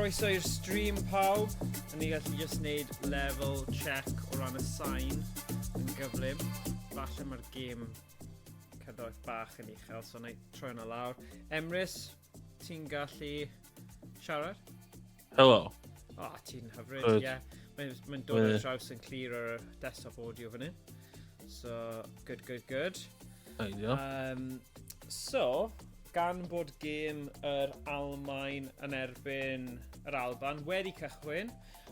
Croeso i'r stream pawb. Yn ni gallu just neud level check o ran y sain yn gyflym. Falle mae'r gêm cerddoriaeth bach yn uchel, so na i troi hwnna lawr. Emrys, ti'n gallu siarad? Helo. O, oh, ti'n hyfryd, ie. Yeah. Mae'n mae dod ar draws yn clir ar y desktop audio fan hyn. So, good, good, good. Ideal. So, gan bod gêm yr Almaen yn erbyn yr Alban wedi cychwyn,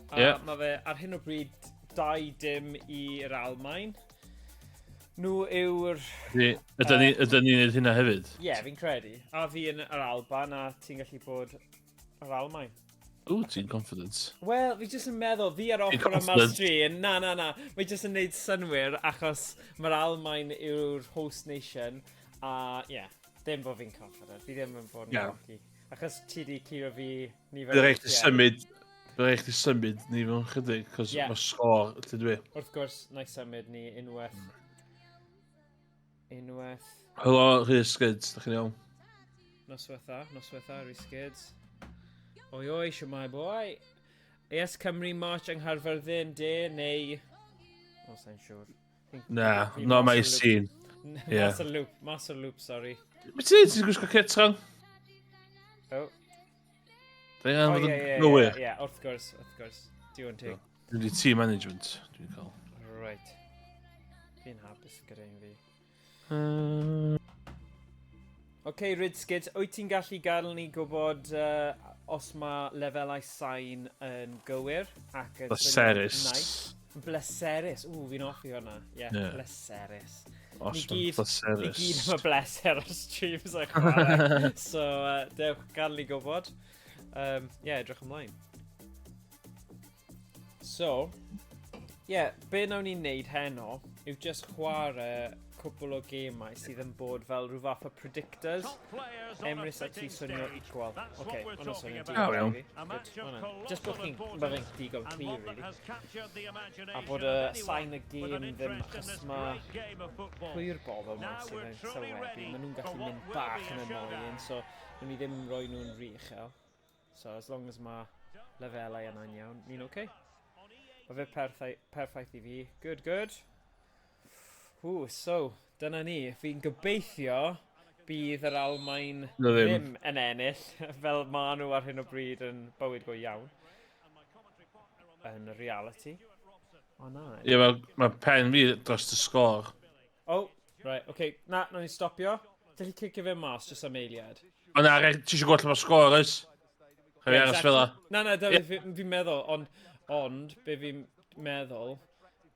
a yeah. mae fe ar hyn o bryd 2-0 i'r Almaen. Nhw yw'r... Ydyn ni'n gwneud hynna hefyd? Ie, yeah, fi'n credu. A fi yn yr Alban, a ti'n gallu bod yr Almaen. Ww, ti'n confident. Wel, fi jyst yn meddwl, fi ar ochr yma'r stream, na, na, na, mae jyst yn neud synwyr achos mae'r Almaen yw'r host nation, a ie, yeah, ddim bod fi'n confident, fi ddim yn bod yn yeah. cocky. Achos ti di curo fi nifer... Bydd rhaid chdi symud, bydd rhaid chdi symud ni mewn chydig, cos yeah. mae sgôr lle dwi. Wrth gwrs, na i symud ni unwaith. Unwaith. Helo, Rhys Skids, da chi'n iawn? Noswaith dda, noswaith dda, Rhys Skids. Oi oi, siwmai boi. AS Cymru March yng Nghaerfyrddin, de, neu... O, sa'n siŵr. Na, not my scene. Yeah. Mas o loop, mas o loop, sorry. Be ti'n ti'n gwisgo kit rhan? Oh. Dwi'n angen fod yn gywir. Ie, wrth gwrs, wrth gwrs. Digon teg. Dwi'n di team management, dwi'n cael. Right. Fi'n hapus gyda un fi. OK, Ridskids, wyt ti'n gallu gadael ni gwybod os mae lefelau sain yn gywir ac yn Bleserus. Nice. Bleserus. Ww, fi'n hoffi hwnna. Ie, yeah, yeah. Bleserus. Os mae'n bleserus. Ni gyd am y bleser ar streams a chwarae. So, dewch gadael ni gwybod. Yeah, edrych ymlaen. So, ie, yeah, be nawn ni wneud heno yw just chwarae cwpl o gemau sydd yn bod fel rhyw fath o predictors. Emrys a ti swnio equal. Oce, okay, hwnna'n swnio digon iawn. Good. Just bod chi'n, mae fe'n digon clir, really. A bod y sain y gêm ddim, achos mae pwy yw'r bobl yma sydd yn sylwebu, maen nhw'n gallu mynd bach yn annoying, so nhw'n ni ddim rhoi nhw'n rhy uchel. So as long as mae lefelau yna'n iawn, ni'n oce. Okay. Mae fe perffaith, perffaith i fi. Good, good. Ww, so, dyna ni. Fi'n gobeithio bydd yr Almaen no, ddim. ddim yn ennill, fel maen nhw ar hyn o bryd yn bywyd go iawn. Yn reality. O na. Ie, yeah, mae ma pen fi dros y sgôr. Oh, right, oce. Okay. Na, nawn ni stopio. Ti'n gallu cicio fe mas jyst am eiliad? O na, ti eisiau gweld lle mae'r sgôr oes? Rhaid fi aros fel 'a. Na, na, dyna yeah. fi'n meddwl, ond, ond, be fi'n meddwl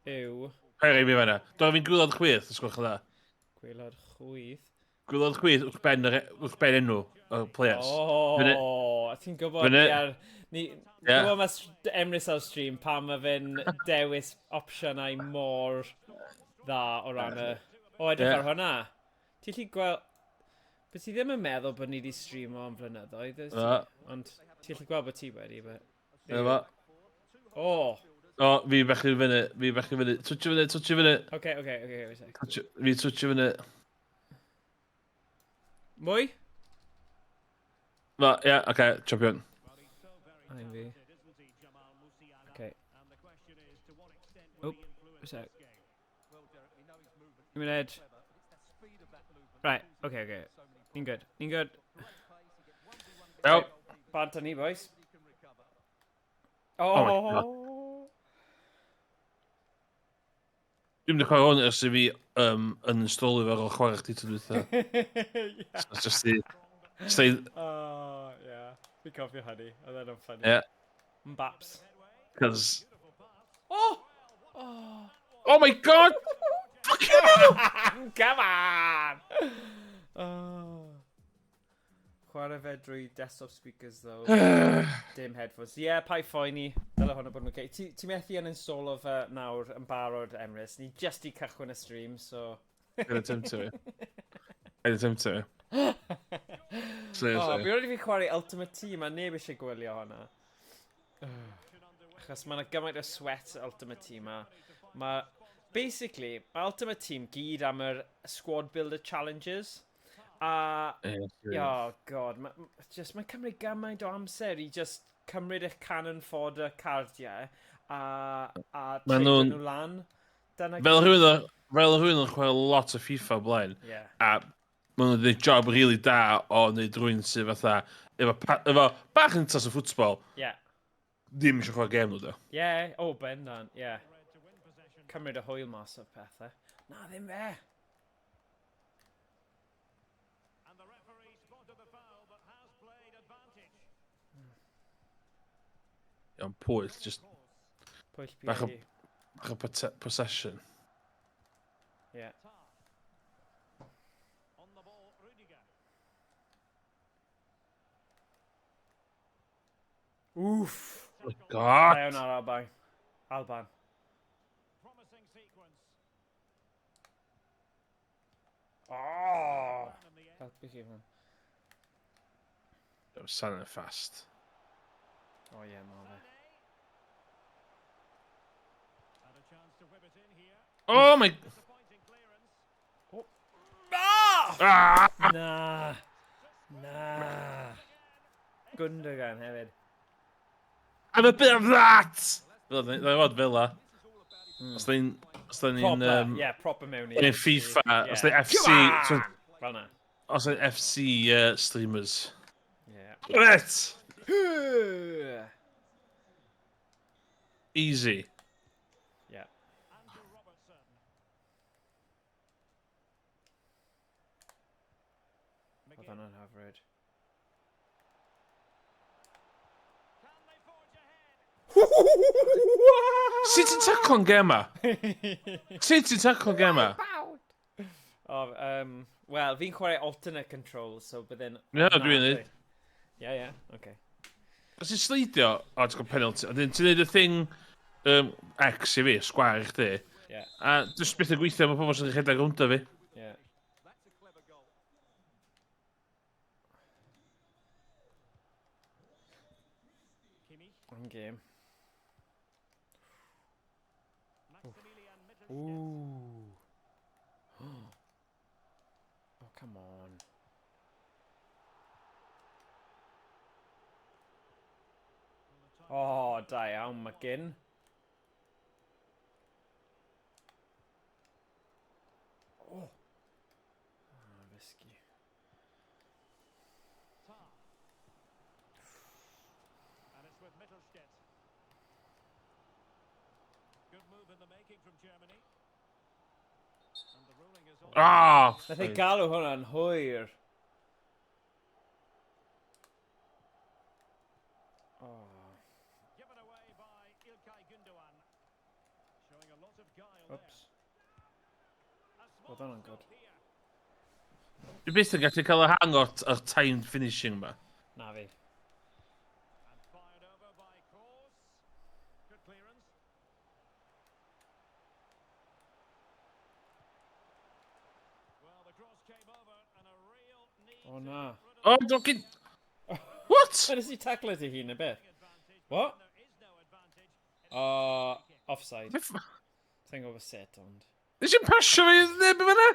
yw... Rhaid i fi fanna. Dwi'n fi'n gwylod chwith, os gwelwch yn dda. Gwylod chwith? Gwylod chwith wrth ben, wrth ben enw y players. O, a ti'n gwybod ni ar... Ni, yeah. Gwybod mae Emrys ar stream pam mae fe'n dewis opsiynau mor dda o ran y... O, edrych ar hwnna. Ti'n gallu gweld... Beth ti ddim yn meddwl bod ni wedi streamo am flynyddoedd, Na. Ond ti'n gallu gweld bod ti wedi, but... Dyna fo. O! O, fi bechgyn fyny, fi bechgyn fyny. Twtio fyny, twtio fyny. Oce, wait a sec. Twtio, fi twtio fyny. Mwy? Ma, ie, yeah, oce, okay, champion. Ein fi. Oce. Oop, wait a sec. Un munud. Right, oce, okay, oce. Okay. Ni'n good, ni'n good. Iawn. Bant â ni, boys. Oh my God. Oh! Dwi'n mynd i chwarae hwn ers i fi yn instalio fe ar ôl chwarae chdi tro dwytha. Yeah. So just i... Just i... Oh, yeah. Fi'n cofio hynny. Oedd e'n funny. Yeah. Mbaps. Cos... Oh! Oh! Oh my God! Fucking hell! Come on! Oh. Chwarae fe drwy desktop speakers, though. Dim headphones. Ie, yeah, paid phoeni. Dyle hwnna bod yn okay. Ti, ti methu yn instalo fe nawr yn barod, Emrys. Ni just i cychwyn y stream, so... Paid â temtio fi. Paid â temtio fi. Seriously. Oh, fi wedi fi chwarae Ultimate Team a neb eisiau gwylio hwnna. Achos mae yna gymaint o sweat Ultimate Team a mae... Basically, mae Ultimate Team gyd am yr Squad Builder Challenges. A, oh God, mae just, mae'n cymryd gymaint o amser i just cymryd eich cannon fodder cardiau a trade nhw lan. Dyna fel rhywun, fel rhywun yn chwarae lot o FIFA o blaen, a maen nhw'n gwneud job really da o wneud rhywun sydd fatha, efo bach yn tas o ffwtbol, ddim eisiau chwarae gêm nhw, do. Ie, yeah, o, oh, bendant, ie. Yeah. Cymryd y hwyl mas o'r pethau. Na, ddim fe. Iawn, pwyll, just... Pwyll bach o, bach o possession. Ie. Yeah. Oof. Oh my God. Da iawn ar Alban. Alban. Oh! Helpu chi hwn. Sa'n fast. O oh, ie, yeah, ma fe. Oh my... Oh. Ah! Ah! Na. Na. Gundogan hefyd. I'm a bit of that! Fel fod fel la. Os da ni'n... Os da ni'n... Proper, yeah, proper mewn i... FIFA, os da ni'n FC... Fel na. Os da ni'n FC streamers. Yeah. Right! Easy. Yeah. Oedd hwnna'n hyfryd. Sut ti'n taclo'n gema? Sut ti'n taclo'n gema? Oh, Wel, fi'n chwarae alternate control, so bydde'n... Ie, dwi'n neud. Ie, ie, oce. Os ti'n sleidio, o, ti'n cael penalty. A ti'n neud y thing X i fi, square i chdi. Yeah. A jyst byth yn gweithio, mae pobl sy'n rhedeg rownd o fi. Yeah. One game. Ooh. Oh, come on. Oh, da iawn, McGinn. Oh. Oh, risky. Ah! Nath ei galw hwnna'n hwyr. Oh. Oops. Oedd hwnna'n good. Dwi byth yn gallu cael y hang o'r timed finishing ma. Na fi. Oh na. Oh, don't. What? So nes i taclo ti hun y beth? What? Oh, offside. Sa'n gwybod sut, ond... Nes i'n pasio fi neb yn fyna?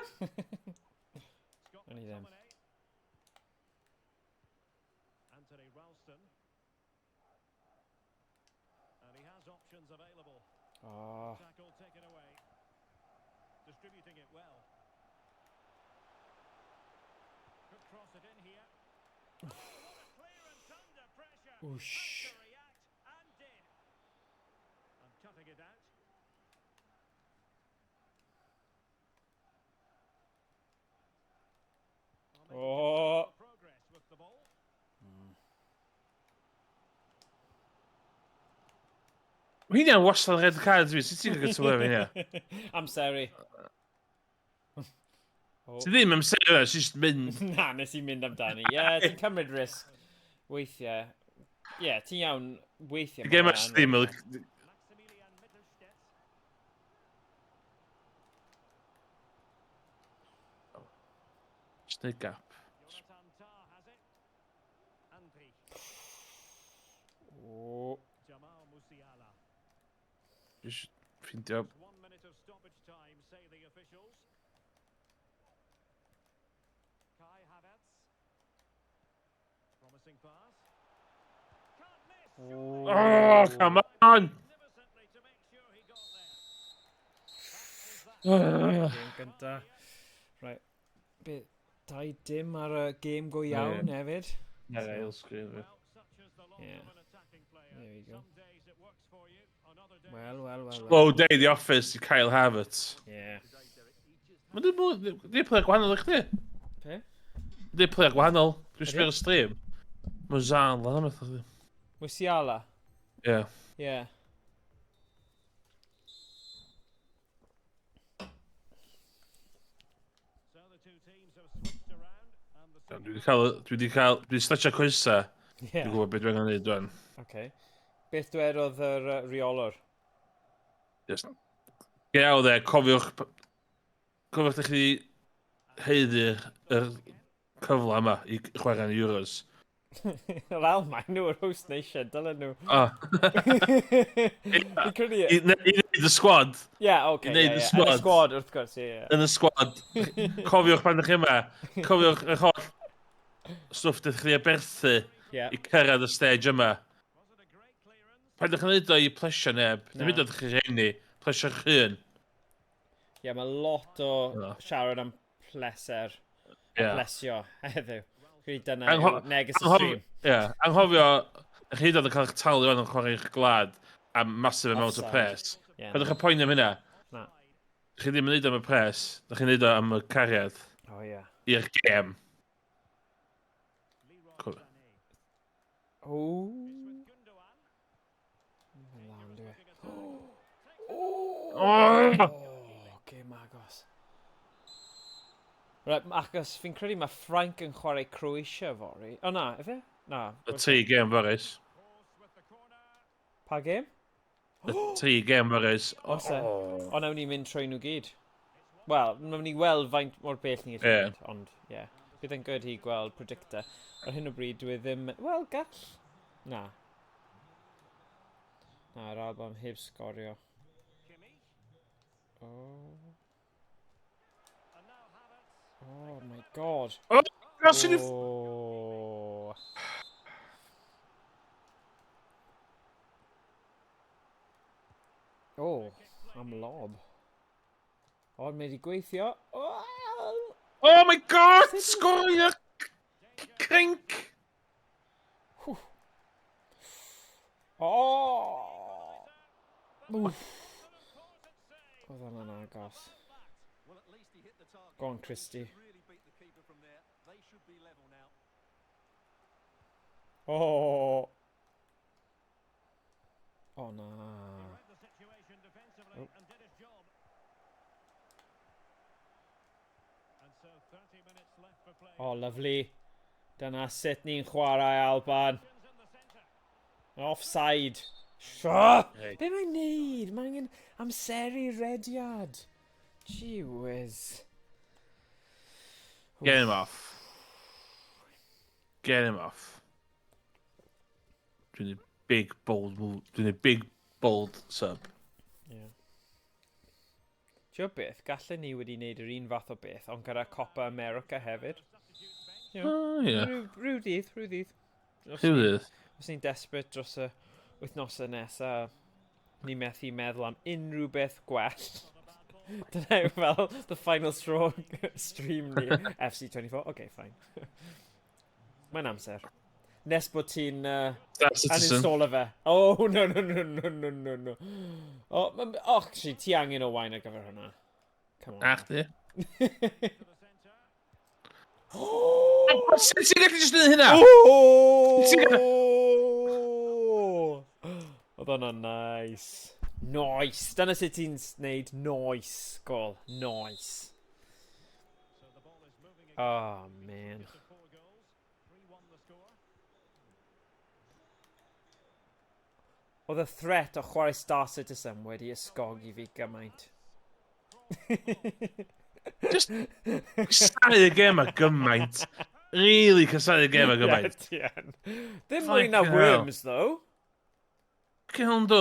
O'n i ddim. Oh. Whoosh. Oh. Mae hynna'n wastad red card fi, sut ti'n cael gyda fi hynna? Amseru. Oh. Ti ddim amseru, ti'n just mynd. Na, nes i mynd amdani. Ie, yeah, ti'n cymryd risg weithiau. Ie, yeah, ti'n iawn weithiau. Ti'n gael mas ddim. Just neud gap. Oh. Just ffeindio... Oh, come on! Gêm gynta. Right. Be, 2-0 ar y gêm go iawn hefyd. Ar ail sgrin fi. Yeah. There we go. Wel, wel, wel, wel. Slow day in the office i Kyle Havertz. Yeah. Mae'n ddim Di player gwahanol i chdi. Pe? Di player gwahanol. Dwi'n Ydi? sbio ar y stream. Mae'n Zan lan am beth. Musiala. Ie. Yeah. Dwi wedi cael... Dwi wedi cael... Dwi wedi stretcho coesa. Yeah. Dwi'n gwybod beth dwi'n angen neud dwi'n. Okay. Beth dwedodd yr reolwr? Just... Get out there, cofiwch... Cofiwch ydych chi haeddu'r yr cyfle yma i chwarae yn y Euros. Yr Almaen nhw yr host nation, dylen nhw. Oh. Fi'n credu. I wneud y squad. Yeah, okay. I wneud yeah, y yeah. Yn y squad. squad, wrth gwrs, ie. Yeah. Yn y squad. Cofiwch pan ydych chi yma. Cofiwch yr holl stwff ydych chi aberthu Yeah. i cyrraedd y stage yma. Pan ydych chi'n neud o i plesio neb, Na. ddim hyd yn oed chi rhieni, plesio'ch hun. Yeah, mae lot o Na. siarad am pleser a Ie. plesio heddiw. Credu dyna yw neges y stream. Ie, anghofio, ych chi hyd yn oed yn cael eich talu o'n chwarae i'ch gwlad am massive amount o Offside. pres. Yeah, Pan ydych chi'n poeni am hynna, Na. chi ddim yn neud am y pres, ydych chi'n neud o am y cariad Oh, yeah. i'r gêm. Cool. Oh. Mae'n lan, dwi. Oh! Oh, gêm agos. Right, achos fi'n credu mae Ffrainc yn chwarae Croatia fory. O na, ife? Na. Y tri gêm fory. Pa gêm? Y tri gêm fory. Oes e? O, nawn ni mynd trwy nhw gyd. Wel, nawn ni weld faint mor bell ni'n gallu mynd, ond, ie. Yeah. Bydd yn good i gweld predictor. Ar hyn o bryd, dwi ddim. Wel, gall. Na. Na, yr Alban heb sgorio. Oh. Oh my God. Oh, sy'n Oh. Oh, am lob. O, mae wedi gweithio. Oh! Oh my God! Sgorio! Crinc! Oh! Wff. Oedd hwnna'n agos. Go on, Christie. Oh! Oh, na. Oh. Oh, lovely. Dyna sut ni'n chwarae, Alban. Offside. Sure. Hey. Be mae'n neud? Mae'n angen amseru rediad. Gee whiz. Get him off. Get him off. Dwi'n neud big bold move. Dwi'n neud big bold sub. Yeah. Ti'n beth, gallen ni wedi wneud yr un fath o beth, ond gyda Copa America hefyd. Oh, ie. Rhyw dydd, rhyw dydd. Os Rhyw ddydd. Os ni'n desperate dros y wythnosau nesaf, ni methu meddwl am unrhyw beth gwell. Dyna yw fel the final straw stream ni. FC24, okay, fine. Mae'n amser. Nes bod ti'n Star Citizen. uninstaller fe. Oh, no, no, no, no, no, no, no. Oh, oh, actually, ti angen o wine ar gyfer hwnna. Come on. A chdi. Oh, sut ti'n gallu jyst neud hynna? Oh! Oedd hwnna'n nice. Nice. Dyna sut ti'n neud nice gol. Nice. Oh, man. Oedd y threat o chwarae Star Citizen wedi ysgogi fi gymaint. Just casáu y gêm a gymaint. Really casáu y gêm a gymaint. Ie, ti yn. Ddim mwy na Fucking hell. Worms, though. Fucking hell, yndw.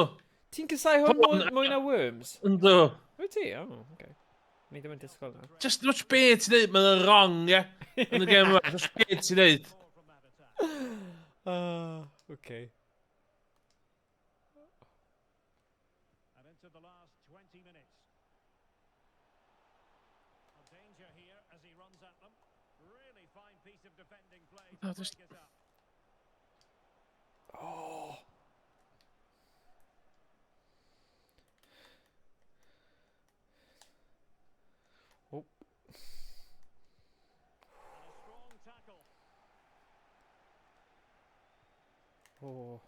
Ti'n casáu hwn Hwn- mwy na Worms? Yndw. Wyt ti? Oh, okay. Ni ddim yn disgwyl na. Just watch be ti'n neud, mae'n wrong, ie. Yn y gêm yma, just be ti'n neud. Oh, okay. And into the last 20 minutes. A danger here as he runs at them. Really fine piece of defending play to No, just- break it up. Oh. Oh. And a strong tackle. Oh.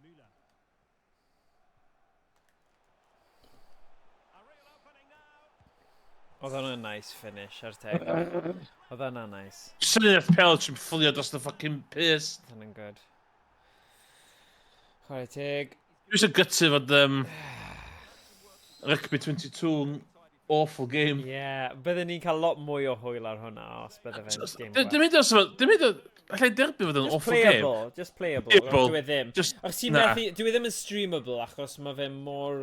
Müller. A real opening now. Oedd hwnna'n nice finish ar teg. Oedd hwnna'n nice. Syniad pel sy'n fflio dros the fucking piss. Oedd hwnna'n good. Chwarae teg. Dwi eisiau gytu fod Rugby 22 yn awful game. Ie, yeah, bydden ni'n cael lot mwy o hwyl ar hwnna os bydde fe'n game Dim gwell. hyd os dim hyd allai derbyn fod yn Just awful game. playable, just playable. Playable. Dwi e ddim. Just, Achos ti'n na. methu, dwi e ddim yn streamable achos mae fe mor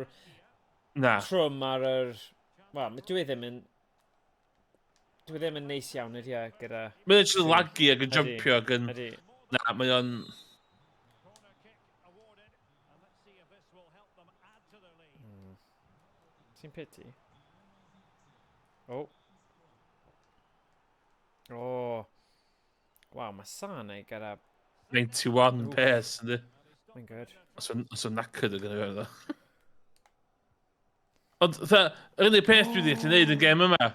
Na. trwm ar yr... Wel, dwi e ddim yn... Dwi ddim yn neis iawn ydy e gyda... Mae'n just yn laggy ac yn Ydi. jumpio ac yn... Ydy. Na, mae o'n... Corner kick awarded. And let's see if this will help them add to their lead. Sy'n pity. Oh. Oh. Waw, mae Sane gyda... 91 Oof. pace, yndi? Mae'n good. Os o'n knackered yn gyda fe, Ond, fatha, yr unig peth dwi wedi gallu gwneud yn gêm yma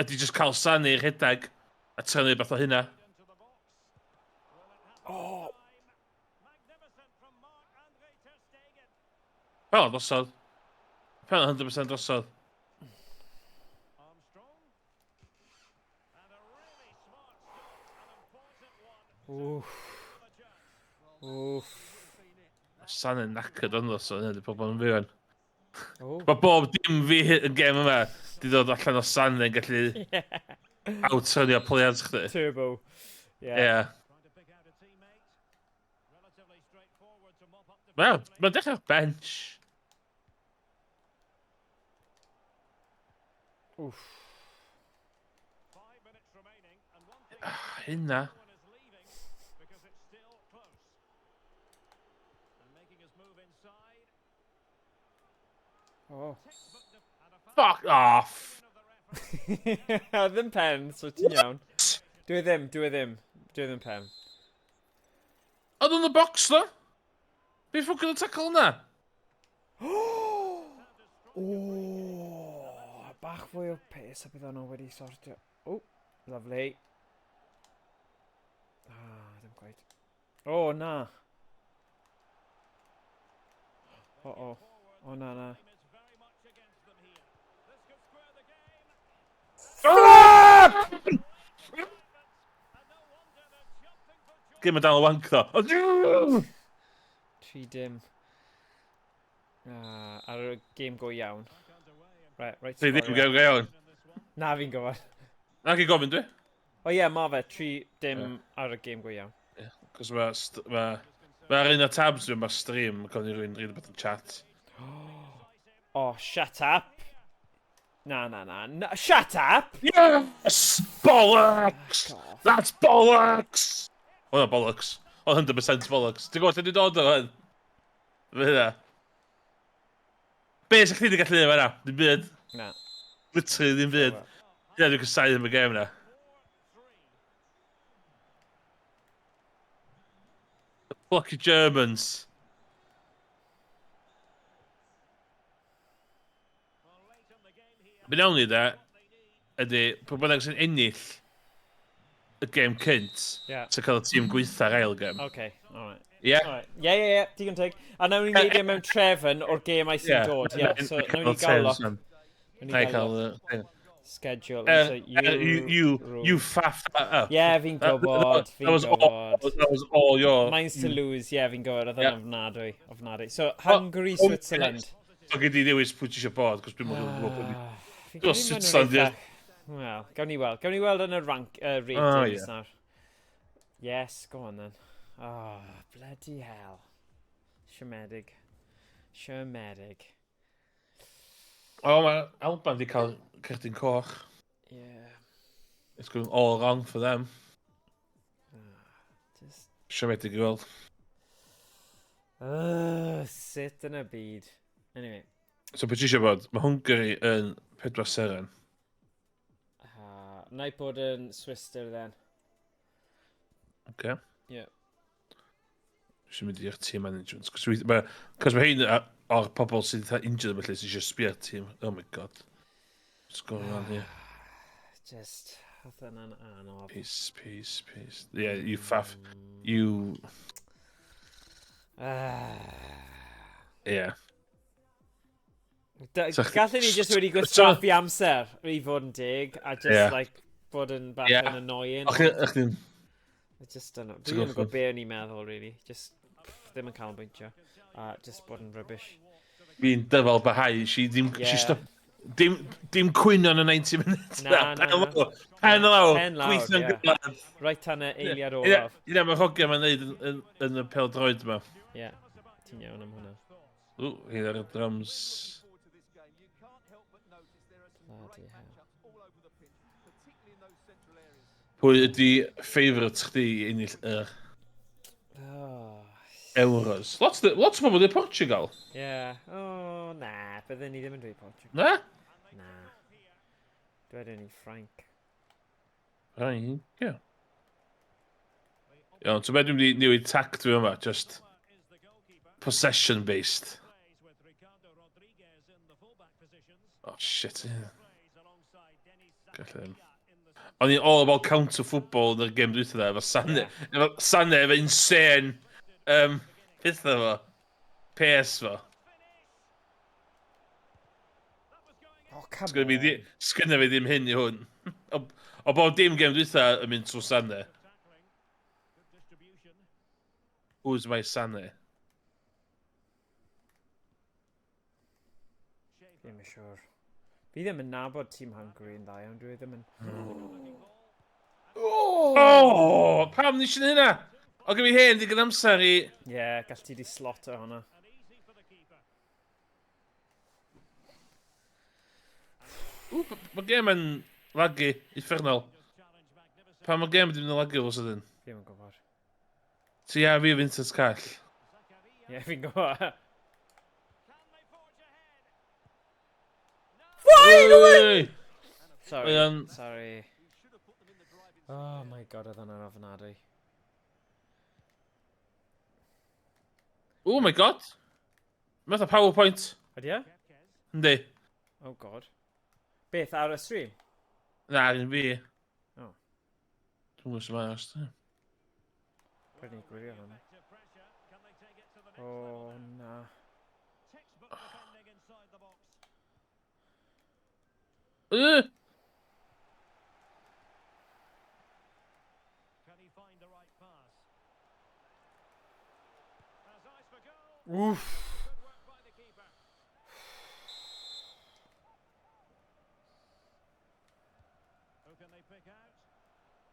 ydy just cael Sane i rhedeg a tynnu beth o hynna. Into the box. Will it happen Oh. this time? Magnificent from Marc-Andre ter Stegen. Fel drosodd. Fel 100% drosodd. Armstrong. And a really smart stop, an important one Oof. for the chance. Oof. Sane'n knackered ond so hynny ydy problem fi wan. Oh. Mae bob dim fi yn gêm yma di dod allan o Sane'n gallu Yeah. outrunio players chdi. Turbo. Yeah. Ie. Trying to pick out a teammate. Relatively straightforward to mop up Wel, defensively. mae'n dechrau bench. Oof. 5 minutes remaining, and one thing Ah, Hynna. no one is leaving because it's still close. And making his move inside. Oh. Textbook and a foul Fuck off! of the referee. Ddim pen, so ti'n iawn. Dwi ddim, dwi ddim. Dwi ddim pen. Oedd yn y box, ddo? Be ffwc yn y tackle yna? Oh, bach fwy o pace a bydd hwnna wedi sortio. Oh, lovely. Ah, ddim quite. Oh, na. Oh, oh. Oh, na, na. Time is very much against them here. This could square the game. Flap! And no wonder they're jumping for joy. Gym yn dal y wank, ddo. 3-0. Ah, ar y game go iawn. Back underway and Right, Tri ddim sgorio. gael iawn. in this one. Na, fi'n gwybod. Na chi gofyn dwi? O ie, ma fe, 3-0 ar y game go iawn. Cos mae... Mae... Mae'r un o tabs dwi'n mae stream, mae gofyn i rywun read about the chat. Oh, shut up! Na, na, na. Na, shut up! Yes! Bollocks! Fuck off. That's bollocks! O, na, bollocks. O, 100% bollocks. Ti'n gwybod lle dwi'n dod o hyn? Fy hynna. Be sy'ch chdi wedi gallu neud fan'na? Dim byd. Na. Literally ddim byd. Ie, dwi'n casáu am y gêm na. The Plucky Germans. Well, late in the game here, Be nawn ni de, what they need. ydy, pwy bynnag sy'n ennill y gêm cynt, sy'n cael y tîm gweitha'r ail gêm. Okay, alright. Ie? Alright. Ie, digon teg. A nawn ni wneud e mewn trefn o'r gemau sy'n dod. Ie, so nawn ni gael lot. Nawn ni Na i gael cael... lot. Schedule. Uh, So you, you faffed that up. Ie, fi'n gwybod, That fi'n was all, gwybod. that was all your... Mine's to lose, ie, fi'n gwybod, oedd Ie. yn ofnadwy, ofnadwy. So, Hungary, Switzerland. So gyd i ddewis pwy ti eisiau bod, cos dwi'n mwyn gwybod pwy. Ah, fi'n Dwi'n credu ma' nhw'n Switzerland, ie. Wel, gawn ni weld. Gawn ni weld yn y rank, ratings ie. nawr. Yes, go on then. Oh, bloody hell. Siomedig. Siomedig. O, mae Alban di cael cerdyn coch. Yeah. It's going all wrong for them. Siomedig i weld. Sut yn y byd? Anyway. So beth ti eisiau bod? Mae Hungary yn pedwar seren. Na i bod yn Swister then. Okay. Yeah. Dwi'n mynd i'r team management. Cos mae cos ma hein o'r pobl sydd eitha injured felly sydd eisiau sbio ar tîm. Oh my God. What's going on here? Just, oedd yna'n anodd. Peace, peace, peace. Yeah, you faff. You... Yeah. Gallen ni just wedi gwastraffu amser i fod yn deg, a just yeah. like, bod yn bach yeah. yn annoying. O'ch chdi'n... I just don't know. Dwi ddim yn gwybod be o'n i'n meddwl, really. Just pff, ddim yn canolbwyntio. A just bod yn rubbish. Fi'n dyfal barhau. Si ddim... Yeah. Si stop... Dim, dim cwyno yn y 90 minutes. Na, na, na. Pen lawr. Pen lawr, Gweithio'n ie. gyflym. Right tan y eiliad olaf. Ie, mae hogia ma'n neud yn, yn, yn y pel droed yma. Ie, yeah, ti'n iawn am hwnna. Ww, hyn ar y drums. Bloody hell. Pwy ydi favourite chdi i ennill y Oh. Euros? Lot, lot o bobl di Portugal. Yeah. Oh, na, bydden ni ddim yn dweud Portugal. Na? Na. Dwedwn ni Ffrainc. Right, ie. Iawn, so beth dwi'n mynd i newid tact fi yma, just possession based. Oh shit, yeah. Gallu. O'n i'n all about counter football yn y gêm dwytha dda, efo Sané, efo Sané, efo insane, pethau fo, pace fo. Oh, come Sgynna fi, on. sgynna fi ddim hyn i hwn. O bob dim gêm dwytha yn mynd trwy Sané. Who's my Sané? Ddim yn siŵr. Fi ddim yn nabod tîm Hungary yn dda iawn, dwi ddim yn... Oh! Oh! Pam nes i neud hynna? O gen fi hen digon amser i... Ie, yeah, gall ti di slot o hwnna. Ww, mae gêm yn lagu uffernol. Pam mae gêm wedi mynd yn lagu fel sydyn? Ddim yn gwybod. Ti a fi Vincent Call. Ie, yeah, fi'n gwybod. Finally! Sorry, Mae o'n- sorry. Oh my God, oedd hwnna'n ofnadwy. Oh my God! Mae fatha PowerPoint. Ydy e? Yndi. Oh God. Beth, ar y stream? Na, un fi. Oh. Dwi'n gwybod sut mae ar stream. Rhaid ni gwylio hwnna. Oh, na. Woof. Who can they pick out?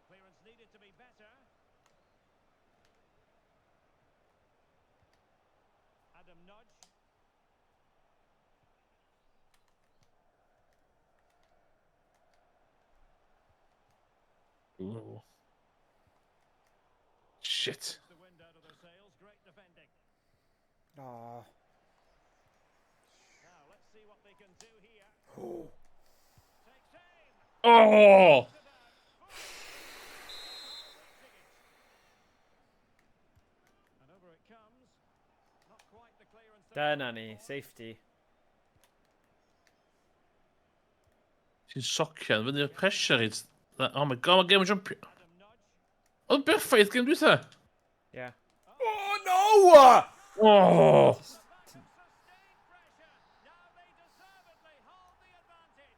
Clearance needed to be better. Adam Nudge. Ooh. Shit. The wind out of their sails. Great defending. Oh. Now let's see what they can do here. Takes aim. Oh! And over it comes. Not quite the clearance. they Dyna ni, safety. Ti'n socian fyny'r pressure rate. Oh my God, mae gêm yn jumpio. Adam Nudge. Oedd berffaith gêm dwytha. Yeah. Oh no! Oh! Just, Sustained pressure. Now they deservedly hold the advantage.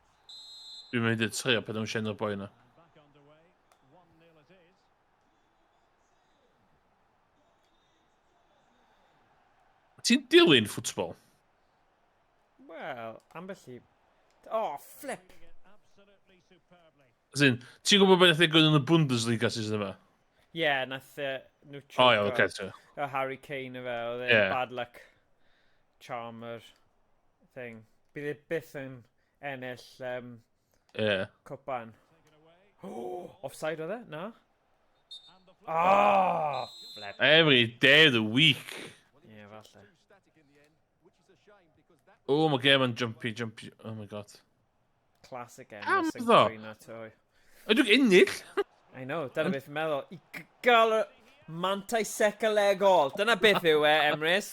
Dwi'n mynd i trio pan o'n siarad o'r boi yna. And back underway. 1-0 it is. Ti'n dilyn ffwtbol? Wel, ambell i... Oh, flip! Doing it absolutely superbly. As in, ti'n gwybod beth nath ddigwydd yn y Bundesliga season yma? Ie, yeah, nath nhw O iawn, oce. ti. O Harry Kane y fe, oedd e'n bad luck charmer thing. Bydd e byth yn ennill Ie. cwpan. Taken away. Oh, offside oedd e? Na? And the Oh, flip. Every day of the week. Ie, yeah, falle. Oh, mae gêm yn jumpy, jumpy. Oh my God. Classic Am Emrys yn ddo? cwyno toi. Ydw i'n ennill? I know, dyna beth fi'n meddwl. I gael y mantais seicolegol. Dyna beth yw e, Emrys.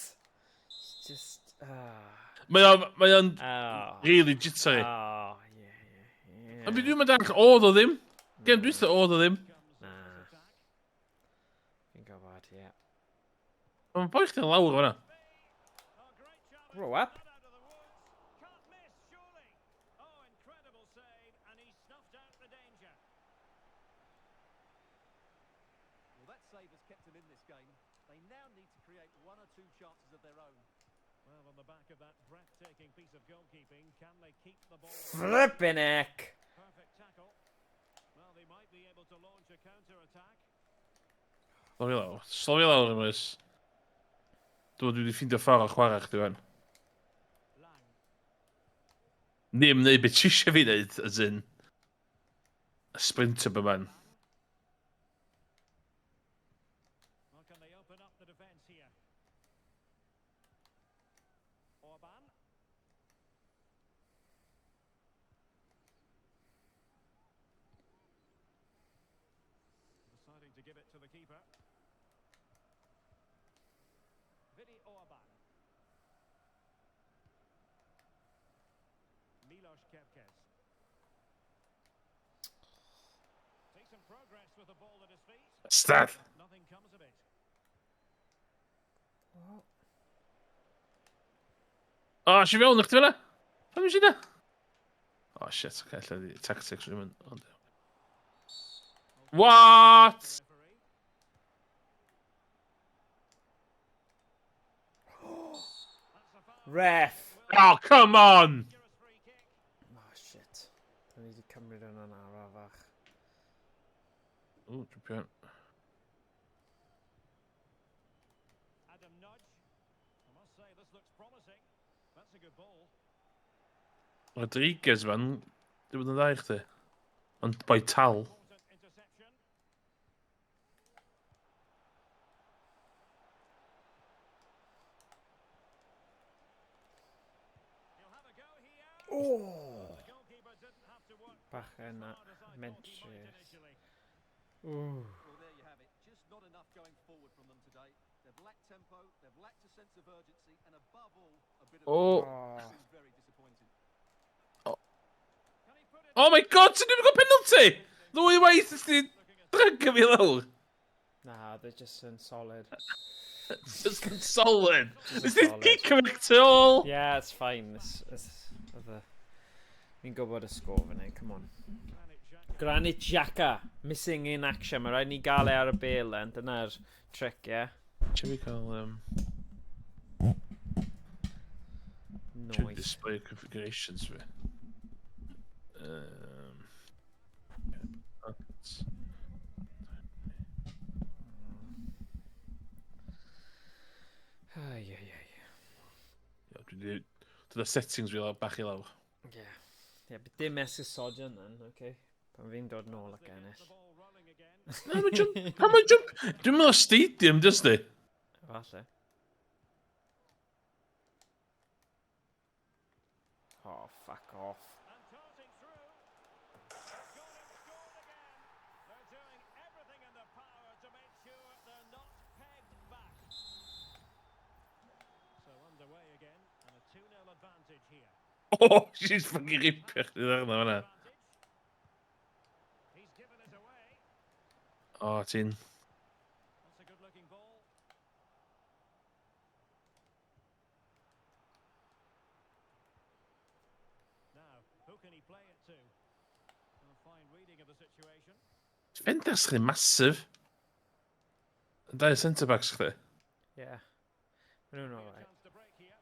Just... Ah. Mae o'n Oh. really jittery. Oh, yeah. Ond dwi'n mynd all, oedd o ddim. Gêm dwytha oedd o ddim. Na. Fi'n gwybod, ie. Mae'n boi chdi'n lawr fan'na. Grow up. Can't miss, surely. Oh, incredible save, and he snuffed out the danger. Well, that save has kept them in this game. They now need to create one or two chances of their own. Well, on the back of that breathtaking piece of goalkeeping, can they keep the ball? Flippin' heck. Perfect tackle. Well, they might be able to launch a counter-attack. Slofi lawr. Slofi lawr, Emrys. Dwi'n wedi ffeindio ffordd o chwarae chdi fan. Lang. Ddim neud beth ti eisiau fi neud, as in... Sprinter by man. Well, can they open up the defence here? Orban. Deciding to give it to the keeper. Vidi Orban. Milos Kerkez. Take some progress with the ball at his feet. Stad! But nothing comes of it. What? O, oh, si fewn i chdi fan'na? Pam nes i na? Oh shit, oce, okay, lle di tactics rwy'n mynd. Ond... What? Referee. That's a foul. Ref. Oh, come on! Dangerous free kick. Oh, shit. Dwi'n ni wedi cymryd hwnna'n arafach. Ooh, jumpio. Adam Nudge. I must say this looks promising. That's a good ball. Rodriguez fan, di bod yn dda i chdi. Ond boi tal. Important interception. He'll have a go here. Oh! The goalkeeper didn't have to work Bach yn as hard as I thought he might mentrus. initially. Ooh. Well, there you have it. Just not enough going forward from them today. They've lacked tempo, they've lacked a sense of urgency, and above all, a bit of Oh. Oh. Been very disappointing. Can he put it Oh my God, sy'n ddim yn gwybod penalty! Ddwy waith ys di dragio fi lawr. Na, they're just yn solid. Just yn solid. Just Ys di solid. cicio fi tu ôl. Yeah, it's fine. It's, fi'n gwybod y sgôr fan hyn, come on. Granit Xhaka. Granit Xhaka, missing in action. Mae rhaid ni gael e ar y bêl then. Dyna'r trick, yeah? Ti'n fi cael, Noise. Display configurations fi. That's- Ai, ai, ai. Ie, dwi 'di dod â settings fi lawr, bach i lawr. Yeah. Yeah, but dim esgusodion then, okay? Pan fi'n dod nôl ac ennill. The ball rolling again. Na, mae jump... Pan mae jump... Dwi'n meddwl stadium, just di. Falle. Oh, fuck off. And darting through. They've gone and scored again. They're doing everything in their power to make sure they're not pegged back. So underway again, and a 2-0 advantage here. Oh, she's fucking ripio chdi ddarna fan'na. Advantage. He's given it away. O, ti'n... That's a good-looking ball. Now, who can he play it to? A fine reading of the situation. Defenders chdi massive. Dau centre backs chdi. Yeah. Maen nhw'n Be a alright. chance to break here.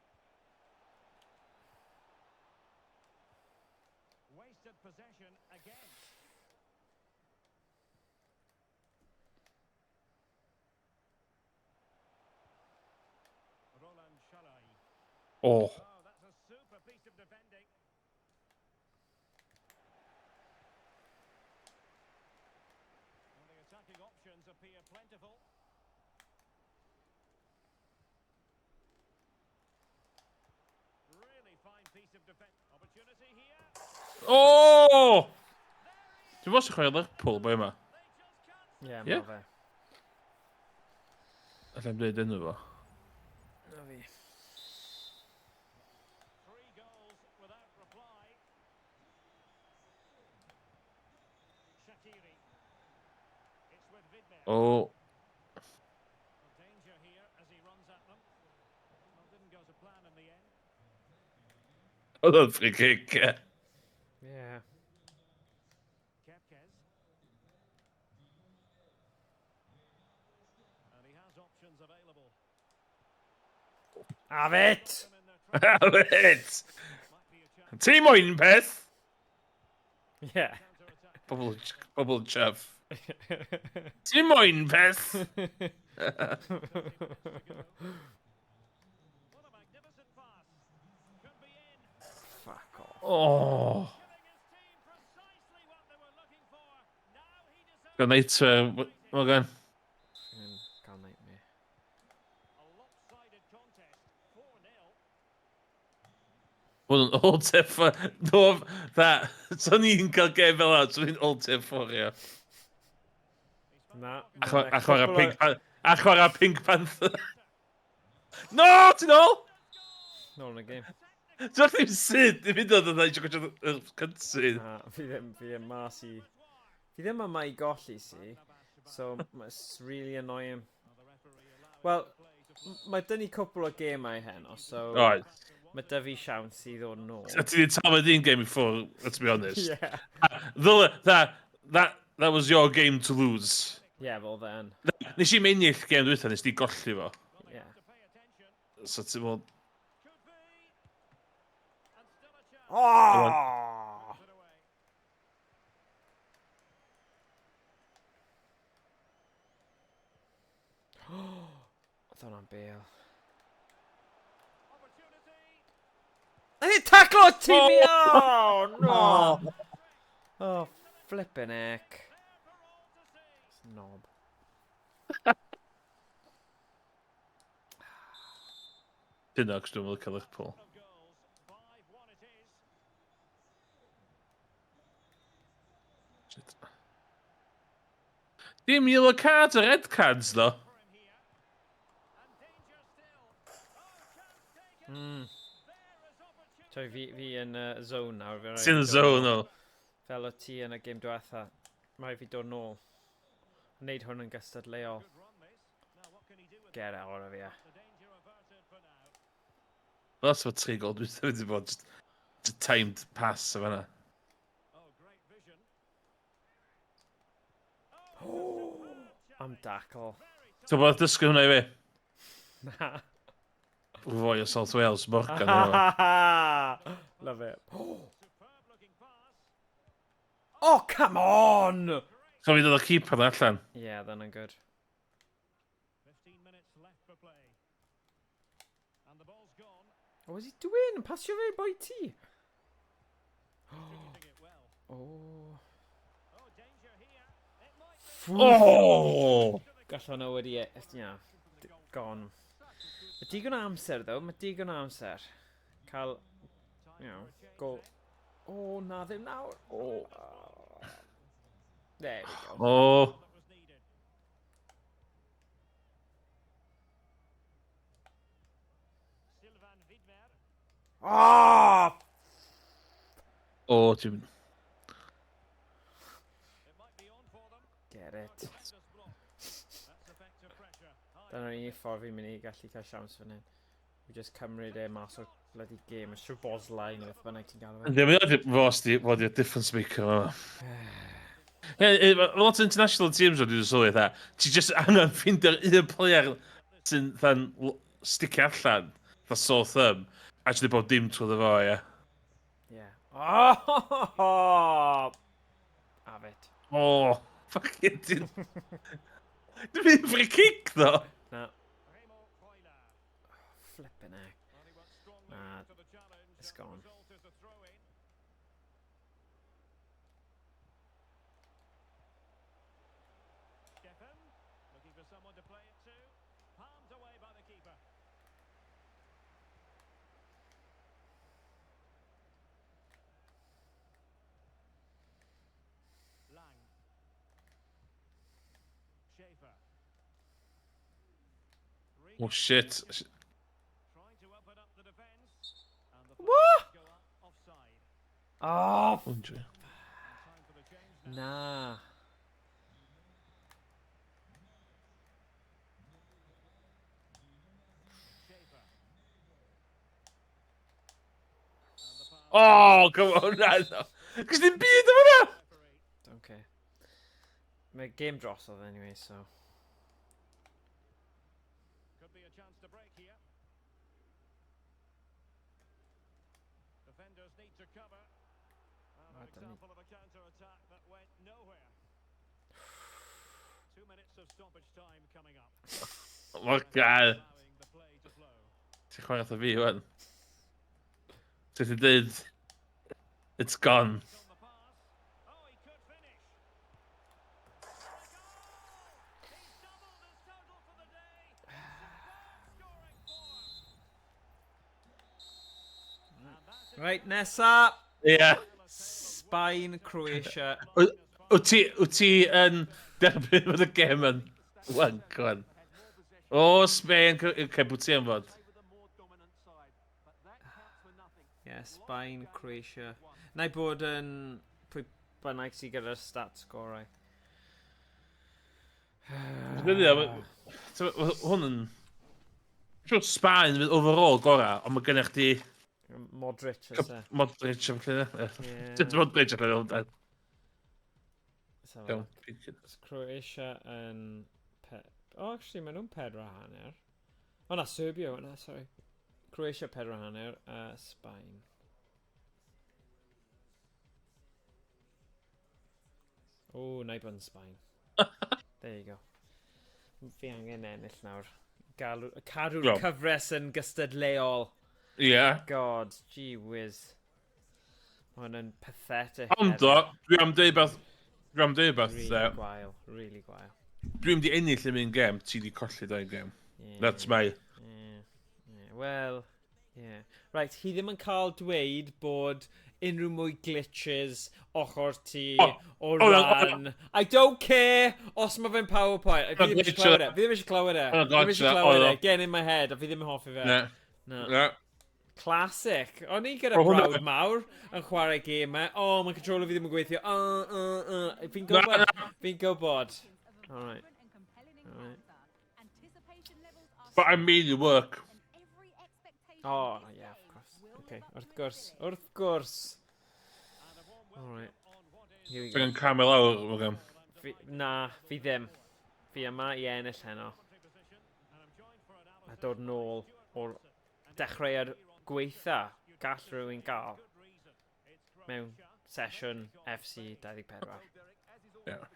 Wasted possession again. Roland Sallai. O. Oh, that's a super piece of defending. Well, the attacking options O! Dwi'n fos i chwarae Lerpwl, boi yma. Ie, yeah, Ie? mae fe. Allai'm dweud enw fo. Na fi. O. Oedd o'n free kick, ie. Ie. Have it! Have it! Ti moyn peth? Yeah. Pobl, pobl chuff. Ti moyn peth? Fuck off. Oh. Gael nightmare, Morgan. Gael nightmare. Hwn yn all tip for... No, that... So ni'n cael gem fel yna, so ni'n all tip for, ia. Na. A chwarae Pink Panther. A chwarae Pink Panther. No, ti'n ôl? Nôl yn y game. Ti'n ddim syd, ddim mynd o'n dod eisiau gwachio y cutscene. Na, fi ddim mas i... Fi ddim yma i golli, si. So, it's really annoying. Wel, mae dyn ni cwpl o gemau heno, so... Right. Mae dy fi siawns i ddod nôl. A ti wedi tafod un game i ffwrdd, let's be honest. Yeah. That was your game to lose. Yeah, fel then. Nes i'n ennill game dwytha, nes di golli fo. Yeah. So ti'n meddwl... Oh! Oedd hwnna'n bêl. I did tackle ti fi! Oh, no! Oh, flippin' heck. Snob. Dyna, cos dwi'n meddwl cael Liverpool. Shit. Dim yellow cards a red cards, though. Sorry, fi yn zone nawr. Fi Ti'n y zone, o. Fel o ti yn y game diwetha. Mae fi dod nôl. Wneud hwn yn gystadleuol. Get out of here. Well, that's what tri gol dwi'n wedi bod. Just timed pass o fanna. Am dackle. Ti'n bod dysgu hwnna i fi? Na. Fwy o South Wales, Morgan. efo. Love it. Oh, come on! So fi dod o keeper na allan. Yeah, then I'm good. What was he doing? Pasio fe boi ti? Oh. Oh! Gall hwnna wedi... Yeah, gone. Mae digon o amser, though. Mae digon o amser. Cael, go... Oh, na ddim nawr. Oh. There we go. Oh. Oh! Oh, ti'n... Get it. Dyna'r unig ffordd fi'n mynd i gallu cael siawns fan hyn. Fi just cymryd e mas o'r bloody game. It's trwy Bosline neu beth bynnag ti'n galw fe. Yndi, mae'n fos di fod i'r difference maker yma. Ie, mae lot o international teams wedi sylwi, fatha, ti just angen ffeindio'r un player sy'n fatha'n sticio allan, fatha sore thumb, a ti'n bod dim trwy fo, ie. Yeah. Oh! Have it. Oh, fucking... Dwi'n mynd free kick, though. Na. Flippin' heck. Nah, it's gone. Oh shit. What? Oh, na. Oh, come on, na. Cos ddim byd am hwnna! Okay. Mae game drosodd anyway, so... Could be a chance to break here. Defenders need to cover. And an example of a counter-attack that went nowhere. 2 minutes of stoppage time coming up. Mor gael. Allowing the play to flow. Ti'n chwarae fatha fi, wan. Ti'n ti dweud, it's gone. On the pass. Oh, he could finish. What a goal! He's doubled his total for the day. Superb scoring form. And that is Right, nesa! Ie. Spain, Croatia. Wyt ti yn derbyn fod y gêm yn wank, wan? O, Spain, okay, bwyt ti yn fod? Yeah, Spain, Croatia. Na i bod yn pwy bynnag sydd gyda'r stats gorau. Hwn yn... Siwr Spain fydd overall gorau, ond mae gennych chdi Modric, oes e? Modric am lle. Yeah. Just Modric am lle. Let's have a Iawn. look. It's Croatia yn... Oh, actually, maen nhw'n 4.5. O na, Serbia hwnna, sorry. Croatia 4.5, a Spain. O, na i bod yn Spain. There you go. Fi angen ennill nawr. Galw, cadw'r Iawn. cyfres yn gystadleuol. Ie. God, gee whiz. Mae hwn yn pathetic. Ond do, dwi am dweud beth... Dwi am dweud beth, Really de. gwael, really gwael. Dwi'n di ennill yn un gêm, ti di colli dau gêm. Yeah. That's my... Yeah. Well, yeah. Right, hi ddim yn cael dweud bod unrhyw mwy glitches ochr ti o O, o, ran... I don't care os mae fe'n PowerPoint. Fi ddim eisiau glitch clywed e. Fi ddim eisiau clywed e. O, Fi ddim eisiau gotcha, clywed e. o. Get in my head, a fi ddim yn hoffi fe. Ne. Na. Ne. Classic. O'n i gyda O, hwnna- brawd mawr yn chwarae gemau. O, oh, mae controller fi ddim yn gweithio. Fi'n Na, gwybod. na. Fi'n gwybod. Alright. Alright. But I made it work. Oh, yeah, of course. Okay, wrth gwrs. Wrth gwrs. Alright. Here we go. Dwi'n cam i lawr, Morgan. Fi, na, fi ddim. Fi yma i ennill heno. A dod nôl o'r dechreuad gweitha gall rhywun gael mewn sesiwn FC 24. Yeah.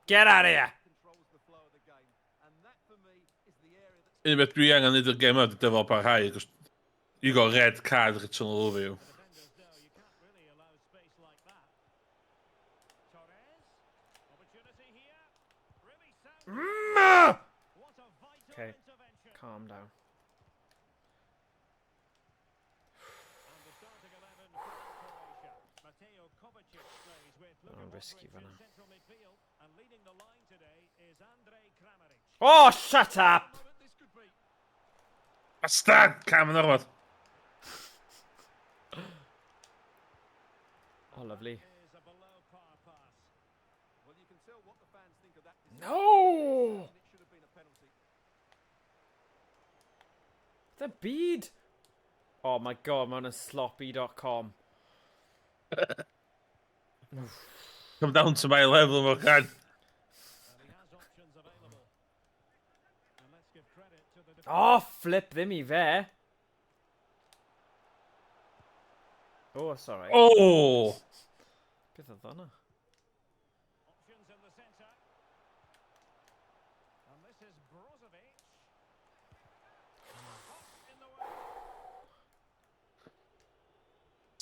Get out of here! Un beth dwi angen neud o'r gêm yma, dyfal parhau, cos you got red card written all over you. Defenders know you can't really allow space like that. Torres, opportunity here. Really sound. What a vital Okay. intervention. Calm down. And the starting 11 for Croatia. Mateo Kovacic plays with Luka Oh, risky Modric fan'na. in central midfield, and leading the line today is Andrej Kramaric. Oh, shut up! Bastard! Cam yn orfod. Oh, lovely. Is a below par pass. Well, you can tell what the fans think of that decision. No! It should have been a penalty. The byd! Oh my God, mae hwn yn sloppy.com. Come down to my level, Morgan. And he has options available. And let's give credit to the Oh, flip ddim i fe. Oh, sorry. Oh! Beth oedd hwnna? Options in the centre. And this is Brozovic. Hot in the way.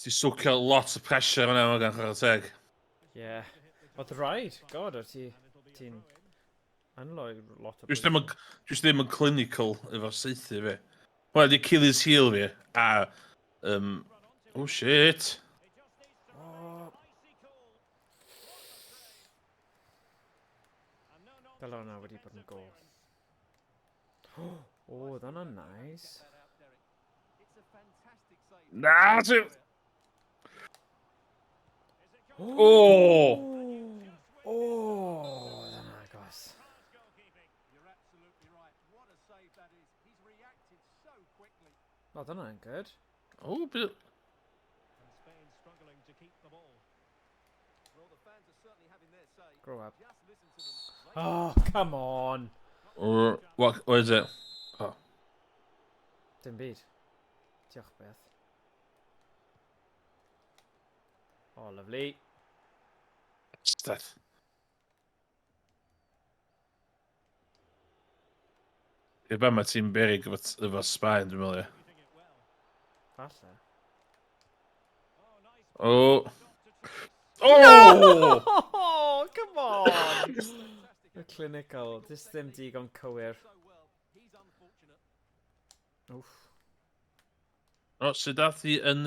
Ti socio lot of pressure yna, Morgan, chwarae teg. Yeah. Oedd rhaid. God, oedd ti... And it'll be a Ti'n throw-in. Yn loi lot o Dwi ddim yn clinical efo saethu fi. Hwna di Achilles heel fi. A... Oh shit. Oh. Dyle hwnna wedi bod yn gol. Oh, oedd hwnna'n nice. Na, ti... Oh! Oh, oedd hwnna'n agos. Oedd hwnna'n good. Oh, bit... Grow up. Oh, come on. What is it? Oh. Dim byd. Diolch beth. Oh, lovely. Steth. I'r ban mae ti'n berig efo Sbaen, dwi'n meddwl, ie. Falle. Oh. Oh! Oh, come on! Y clinical, just ddim digon cywir. Oof. O, sut dath hi yn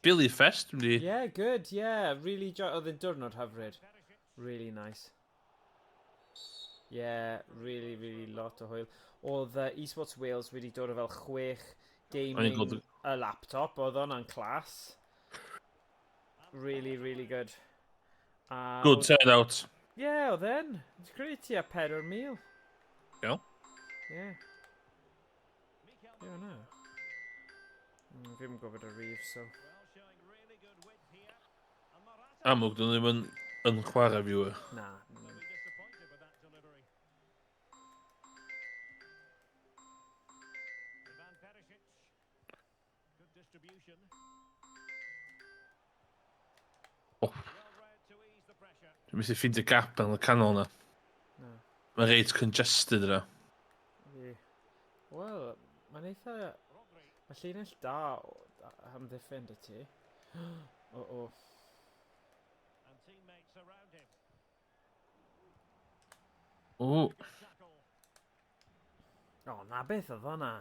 Billy Fest, dwi'n di? Yeah, good, yeah. Really, oedd yn diwrnod hyfryd. Really nice. Yeah, really, really lot o hwyl. Oedd Esports Wales wedi dod o fel 6 gaming y laptop, oedd hwnna'n class. Really, really good. Good turnout. Yeah, oedd e'n. It's credu tua 4,000. Iawn. Yeah. Be hwnna? Fi'm yn gwybod y rif, so... Amlwg, dyn nhw ddim yn chwarae viewer. Na. Oh. Dwi'n methu ffeindio gap yn y canol na. Na. Mae'n reit congested yna. Ie. Wel, mae'n eitha... Mae llinell da amddiffyn dy ti. O. O. O, na beth oedd hwnna.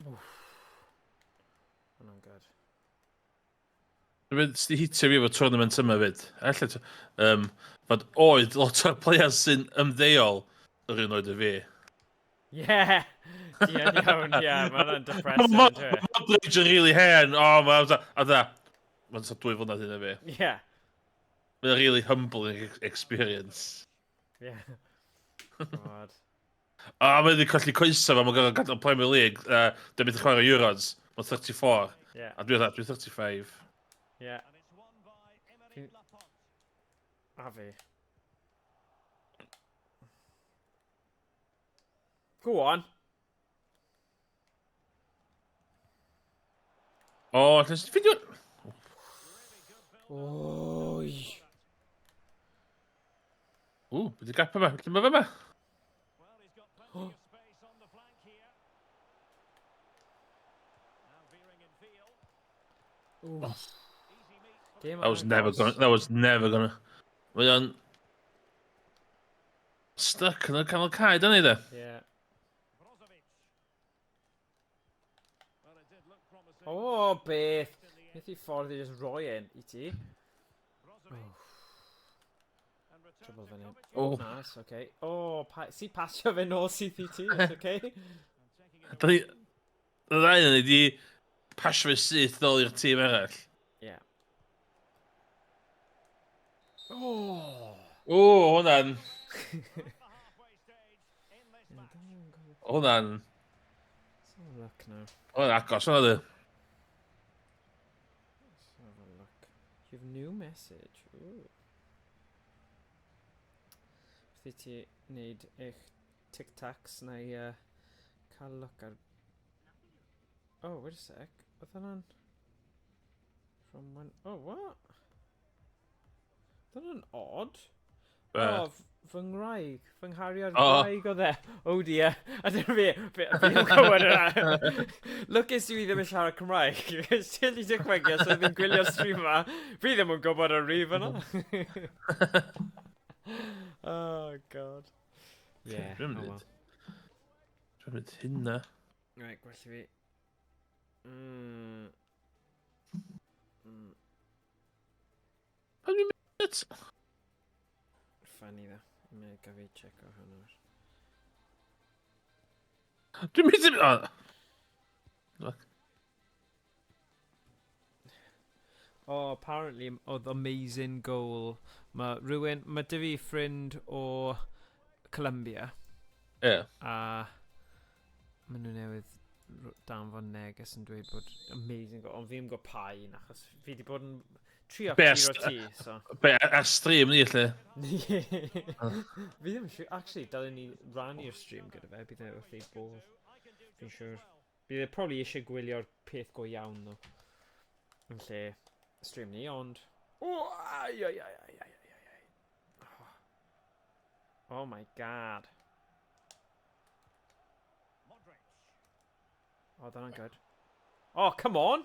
Wff. Hwnna'n good. Dwi'n mynd i hitio fi efo tournament yma fyd. Alla, fod oed lot o'r players sy'n ymddeol yr un oed y fi. Yeah! Di yn iawn, yeah, mae hwnna'n depressing, yndyw e? Modric yn really hen. O, mae'n... A dda, mae'n 2 flynedd hyn o fi. Yeah. Mae'n really humbling experience. Yeah. God. O, mae wedi colli coesau fo, mae'n gorfod gadael Premier League. Dwi'n mynd i chwarae Euros. Mae'n 34. Yeah. A dwi'n 35. Yeah. A fi. Go on. O, lle ti'n ffindio? Oi. O, beth yw'r gap yma? Lle mae fe yma? Ooh. That was never gonna, that was never gonna. Mae o'n stuck yn y canol cae, dyna ni de? Yeah. O, beth! Beth i ffordd i just roi en i ti? Trouble fan hyn. Oh. Nice, okay. O, si pasio fe nôl syth i ti, it's okay. Da ni... Y ddau yn ni di pasio fe syth nôl i'r tîm arall. Yeah. Oh! O, hwnna'n... Hwnna'n... Let's have a look now. Hwnna'n agos, hwnna di. Let's have a look. You have new message. Ooh. Wrth i ti wneud eich tic-tacs na i cael look ar... Oh, wait a sec. Oedd hwnna'n... From when... Oh, what? Dyna'n odd. Be? O, fy ngwraig, fy nghariad O. gwraig oedd e. Oh dear. A dyna fi, fi ddim yn gwybod hwnna. Lwcus yw i ddim yn siarad Cymraeg. Still i dychmygu os oedd ddim gwylio'r stream yma. Fi ddim yn gwybod y rif yna. Oh, God. Yeah, Dwi'n oh mynd. well. Dwi'n mynd hynna. Right, gwell i fi. Pan dwi'n mynd? Funny ddo. Mae gaf fi check o hwnna. Dwi'n mynd i... O. Look. Oh, apparently, oedd amazing goal. Mae rhywun, mae dy fi ffrind o Colombia. Ie. A maen nhw newydd danfon neges yn dweud bod amazing goal. Ond fi ddim gwybod pa un, achos fi wedi bod yn trio Be, curo ti, so. Be, ar stream ni, lle? Fi ddim yn siŵr, actually, dylen ni rannu'r stream gyda fe, bydd e wrth ei bodd. Fi'n siŵr. Bydd e probably eisiau gwylio'r peth go iawn, ddo. Yn lle stream ni, ond... O, ai, ai, ai, ai, ai, ai, ai. Oh. Oh my God. Oh, dyna'n good. Oh, come on!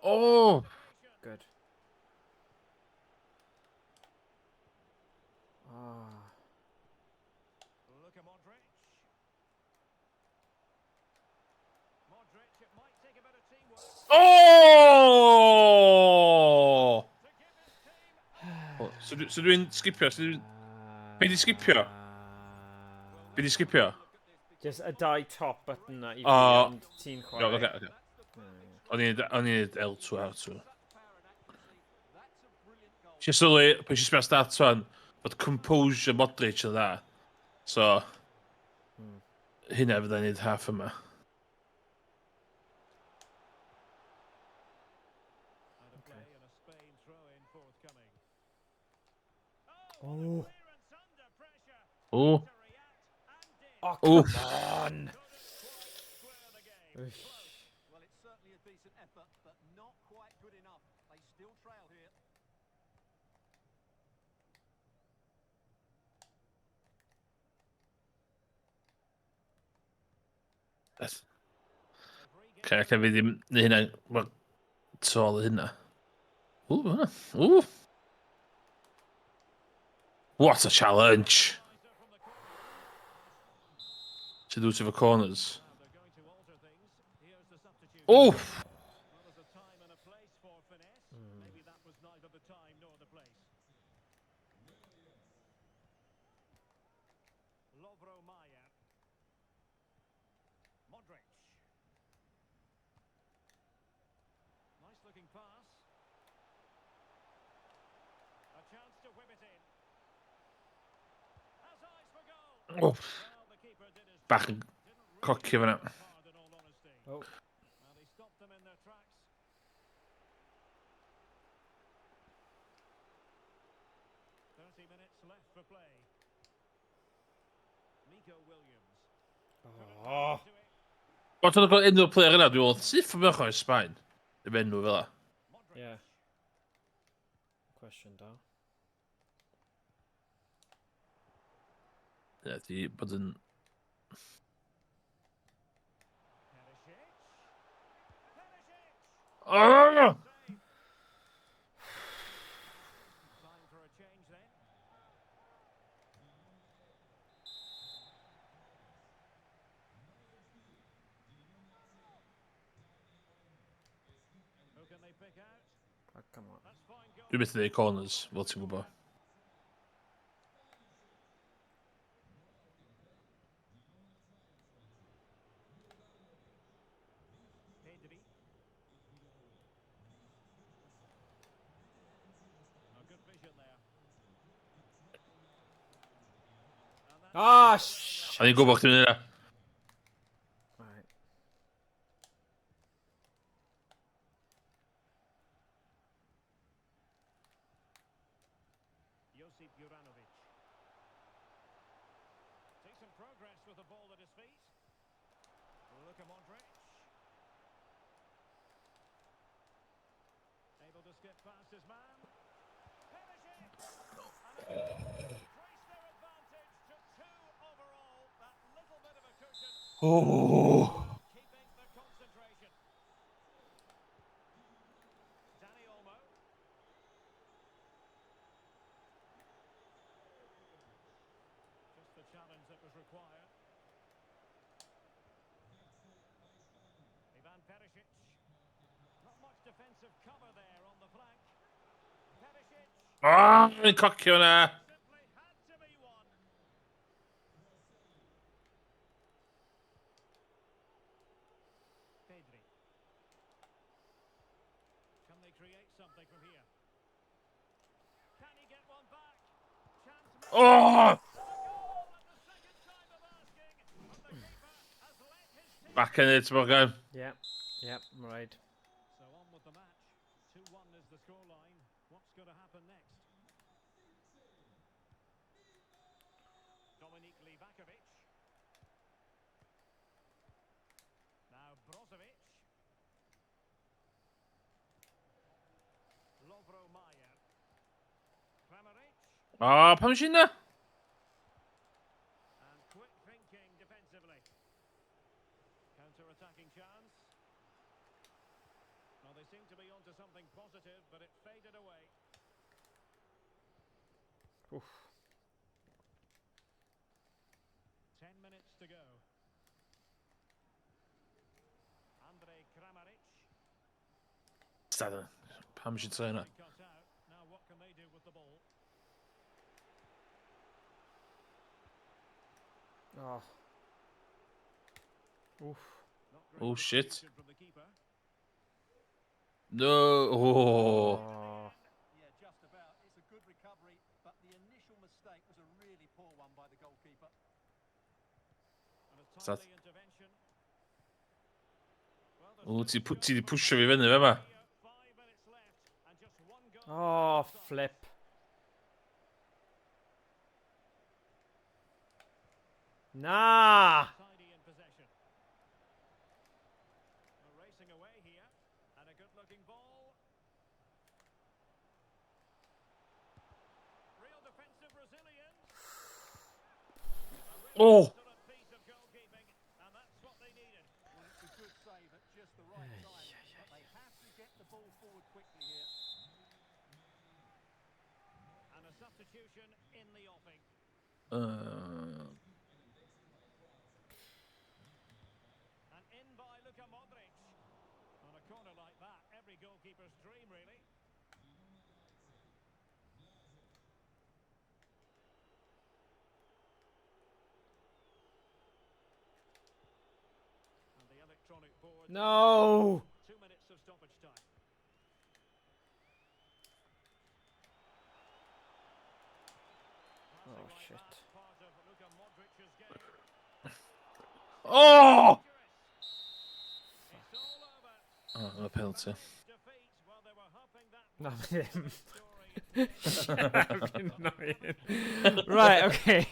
Oh! Good. Oh. Luka Modric. Modric, it might take a bit of teamwork. Oh! Oh, so dwi'n skipio? So dwi'n... Be di skipio? Be di skipio? Just y dau top button na i fi, O. ond ti'n No, chwarae. oce, oce. O'n i'n neud L2 R2. Ti'n sylwi, pan eisiau sbio stats fan, bod composure Modric yn dda. So, hynna fydda i'n neud half yma. And a play and a Spain throw-in forthcoming. Oh. Clearance under pressure O, to react and did. Oh, Oof. come on! Square the game. Oof. Well, it's certainly a decent effort, but not quite good enough. They still trail here. Yes. Oce, okay, fi ddim neud hynna, wel, tôl hynna. Ww, hwnna. Ww. What a challenge! To do to the corners. They're going to alter things. Here's the substitute. Oh! Well, there's a time and a place for finesse. Maybe that was neither the time nor the place. Lovro Majer. Modric. Nice looking pass. A chance to whip it in. Has eyes for goal. Oh, Well, the keeper did his bach yn cocio fyna. hard in all honesty. Oh. Well, he stopped them in their tracks. 30 minutes left for play. Nico Williams. Oh. To it. O, ti'n gweld unrhyw player yna, dwi'n meddwl, syth yn mewn o'r Sbaen. Efo enw fel 'a. Modric. Yeah. Cwestiwn da. Ie, di bod yn... Perisic. Perisic. Oh! Time for a change then. Who can they pick out? Oh, come on. That's fine goal. Dwi'n methu neud corners, fel ti'n gwybod. Pedri. A good vision there. And that Ah, sh! A ni'n gwybod chdi'n mynd yna. Right. Josip Juranovic. Decent progress with the ball at his feet. Luka Modric. Able to skip past his man. Oh. Ah, oh, cocio na. Oh! Back in it, Morgan. Yeah, yeah, right. So on with the match. 2-1 is the scoreline. What's going to happen next? Dominik Livakovic. Now Brozovic. Lovro Majer. Kramaric. Ah, pam sy'n na? And quick thinking defensively. Counter-attacking chance. Well, they seem to be onto something positive, but it faded away. Oof. 10 minutes to go. Andrej Kramaric. Stad. Pam sy'n trio na? Cut out. Now what can they do with the ball? Oh. Oof. Not great Oh, shit. distribution from the keeper. No. Oh. Oh. Yeah, just about. It's a good recovery, but the initial mistake was a really poor one by the goalkeeper. And a Stad. timely intervention. Well, there's O, still ti ti di scope for pwysio fi fyny fe ma. here. 5 minutes left and just one goal. Oh, flip. Na! Tidy in possession. Well, racing away here, and a good-looking ball. Real defensive resilience. A really Oh. excellent piece of goalkeeping, and that's what they needed. Well, it's a good save at just the right time, but they have to get the ball forward quickly here. And a substitution in the offing. And in by Luka Modric. On a corner like that, every goalkeeper's dream, really. And the electronic board. No! 2 minutes of stoppage time. Oh, Passing like shit. that, part of Luka Modric's game. Oh! It's all over. Oh, no penalty. Defeat while they were hoping that No, story. I've been annoying. Right, okay.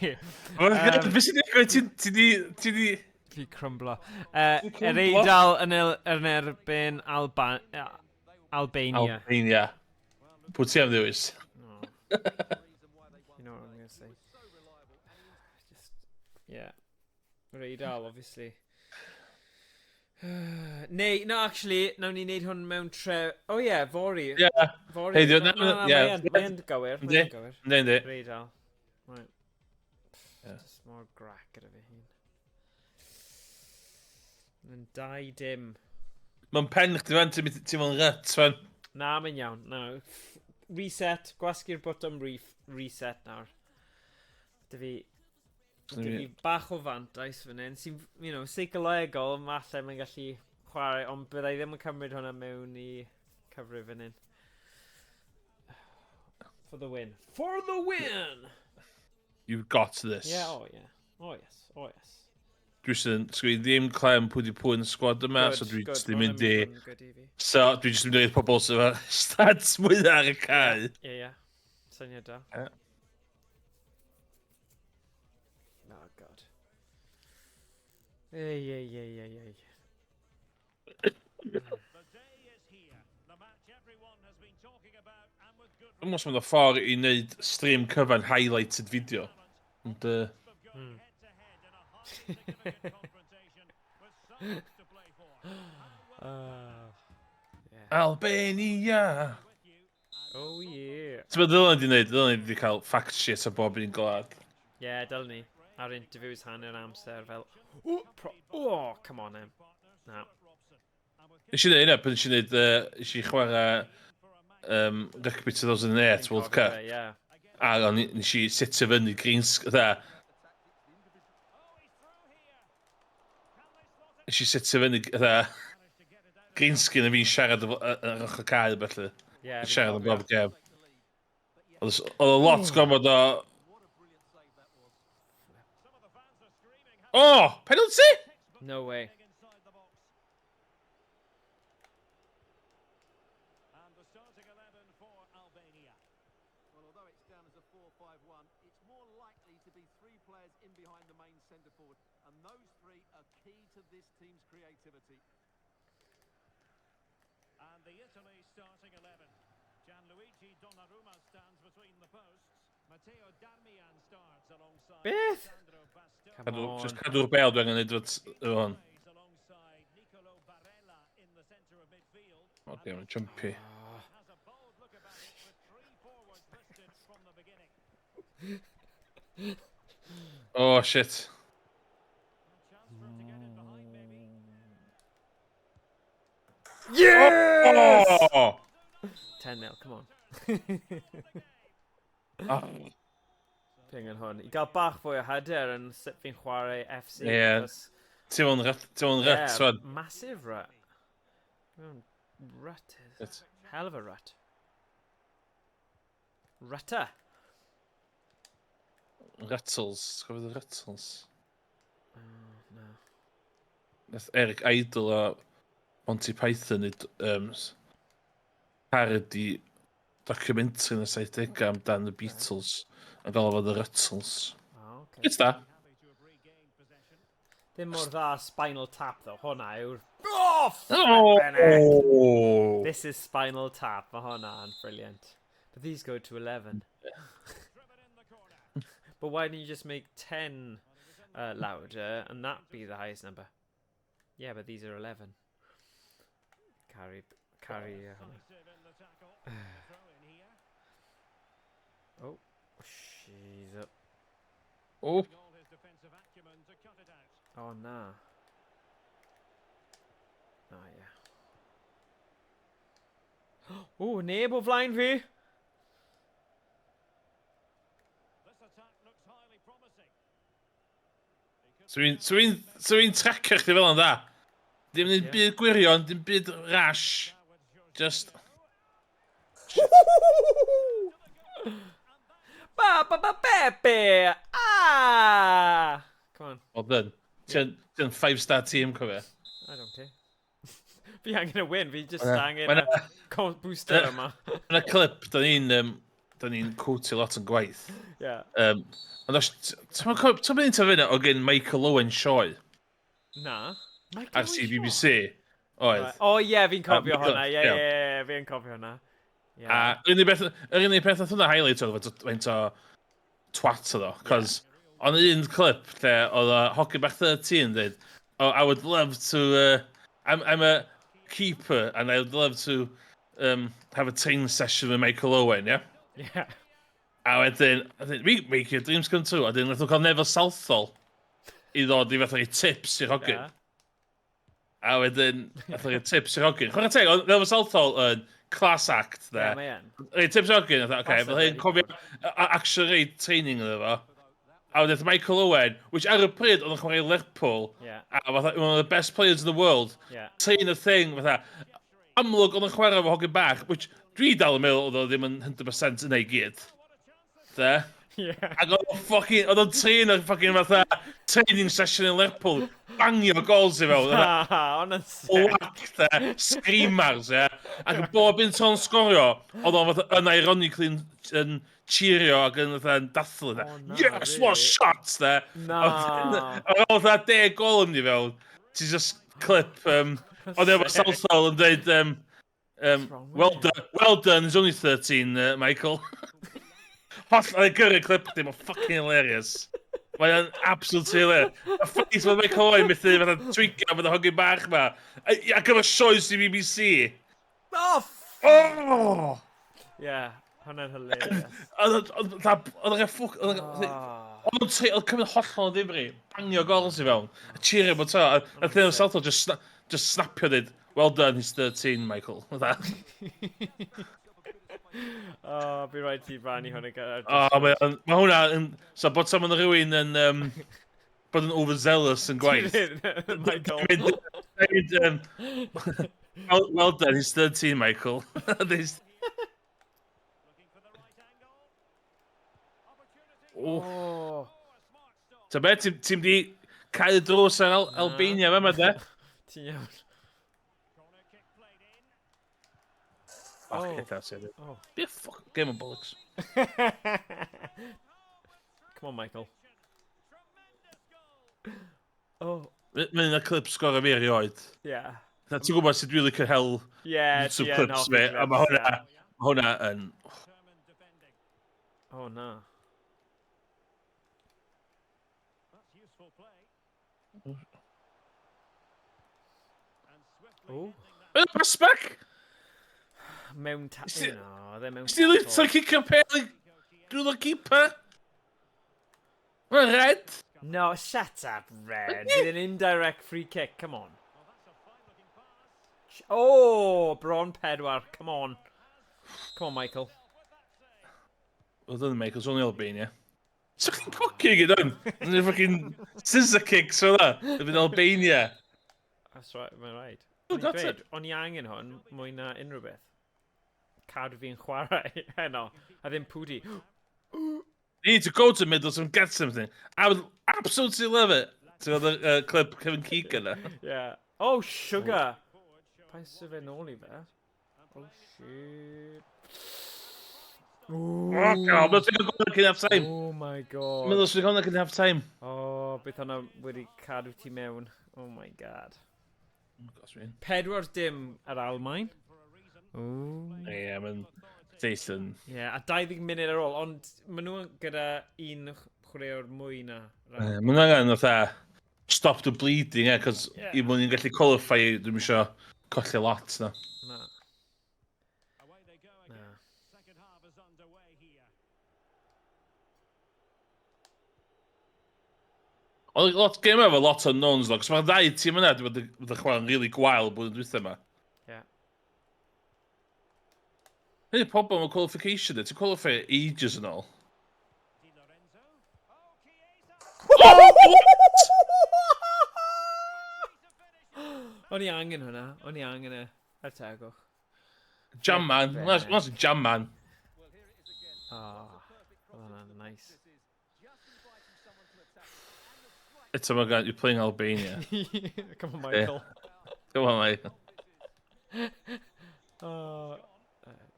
Be sy'n digwydd? Ti di... Ti di... Fi crumblo. Ti'n Yr crumblo? Eidal yn erbyn Albania. Albania. Pwy ti am ddewis? Oh, The reason why they won you know what I'm today. going to say. He was so reliable and he Just, yeah. Yr Eidal, obviously. Neu, no, actually, nawn ni wneud hwn mewn tre... Oh yeah, fory. Ie. Fory. Hey, Na, na, na, ie. mae yn gywir. Mae yn Yndi. gywir. Yndi, yndi. Yr Eidal. Right. Ie. Just more grac gyda fi hun. Mae'n 2-0. Mae'n pen chdi fan, ti'n mewn rut fan. Na, mae'n iawn. Na. Reset. Gwasgu'r botwm reset nawr. Dy fi bach o fantais fan hyn. Sy'n, seicolegol, falle mae'n gallu chwarae, ond byddai ddim yn cymryd hwnna mewn i cyfrif fan hyn. For the win. For the win! You've got this. Yeah, oh yeah. Oh yes, oh yes. Dwi sy'n sgwyd ddim clem pwy di pwy yn y sgwad yma, so dwi Good, jyst yn ma' mynd i... hwnna'n mynd good i fi. So dwi jyst yn mynd i pobl sydd efo stats mwyaf ar y cae. Ie. Syniad da. Ie. Oh, God. Ei, ei, ei, ei, ei. The day is here. The match everyone has been talking about and with good Dwi'n meddwl mynd o ffordd i wneud stream cyfan highlighted video. Ond, of going head to head in a highly significant confrontation. Yeah. Albania! Oh yeah. Ti'n meddwl dylen ni wedi gwneud? Dylen ni wedi cael fact sheet o bob un gwlad. Yeah, dylen ni. Ar interviews hanner amser fel... Oh, pro oh, come on then. Na. Nes i wneud hynna pan nes i wneud, nes i chwarae Rugby 2008 World Cup. Yeah. A o'n i- nes i setio fyny green dda. Nes i setio fyny dda green screen a fi'n siarad efo ar ochr cae felly. Yeah, fi'n Siarad am cofio. bob gem. Oedd o lot gormod o... Oh! Penalty? No way. And the starting 11 for Albania. Well, although it's down as a 4-5-1, it's more likely to be three players in behind the main centre forward, and those three are key to this team's creativity. And the Italy starting 11. Gianluigi Donnarumma stands between the posts. Matteo Darmian starts alongside Beth? Alessandro Bastoni. Come Cadw, on. just cadw'r bel dwi'n angen neud efo hwn. Plays alongside Nicolo Barella in the centre of midfield. O, dim yn jumpy. Has a bold look about it with three forwards listed from the beginning. Oh, shit. A chance for him to get in behind maybe. Yes! Oh! 10-0, come on. Oh. Ping yn hwn. I gael bach fwy o hyder yn sut fi'n chwarae FC. Ie. achos- Ti'n mewn rut, ti'n mewn rut, Yeah, wan. massive rut. Mewn rut is. Hell of a rut. Rutter. Ruttles. Ti'n cofio Ruttles? Oh, no. Nath Eric Idle a Monty Python neud parody documentary yn y 70au amdan y Beatles a gael o fod y Ruttles. Oh, okay. It's da. Ddim mor dda Spinal Tap, though. Hwnna yw'r... Oh, flippin' heck. Oh! This is Spinal Tap. Mae hwnna'n brilliant. But these go to 11. But why don't you just make 10 louder and that be the highest number? Yeah, but these are 11. Carry, carry. Hwnna. Decisive in the tackle. Throw in here. Oh, she's up. Oh, All his defensive acumen to cut it out. Oh, nah. Oh, yeah. Oh, neb o flaen fi! This attack looks highly promising. He could So fi'n tracio chdi fel yn dda. Dim yn Ie. byd gwirion, dim byd rash. now with Jorginho. Just... Ba ba ba Pepe! Ah! Come on, Well done. Ti'n ti five-star team, cofio. I don't care. Fi angen y win, fi just angen Ma' y booster yma. Yna clip, da ni'n da ni'n quotio lot yn gwaith. Ond os... Ti'n mynd i fyny o gen Michael Owen sioe Na. Michael ar Owen CBBC? Oedd. Right. Oh ie, fi'n cofio Michael- hwnna. Ie, ie, fi'n cofio hwnna. Ie. A yr unig peth nath hwnna highlight oedd faint o twat oedd o. Cos ond un clip lle oedd y hogyn bach 13 yn dweud, "Oh, I would love to, I'm a keeper and I would love to have a training session with Michael Owen," yeah? Yeah. A wedyn, I think, we make your dreams come true. A wedyn, nath nhw cael Neville Southall i ddod i fatha i tips i'r hogyn. A wedyn, nath nhw roi tips i'r hogyn. Chwarae teg, oedd Neville Southall yn class act, Ie, de. mae yn. Rhoi tips i'r hogyn, nath, oce, Class fel hyn, act, cofio, actually rhoi training iddo fo. A wedyn, Michael Owen, which ar y pryd oedd yn chwarae i Lerpwl, a fatha, one of the best players in the world, train a thing, fatha, amlwg oedd yn chwarae efo hogyn bach, which dwi dal yn meddwl oedd o ddim yn 100% yna i gyd. De? Ac oedd o'n fucking, oedd o'n train o'r fucking fatha training session in Lerpwl, bangio goals i fewn. Fatha, Hwnna'n sick. Whack, de, screamers, ie. Ac bob un tro'n sgorio, oedd o'n fatha yn ironically yn cheerio ac yn fatha yn dathlu, de. Oh, na, "Yes, what really? shot," de. Na. Ar ôl fatha 10 gol yn mynd i fewn, ti just clip, oedd efo Sick. Southall yn dweud, What's wrong with "Well him?" done, well done, he's only 13, Michael." Holl, oedd gyrru clip chdi, mae'n fucking hilarious. Mae o'n absolute hilarious. Y ffaith mae Michael Owen methu fatha twigio bod y hogyn bach ma. Ac efo sioe sy'n BBC. Oh! Oh! Yeah, hwnna'n hilarious. Oedd o'n ffwc... Oedd o'n oedd cymryd hollol o ddifri, bangio gols i fewn, a cheerio bod to, a Theo Salto just, just snapio dweud, well done, he's 13, Michael. Oh, fi rhaid ti rannu hwnna gyda... Oh, mae ma hwnna yn... So, bod someone rhywun yn... Um, bod yn overzealous yn gwaith. Michael. Mynd, um, well, well done, he's 13, Michael. oh. oh. Ta be, ti'n ti di cael y drws ar Al Albania fe ma, de? Ti'n iawn. Fuck oh. it, that's it. Oh. Be a fuck game of bollocks. Come on, Michael. Oh. Mae'n un o'r clips gorau fi erioed. Yeah. Na, ti'n gwybod sut dwi'n licio hel yeah, YouTube clips fi, a mae hwnna, ma hwnna yn... Oh, na. Oh. Mae'n pass back! Mewn ta... No, ddim mewn Sti literally cicio'r pel i drwy'r keeper? Mae'n red! No, shut up, Red. With an indirect free kick, come on. Oh, bron pedwar, come on. Come on, Michael. Well done, Michael, it's only Albania. So chi'n coci gyd o'n? Yn fucking scissor kicks fel yna. Yn Albania. That's right, mae'n right. Oh, O'n i'n that's dweud, it. o'n i angen hwn mwy na unrhyw beth. Cadw fi'n chwarae heno, a ddim pwdi. You need to go to Middleton and get something. I would absolutely love it. Ti'n gweld y clip Kevin Keegan na? Yeah. Oh, sugar! Pa'n sydd fe nôl i fe? Oh, shit. Oh, God, mae'n sy'n gweld cyn half time. Oh my god. Mae'n sy'n gweld cyn half time. Oh, beth hwnna wedi cadw ti mewn. Oh my god. Oh, gosh, man. 4-0 ar Almain. Ooh. Ie, mae'n Jason. Ie, yeah, a 20 munud ar ôl, ond maen nhw gyda un chwaraewr mwy na. Ie, Maen nhw angen fatha stop the bleeding, e, cos Ie. i mwyn i'n gallu qualify, dwi'n isio colli lot na. Na. Na. Oedd lot game efo lot o knowns, though, cos mae'r ddau tîm yna wedi bod yn chwarae'n really gwael blwyddyn dwytha yma. Ie. Hyn yw'r problem o qualification, ti'n qualify ages yn ôl. Oh, what? O'n i angen hwnna, o'n i angen e. Er tegwch. Jam man, hwnna'n jam man. Oh, oedd hwnna'n nice. Eto mae gan, you're playing Albania. Come on, Michael. Come on, mate. Oh,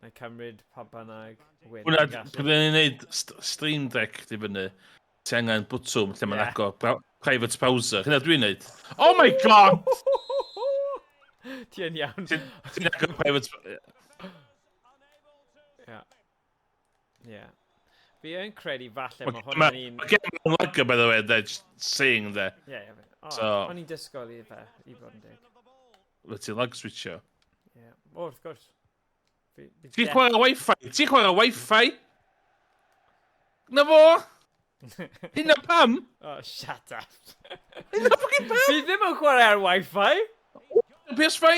na i cymryd pa bynnag win. Hwna, dwi'n gallu. pryd ni'n neud Stream Deck di fyny, ti angen bwtwm lle mae'n Ie. agor private browser. Hynna dwi'n neud. Oh my god! Ti yn iawn. Ti'n agor private... Ie. Ie. Fi yn credu falle Mae mae hwnna'n un... ma gen i'n lagio, by the way, they're just saying there. Ie, ie. O, So- O'n i'n disgwyl i fe, i fod yn deg. Wyt ti'n lag switcho. Ie. O, wrth gwrs. Ti'n chwarae Wi-Fi? Ti'n chwarae Wi-Fi? Na fo! Hynna pam? Oh, shut up. Hynna fucking pam? Fi ddim yn chwarae ar Wi-Fi. PS5?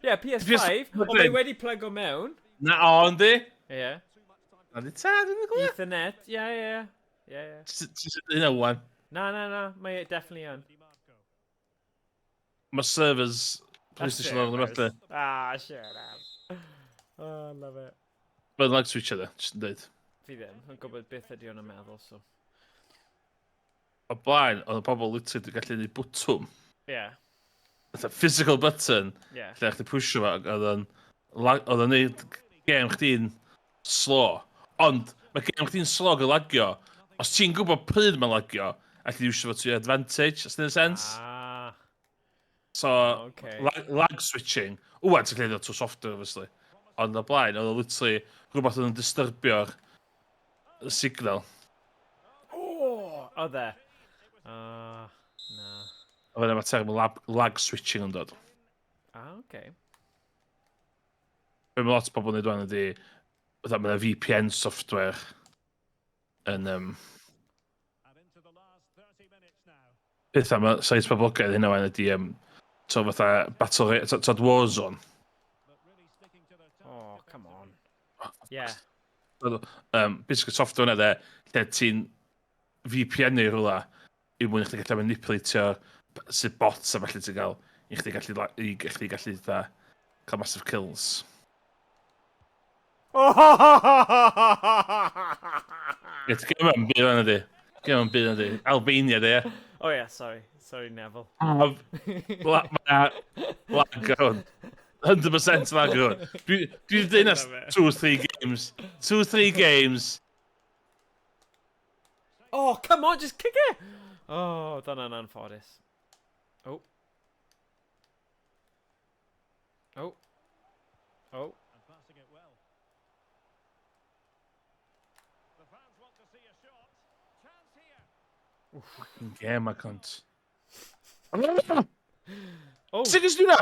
Ie, yeah, PS5. Ond mae wedi plygo mewn. Na, o, yndi? Ie. Yeah. Na di ta, dwi'n gwybod. Ethernet, ie, ie. Ie, ie. Ti'n hynna wan? Na, na, na, mae e definitely yn. Mae servers PlayStation lawr yn y Ah, shut up. Oh, love it. Mae'n lag switch yna, jyst yn dweud. Fi ddim, yn gwybod beth ydi o'n meddwl, so. O blaen, oedd y pobl literally wedi gallu gwneud bwtwm. Ie. Yeah. Fatha physical button. Ie. Yeah. Lle chdi pwysio fo, oedd o'n oedd o'n neud gêm chdi'n slow. Ond mae gêm chdi'n slow yn lagio. Os ti'n gwybod pryd mae'n lagio, allu di iwsio fo to your advantage, os dyna'n sense. Ah. So, okay. lag switching. Wwan, ti'n gallu neud o trwy software, obviously. Ond o blaen, oedd o literally rhywbeth oedd yn disturbio'r signal. Oh, Oedd e? Na. Oedd yna term lag, lag switching yn dod. Ah, oce. Okay. Be mae lot o bobl yn neud wan ydy, fatha mae VPN software yn... Pethau mae sites poblogaidd hynna wan ydy, so fatha Battle, tod Warzone. Oh, come on. Yeah. Basically software yna de, lle ti'n VPN neu rhywle i mwyn i chdi gallu manipulatio sydd bots a falle ti'n gael i chdi gallu, i chdi gallu dda, cael massive kills. Ie, ti'n gym am byd yna di. Gym am byd yna di. Albania di, ie. Oh yeah, sorry. Sorry, Neville. Mae lag ar hwn. 100% lag ar hwn. Dwi wedi dweud na 2-3 games. 2-3 games. Oh, come on, just kick it! Oh, dyna'n anffodus. Oh. Oh. Oh. Fucking game, I can't. Oh. Sut ys dwi'n na?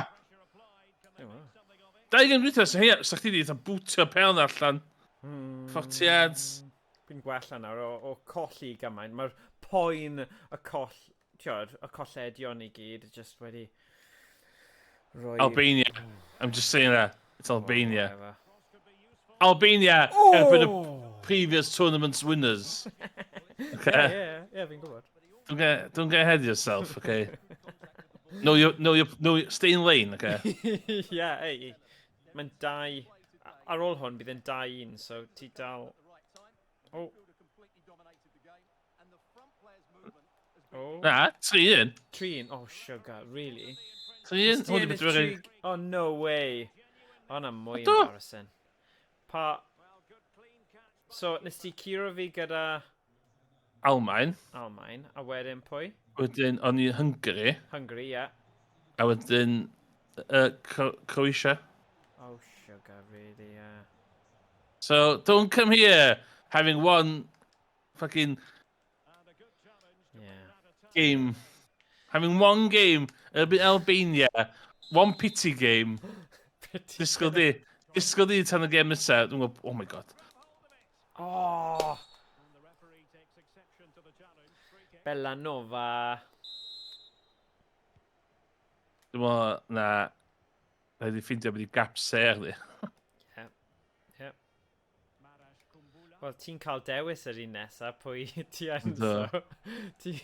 Dau gêm dwytha, sa chdi wedi eitha bwtio pel na allan. 40 yards. Fi'n gwella nawr o colli gymaint. Mae'r poen y coll, tiod, y colledion i gyd just wedi rhoi... Albania. I'm just saying that. It's Albania. Oh, whatever. Albania Oh! erbyn y previous tournament's winners. Okay? Yeah, fi'n gwybod. Don't get ahead of yourself, okay? No, you, no, you, no, stay in lane, okay? Yeah, ei, mae'n dau... Ar ôl hwn, bydd yn 2-1, so ti dal... Oh. Oh. Na, 3-1. 3-1. Oh, sugar, really? 3-1? Nes ti ennill tri... Oh, no way. O, na mwy Ydw. embarrassing. Pa... So, nes ti curo fi gyda Almain. Almain, a wedyn pwy? Wedyn, o'n i Hungary. Hungary, yeah. A wedyn, Croatia. Oh, sugar, really, yeah. So, don't come here having one fucking game. Having one game, Albania, one pity game. Pity. Disgwyl di. Disgwyl di tan y game nesaf. Dwi'n gwybod, oh my god. Oh! Bellanova. Dwi'n meddwl na... Rhaid i ffeindio beth i gap ser di. Yep. Wel, ti'n cael dewis yr un nesaf, pwy ti yn, Yndw. so... Ti...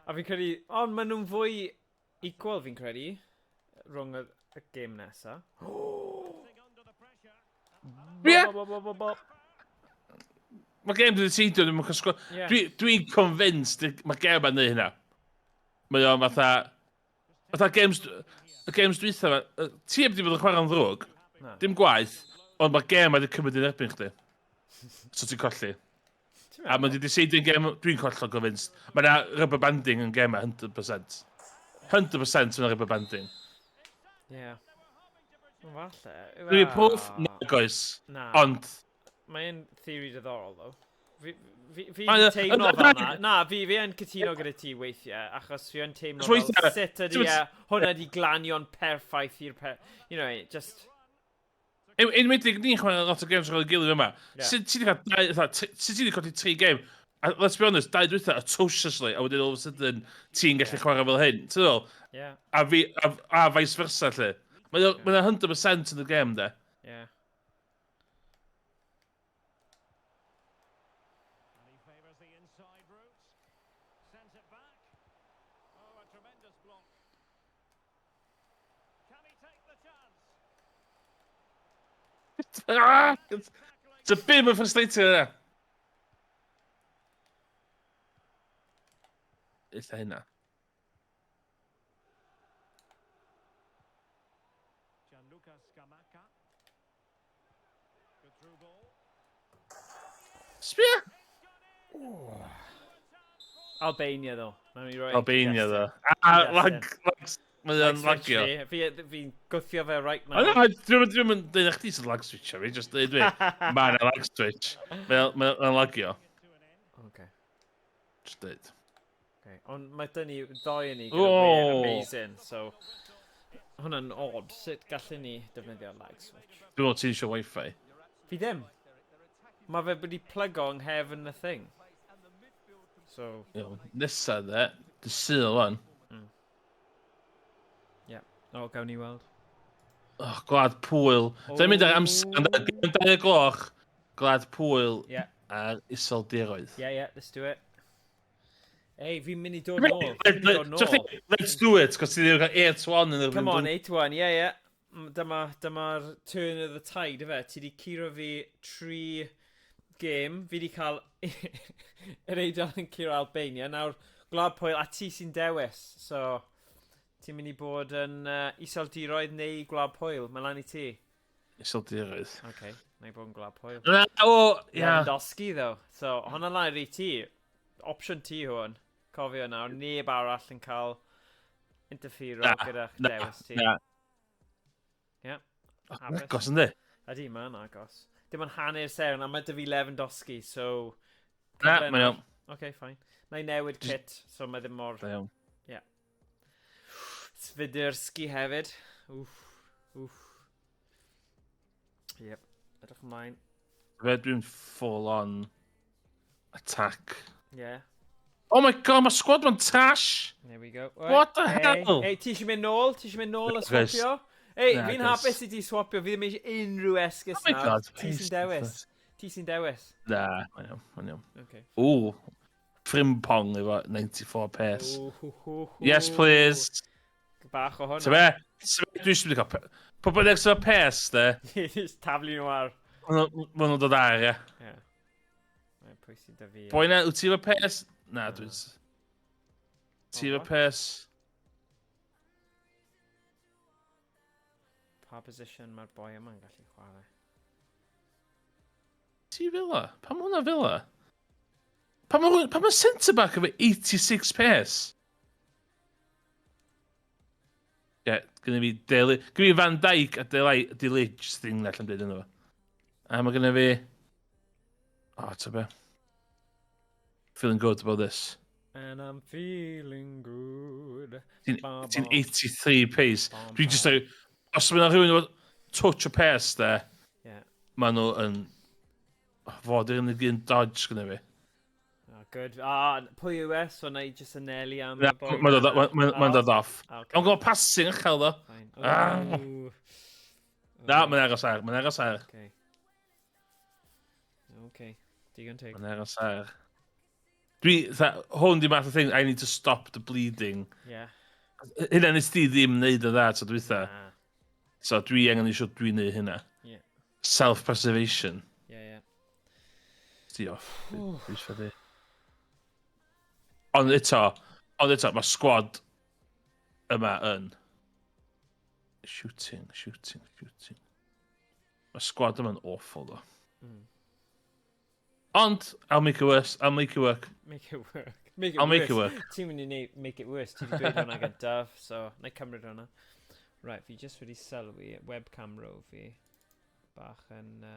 A fi'n credu... Ond maen nhw'n fwy equal, fi'n credu, rhwng y game nesaf. Ie! Bo, bo, bo, bo, bo. Mae game dwi'n seidio, dwi'n mwyn cysgo. Dwi'n convinced mae game yn neud hynna. Mae o'n fatha... Fatha games... Y games dwytha, ti heb di bod yn chwarae'n ddrwg. Na. Dim gwaith, ond mae game wedi cymryd yn erbyn chdi. So ti'n colli. Ti'n A mae'n di decidio game, dwi'n hollol convinced. Mae yna rubber banding yn game 100%. 100% mae'n rubber banding. Ie. Wel, falle. Dwi'n proof? Nag oes. Na. Ond, Mae'n theory diddorol, though. Fi Mae yn teimlo fel na. Na, fi yn cytuno gyda ti weithiau, achos fi yn teimlo Achos fel weithiau, sut ydi e, hwnna di glanio'n perffaith i'r You know, just... Enwedig ni'n chwarae lot o games o'r gilydd yma. Ie. Sut ti wedi cael dau, fatha, sut ti wedi colli tri game? A let's be honest, dau dwytha atrociously, a wedyn all of a sudden ti'n gallu chwarae fel hyn. Ti'n ddol? Yeah, A fi, a vice versa, lle. Mae o 100% yn y game, de. yeah. And he favours the inside route. Sends it back. Oh, a tremendous block. Can he take the chance? Ah! It's a bit mwy frustrating yna. Illa hynna. Gianluca Scamacca. Good through ball. Sbia! Albania, though. Nawn ni roi Albania, Iestyn. ddo. A, Iestyn. lag, lag, mae o'n lagio. Fi'n gwthio fe right O now. na, dwi'n dweud na chdi sy'n lag switcho fi, just dweud dwi. Mae yna lag switch. Mae o'n lagio. Okay. Just dweud. Okay. Ond mae dyn ni, ddoi yn ni gyda oh! we amazing, so... Hwna'n odd, sut gallen ni defnyddio lag switch? Dwi'n meddwl ti'n eisiau wifi. Fi ddim. Mae fe wedi plygo yng nghefn y thing. So... Iawn. Nesa de, dy Sul wan. Yeah. O, gawn ni weld. Oh, Gwlad Pwyl. Oh. Dwi'n mynd ar amser, yn 2 gloch, Gwlad Pwyl yeah. a'r Iseldiroedd. Yeah, yeah, let's do it. Ei, fi'n mynd i dod nôl. Fi'n mynd i dod nôl. Let's do it, cos ti ddim yn cael 8-1 yn yr... Come on, 8-1, yeah, yeah. Dyma, dyma'r turn of the tide, ife. Ti di curo fi 3 game. Fi di cael yr Eidal yn curo Albania. Nawr, Gwlad Pwyl, a ti sy'n dewis. So, ti'n mynd i bod yn Iseldiroedd neu Gwlad Pwyl. Mae lan i ti. Iseldiroedd. OK, na i bod yn Gwlad Pwyl. Na, o, ia. Lewandowski, though. So, hwnna lan i ti. Opsiwn ti hwn. Cofio nawr, neb arall yn cael interfero gyda'ch dewis ti. Na. Ie. Mae'n agos, yndi? Ydy, mae'n agos. Dim ond hanner seren, a mae dy fi Lewandowski, so... Na, mae'n iawn. OK, fine. Na i newid kit, so mae ddim mor... Da iawn. Ie. Sviderski hefyd. Wff, wff. Yep, edrych ymlaen. Fe dwi'n full on attack. Yeah. Oh my god, mae squad ma'n trash! There we go. What the hell? Ei, ti eisiau mynd nôl? Ti eisiau mynd nôl a swapio? Ei, fi'n hapus i ti swapio. Fi ddim eisiau unrhyw esgus oh my nawr. God, Ti sy'n dewis. Ti sy'n dewis. Na, mae'n iawn, mae'n iawn. Okay. Ooh, Frimpong efo 94 pace. Ooh, hw, hw, hw. Yes, please. Bach o hwnna. Ta be? Dwi eisiau mynd i cael... Pwy bynnag sy'n pace, de? Just taflu nhw ar. Ma' nhw'n dod ar, ie. Ie. Mae pwy sydd 'da fi? Boi na, wyt ti efo pace? Na, dwi'n... Ti efo pace? Pa position mae'r boi yma'n gallu chwarae? Ti fel la? Pam hwnna fel la? Pam mae pam mae centre back efo 86 pace? Ie, yeah, gynna fi Deli... Gynna fi Van Dijk a Delay... Delay, just thing na allan dweud yno fo. A mae gynna fi... O, oh, ta be. Feeling good about this. And I'm feeling good. Ti'n ti 83 pace. Dwi'n just like, os mae rhywun efo touch o pace de, maen nhw yn fod i'r unig un dodge gyda fi. Oh, good. Ah, pwy yw e? So na i just anelu am y boi. Mae'n dod, ma dod off. Ah, okay. Mae'n gwybod passing uchel, ddo. Fine. Ah. Ooh. Na, mae'n agos ar, mae'n agos ar. Okay. Okay. Digon teg. Mae'n agos ar. Dwi, tha, hwn di math o thing, I need to stop the bleeding. Yeah. Hynna nes di ddim wneud o dda, so dwytha. Na. So dwi angen i siwr dwi'n neud hynna. Yeah. Self-preservation. Yeah. Ti off. Dwi'n di. Ond eto, mae squad yma yn shooting, shooting, shooting. Mae squad yma'n awful, though. Ond, I'll make it worse. I'll make it work. Make it work. Make it I'll worse. make it work. Ti'n mynd i neud make it worse. Ti wedi dweud hwnna gyntaf, so na i cymryd hwnna. Right, fi just wedi sylwi webcam row fi bach yn...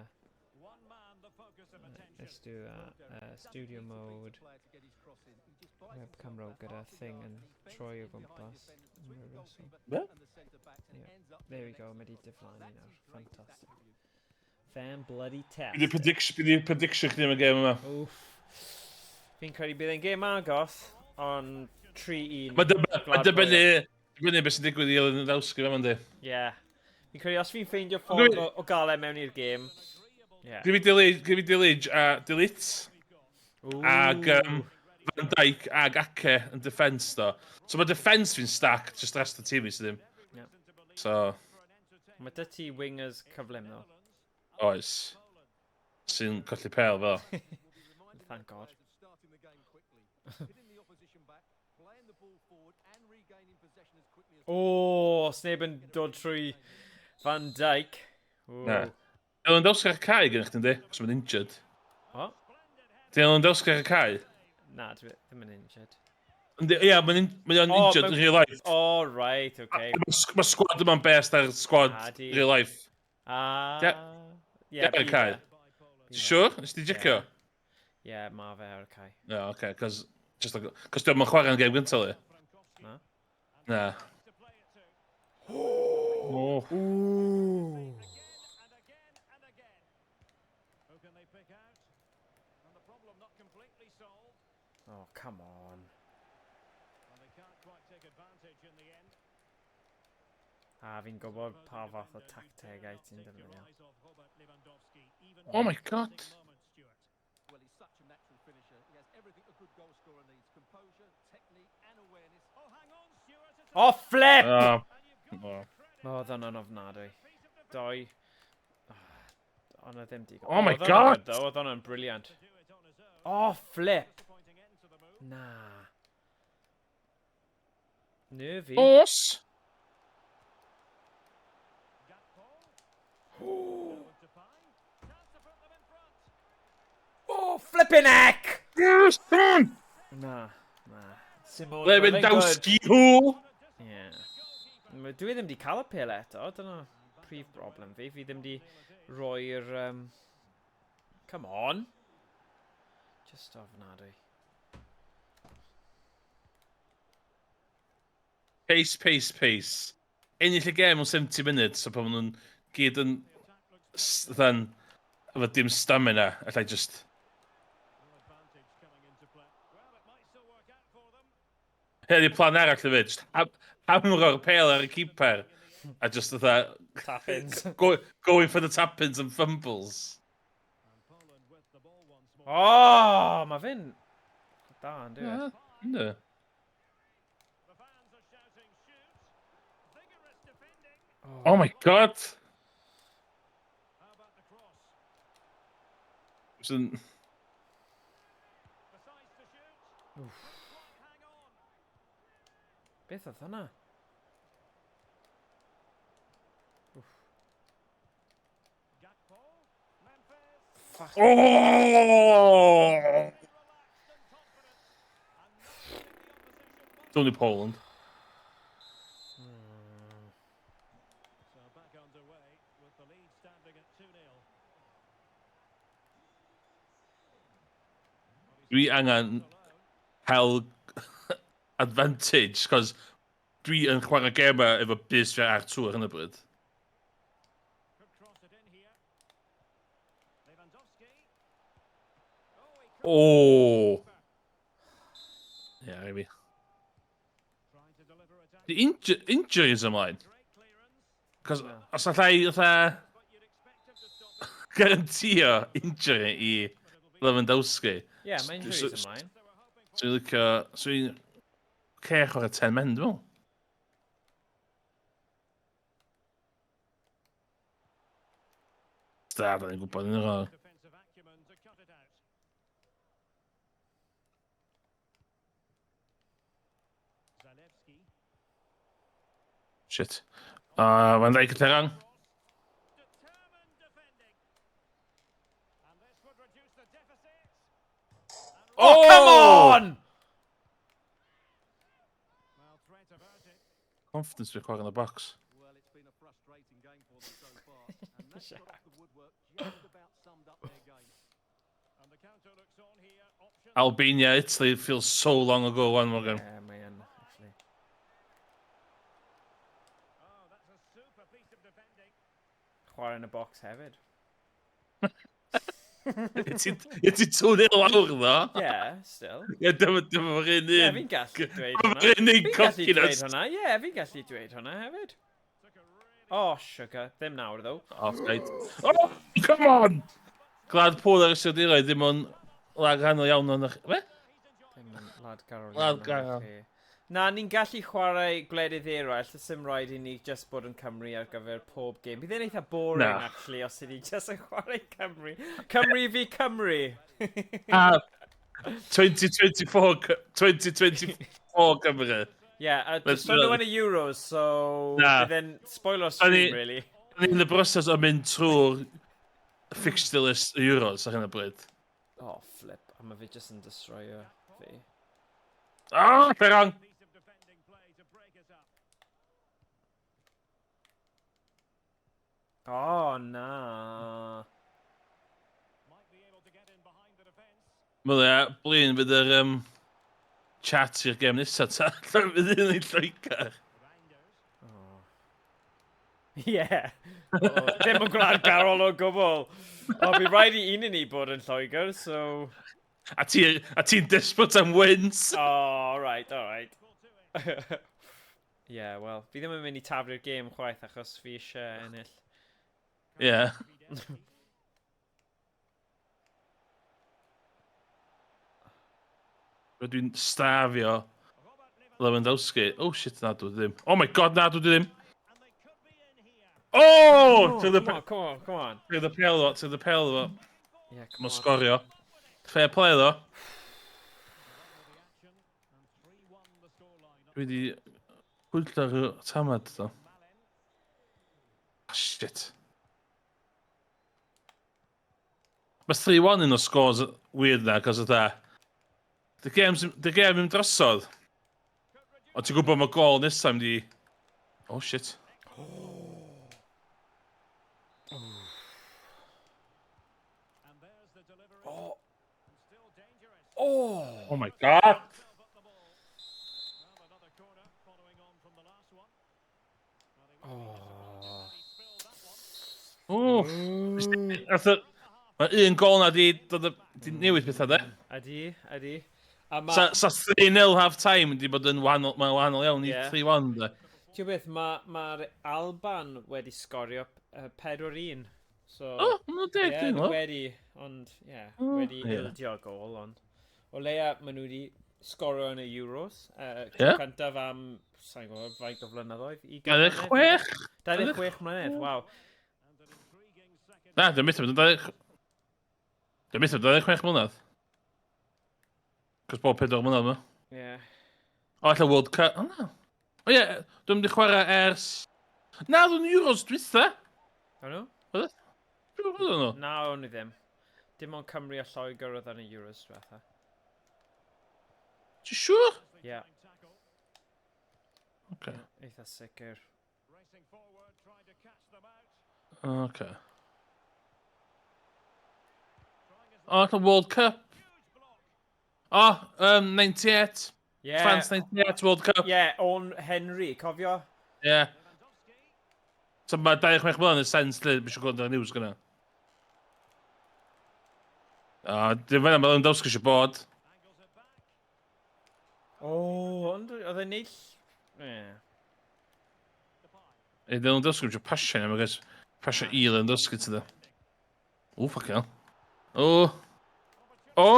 Let's do studio mode. Webcam row gyda thing yn troi o gwmpas. Be? Yeah. There we go, mae di diflannu nawr. Fantastic. Fan bloody test. Bydd prediction, bydd prediction chdi am y gêm yma. Oof. Fi'n credu bydd e'n gêm agos, ond 3-1. Mae dibynnu beth sy'n digwydd i Lewandowski fe, yndi. Yeah. Fi'n credu os fi'n ffeindio ffordd o gael e mewn i'r gêm. Yeah. Gynna fi De Ligt a De Ligt. Ag Van Dijk ag Ake yn defence do. So mae defence fi'n stacked, just rest of the team fi sydd ddim. Yeah. So, Mae dy ti wingers cyflym ddo. Oes. Sy'n colli pel fel. Thank God. O, sneb yn dod trwy Van Dijk. Ooh. Na. Lewandowski ar y cae gennych chdi, yndi? Os mae'n injured. O? Di Lewandowski ar y cae? Na, dwi ddim yn injured. Yndi, ie, mae'n mae o'n O, injured in real life. O, right, okay. Mae squad yma'n based ar squad Adi. real life. Ah. Ie, Ie, ar y cae. bydd e. Ti siwr? Nes di jecio? Ie, ma fe ar y cae. No, okay, cos... Just like, cos diolch yn chwarae yn gêm gyntaf li. Na? Na. Oh. Ooh. Oh, come on. A fi'n gwybod pa fath o tactegau ti'n defnyddio. Oh my God. Well, he's such a natural finisher. He has everything a good goal scorer needs. Composure, technique and awareness. Oh, hang on, Stuart. Oh, flip! Oh. Oh. Oedd hwnna'n ofnadwy. Doi. Ond oedd ddim digon. Oh my Oedd hwnna'n God! good though, oedd hwnna'n brilliant. Oh, flip! Na. Nervy. Os! Oh, flipping heck! Yes, come on! Na, na. Simone, Lewandowski who? Yeah. Dwi ddim di cael y pêl eto, dyna prif broblem fi. Fi ddim di roi'r... Come on! Just ofnadwy. Pace, pace, pace. Ennill y gêm mewn 70 minutes, so pan maen nhw'n gyd yn... Fatha'n... Efo dim stamina, allai just... Hyn ydi plan arall hefyd, just hamro'r pêl ar y keeper. A just fatha... Tap-ins. Going for the tap-ins and fumbles. Oh, mae fe'n da yn dweud. Ynddo. Oh my God! Sy'n... Beth oedd hwnna? Oof. Fuck. Oh! It's only Poland. So back underway with the lead standing at 2-0. Dwi angen hel advantage, cos dwi yn chwarae gema efo bys fi ar R2 ar hyn o bryd. Could cross it in here. Lewandowski. Oh, he could Oh! Ie, yeah, fi. trying to deliver it out. The injuries ymlaen. Great clearance, Cos os allai fatha but you'd expect him to stop it. garantio injury i Lewandowski. Yeah, mae injuries ymlaen. So i'n licio... So i'n... Ce chwarae 10 men, dwi'n meddwl. Da, da ni'n gwybod yn yr Defensive acumen to cut it out. Zalewski. Shit. Mae'n dweud gyda rang. Determined defending. And this would reduce the deficit. Oh, come on! Well, threat averted. Confidence fi chwarae yn y box. Well, it's been a frustrating game for them so far. And that shot off the woodwork just about summed up their game. And the counter looks on here. Option Albania, Italy feels so long ago, one Morgan. Yeah, mae yn, actually. Oh, that's a super piece of defending. Chwarae yn y box hefyd. Ti 2-0 lawr ddo? Yeah, still. Ie, dyma dyma fo'r un Yeah, un. fi'n gallu dweud Dyma hwnna. fo'r un un Fi'n gallu dweud cockiness. hwnna. Yeah, fi'n gallu dweud hwnna hefyd. Oh, sugar. Ddim nawr, though. Offside. Oh, come on! Glad Pwyl ar y Iseldiroedd ddim ond lag rhannol iawn o'n... Be? Ddim yn lad garol Lad iawn garol. ohonoch chi. Na, ni'n gallu chwarae gwledydd eraill, does dim rhaid i ni just bod yn Cymru ar gyfer pob game. Bydd e'n eitha boring, Na. actually, os ydi just yn chwarae Cymru. Cymru fi Cymru! A 2024, 2024 Cymru. Yeah, Let's does nhw do yn y Euros, so Na. bydd e'n spoiler Da stream, really. Ni yn y broses o mynd trwy'r fixture list y Euros ar hyn o bryd. Oh, flip. A mae fe just yn destroyo fi. Ah, Ferran! Piece of defending play to break it up. Oh, na. Might be able to get in behind the defence. Mwya, blin fydd yr... chat i'r gem nesaf ta. Fydd un yn Lloegr. Oh. Ie. Oh, ddim yn gwlad garol o gwbl. O, fi rhaid i un i ni bod yn Lloegr, so... A ti'n a ti desperate am wins. Oh, all right, all right. yeah, well, fi ddim yn mynd i taflu'r gêm chwaith achos fi eisiau ennill. Ie. Yeah. Rydw i'n starfio Lewandowski. Oh shit, na dwi ddim. Oh my god, na dwi ddim. Oh! Oh, come on, come on, come on. Take the pale though, take the pale though. Yeah, come Mae'n sgorio. Fair play though. Dwi wedi pwyllio'r tamad though. Oh, shit. Mae 3-1 un o scores weird na, cos oedd The game's, the game yn drosodd. Ond ti'n gwybod mae gol nesaf mynd i... Oh, shit. Oh. Oh. Oh my god. Oh. Oh. Mae un gol na di, dod di newid pethau, de? Ydy, ydy. A ma... Sa, sa 3-0 half time di bod yn wahanol, mae'n wahanol iawn i Ie. 3-1, de. Ti'n beth, mae'r ma Alban wedi sgorio 4-1. So, O, oh, mae'n deg, ie, dwi'n nhw gwybod. wedi, ond, ie, yeah, O, wedi ie. ildio gol, ond o leia maen nhw wedi sgorio yn y Euros. Tro Ie. cyntaf am, sa'n gwybod, faint o flynyddoedd? 26? 26 mlynedd, waw. Na, dwi'n methu bod yn 20... Dwi'n methu bod yn 26 mlynedd. Cos bob 4 mlynedd ma. Ie. O, alla World Cup. O, na. O ie, dwi'n mynd i chwarae ers... Na, dwi'n Euros dwytha. O'n nhw? Oedd? Dwi'n gwybod nhw. Na, o'n i ddim. Dim ond Cymru a Lloegr oedd yn y Euros diwetha. Ti'n siŵr? Ie, Oce. eitha sicr. Oce. O, alla World Cup. O, 98. Ie. France 98 World Cup. Ie, o'n Henry, cofio? Ie. Yeah. So mae 26 mlynedd yn sens lle, bys eisiau gweld ar news gyna. O, dim fan'na mae Lewandowski eisiau bod. O, ond oedd e'n neill... Ie. Ei, Lewandowski eisiau pasio ni, mae'n pasio i Lewandowski ti dda. O, fuck hell. O! O!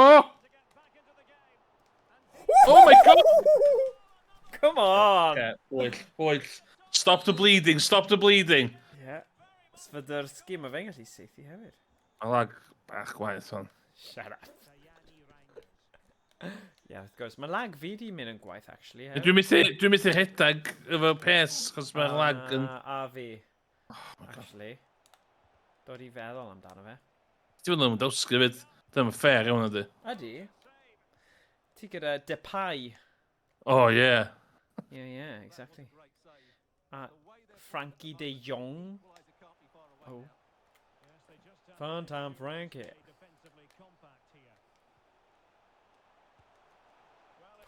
Oh my god! Come on! Yeah, bwyll, bwyll. Stop the bleeding, stop the bleeding. Ie. Sfydyrski, mae fe'n gallu saethu hefyd. Mae lag bach gwaith hwn. Shut up. Ie, wrth gwrs. Mae lag fi di mynd yn gwaith, actually. hefyd. Dwi'n methu, dwi'n methu rhedeg efo pes, chos mae'r lag yn... A fi. Actually. Dod i feddwl amdano fe. Ti'n mynd Lewandowski hefyd. Dyma'n fair iawn ydy. Ydy. Ti gyda Depay. Oh, yeah. Yeah, exactly. A Frankie de Jong. Oh. Fun time, Frankie.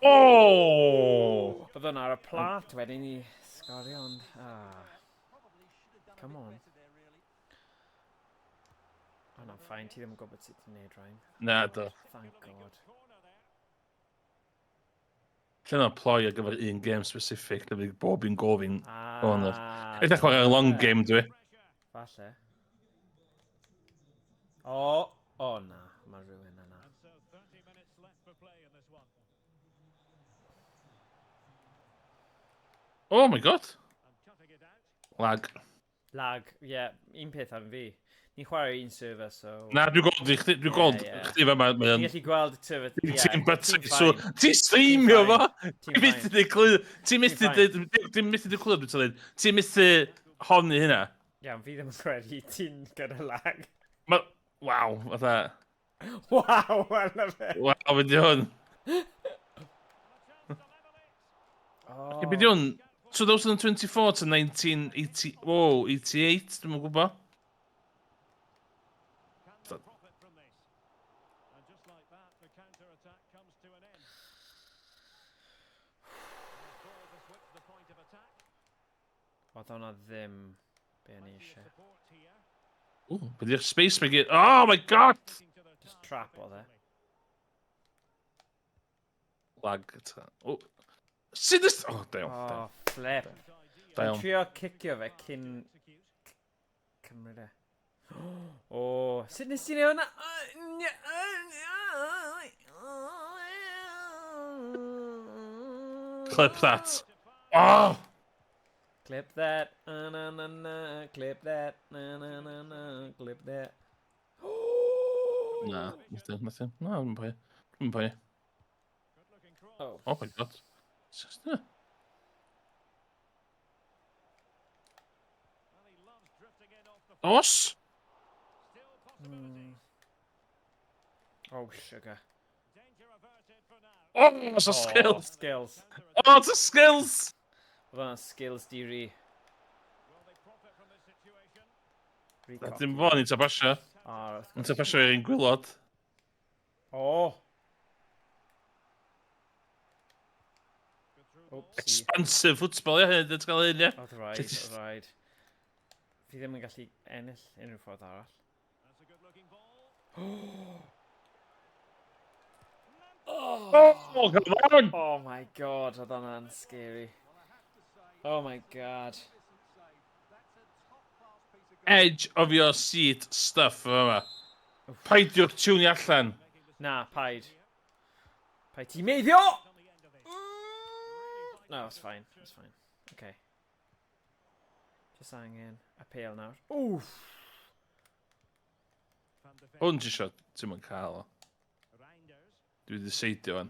Oh! Bydd hwnna ar y plat wedyn i sgorio, ond... Ah. Come on. O, na'n fine, ti ddim yn gwybod sut ti'n neud rhain. Na, do. Thank God. Lle yna ploi ar gyfer un game specific, lle fydd bob un gofyn. Ah, O, na. Eitha chwarae long game, dwi. Falle. O, o na, mae rhywun yna. Oh my god. Lag. Lag, ie, yeah, un peth am fi. Ni'n chwarae un server, so... Na, dwi'n gweld i chdi, dwi'n gweld Ie, ie. chdi fe ma, Ti'n mae'n... gallu gweld y server... ie, Ti'n butty, ti'n so... fine. Ti'n streamio fo! Ti'n Ti'n methu fine. dweud clwy... Ti'n methu fine. dweud... Ti'n methu dweud clywed beth ti'n dweud. Ti'n methu honni hynna. Iawn, fi ddim yn credu ti'n gyda lag. Ma... Waw, fatha... Waw, I love it. Waw, be di hwn? Oh. Be di hwn? 2024 to 1980... Whoa, 88, dwi'n gwybod. Can they profit from this? And just like that, the counter-attack comes to an end. Oedd hwnna ddim be o'n i eisiau. Ooh, be di'r space mae gyd? Oh my God! Just trap oedd e. Lag. Oh. Sut ys... Oh, da iawn. Oh, flip. Da iawn. Trio cicio fe cyn cymryd e. O, oh, sut nes ti neud hwnna? Clip that. Oh! Clip that. Na, na, na, clip that. Na, na, na, na, clip that. Na, nothing, nothing. Na, dwi'n poeni. Dwi'n poeni. Oh. Oh my God. Sut yna? Os? Oh, sugar. Oh, it's a skills. Oh, skills. Oh, it's a skills! Oedd hwnna'n skills di-ri. Na, dim fo, ni'n tapasio. O, wrth Ni'n gwrs. tapasio i'r un gwylod. O! Oopsie. Expansive football, ie, hynny, ti'n gael un, ie. Oedd rhaid, oedd rhaid. Fi ddim yn gallu ennill unrhyw ffordd arall. Oh, come on! Oh my God, oedd hwnna'n scary. Oh my God. Edge of your seat stuff yma. Paidiwch tiwnio allan. Na, paid. Paid ti'n meiddio! No, it's fine, it's fine. Okay. Just angen y pêl nawr. Oof! Hwn ti isio, ti'n mynd cael o. Dwi wedi seidio fan.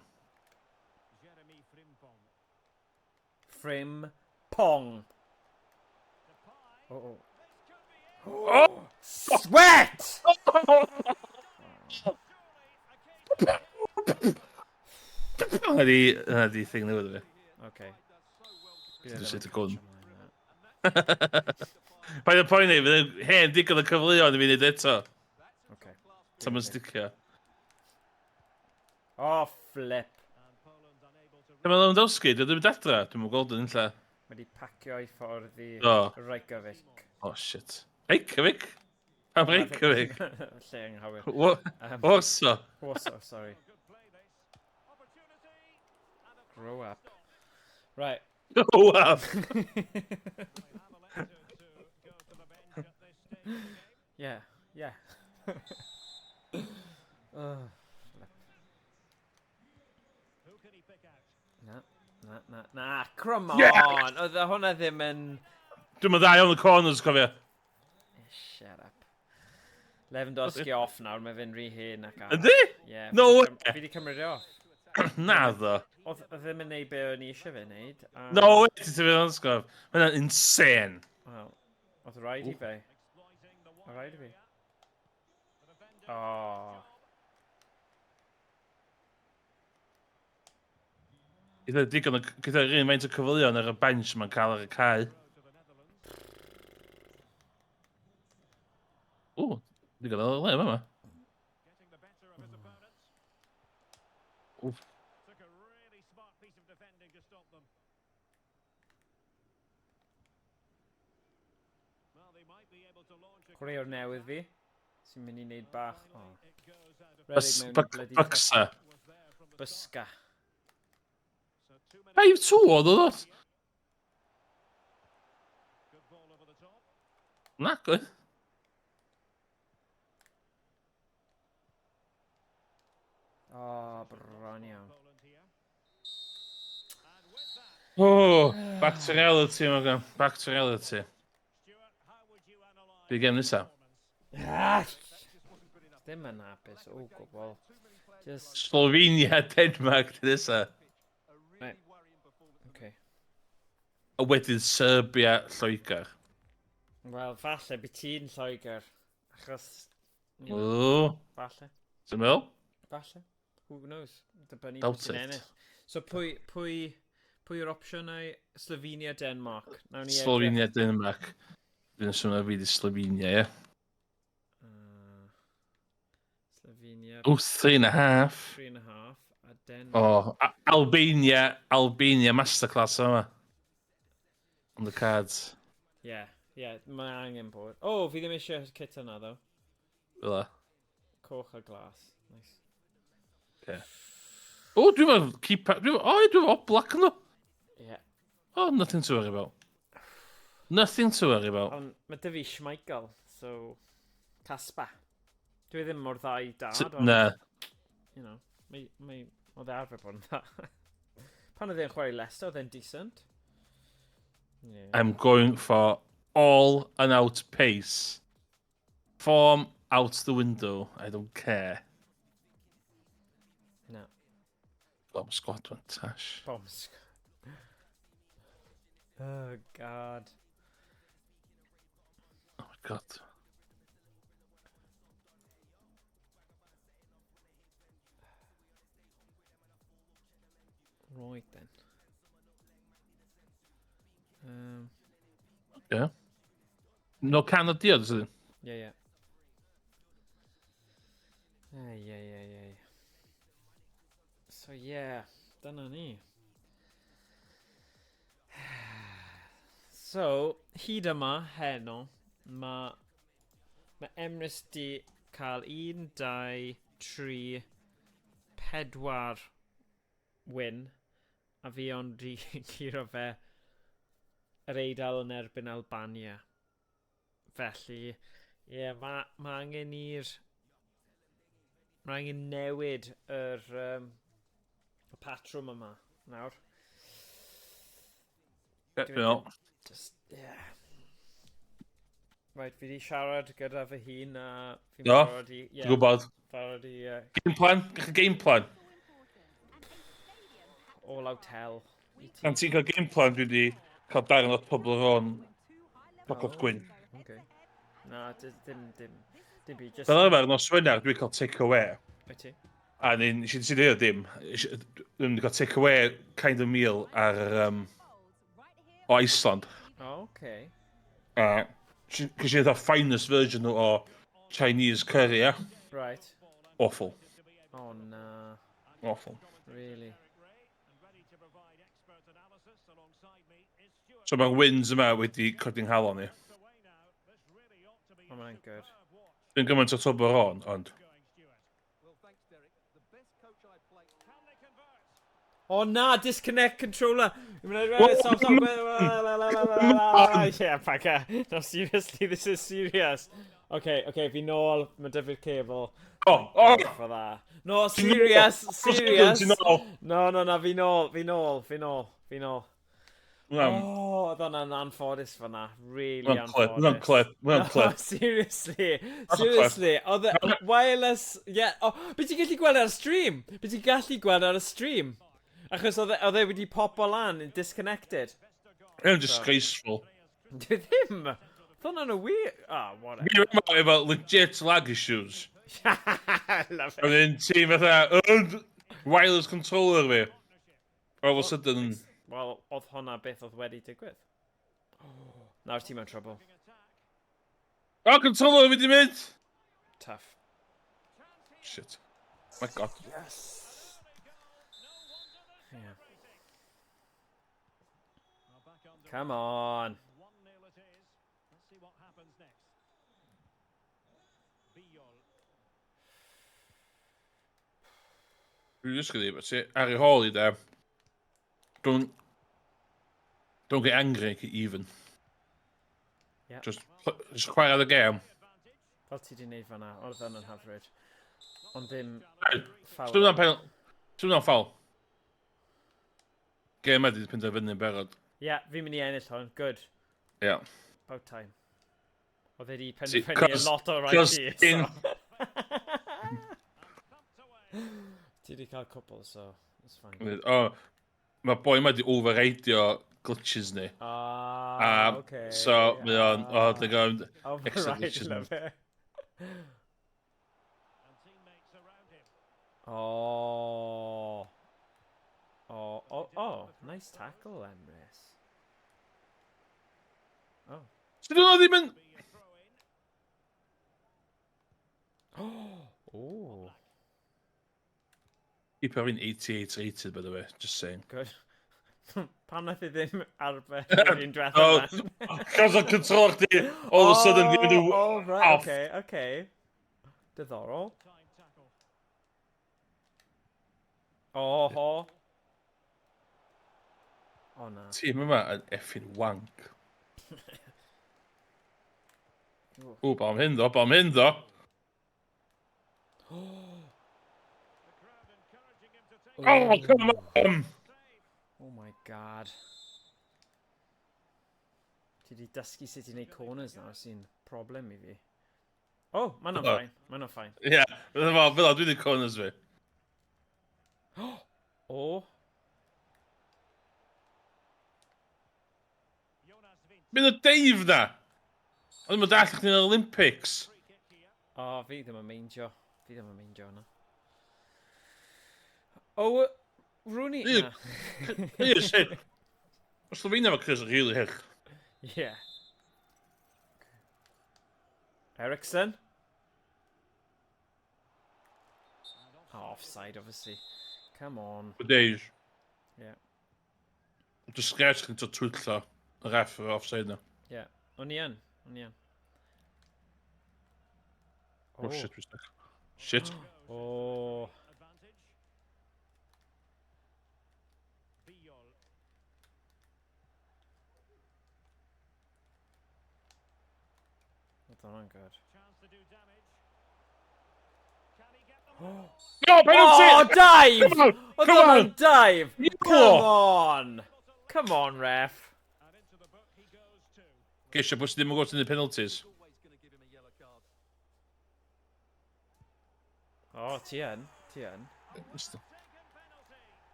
Frim Pong. Oh, oh. Oh! Sweat! Hwnna di thing newydd fi. Okay. Dwi'n sut y gwn. Paid y poeni, fydd yn hen digon o cyfleoedd i fi wneud eto. Okay. Sa ma'n sticio. Oh, flip. Dyma Lewandowski, dwi ddim yn adra. Dwi'n mynd gweld yn lle. Mae di pacio i ffordd i Do. Reykjavik. Oh, shit. Reykjavik? Pam Reykjavik? Lle anghywir. Warsaw. Warsaw, sorry. Grow up. Right. Grow up. Yeah. Oh, flip. Na, na, na, na, come on! Yeah! Oedd hwnna ddim yn... Dwi'n mynd dda iawn y corners, cofio. Shut up. Lewandowski off nawr, mae fe'n rhy hen ac Yndi? Yeah, No fi 'di way! Fi wedi cymryd e off. Na ddo. Oedd ddim yn neud be o'n i eisiau fe wneud. A... No way, ti'n fynd o'n sgof. Mae hwnna'n insane. Wel, oedd rhaid i fe. Oedd rhaid i fi. Oh. Gyda digon o, gyda'r un faint o cyfleoedd ar y bench mae'n cael ar y cae. Ww, digon o le yma. Wff. Chwaraewr newydd fi, sy'n mynd i wneud bach... Oh. Bus, Redeg mewn i bloody Bucsa. Busca. 5-2 oedd o ddod? Na, oedd. Oh, bron iawn. Oh, back to reality, mae Back to reality. Be gem nesa? Ah! Ddim yn hapus o gwbl. Just... Slovenia, Denmark, di nesa. Right. Okay. A wedyn Serbia, Lloegr. Wel, falle by ti'n Lloegr. Achos... O, Falle. ti'n meddwl? Falle. Who knows? Dibynnu Doubt pwy sy'n it. ennill. So pwy yw'r opsiynau? Slovenia, Denmark. Nawn ni edrych. Slovenia, Denmark. Dwi'n swnio fi di Slovenia, ie. Slovenia, Oh, 3.5. 3.5. A Denmark. Oh, Albania, Albania masterclass yma. On the cards. Ie, ie, mae angen bod. O, oh, fi ddim eisiau kit yna, ddo. Fel Coch a glas. Nice. Okay. O, dwi'n meddwl keeper. Dwi'n o, dwi'n meddwl Oblak nhw. Yeah. Oh, nothing to worry about. Nothing to worry about. Ond mae dy fi Schmeichel, so... Caspa. Dwi ddim mor dda i dad, ond... Na. You know, mae... mae oedd e arfer bod yn dda. Pan oedd e'n chwarae Leicester, oedd e'n decent. Yeah. I'm going for all and out pace. Form out the window. I don't care. No. Bomb squad one, Tash. Bomb squad. Oh, God. Oh my God. Right then. Yeah. No can o diod, ydyn? Yeah. Ay, ay, ay, ay. So yeah, dyna ni. So, hyd yma, heno, mae Emrys di cael 1, 2, 3, 4 win, a fi ond di curo fe yr Eidal yn erbyn Albania. Felly, ie, yeah, mae angen newid y patrwm yma nawr. Yeah. Just, yeah. Right, fi di siarad gyda fy hun a fi'n Do, barod i... Dwi'n gwybod. Barod i Game plan? Gach game plan? All out hell. I ti. Pan ti'n cael game plan, dwi wedi cael darn o Toblerone chocolate gwyn. Okay. Na, dim byd. Just. Fel arfer, nos Wener, dwi'n cael take away. Wyt ti? A ni'n, nes i dweud dim, dwi'n cael take away kind of meal ar, o Iceland. Oh, okay. A, cos i the finest version o Chinese curry, yeah? Right. Awful. Oh, na. Awful. Really? So mae'r wins yma wedi codi'n halon ni. Oh, mae'n good. Dwi'n gymaint o Toblerone, ond. Oh na, disconnect controller! Stop, stop. Yeah, bugger. No, seriously, this is serious. Okay, fi nôl, mae 'da fi'r cable. Oh! For that. No, serious, serious. Ti'n nôl? No, fi nôl, fi nôl, fi nôl, fi nôl. Oh, oedd hwnna'n anffodus fyna. Really Hwnna'n clip, anffodus. Hwnna'n clip, hwnna'n No, clip. seriously, That's a clip. seriously, oedd y wireless, yeah, oh, beth ti'n gallu gweld ar y stream? Beth ti'n gallu gweld ar y stream? Achos oedd e wedi popo lan, yn disconnected. Hwnna'n disgraceful. Dwi ddim. Oedd hwnna'n y wir. Ah, oh, whatever. Fi yma efo legit lag issues. Love A it. then ti'n fatha, "Oh, wireless controller fi." All of a sudden, Wel, oedd hwnna beth oedd wedi digwydd. Oh, nawr ti mewn trouble. Oh, controller fi di mynd! Tough. Shit. My God. Yes. Yeah. Come on. 1-0 it is. Let's see what happens next. Bijol. Dwi'n just gonna ti ar ei hôl i de. Don't get angry, get even. Yeah. Just chwarae the game. Fel ti di wneud fan'na, oedd hwnna'n hyfryd. Ond ddim foul. Dwi'n pen. Dwi'n foul. Game yma di penderfynu yn berod. Ie, yeah, fi'n mynd i ennill hwn. Good. Yeah. About time. Oedd e di See, penderfynu a lot o rai ti. So. Ti di cael cwpl, so it's fine. Oh, mae boi yma di overrideio glitches ni. Ah, okay. So, mae o'n, oh, they're going, extra Override, glitches. love it. And teammates around him. Oh. Oh, nice tackle, Emrys. Oh. So dyn nhw ddim yn. Be a throw in. Oh, Keeper fi'n 88 rated, by the way, just saying. Good. Pam nath i ddim arbed yr un diwethaf Oh, then? Cos o control chdi, all of a sudden, di mynd Oh, right, off. okay, okay. Diddorol. Oh, ho. Oh, na. Tîm yma yn effing wank. Ww, bom hyn ddo, bom hyn ddo. Oh, come on! Oh my god. Ti di dysgu sut i wneud corners nawr sy'n problem i fi. Oh, mae hwnna'n Oh. fine. Mae hwnna'n fine. Ie, yeah, fel fel dwi wedi corners fi. Oh. Mynd o Dave na! Oedd yn dall chdi'n Olympics. Oh, fi ddim yn meindio. Fi ddim yn meindio hwnna. Oh, Rooney. Ie. Na. Ie, shit. Mae Slovenia efo Chris really hyll. Yeah. Ericsson. Oh, offside, obviously. Come on. Dave. Yeah. Disgrace chdi'n to twyllo y ref efo offside na. Yeah. O'n i yn. O'n i yn. Oh, shit, we're stuck. Shit. Oh. Oedd hwnna'n good. No, penalty! Oh, dive! Come on! Oedd Come hwnna'n on! dive! You Come on! Come on, ref. Geisio pwy sydd ddim yn gwybod sy'n neud penalties. Always going to give him a yellow card. Oh, ti yn. Ti yn.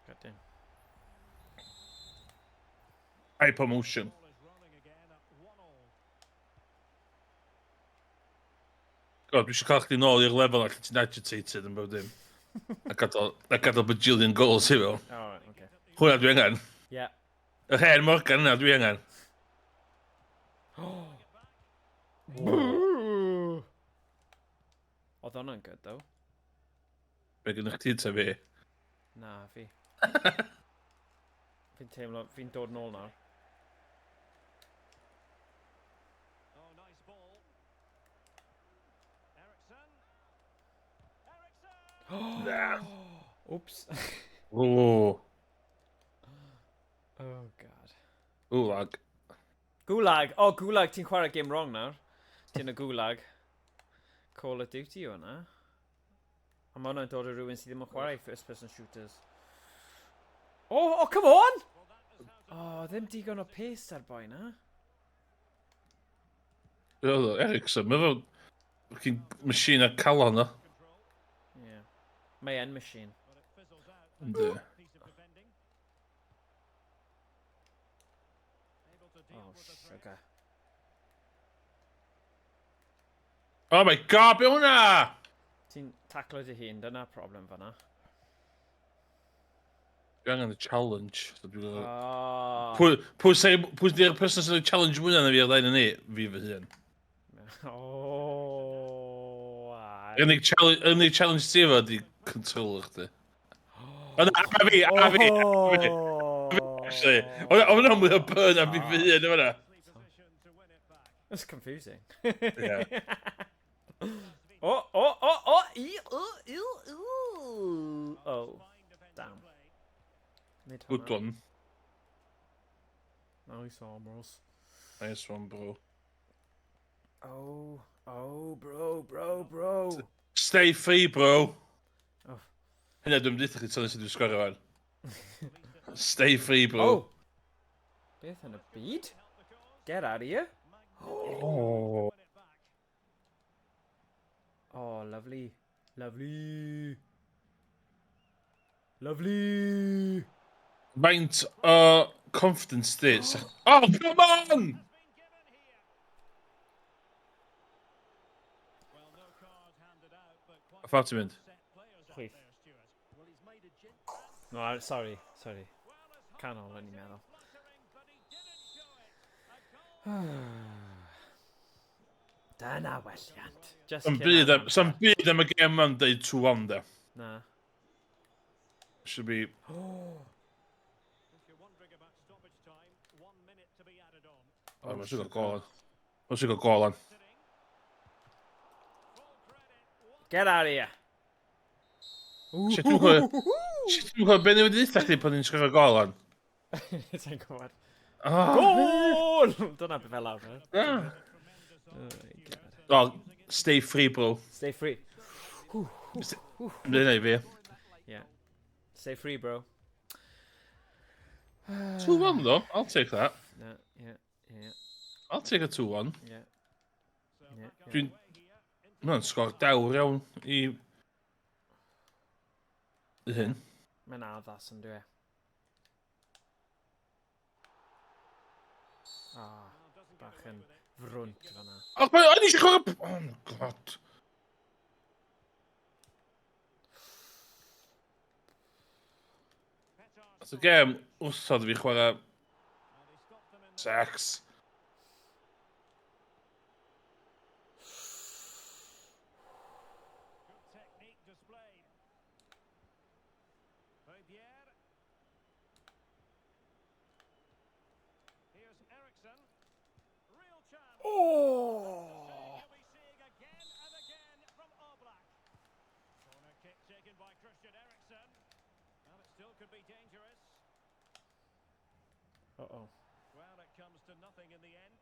God damn. Hypermotion. God, dwi eisiau cael chdi nôl i'r lefel lle ti'n agitated yn bob dim. A gadael, a gadael bajillion goals i fel. Oh, right, okay. Hwna dwi angen. Yeah. Yr hen Morgan yna dwi angen. Boo! Oedd hwnna'n good, though. Be gynnwch chi ta fi? Na, fi. Fi'n teimlo, fi'n dod nôl nawr. Oh, nice ball. Ericsson. Ericsson! Na. Oops. O. Oh, God. Gulag. Gulag! Oh, Gulag, ti'n chwarae game wrong nawr. Ti'n y Gulag. Call of Duty yw hwnna. A mae hwnna'n dod o rhywun sydd ddim yn chwarae first person shooters. Oh, oh, come on! Oh, ddim digon o pace ar boi na. Oedd o, Ericsson, mae fel fucking machine ar calon o. Yeah. Mae yn machine. Yndi. Piece of defending. Able to deal Oh, with the threat. sugar. Oh my god, be hwnna? Ti'n taclo dy hun, dyna problem fanna. Dwi angen y challenge. So dwi'n gwybod- Oh. Pwy, pwy sy'n pwy sy'n person sy'n challenge mwyaf na fi ar ddau ni? Fi fy hun. Oh. ai. Unig challenge, unig challenge ti efo di control chdi. O na, a fi, a fi, a fi. Oh. Actually, o hwnna'n mwy o burn am fi fy hun, yma. Position to win it back. That's confusing. Yeah. Oh, oh, oh, oh, e, e, e, e. Oh, Fine defensive damn. play. Nid Good hwnna. one. Nice armors. Nice one, bro. Oh, oh, bro, bro, bro. Stay free, bro. Oh. Hynna dwi'n mynd i chdi tan sydd dwi'n sgorio fan. Stay free, bro. Oh. Beth yn y byd? Get out of here. Oh. Oh, lovely. Lovely. Lovely. Faint o confidence di? Oh, come on! Well, no card handed out, but quite Fawr ti'n mynd? set players out Chwith. there, Stuart. Well, he's made a gent. No, sorry, sorry. Canol, o'n i'n meddwl. Fluttering, but he didn't show it. A goal. Dyna welliant. Just Sam cyn byd am, amser. sam byd am y gêm ma'n deud 2-1 de. Na. Should be... Oh, mae'n siŵr gol. Mae'n siŵr gol an. Get out of here. Shit, dwi'n gwybod... Shit, dwi'n gwybod beth ni wedi dweud chdi pan ni'n sgorio gol an. Ti'n gwybod. Oh, Gol! Dyna beth fel awr. Yeah. Oh my god. Oh, stay free, bro. Stay free. Mynd i fi. Yeah. Stay free, bro. 2-1 though, I'll take that. No, yeah, I'll take a 2-1. yeah. Dwi'n... Mae'n sgor dawr iawn i... I hyn. Mae'n addas yn dwi. Ah, bach yn frwnt fanna. O, oh, o'n i eisiau chwarae... Oh my god. Nath y gêm wrthod fi chwarae sex. Oh! Uh-oh. Well, it comes to nothing in the end.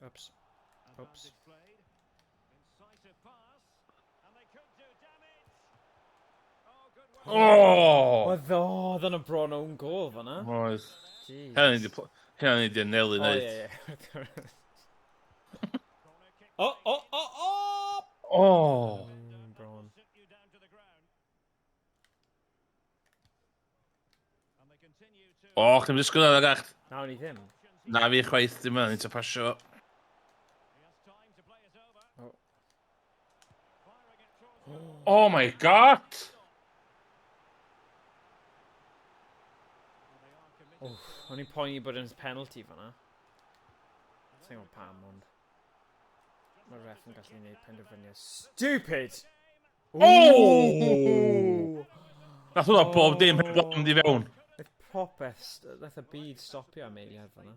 Oops. Oops. Oh! Oedd o, oedd yna bron own goal fanna. Oedd. Jeez. Hynna ni di anelu Oh, wneud. ie, ie. Oh, oh, oh, oh! Oh! Bron. O, chdi'n disgwyl yna gach. Na, o'n i ddim. Na fi chwaith, dim yna, ni'n pasio. Oh. Oh my god! Oh, o'n i'n poeni bod yn penalty fanna. Sa'n gwybod pam, ond... Mae'r ref yn gallu gwneud penderfyniad stupid! Oh! Nath hwnna bob dim heb mynd i fewn. Nath popeth, nath y byd stopio am eiliad fanna.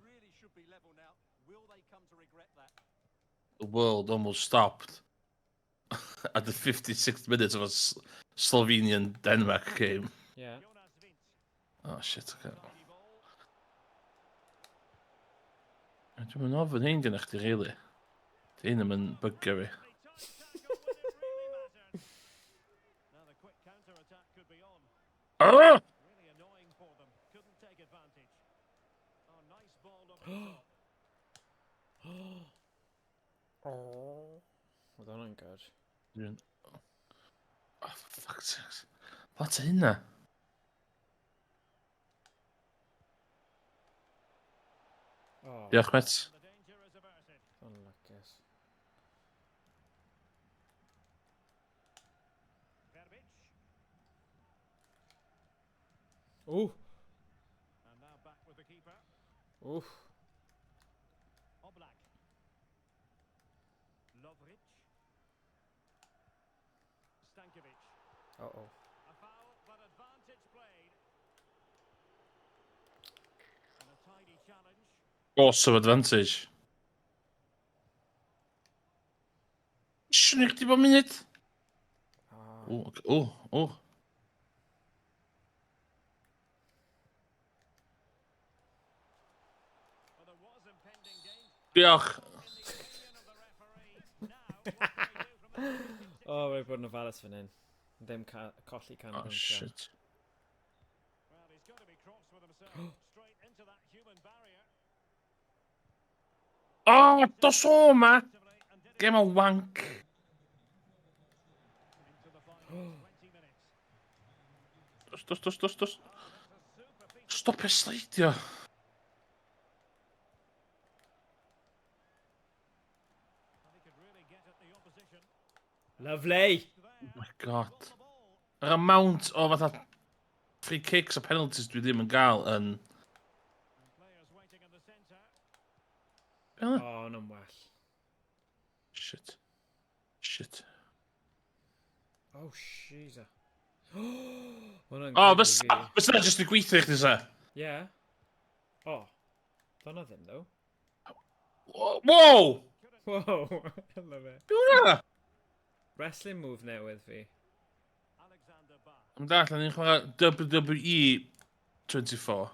The world almost stopped at the 56th minute of a Slovenian-Denmark game. Yeah. Oh shit, okay. Dwi'n mynd ofyn hyn gyda chdi, really. Di hyn yn bygio fi. Ah! Oh. Oedd hwnna'n good. Dwi'n... Oh, for fuck's sake. Lot o hynna. Oh, Diolch, met. Unluckies. Ooh. Oof. Uh-oh. A foul, but advantage played. And a tidy challenge. Awesome advantage. Swn i chdi bod munud? Ah. O, o, o. Well, there was impending danger. Diolch. In the opinion of the referee. Now, what can they do from the Oh, rhaid bod yn ofalus fan hyn. Ddim colli can Oh, shit. Well, he's got to be cross with himself. Straight into that human barrier. Oh, dos o ma! And did it Game o wank. into the final 20 minutes. Dos, dos, dos, dos, dos. Stopio sleidio. And he could really get at the opposition. Lovely! Oh my god. Yr amount o fatha free kicks a penalties dwi ddim yn gael yn... And players waiting in the centre. Be oedd o? Oh, hwnna'n well. Shit. Shit. Oh, shiza. Hwnna'n O, good i fysa, fi. fysa jyst i gweithio i chdi sa. Yeah. Oh. Dyna ddim, though. Wow! Whoa! I love it. Be hwnna? Wrestling move newydd fi. Am dall, ni'n chwarae WWE 24.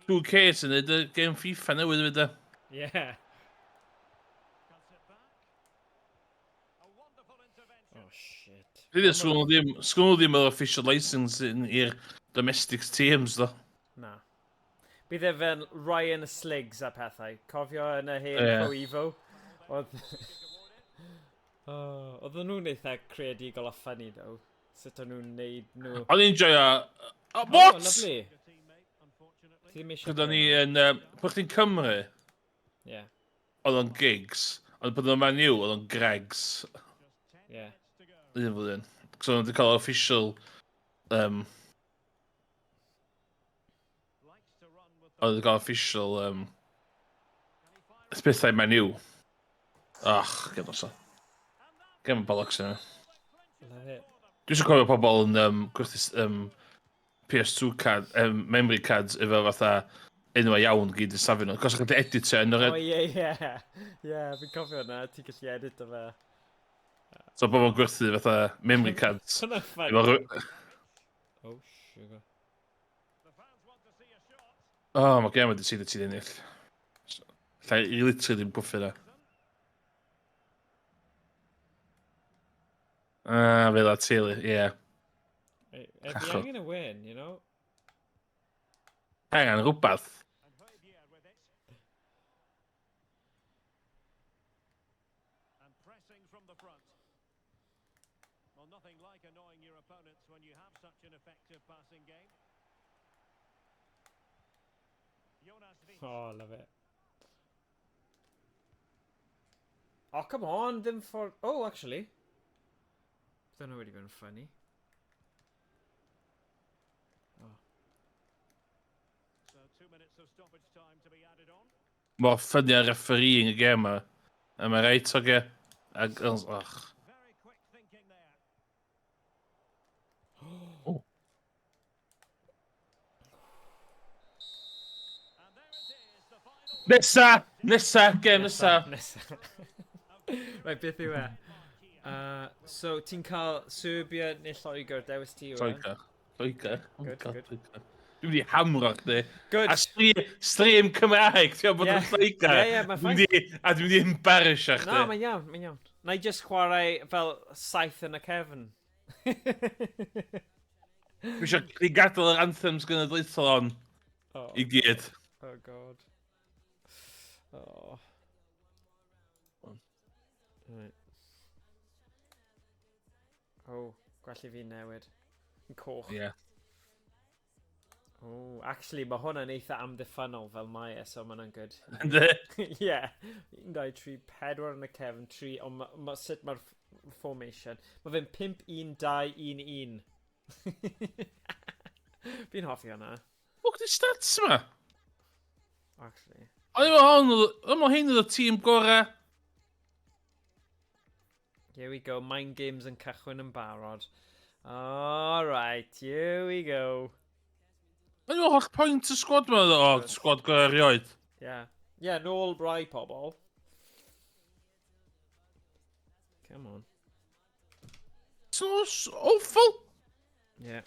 2K sy'n neud y game FIFA newydd hefyd e. Yeah. Oh, shit. Dwi ddim, sgwn nhw ddim, sgwn nhw ddim yr official license i'r domestic teams, ddo. Na. Bydd e fel Ryan Sliggs a pethau. Cofio yn y hen Ie. Pro Evo? Oedd... oh, oedden nhw'n eitha creadigol a funny, though. Sut o'n nhw'n neud nhw. O'n i'n joio... Oh, Oh, what? lovely. Ti ddim eisiau... Gyda ni yn... Pan chdi'n Cymru, Ie, oedd o'n gigs. Ond pan o'n Man U, oedd o'n Greggs. ie. Un flwyddyn. So o'n wedi cael official... Oedd wedi cael official... Bethau Man U. Ach, gem osa. Gem o bollocks yna. Love it. Dwi eisiau cofio pobl yn gwerthu PS2 card, memory cards efo fatha enwau iawn gyd i safio nhw. Cos o'ch gallu editio yn O, yr... ie, ie. Ie, fi'n cofio hwnna. Ti'n gallu edit o fe. So pobl yn gwerthu fatha memory cards. Hwnna'n funny. Efo rhy- Oh, sugar. O, oh, mae gem wedi sydd ti'n ennill. Llai i literally ddim gwffio na. Ah, fel a teulu, ie. Hey, fi Cachod. angen y win, you know? Hang on, rhywbeth. And pressing from the front. Well, nothing like annoying your opponents when you have such an effective passing game. Jonas Wind. Oh, love it. Oh, come on, ddim ffordd... Oh, actually. Don't know wedi bod yn funny. Oh. So 2 minutes of stoppage time to be added on. Mor funny ar refereeing y gem yma. A mae reit, oge. Ag, ach. Very quick thinking there. Oh. And there it is, the final Nesa! Nesa! Gem nesa! Nesa. Right, beth yw e? So, ti'n cael Serbia neu Lloegr, dewis ti yw e? Lloegr. Lloegr. Oh Good, God, good. Lloegr. Dwi'n mynd i hamro chdi. Good. A stream Cymraeg, ti'n bod yn Lloegr. Ie, mae'n Dwi'n fine. mynd i- A dwi'n mynd i embarrassio chdi. Na, mae'n iawn, mae'n iawn. Na i just chwarae fel saith yn y cefn. Dwi eisiau chdi gadael yr anthems genedlaethol on Oh, i gyd. oh God. Oh. Right. Oh, gwell i fi newid. Yn coch. Ie. Oh, actually, mae hwnna'n eitha amddiffynnol fel mae e, so mae hwnna'n good. Yndi? Ie. 1, 2, 3, 4 yn y cefn, 3, ond ma, ma, sut mae'r formation. Mae fe'n 5, 1, 2, 1, 1. Fi'n hoffi hwnna, Look at the stats yma. Actually. O'n i'n meddwl hwn, hyn oedd y tîm gorau. Here we go, mind games yn cychwyn yn barod. Alright, here we go. O'n i'n meddwl holl point y squad yma, o, squad gorau erioed. Yeah. Yeah, nôl rai pobl. Come on. So awful. Yeah.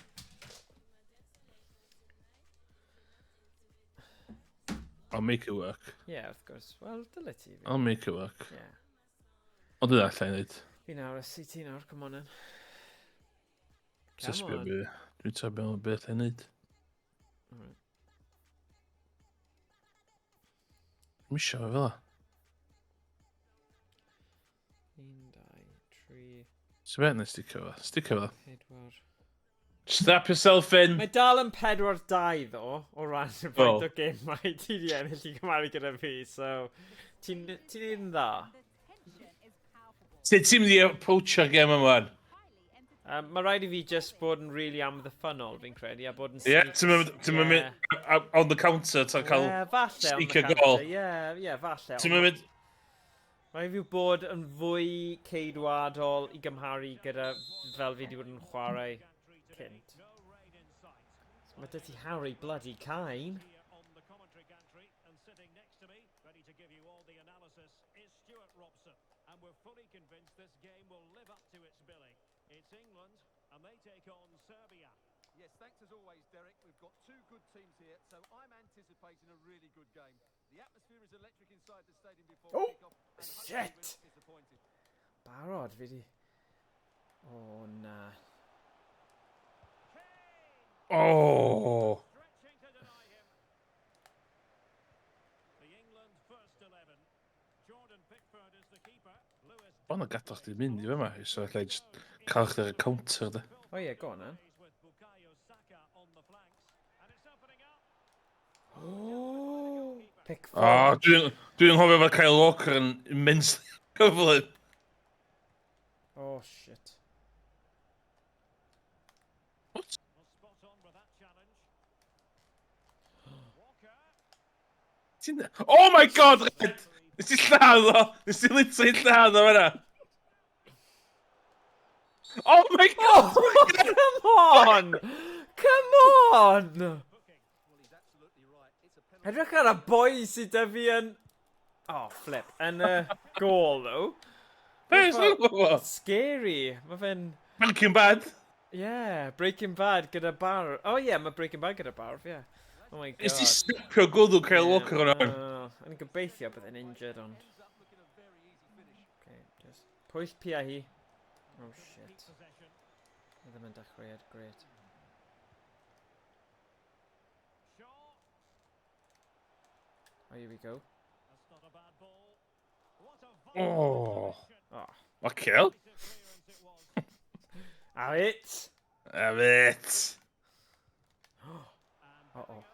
I'll make it work. Yeah, of course. Wel, dyle ti. fi. I'll make it work. Yeah. Ond dyna allai wneud. Fi nawr, y ti nawr, come on in. Come Sysbio on. be. Dwi'n tybio am beth allai wneud. Alright. Dwi'n isio fe fel 'a. 1, 2, 3, So beth neu sticio fo? Sticio fo. 4. Strap yourself in. Mae dal yn 4-2 ddo, o ran y Oh. faint o gemau ti di ennill i gymharu gyda fi, so ti'n ti neud yn dda. Sut ti'n mynd i approachio'r gem yma? Mae rhaid i fi just bod yn really amddiffynnol, fi'n credu, a bod yn Ie, sneak- ti'n mynd ti'n Ie. mynd on the counter, ti'n cael Ie, falle on the sneak a counter. goal. Ie, ie, falle. Ti'n ond mynd Rhaid fi bod yn fwy ceidwadol i gymharu gyda fel fi wedi bod yn chwarae cynt. Mae dy ti Harry bloody Kane. Yes, thanks as always, Derek. We've got two good teams here, so I'm anticipating a really good game. The atmosphere is electric inside the stadium before Oh, kick-off, and hopefully shit! we're not disappointed. Barod, fi di... O, na. Oh! O, na gadael chdi mynd i fyma, so allai just cael chdi ar y counter, de. Oh yeah, go on then. Oh, Pickford. O, dwi'n dwi nghofio fod Kyle Walker yn immensely cyflym. Oh, shit. What? Ti'n... Oh my god, Red! Nes i lladd o! Nes i literally lladd o fan'na! Oh my god! Oh, come on! Come on! Well, he's absolutely right. It's a penalty. Edrych ar y boi sydd 'da fi yn... Oh, flip. Yn y gol, though. Be sy'n gwybod? Scary. Mae fe'n... Breaking Bad. Yeah, Breaking Bad gyda bar. Oh yeah, mae Breaking Bad gyda barf, yeah. Oh my god. Nes i snapio gwddw Kyle Walker o'n Yeah, on. oh, o'n i'n gobeithio bydd e'n injured, ond... Ends up looking a very easy finish. Okay, just... Pwyll pia hi. Oh shit. Mae ddim yn dechreuad, great. Oh, here we go. Oh. Oh. Okay. Have it! Have it. Uh-oh.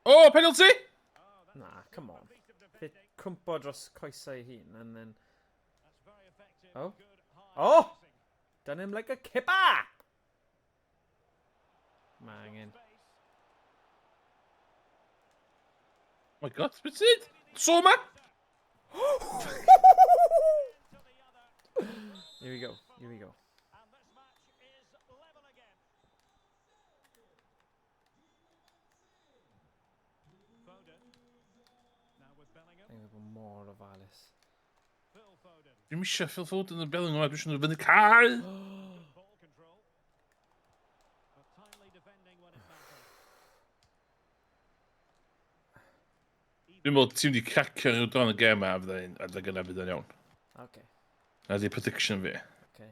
Oh, penalty! Na, come on. Fe cwmpo dros coesau ei hun, and then... Oh. Oh! Done him like a kipper! Mae angen. Oh my god, beth sydd? So ma? Here we go, here we go. Angen bod mor ofalus. Dwi'n misio Phil Foden yn Bellingham, dwi eisiau nhw fyny cae. Dwi'n meddwl ti'n wedi cracio rhyw dron y gêm a fydda i'n adeg yna fydd o'n iawn. Okay, Na di prediction fi. okay.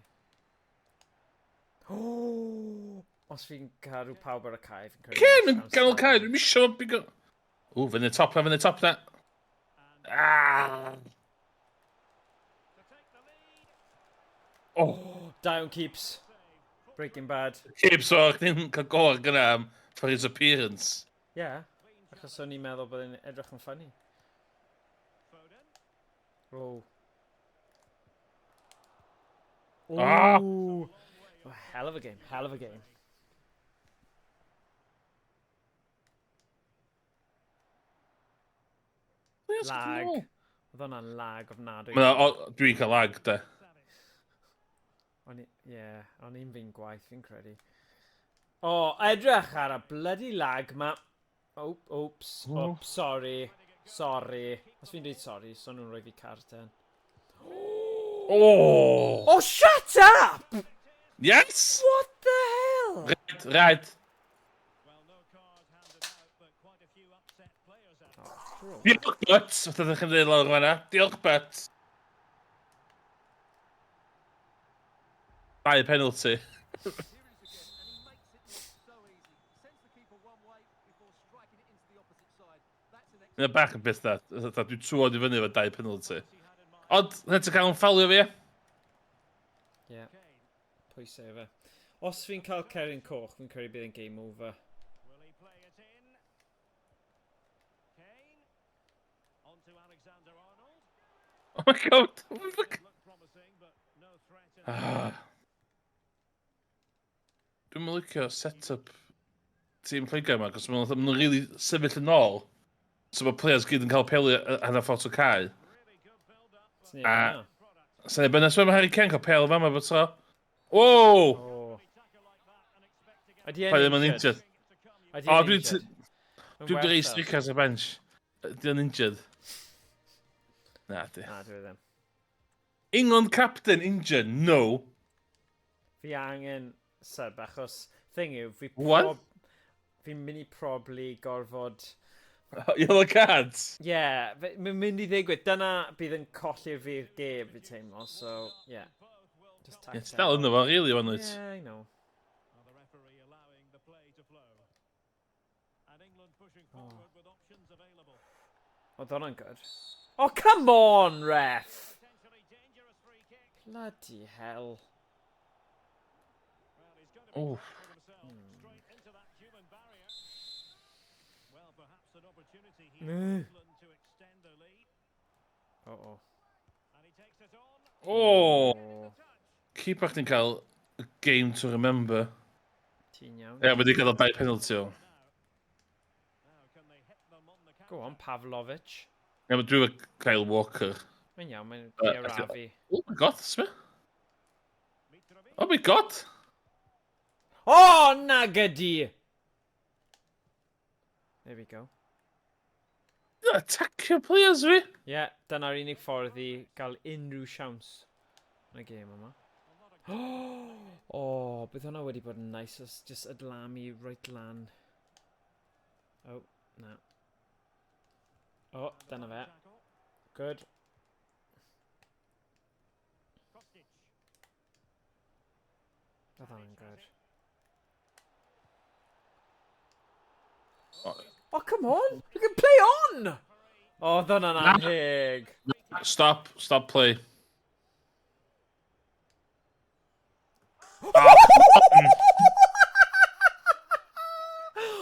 Oh! Os fi'n cadw pawb ar y cae, fi'n credu... Cyn yn ganol cae, dwi'n misio fo bigo... O, fyny top na, fyny top na. Ah! Oh, Down keeps. Breaking Bad. Keeps o, chdi'n cael go ar gyna am for his appearance. Yeah, achos o'n i'n meddwl bod e'n edrych yn funny. Oh. Ah! Ooh. Oh, hell of a game, hell of a game. Lag. Oedd hwnna'n lag ofnadwy. Ma' o, dwi'n cael lag, de. O'n i, yeah, o'n i'n fi'n gwaith, fi'n credu. O, oh, edrych ar y bloody lag ma. Oh, oops, Oh. oops, sorry. Sorry. Os fi'n dweud sorry, so nhw'n rhoi fi carten. Oh! Oh, shut up! Yes! What the hell? Red, red. Oh, bro. Diolch, Butts! Fatha ddech chi'n dweud lawr fan'na. Diolch, Butts. Dau penalty. Here it is again, and he makes it look so easy. Sends the keeper one way before striking it into the opposite side. That's an Yna bach yn beth da. Fatha, Dwi trwod i fyny efo dau penalty. Ond, na ti'n cael yn ffalio fi, ie? Yeah. Pwysau fe. Os fi'n cael Cerin Coch, fi'n credu bydd yn game over. Will he play it in? Kane. On to Alexander Arnold. Oh my god. What the fuck? Looked promising, but no threat in Ah. Dwi'n mynd licio set-up tîm Lloegr yma, cos maen nhw'n really sefyll yn ôl. So mae players gyd yn cael peli hanner ffordd o cae. A... Sa'n ei bynnag, mae Harry Kane cael pel fama bod tro. Wow! Oh. Ydy Paid e'n ddim yn injured? injured. Ydy O, e'n dwi'n... injured? Mae'n Dwi'n werth rei o. stricas ar bench. Ydy o'n injured? Na, di. Na, dwi ddim. England captain injured? No. Fi angen sub, achos thing yw, fi What? prob... Fi'n mynd i probably gorfod. Yellow cards? Ie, yeah, mae'n mynd i ddigwydd. Dyna bydd yn colli'r fi'r gêm, fi teimlo, so, yeah. Just Ie, ti dal yno fo, really, wan wyt. Yeah, I know. The referee allowing the play to flow. And England pushing forward with options available. Oedd hwnna'n good. Oh, come on, ref! Potentially dangerous free kick. Bloody hell. Well, he's going to be Oof. for himself straight into that human barrier. Well, perhaps an opportunity here for England to extend their lead. Uh-oh. And he takes it on. Oh! Oh, Keeper chdi'n cael a game to remember. Ti'n iawn. Ie, wedi cael o dau penalty o. Now, can they hit them on the Go on, Pavlovic. Ie, mae dwi efo Kyle Walker. Mae'n iawn, mae'n arafu. Oh my God, smi? Oh my God! Oh, nagadi! There we go. Attackio players fi! Ie, yeah, dyna'r unig ffordd i gael unrhyw siawns yn y gêm yma. Oh, bydd hwnna wedi bod yn nice os just adlamu right lan. Oh, na. Oh, dyna fe. Good. Kostic. Oedd hwnna'n good. Oh. Oh, come on! We can play on! Oh, oedd hwnna'n anheg. Stop, stop play.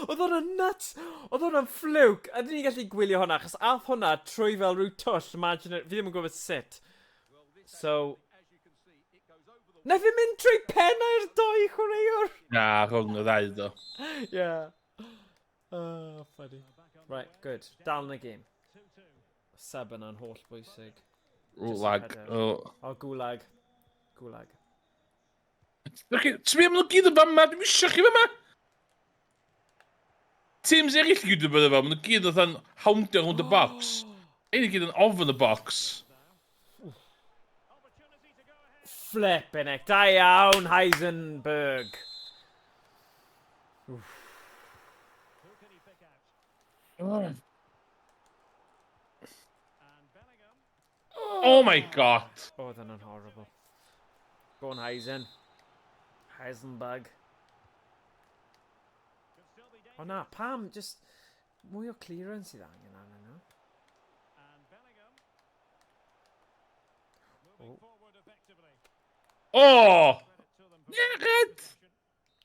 Oedd hwnna'n nuts! Oedd hwnna'n fluke! A dyn ni'n gallu gwylio hwnna, achos ath hwnna trwy fel rhyw twll, imagine, fi ddim yn gwybod sut. So, nath e mynd trwy pennau'r doi chwaraewr! Na, rhwng y ddau do. Yeah. Oh, funny. Right, good. Dal yn y gêm. Sub yna'n holl bwysig. O, Just lag. hyder. O. O, gulag. Gulag. Ti'n mynd nhw gyd yn fama, dwi'n isio chi fama! Teams eraill i gyd yn bod efo, maen nhw gyd yn houndio rownd y box. Ein i gyd yn ofn y box. Flippin' heck. Da iawn, Heisenberg. Who can he pick out? And Bellingham. Oh my God. Oh, oedd hwnna'n horrible. Go on, Heisen. Heisenberg. Could still be O dangerous. na, pam? Just mwy o clearance sydd angen arnyn nhw. And Bellingham. Moving forward effectively. Oh! Credit to them for Yeah, red!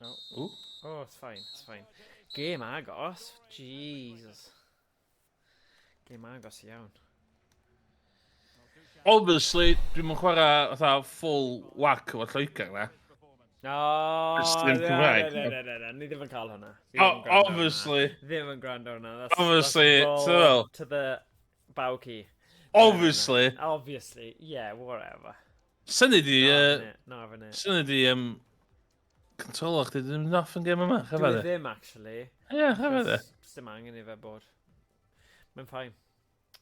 Oh. Ooh. Oh, it's fine, it's fine. Game agos. Jesus. Game agos iawn. Obviously, dwi'n mynd chwarae fatha full whack efo Lloegr na. Oh, Just ddim na, Cymraeg. na, na, na, na, ni ddim yn cael hwnna. Fi ddim Oh, yn gwrando ar hwnna. obviously, Ddim yn gwrando hwnna. Obviously, That's ti'n fel? to the bawki. Obviously. Obviously, yeah, whatever. Syni di, Na, Na, fyny. syni di, controller chdi ddim yn off yn gêm yma, Dwi chyfedd e? ddim, actually. Ie, chyfedd e. Achos dim angen i fe bod. Mae'n fine.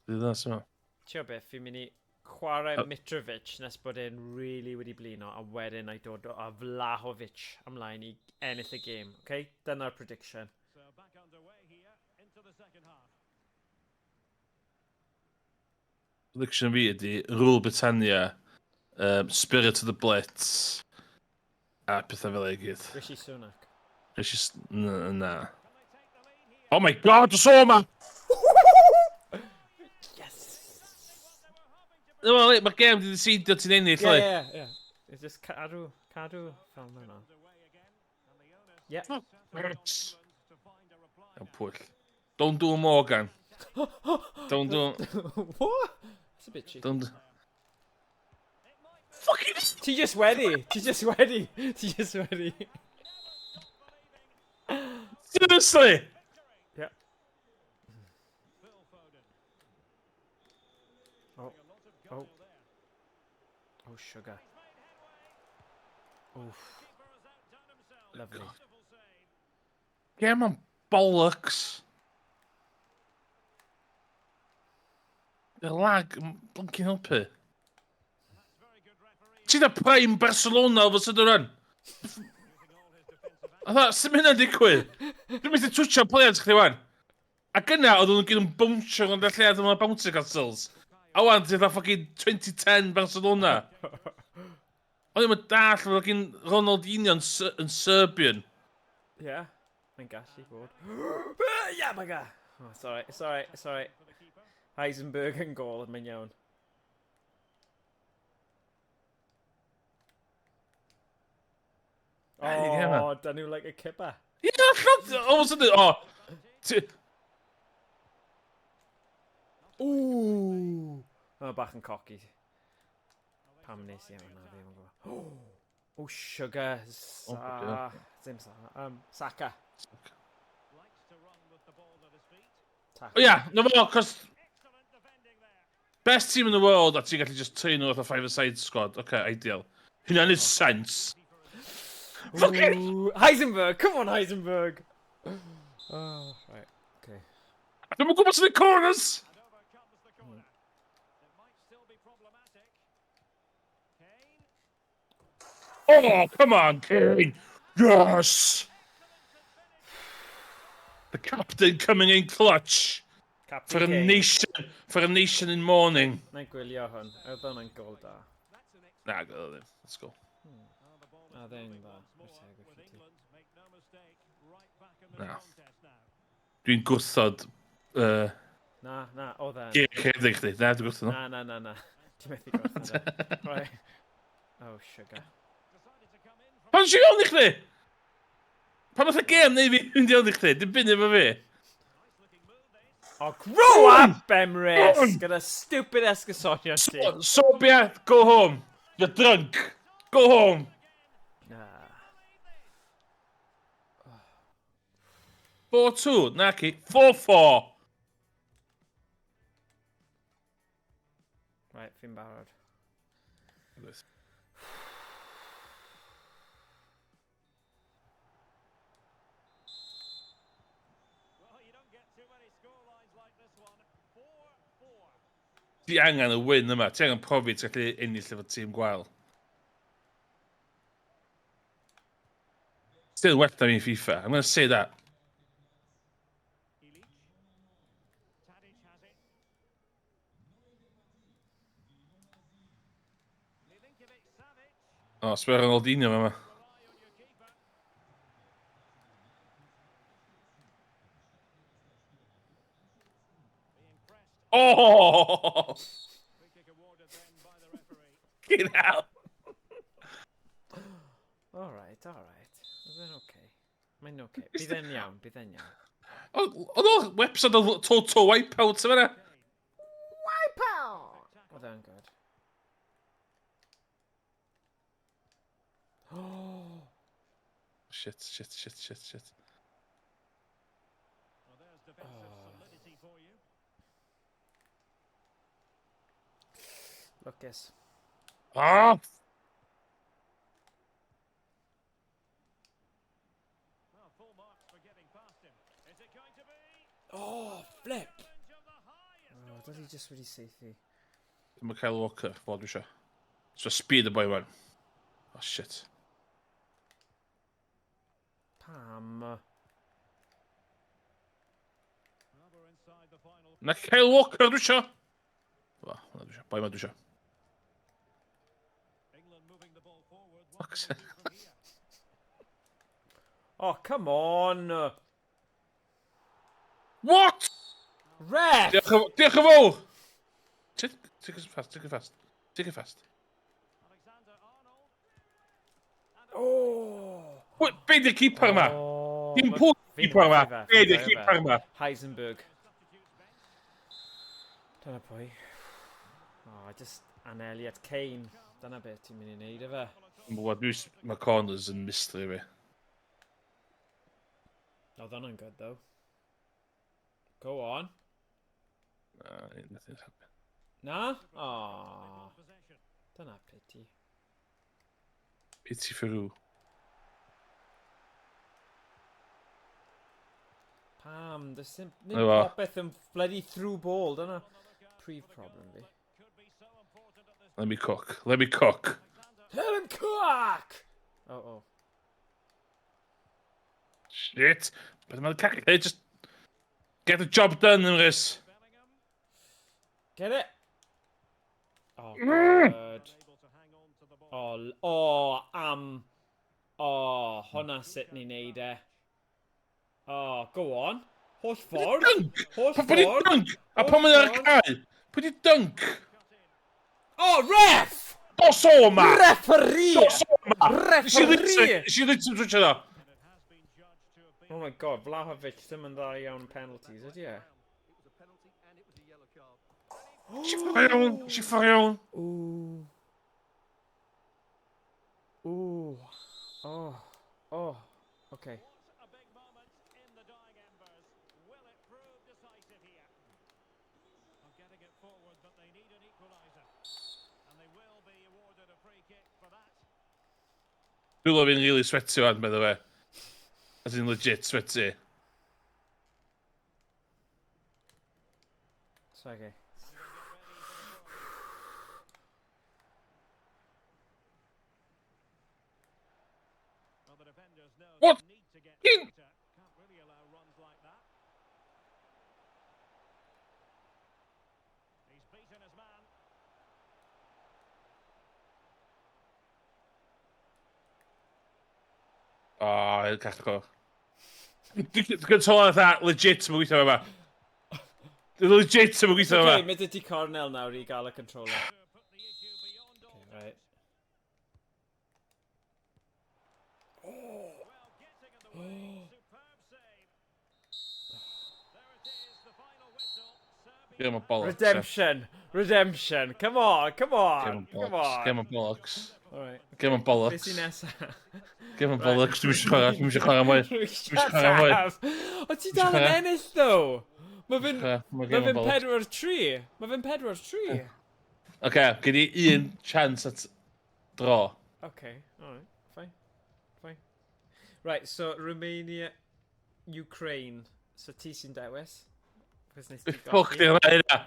Dwi ddim yn. Tio beth, fi'n mynd i chwarae Oh. Mitrovic nes bod e'n really wedi blino a wedyn i dod o Vlahovic ymlaen i ennill y gêm. Okay? Dyna'r prediction. So back underway here into the second half. Prediction fi ydi Rule Britannia, Spirit of the Blitz, a pethau fel ei gyd. Rishi Sunak. Rishi... Na. Oh my God, os o ma! Yes! Wel, mae'r gêm di decidio ti'n ennill, Yeah, oi. yeah. It's just cadw, cadw fel yna. Yeah. Yn pwyll. Don't do Morgan. Don't do. What? That's a bit cheeky. Don't. Fucking. Ti just wedi! Ti just wedi! Ti just wedi! Seriously? Yeah. Oh. Oh. sugar. Oof. Lovely. Gem on bollocks. Y lag yn blinking helpu. Ti'n da prime Barcelona o fy sydyn rhan? Fatha, sut mae hynna'n digwydd? Dwi'n mynd i twtio players chdi wan. Ac yna, oedd nhw'n gyd yn bownsio rownd y lle a dyma bouncy castles. A wan, ti'n fatha fucking 2010 Barcelona. O'n i'n dall fod fucking Ronaldinho yn, yn Serbian. Ie, yeah, mae'n gallu bod. Yeah, my god! Oh, sorry, sorry, sorry. Heisenberg yn gol, mae'n iawn. Oh, dyn nhw like a kipper. Ie, allan! Oh, what's it? Oh. Ooh! Oh, bach yn cocky. Pam nes i am hwnna, ddim yn gwybod. Oh, sugar. Sa... Dim sa. Saka. Oh, yeah, no fo, cos... Best team in the world, a ti'n gallu just train nhw fatha five-a-side squad. Okay, ideal. Hynna'n neud sense. Fucking... Heisenberg! Come on, Heisenberg! Oh, right, okay. Dwi'm yn gwybod sy'n corners! Oh, come on, Kane! Yes! The captain coming in clutch. Captain For a Kane. nation, for a nation in mourning. Na i gwylio hwn. Oedd hwnna'n gol da. Na, go ddim. Let's go. A ddim dda. I'r tegwch i ti. Na. Dwi'n gwrthod Na, na, oedd e'n. geir ceredig chdi. Na, dwi'n gwrthod nhw. Na, na, na, na. Ti'n methu gwrthod e. Right. Oh, sugar. Pan si iawn i chdi? Pan oedd y gêm neu fi fynd iawn i chdi? Dim byd efo fi. Oh, grow up, Emrys! Gyda stupid esgusodion ti. Sobia, go home. You're drunk. Go home. Na. 4-2, na ci. 4-4. Right, fi'n barod. Well, you don't get too many scorelines like this one. 4-4. Ti angen y win yma. Ti angen profi ti'n gallu ennill efo tîm gwael. Still well na fi'n FIFA. I'm going to say that. Ilic. Tadic has it. Milinkovic Savic. O, oh, sbio Ronaldinho yma. Rely on your keeper. Being pressed. Oh! Free kick awarded then by the referee. Get out! Alright, alright. Oedd e'n okay. Mae'n okay. Bydd e'n iawn, bydd e'n iawn. Oedd o website o Total Wipeout yma? Wipeout! Oedd e'n good. Oh! Shit, shit, shit, shit, shit. Well, there's defensive solidity for you. Lucas. Ah! Well, full marks for getting past him. Is it going to be? Oh, flip! Challenge of the highest Oh, does he just wedi saethu? Dwi'n Kyle Walker, fod dwi eisiau. So speed y boi wan. Oh, shit. Pam? Well, we're inside the final. Na Kyle Walker dwi eisiau! Wel, hwnna dwi eisiau. Boi ma dwi eisiau. England moving the ball forward. What Fuck's can they do from here? Oh, come on! What? Ref! Diolch yn fawr! Take it fast, take it fast. Take it fast. Alexander Arnold. Oh! Wait, be di'r keeper yma? Oh, Dim ma- pwy fi'n keeper yma. hoffi fe, Be fi'n di'r joio fe. keeper yma? Heisenberg. Dyna pwy. Oh, just anelu at Kane. Dyna beth ti'n mynd i wneud efe. Dwi'n gwybod, mae corners yn mystery fi. Oedd hwnna'n good, though. Go on. Na, nothing's happening. Na? Oh. Possession. Dyna pity. Pity for who? Pam, does dim, nid popeth yn bloody through ball, dyna prif problem fi. Let me cook. Let me cook. Let him cook! Oh, oh. Shit. Beth mae'n cael... Hey, just... Get the job done, Emrys. Get it? Oh, good. Oh, oh, am... Oh, hwnna sut ni'n neud e. Oh, go on. Holl ffordd. Dunk! Holl Pwy di ffordd. dunk? A pan mae'n ar y cae? Pwy di dunk? Oh, ref! Dos o ma! Referee! Dos o ma! Referee! Nes i literally twtio ddo. Oh my god, Vlahovic ddim yn dda iawn penalties, ydy e? Nes i ffordd iawn, nes i ffordd iawn. Ooh. Ooh. Oh. Oh. Okay. Dwylo fi'n really sweaty wan, by the way. As in legit sweaty. It's okay. What? In... Oh, cacho. Dwi'n teimlo fatha legit mae'n gweithio yma. Legit mae'n gweithio yma. Okay, mae dy ti cornel nawr i gael y controller. Okay, right. Give him a bollocks. Redemption! Redemption! Come on, come on! Give him Come bollocks. on! Give him a bollocks. Alright. Give him a Beth bollocks. sy'n nesa? Give him a bollocks. Dwi'n eisiau chwarae, dwi'n eisiau chwarae mwy. Shut chwarae mwy. up! O ti dal yn chwarae. ennill though! Mae fe'n... Mae Mae fe'n 4-3. Mae fe'n 4-3. Oce, gen i un chance at dro. Okay, alright, fine. Fine. Right, so Romania, Ukraine. So ti sy'n dewis? Cos nes ti Ffwc golli. di hwnna hynna.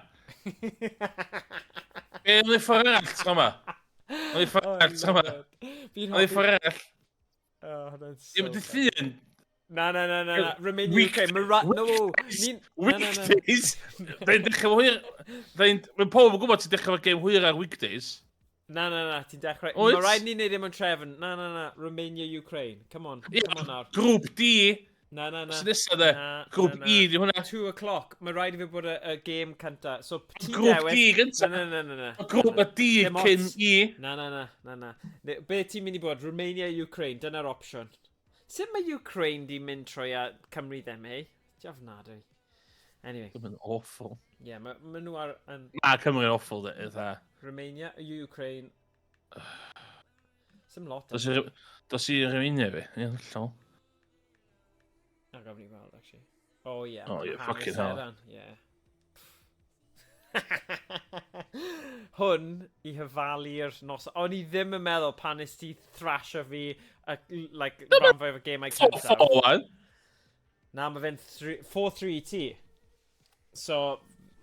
Be o'n i ffordd arall tro yma? O'n i ffordd Oh, arall tro yma? Fi'n O'n i hoffi... ffordd arall? Oh, hwnna'n so Dim dy llun. Na, na, na, na, na. Romania, Week- Ukraine. Mae ra... No, ni'n... Na, na, na. Weekdays? Fe'n dechrau fo hwyr... Fe'n... Mae pob yn gwybod ti'n dechrau fo game hwyr ar weekdays. Na, na, na, ti'n dechrau... Oes. Mae rhaid ni wneud e mewn trefn. Na, na, na. Romania, Ukraine. Come on, Ie, come on nawr. Grŵp D. Na, na, na. Sy'n nesaf de. Na, Grŵp na, na. E di hwnna. 2 o'clock. Mae rhaid i fi bod y, y game cynta. So, ti Grŵp dewis... D gynta. Na, na, na, na, na. Grŵp y D Dim cyn ots. E. Na, na, na, na, na. Be ti'n mynd i bod? Romania, Ukraine. Dyna'r opsiwn. Sut mae Ukraine di mynd trwy a Cymru ddim, eh? Di ofnadwy. Anyway, Mae'n awful. yeah, mae ma nhw ar... Yn Ma Cymru'n awful, de. Eitha. Romania, Ukraine... Sim lot. Dos i, dos i Romania fi. Ie, hollol. Na, gafon ni weld, actually. Oh, yeah. Oh, yeah, fucking hell. Yeah. Hwn i hyfalu'r nos. O'n i ddim yn meddwl pan nes ti thrasio fi, a, like, rhan fwyaf o gemau cyntaf. 4-1. Na, mae fe'n 4-3 i ti. So,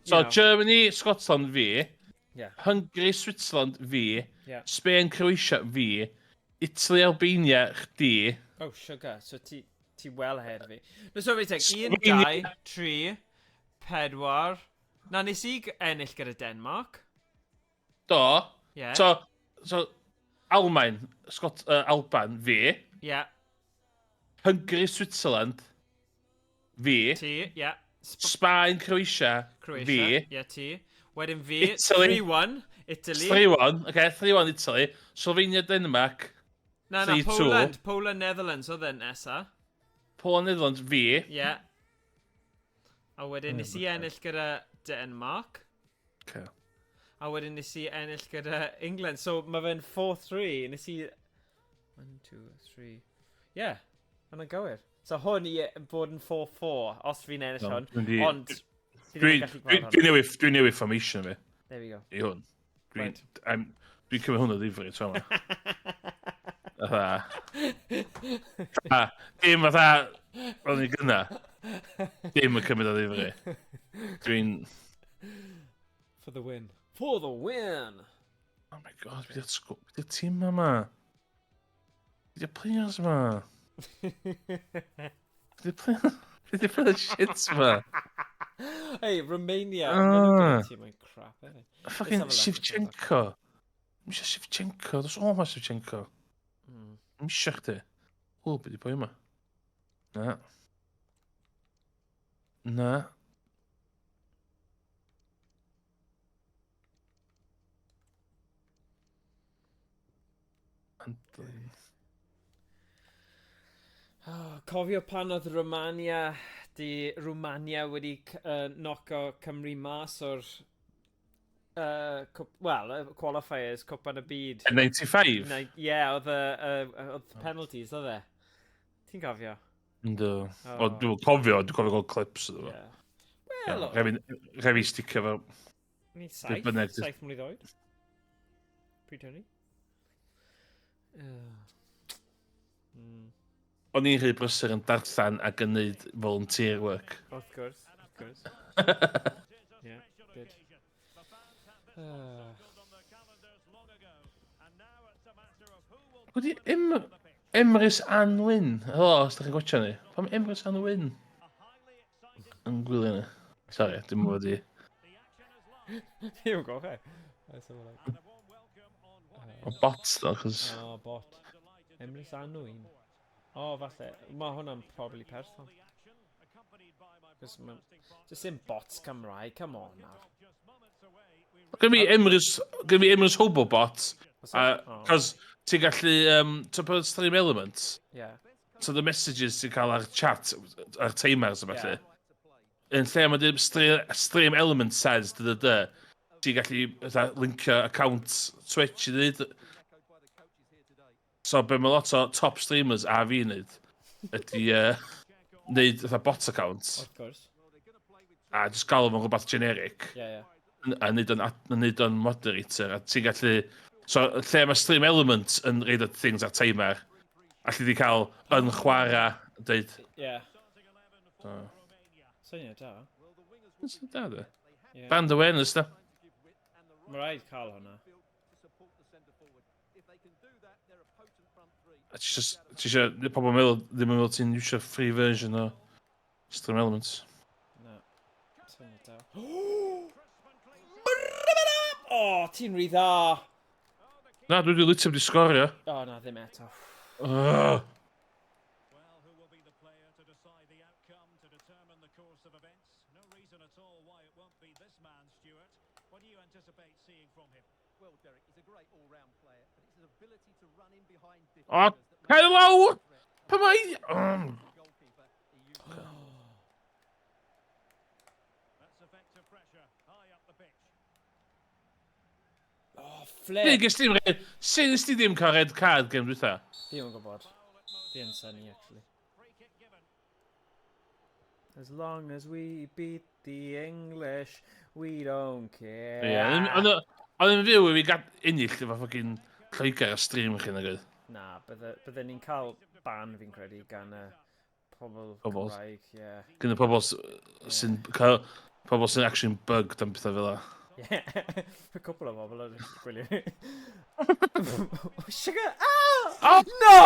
you So, know. Germany, Scotland fi. Yeah. Hungary, Switzerland fi. Yeah. Spain, Croatia fi. Italy, Albania, chdi. Oh, sugar. So ti, ti well ahead fi. No, so wait, 1, Slovenia. 2, 3, 4. Na, nes i ennill gyda Denmark. Do. Yeah. So, so Almain, Scot, Alban fi. Yeah. Hungary, Switzerland fi. Ti, yeah. Sp Spain, Croatia, Croatia. fi. Yeah, ti. Wedyn fi. Italy. 3-1. Italy. 3-1, okay, 3-1 Italy. Slovenia, Denmark. Na, na, 3-2. Poland. Poland, Netherlands oedd e'n nesa. Poland, Netherlands, fi. Yeah. A wedyn nes i ennill gyda Denmark. Okay. A wedyn nes i ennill gyda England. So mae fe'n 4-3. Nes i... 1, 2, 3... Yeah. Yna'n gywir. So hwn i bod yn 4-4 os fi'n ennill No, hwn. dwi'n di- Ond... fi ddim yn Dwi'n gallu dwi, gweld dwi hwn. newid, dwi newid formation fi There we go. i hwn. Dwi'n Right. I'm, Dwi'n cymryd hwnna ddifri, tro yma. Fatha... A, dim fatha... O'n i gynna. Dim yn cymryd o ddifri. Dwi'n... For the win. For the win! Oh my god, beth yw'r tîm yma? Beth yw'r players yma? Beth yw'r players? Beth yw'r players shit yma? Hey, Romania. Ah. Tîm yn crap, hefyd. Fucking Shevchenko. Mi eisiau Shevchenko. Dos o ma Shevchenko. Mi eisiau chdi. O, beth yw'r boi yma? Na. Na. Handling. Oh, cofio pan oedd Romania, di Romania wedi knoco Cymru mas o'r well, qualifiers, Cwpan y Byd. 95? Ie, yeah, oedd oedd penalties, oedd e? Ti'n cofio? Yndw. Oh. O, dwi'n cofio, dwi'n cofio gweld clips iddo fo. Yeah. Wel, Rhaid fi sticio fel... Ni 7 mlwydd oed. Pryd hynny? O'n i'n rhy brysur yn darllen ac yn neud volunteer work. Wrth gwrs, wrth gwrs. Yeah, good. Wedi Emrys Anwyn. Helo, os da chi'n gwatcha ni. Pam Emrys Anwyn yn gwylio ni? Sorry, dim bod i... Ddim yn gwybod fe. Let's have a look. O bot, ddo, chos... O, bot. Emrys Anwyn. O, falle. Mae hwnna'n probably person. Cos ma... Just dim bots Cymraeg, come on now. Gynna fi Emrys, gynna fi Emrys Hobo bot. A, cos ti'n gallu, ti'n bod stream elements? Yeah. So the messages ti'n cael ar chat, ar timers a felly. Yeah. Yn lle mae dim stream element says, dy dy dy, ti'n gallu fatha, linkio account Twitch i ddweud. So be mae lot o top streamers a fi'n neud, ydy neud fatha bot account. Of course. A just galw fo'n rhywbeth generic. Yeah, yeah. A neud o'n, neud o'n moderator. A ti'n gallu... So, lle mae Stream Elements yn reid o things ar timer, allu di cael yn chwarae, dweud. Yeah. So. Syniad da. Syniad da, de. Yeah. Band awareness, da. Mae rhaid cael hwnna. A ti eisiau, pobl yn meddwl, ddim yn meddwl ti'n iwsio free version o Stream Elements. Na. Syniad da. O, ti'n rhy dda! Na, dwi wedi literally wedi sgorio. O, na, ddim eto. Oh. O, cael lawr! Pa mae... Oh, flip! Sut ges ti ddim red... Sut nes ti ddim cael red card game dwytha? Fi yn gwybod. Fi yn synnu, actually. As long as we beat the English, we don't care. Ie, ond yn fyw i fi gad ennill efo fucking Lloegr ar stream chi nag oedd? Na, bydde ni'n cael ban fi'n credu gan y pobl Pobl. Cymraeg, ie. Gan y pobl sy'n cael... Pobl sy'n actually bugged am pethau fel 'a. Ie, a cwpl o bobl yn gwylio. Sugar! Ah! Oh! No!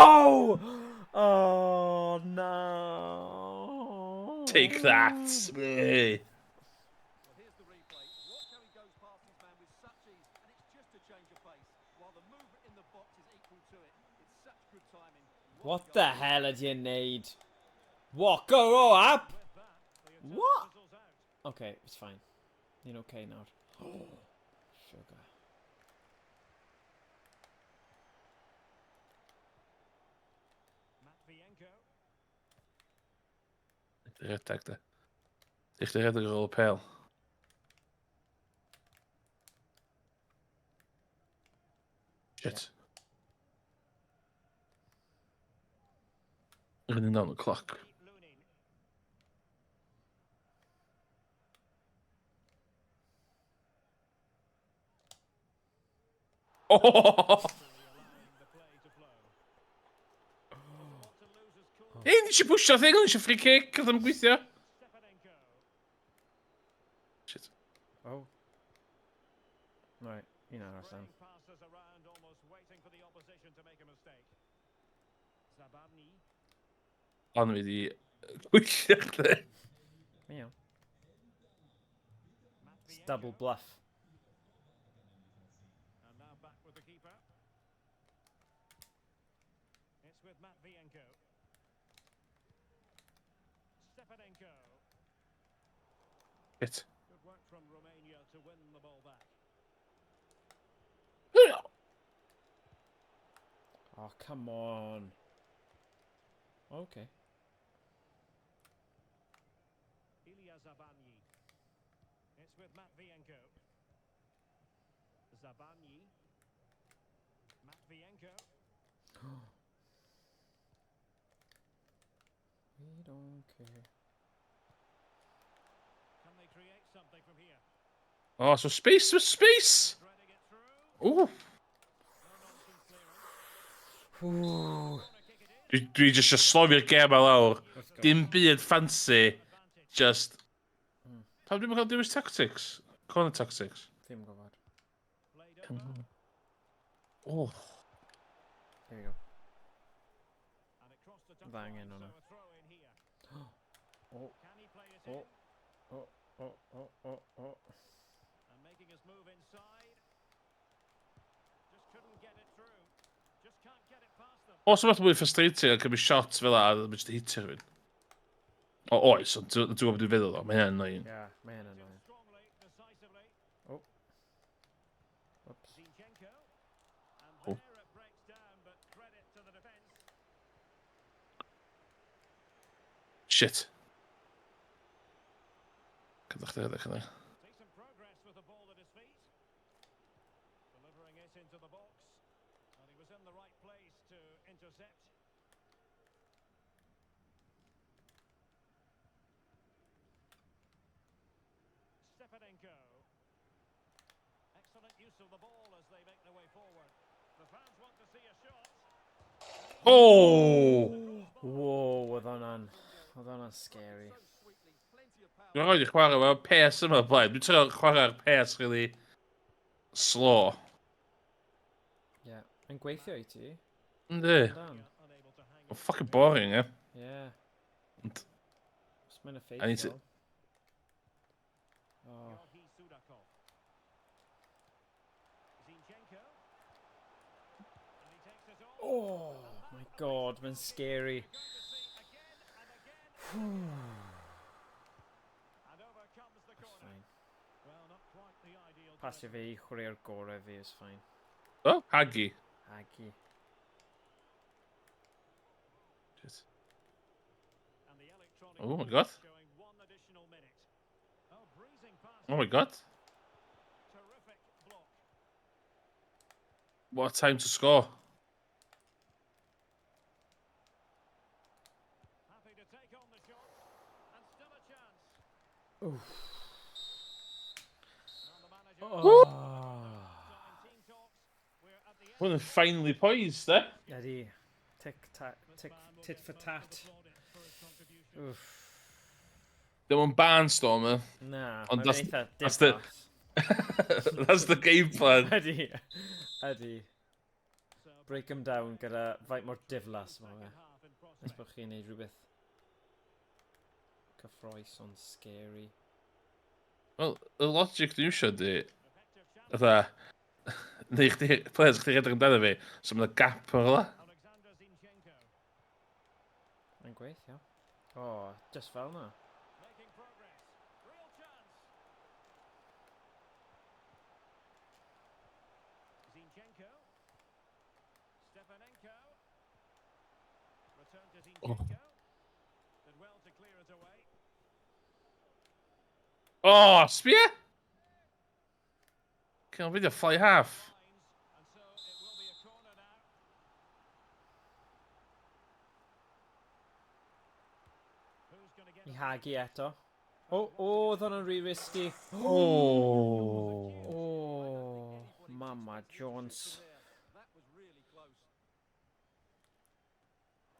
Oh, no. Take that! Hey. What the hell ydy e'n neud? What? Go up! What? Okay, it's fine. Ni'n okay nawr. Sugar. Rhedeg, de. Ych chi rhedeg ar ôl y pêl. Shit. Running down the clock. Oh! Ei, nes i pwysio thing, nes i free kick, oedd yn gweithio. Shit. Oh. Right, un arall then. Ond fi di gweithio chdi. Iawn. It's double bluff. And now back with the keeper. It's with Matvienko. Stepanenko. Shit. Good work from Romania to win the ball back. Oh, come on. Okay. Ilya Zabanyi. It's with Matvienko. Zabanyi. Matvienko. We don't care. Can they create something from here? Oh, so space, so space! Threading it through. Ooh. No nonsense clearance. Ooh. Dwi, dwi jyst eisiau slofi'r gêm a lawr. Let's go. Dim byd fancy. Just... Pam dwi'n cael dewis tactics? Corner tactics. Ddim yn gwybod. Played over. Oh. There we go. And it crossed the Dda angen touchline, so hwnna. a throw in here. Oh, Can he play it oh, in? oh, oh, oh, oh, oh. And making his move inside. Just couldn't get it through. Just can't get it past them. Os yma mwy frustrating a cymryd shots fel a, a just hitio rhywun. O, oes, ond dwi'n gwybod beth dwi'n feddwl o. Mae hynna'n annoying. Yeah, mae hynna'n annoying. Strongly, decisively. Oh. Oops. Zinchenko. And Oh. there it breaks down, but credit to the defence. Shit. Cadw chdi, cadw chdi. Decent progress with the ball at his feet. Delivering it into the box. And he was in the right place to intercept. Stepanenko. Excellent use of the ball as they make their way forward. The fans want to see a shot. Oh! Whoa, oedd hwnna'n... Oedd hwnna'n scary. So sweetly, plenty of power. Dwi'n rhaid i chwarae efo pace yma o blaen. Dwi'n trio chwarae'r pace really slow. Yeah. Yn gweithio i ti. Yndi. Dan. Unable to hang Mae'n fucking boring, eh? Yeah. Ond- Os mae'n I need to- effeithiol. Oh. Georgi Sudakov. Zinchenko. And he takes it on. Oh my god, mae'n scary. Going to see again and again. And over comes the It's corner. fine. Well, not quite the ideal. Pasio fe i chwarae'r gorau fi, it's fine. Oh, Hagi. Hagi. Shit. And the electronic Oh my God. showing one additional minute. Oh, breezing past. Oh my god. Terrific block. What a time to score. Happy to take on the shot. And still a chance. Oof. And the manager. Oh. Team talks. We're at the end. Hwn yn finally poised, eh? Ydy. Tic tac, tic, Man will tit get for most of tat. the plaudits for his contribution. Oof. Dim ond barnstormer. Na, Ond mae'n eitha that's the- diflas. That's the game plan. Ydy, ydy. So Break 'em down gyda faint mor diflas mae fe. half in prospect. Nes bod chi'n neud rhywbeth cyffroes ond scary. Wel, y logic dwi'n iwsio di, Effective chance. fatha, neu chdi, players chdi redeg amdano fi, so mae'n gap yn rhywle. Alexander Zinchenko Mae'n gweithio. O, oh, just fel na. making progress. Real chance. Zinchenko. Stepanenko. Return to Zinchenko. Did well to clear it away. Oh, sbia! Cael fi fly half. Lines, and so it will be a corner now. Who's going to get I Hagi eto. O, oh, oh, oedd hwnna'n rhy risky. Oh. O, oh, Mama Jones. That was really close.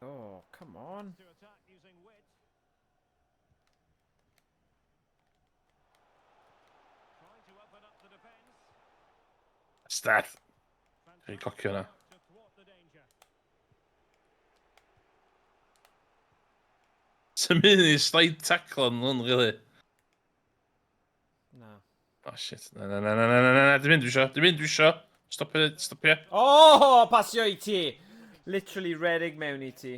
Oh, come on. To attack using width. Trying to open up the defence. Start. Dwi'n cocio na. To thwart the danger. Sy'n mynd i slide tackle yn hwn, really. Na. Oh, shit. Na, na, na, na, na, na, na, na, dim mynd dwi isio, dim mynd dwi isio. Stopio, stopio. Oh, pasio i ti! Literally redeg mewn i ti.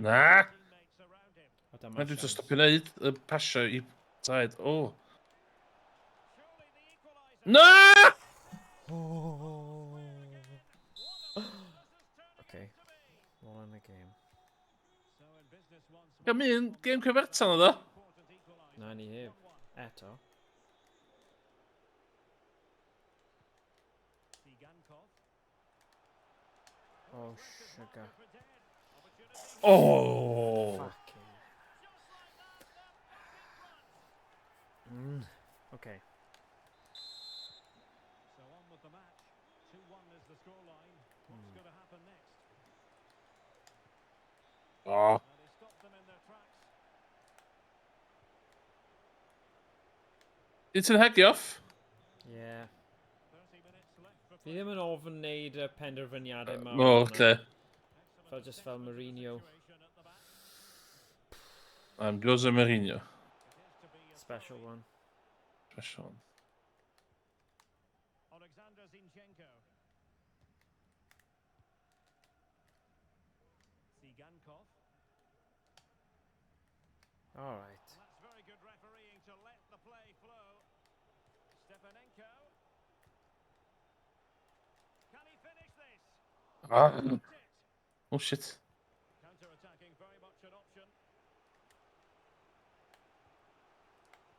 Na! Teammates around him. O, dyma Na, dwi'n siawns. stopio neud y pasio i taid. Oh. Surely the equaliser. Na! Oh. Okay. All in the game. So in business once more. Gael mynd, gêm cyfartal oedd o. Important equaliser. Na ni heb. Eto. Tsigankov. Oh, sugar. For dead. Opportunity. Oh! Fucking. Okay. So on with the match. 2-1 is the scoreline. What's going to happen next? Oh. And he stopped them in their tracks. It's yn hegi off. Yeah. 30 minutes left for Fi ddim yn ofn neud y penderfyniadau mawr. O, yna. oce. Fel just fel Mourinho. situation at the back. I'm Jose Mourinho. Special one. Special one. Alexander Zinchenko. Tsigankov. Alright. That's very good refereeing to let the play flow. Stepanenko. Can he finish this? Ah. That's it. Oh, shit. Counter-attacking, very much an option.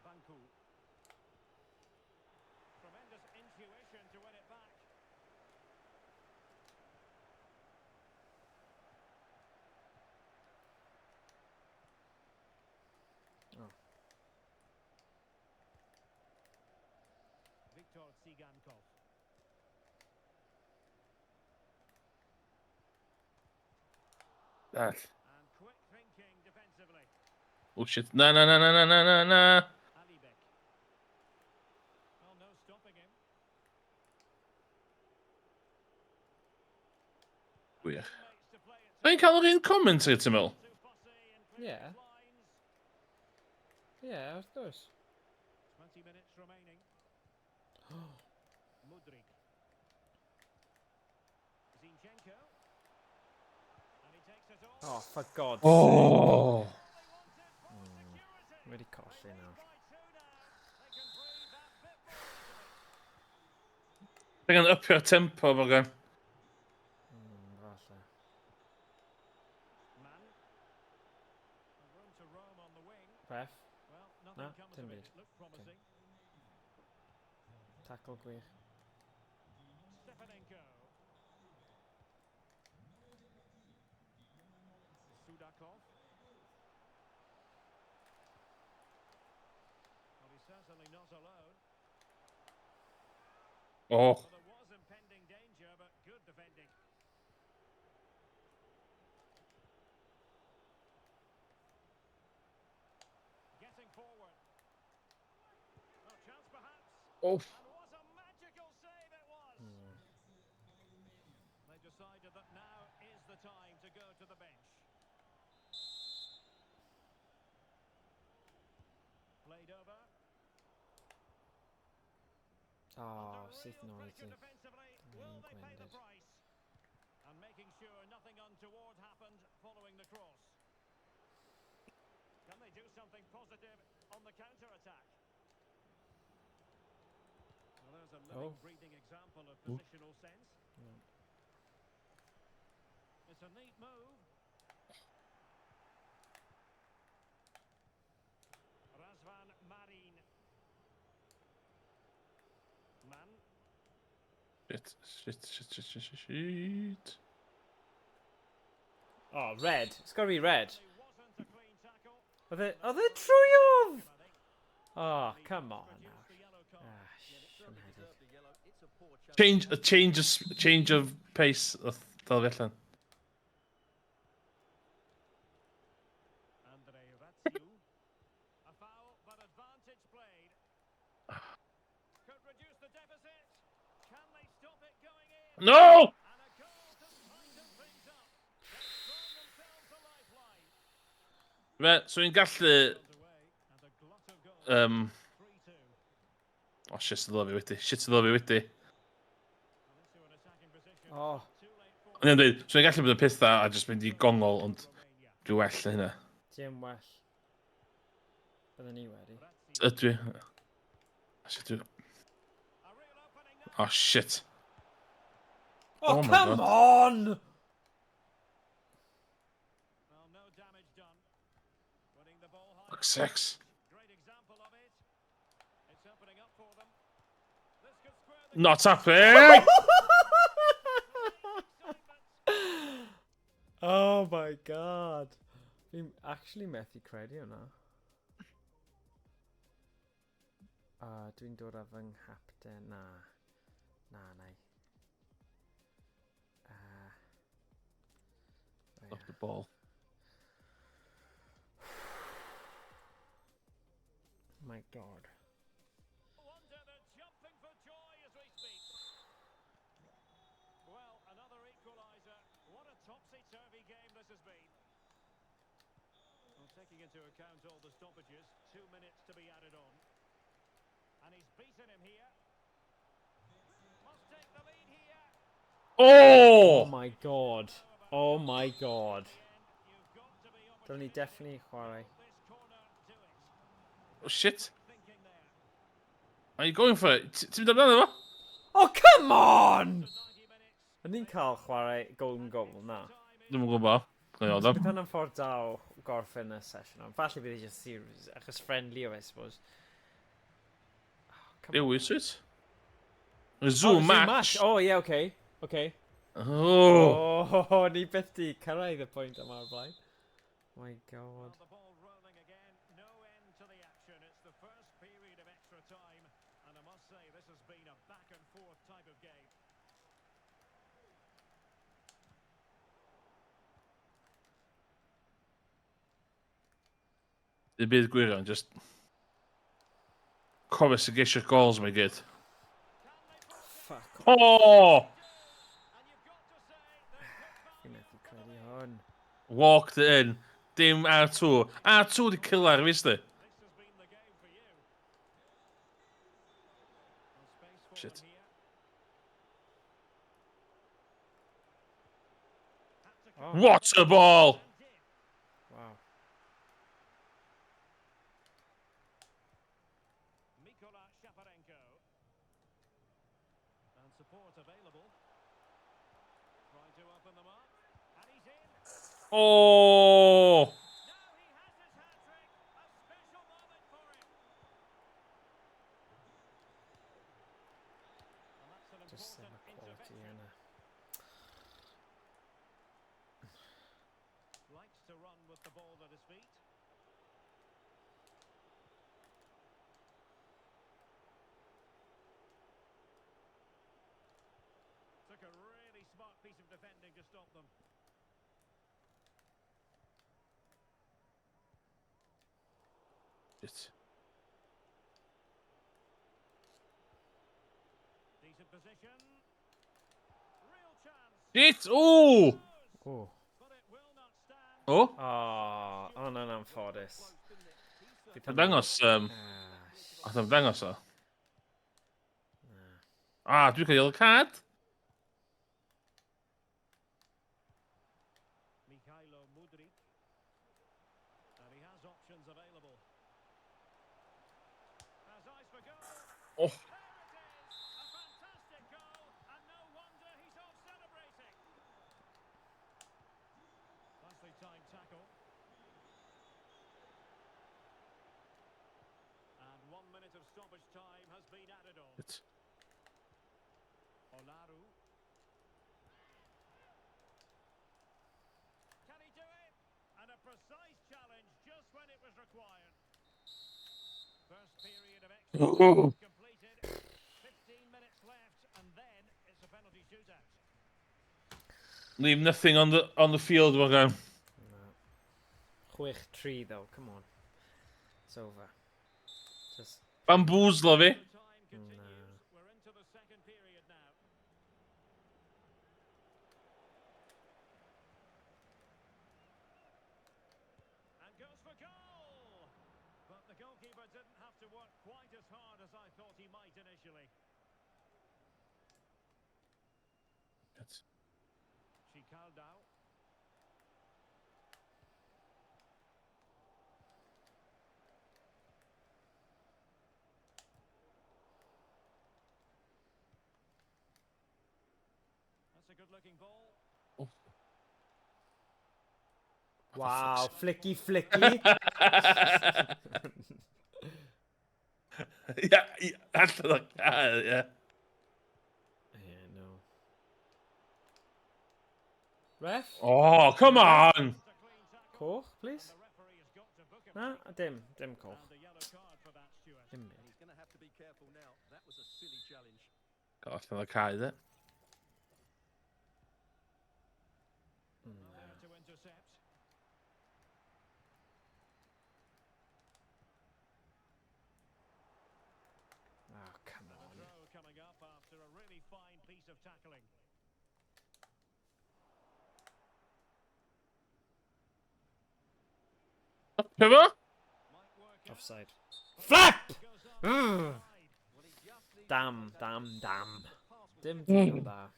Banku. Tremendous intuition to win it back. Oh. Viktor Tsigankov. Ah. And quick thinking defensively. Oh, shit. Na, na, na, na, na, na, na, na. Alibek. Well, no stopping him. Gwych. Mates to play it Dwi'n cael yr un commentary, ti'n meddwl? too fussy and clear Yeah. his lines. Yeah, wrth gwrs. 20 minutes remaining. Mudrik. Zinchenko. And he takes it all. Oh, for God's sake. Oh! Wedi colli nawr. By two now. They can breathe that bit more easily. Dwi'n upio'r tempo, fo gan. Falle. Man. And room to roam on the wing. Ref, Well, nothing Na, comes dim of it. byd. It looked promising. Tackle gwych. Stepanenko. Sudakov. Well, he's certainly not alone. Oh. Well, there was impending danger, but good defending. Getting forward. Well, chance perhaps. Oh. And what a magical save it was! They decided that now is the time to go to the bench. Played over. Oh, Under syth real nôl i pressure ti. defensively. Mm, Will they pay the gwendid. price? And making sure nothing untoward happened following the cross. Can they do something positive on the counter-attack? Well, there's a living, Oh. breathing example of positional sense. It's a neat move. Razvan Marin. Man. Shit, shit, shit, shit, shit, shit, shit. Oh, red. It's gotta be red. It wasn't a clean tackle. Oedd e trwyodd! I think Oh, come on produced nawr. the yellow card. Ah, Yeah, it certainly siomedig. deserved the yellow. It Change, a change of, change of pace oedd dal fi allan. No! Fe, so i'n gallu... Oh, shit, sydd fi wedi. Shit, sydd fi wedi. Oh. O'n i'n dweud, so i'n gallu bod yn pethau a jyst mynd i gongol, ond dwi well na hynna. Dim well. Byddwn ni wedi. Ydw i. Shit, dwi... Oh, shit. Oh, Oh my come God. on! Fuck's sakes. Not happening! Oh my God. Fi'n actually methu credu hwnna. Dwi'n dod â fy nghapten. Na. Na, na i. Off the ball. My God. Taking into account all the stoppages, 2 minutes to be added on. And he's beaten him here. Must take the lead here. Oh! Oh my God. Oh my God. Dylen ni definitely chwarae. Oh shit. Are you going for it? Ti'n mynd amdano fo? Oh, come on! O'n ni'n cael chwarae golden goal, na. Dwi'm yn gwybod. Gwna i weld o. Bydd hwnna'n ffordd da o gorffen y sesiwn. Ond falle bydd e just series, achos friendly o, I suppose. Oh, come on. Dewis, wyt? Oh, Zoom match. Oh, yeah, okay. Okay. Oh. Oh, ni byth di cyrraedd y pwynt yma o'r blaen. My God. The ball rolling again, no end to the action. It's the first period of extra time, and I must say this has been a back and forth type of game. Y byd gwirion, just... Cofio sy'n geisio goals mae gyd. Fuck. Oh! Fi'n methu credu hwn. Walked it in. Dim R2. R2 di killer fi, sti. Shit. Oh. What a ball! Wow. Mykola Shaparenko. And support available. Trying to open them up. And he's in. Oh! Now he has his hat-trick. A special moment for him. And that's an Just ddim important y quality intervention. yna. Likes to run with the ball at his feet. Took a really smart piece of defending to stop them. Shit. Decent position. Real chance. Shit! Ooh! Oh. But it will not stand. Oh? Oh, hwnna'n anffodus. Yn dangos, Ah, Oedd yn dangos o. Ah, dwi'n cael yellow card. Mikhailo Mudrik. And he has options available. Has eyes for goal. Oh. There it is. A fantastic goal. And no wonder he's off celebrating. Nicely timed tackle. And 1 minute of stoppage time has been added on. Shit. Olaru. Can he do it? And a precise challenge just when it was required. First period of extra time completed. 15 minutes left and Leave nothing on the field, Morgan. No. 6-3 though, come on. It's over. Just... Bamboozlo fi. Na. Oh. Wow, flicky flicky. Ia, ia, allan o'r cae, ia. Yeah, no. Ref? Oh, come on! Coch, please? Na, dim, dim coch. Dim byd. Gael allan o'r cae, dde. Oh, come on. Pefo? Offside. Flap! Ugh. Dam, dam, dam. Dim digon da.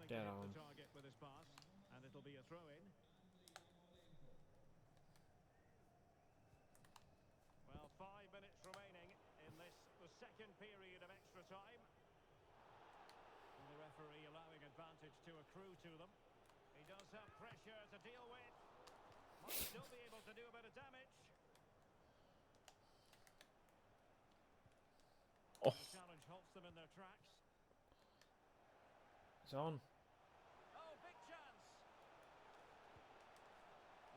Get on. Well, 5 minutes remaining in this, the second period of extra time. And the referee allowing advantage to accrue to them. He does have pressure to deal with. Might still be able to do a bit of damage. Oh. The challenge halts them in their tracks. It's on. Oh, big chance.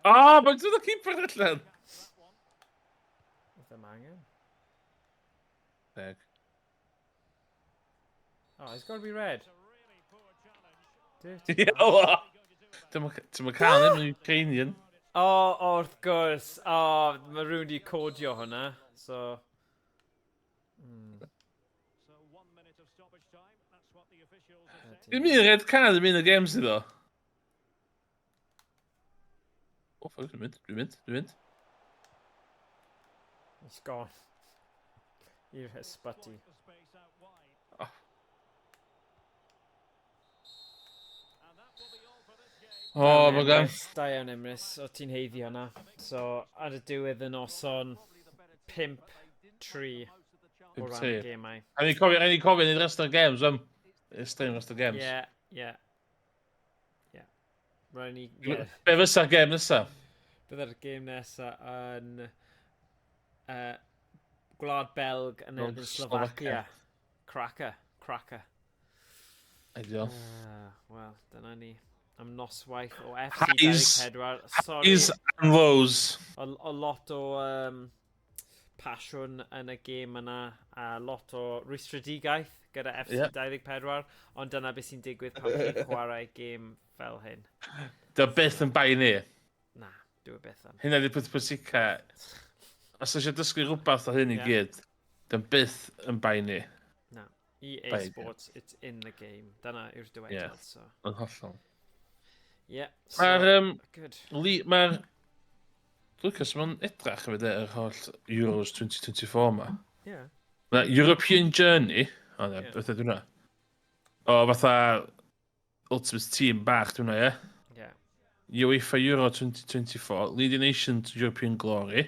Oh, mae'n dod o keeper allan. Catch that one. Ddim angen. Teg. Oh, it's got to be red. It's a really poor challenge. Dirty. Ie, o. Ti'n cael ddim yn Ukrainian. O, oh, wrth gwrs. O, oh, mae rhywun wedi codio hwnna. So. So 1 minute of stoppage time. That's what the officials have said. Dim un red card yn un o games iddo. O, fuck, dwi'n mynd, dwi'n mynd, dwi'n mynd. It's gone. I'r ysbyty. The space out wide. Oh. And that will be all for this game. O, mae gan. Da iawn, Emrys. O ti'n haeddu hwnna. So, ar y diwedd y noson, 5-3 o ran 5-3. y gemau. A ni'n cofio, a ni'n cofio ni'n rest o'r games, am. Stream rest o'r games. Ie. Rhaid ni. Ie. Be fysa'r game nesa? Byddai'r gêm nesa yn Gwlad Belg yn erbyn Slovakia. Slovakia. Cracker. Cracker. Ideal. Wel, dyna ni. Am noswaith o FC Highs. 24. Sorry, Highs and lows. o lot o pasiwn yn y gêm yna, a lot o rwystredigaeth gyda FC 24, ond dyna beth sy'n digwydd pan chi'n chwarae gêm fel hyn. Dy byth yn bai ni. Na, dwi e byth yn. Hynna di peth pwysica. Os eisiau dysgu rhywbeth o hyn i gyd, dy byth yn bai ni. Na. EA Bai. Sports, it's in the game. Dyna yw'r dywediad, so. Yn hollol. Yeah, so, Mae'r... Um, good. Mae'r... Lucas, mae'n edrach hefyd e, yr holl Euros 2024 ma. Mae European Journey. O, ne, beth ydy hwnna? O, fatha Ultimate Team bach, dwi'n hwnna, ie? Yeah. UEFA Euro 2024, Leading Nation to European Glory.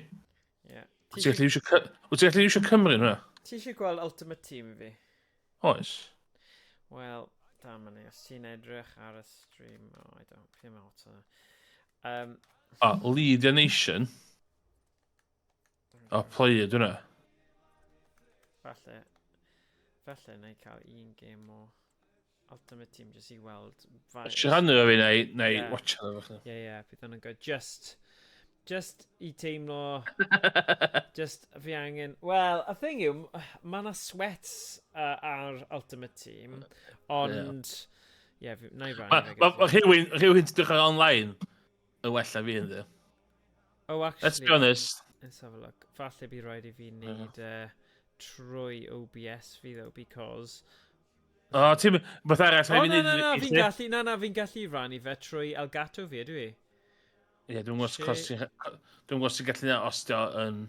Wyt ti'n gallu iwsio Wyt ti'n gallu iwsio Cymru yn hwnna? Ti eisiau gweld Ultimate Team fi? Oes. Wel, dan ni, os ti'n edrych ar y stream. Oh, I don't, fi ddim out yna. O, Lead a Nation. O, player, dwi'n hwnna. Falle na i cael un game o Ultimate Team jyst i weld. Os ti'n rhannu o fi, neu Ie. watch o efo chdi. Ie, bydd hwnna'n good. Just. Just i teimlo. Just fi angen. Wel, y thing yw, mae yna sweats ar Ultimate Team, ond. Ie, yeah, na i rannu. Mae ma, ma rhywun ti'n dechrau online yn well na fi ynddi. Oh, actually. Let's be honest. Let's have a look. Falle bydd rhaid i fi wneud trwy OBS fi, though, because. O, oh, ti'n. Beth arall, rhaid fi wneud. Na, na, na, fi'n gallu, na, na, fi'n gallu rannu fe trwy Elgato fi, ydw i? Ie, yeah, dwi'n gwybod cos ti'n. Dwi'n gwybod ti'n gallu neud os di yn.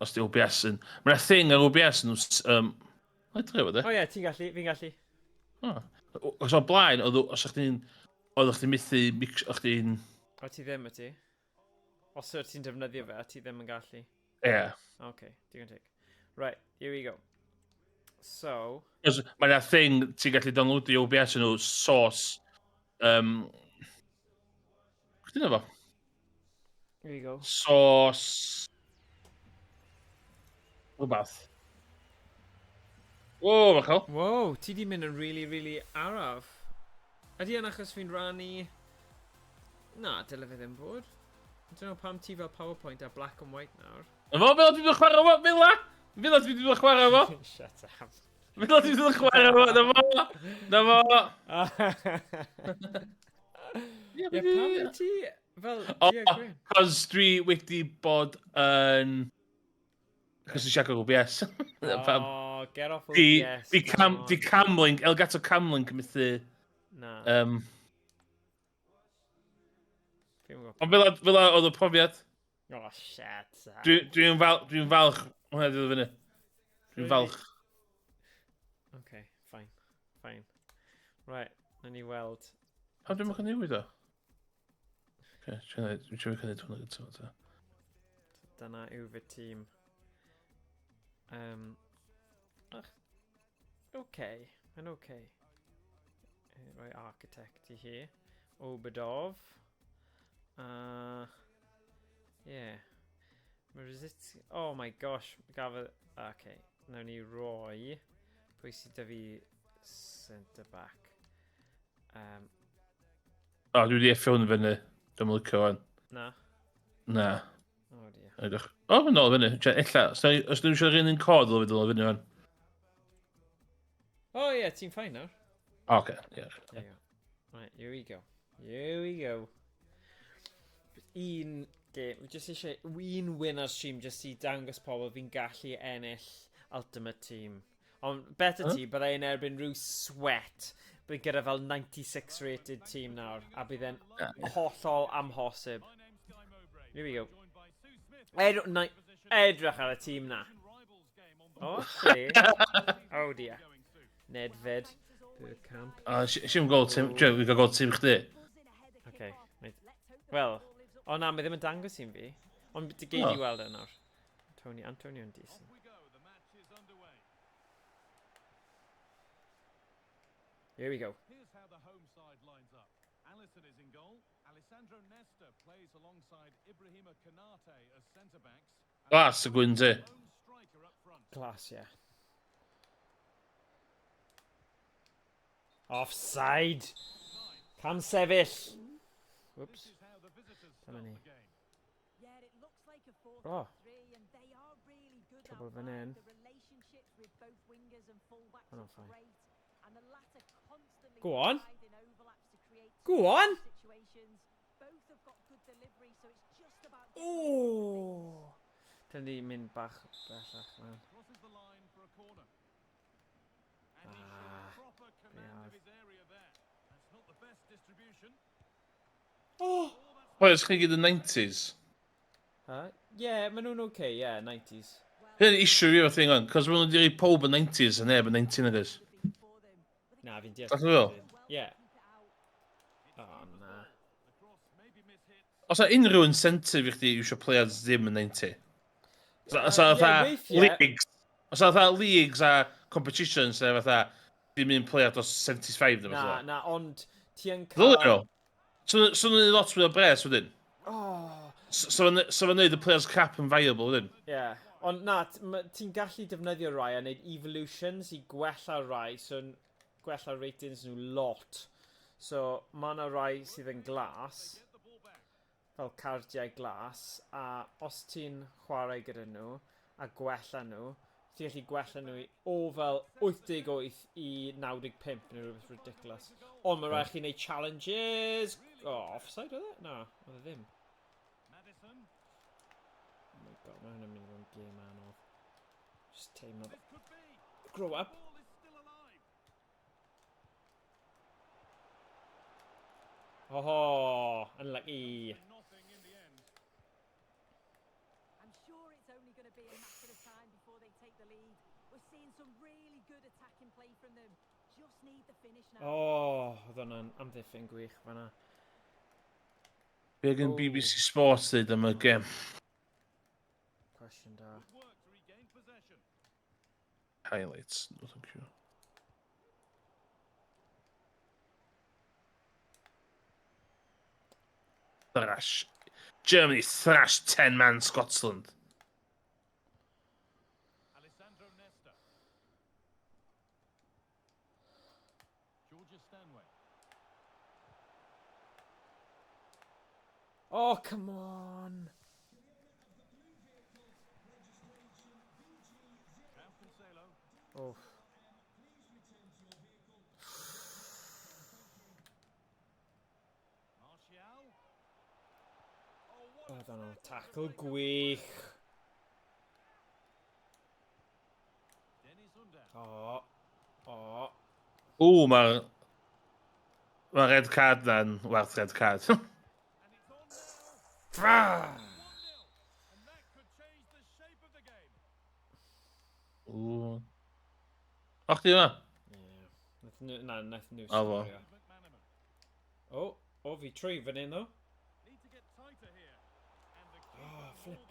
Os di OBS yn. Mae'n thing ar OBS yn. Mae'n dre fod e. O ie, ti'n gallu, fi'n gallu. Oh. Os o'r blaen, oedd os o'ch chdi'n. Oedd chdi'n methu mix. O'ch chdi'n. O, ti ddim, y ti? Os wyt ti'n defnyddio fe, a ti ddim yn gallu. Ie. Yeah. OK, digon teg. Right, here we go. So. Mae yna thing ti'n gallu downloadio OBS yn nhw, source. Chdi na fo? Here we go. Source. Rhywbeth. Wow, Michael. Wow, ti di mynd yn really, really araf. Ydy yn achos fi'n rannu? Na, dyle fe ddim bod. I don't know pam ti fel PowerPoint a black and white nawr. Efo, fel dwi wedi chwarae fo, fel la! Fel dwi wedi chwarae fo! Shut up. Fel dwi wedi chwarae fo, na fo! Na fo! Ie, pam wyt ti fel O, du a gwyn? cos dwi wedi bod yn. Cos dwi'n siarad OBS. Pam? Oh, get off OBS. Di, cam, come di on. Camlink, Elgato Camlink yn methu. Na, fi'n gwybod. Ond fel oedd y profiad. Oh, shit. Dwi'n fal, dwi falch, hwnna di ddod fyny. Dwi'n falch. Okay, fine. Fine. Right, na ni weld. Pam dwi'n mynd newid o? Okay, dwi'n trio cynnig hwnna gyda fo. Dyna yw fy tîm. Ach, okay, mae'n okay. Rhoi architect i hi. Obadov. Yeah. Mae Resist. Oh my gosh, gafodd. Okay, nawn ni roi. Pwy sydd 'da fi centre back? O, dwi wedi effio hwn fyny. Dwi'n licio hwn. Na. Na. Oh dear. Edrych. O, mae'n ôl fyny. Ella, os dwi'n eisiau'r un cod, ddylai fynd ôl fyny hwn. Oh yeah, ti'n fine nawr. O, oce, ie. There you go. Right, here we go. Here we go. Un game, fi jyst eisiau un win ar stream jyst i dangos pobl fi'n gallu ennill Ultimate Team. Ond better Huh? ti, byddai yn erbyn rhyw sweat. Bydd gyda fel 96 rated team nawr, a bydd e'n hollol amhosib. Here we go. Edrych ar y tîm na. Oh, actually. Oh dear. Nedved. Bergkamp. O, si'n gweld tîm, dwi'n gael gweld tîm chdi. Okay. Wel, o na, mae ddim yn dangos i'n fi. Ond dy gei di Oh. weld e nawr. Tony, Antonio yn decent. Here we go. Here's how the home side lines up. Alisson is in goal. Alessandro Nesta plays alongside Ibrahima Konate as centre backs. Glas y gwyn ti. Lone striker up front. Class, yeah. Offside! Cam sefyll! Whoops. This is how the visitors Dyma start ni. the game. Oh. Trouble fan hyn. Oh, no, fine. Go on. Go on! Oh! Dyna ni mynd bach bellach man. Crosses the line for a corner. And he Ah, showed proper command yeah. of his area there. That's not the best distribution. Oh! Players chi gyd yn 90s. Huh? Yeah, maen nhw'n okay, yeah, 90s. Hyn issue fi efo thing on, cos maen nhw'n wedi rhoi pob yn 90s a neb yn 19 nag oes. Na, fi'n deall. Fath o fel? Yeah. Oh, na. The cross may be mishit. Os yna unrhyw incentive i chdi iwsio players ddim yn 90? So, so Ie, fatha weithiau. leagues, os yna fatha leagues a competitions lle fatha ddim un player dros 75 neu Na, fatha. na, ond ti yn cael. Ddylwn nhw. So nhw'n lot mwy o bres wedyn. Oh, So fo'n neud y players cap yn viable wedyn. yeah. Ond na, ti'n gallu defnyddio rai a wneud evolutions i gwella rai, so gwella ratings nhw lot. So, mae yna rai sydd yn glas. fel cardiau glas, a os ti'n chwarae gyda nhw a gwella nhw, ti'n gallu gwella nhw o fel 88 i 95 neu rhywbeth ridiculous. Ond mae rhaid chi wneud challenges. Oh, offside oedd e? Na, oedd e ddim. Oh my god, mae hwnna'n mynd i fod yn gêm anodd. Just teimlo. Grow up. Oh, unlucky. I'm sure it's only going to be a matter of time before they take the lead. We're seeing some really good attacking play from them. Just need the finish now. Oh, oedd hwnna'n amddiffyn gwych fanna. Be gen BBC Sports dweud am y gêm? Cwestiwn da. Highlights. No, thank you. Thrash. Germany thrash 10-man Scotland. Alessandro Nesta. Georgia Stanway. Oh, come on. Oh. Oedd hwnna'n tackle gwych. O. O. O, mae'r... Mae'r red card na'n werth red card. O. O, chdi yma? Ie. Na, nath nhw O, fo. sgorio. O, o, fi trwy fan hyn, ddo. Oh, flip.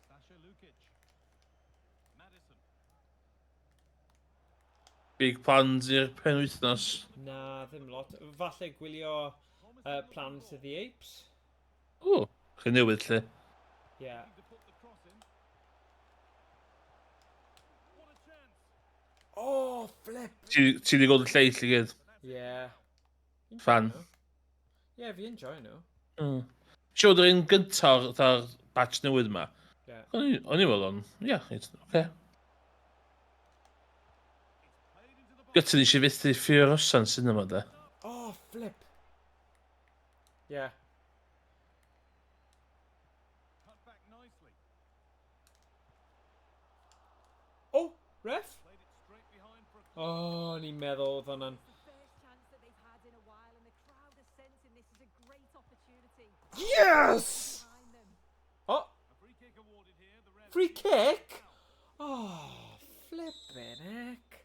Sasha Lukic. Madison. Big plans i'r penwythnos. Na, ddim lot. Falle gwylio Planet of the Apes. O, chi newydd lle. Yeah. To put the cross in. What a chance. Oh, flip. Ti di gweld y lleill i gyd? Yeah. Fi'n Fan. joio nhw. Yeah, fi enjoy nhw. Mm. Siwr yr un gyntaf o'r batch newydd yma. Yeah. O'n i'n weld o'n, ie, it's oce. Gyda ni eisiau fethu Furiosa'n cinema, de. Oh, flip. Yeah. Cut back nicely. Oh, ref? Played it straight behind for a Oh, o'n i'n meddwl oedd hwnna'n... It's the first chance that they've had in a while, and the crowd are sensing this is a great opportunity. Yes! Behind them. Oh, A free kick awarded here. The ref free kick? Oh, flippin' heck.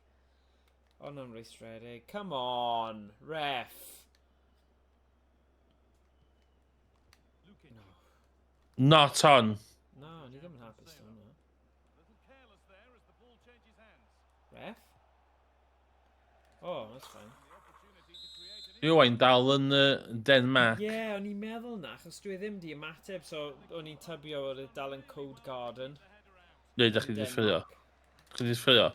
Oh, no, race ready. Come on, ref. Lukic. Not on. No, ni ddim yn hapus da hwnna. Little careless there as the ball changes hands. Ref? Oh, that's fine. The opportunity to create an Owain dal yn Denmark. Ie, yeah, o'n i'n meddwl na, achos dwi ddim di ymateb, so o'n i'n tybio bod e dal yn Code Garden. Neu, da chi di ffrio. Chi di ffrio?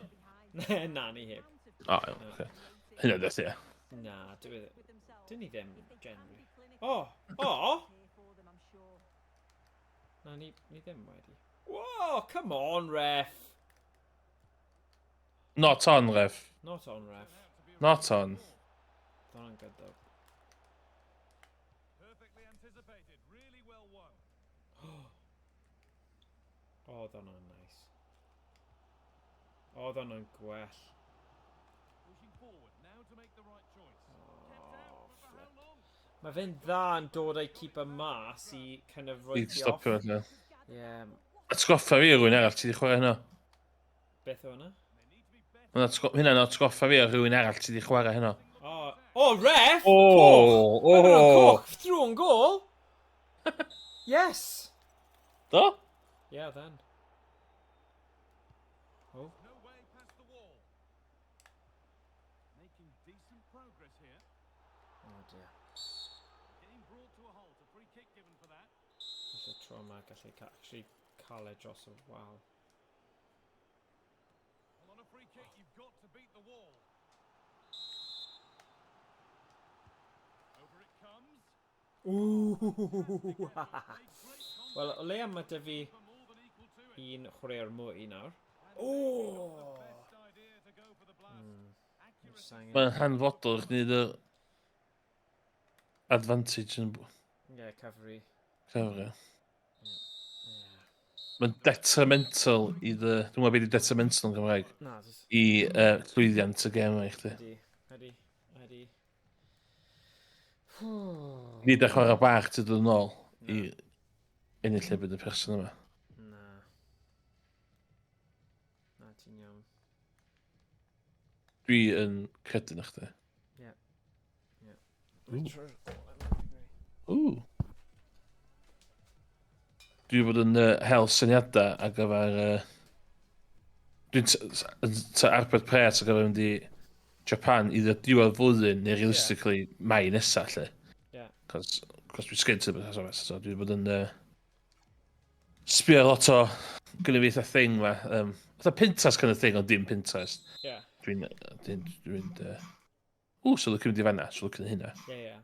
Na, ni heb. O, iawn, oce. Hynna beth, ie. Na, dwi ddim. With themselves. Dyn ni ddim, If they can generally. be clinical, Oh, oh! here for them, I'm sure. Na, ni ddim wedi. Whoa, come on, ref! Not on, ref. Not on, ref. Not on. Oedd hwnna'n good, though. Perfectly anticipated. Really well won. Oh, oedd hwnna'n nice. Oedd hwnna'n gwell. Pushing forward now to make the right choice. Kept out, but for how long? Mae fe'n dda yn dod â'i keeper mas i kind of roi I ti off. stopio felly. Ie, Atgoffa fi o rhywun arall ti di chwarae hynna. beth o hwnna? They need to be better. Hynna'n atgoffa fi o rhywun arall ti di chwarae hynna. Oh, oh, ref! O, Coch! o. Mae hwnna'n coch! Through on goal! Yes! Do? Yeah, then. Oh, No way past the wall. Making decent progress here. oh dear. Game brought to a halt. A free kick given for that. Falle tro yma gallu actually cael e dros y wal. Well, on a free Ww! Wel, o leia mae 'da fi un chwaraewr mwy nawr. O! Mae'n hanfodol i chdi wneud y advantage yn... Ie, yeah, cyfri. Cyfri. Yeah. Mae'n detrimental i dy... Dwi'n gwybod beth ydy detrimental yn Gymraeg. Na, just... I llwyddiant y gêm yma i chdi. Ydy, ydy, ydy. Nid ar chwarae bach ti'n dod yn ôl i ennill erbyn y person yma. Na. Na, ti'n iawn. Dwi yn credu na chdi. Ie. Ie. Ww. Dwi wedi bod yn hel syniadau ar gyfer... Dwi'n arbed pres ar gyfer mynd i Japan i ddod diwedd flwyddyn, neu realistically yeah. Mai nesaf, lle. Yeah. Cos, cos dwi'n sgyn ti'n beth so dwi wedi bod yn sbio lot o gynnu fi eitha thing ma. Fatha Pinterest kind of thing, ond dim Pinterest. Yeah. Dwi'n... Dwi'n... Dwi'n... Ww, so looking mynd i fanna, so looking hynna. Yeah, yeah.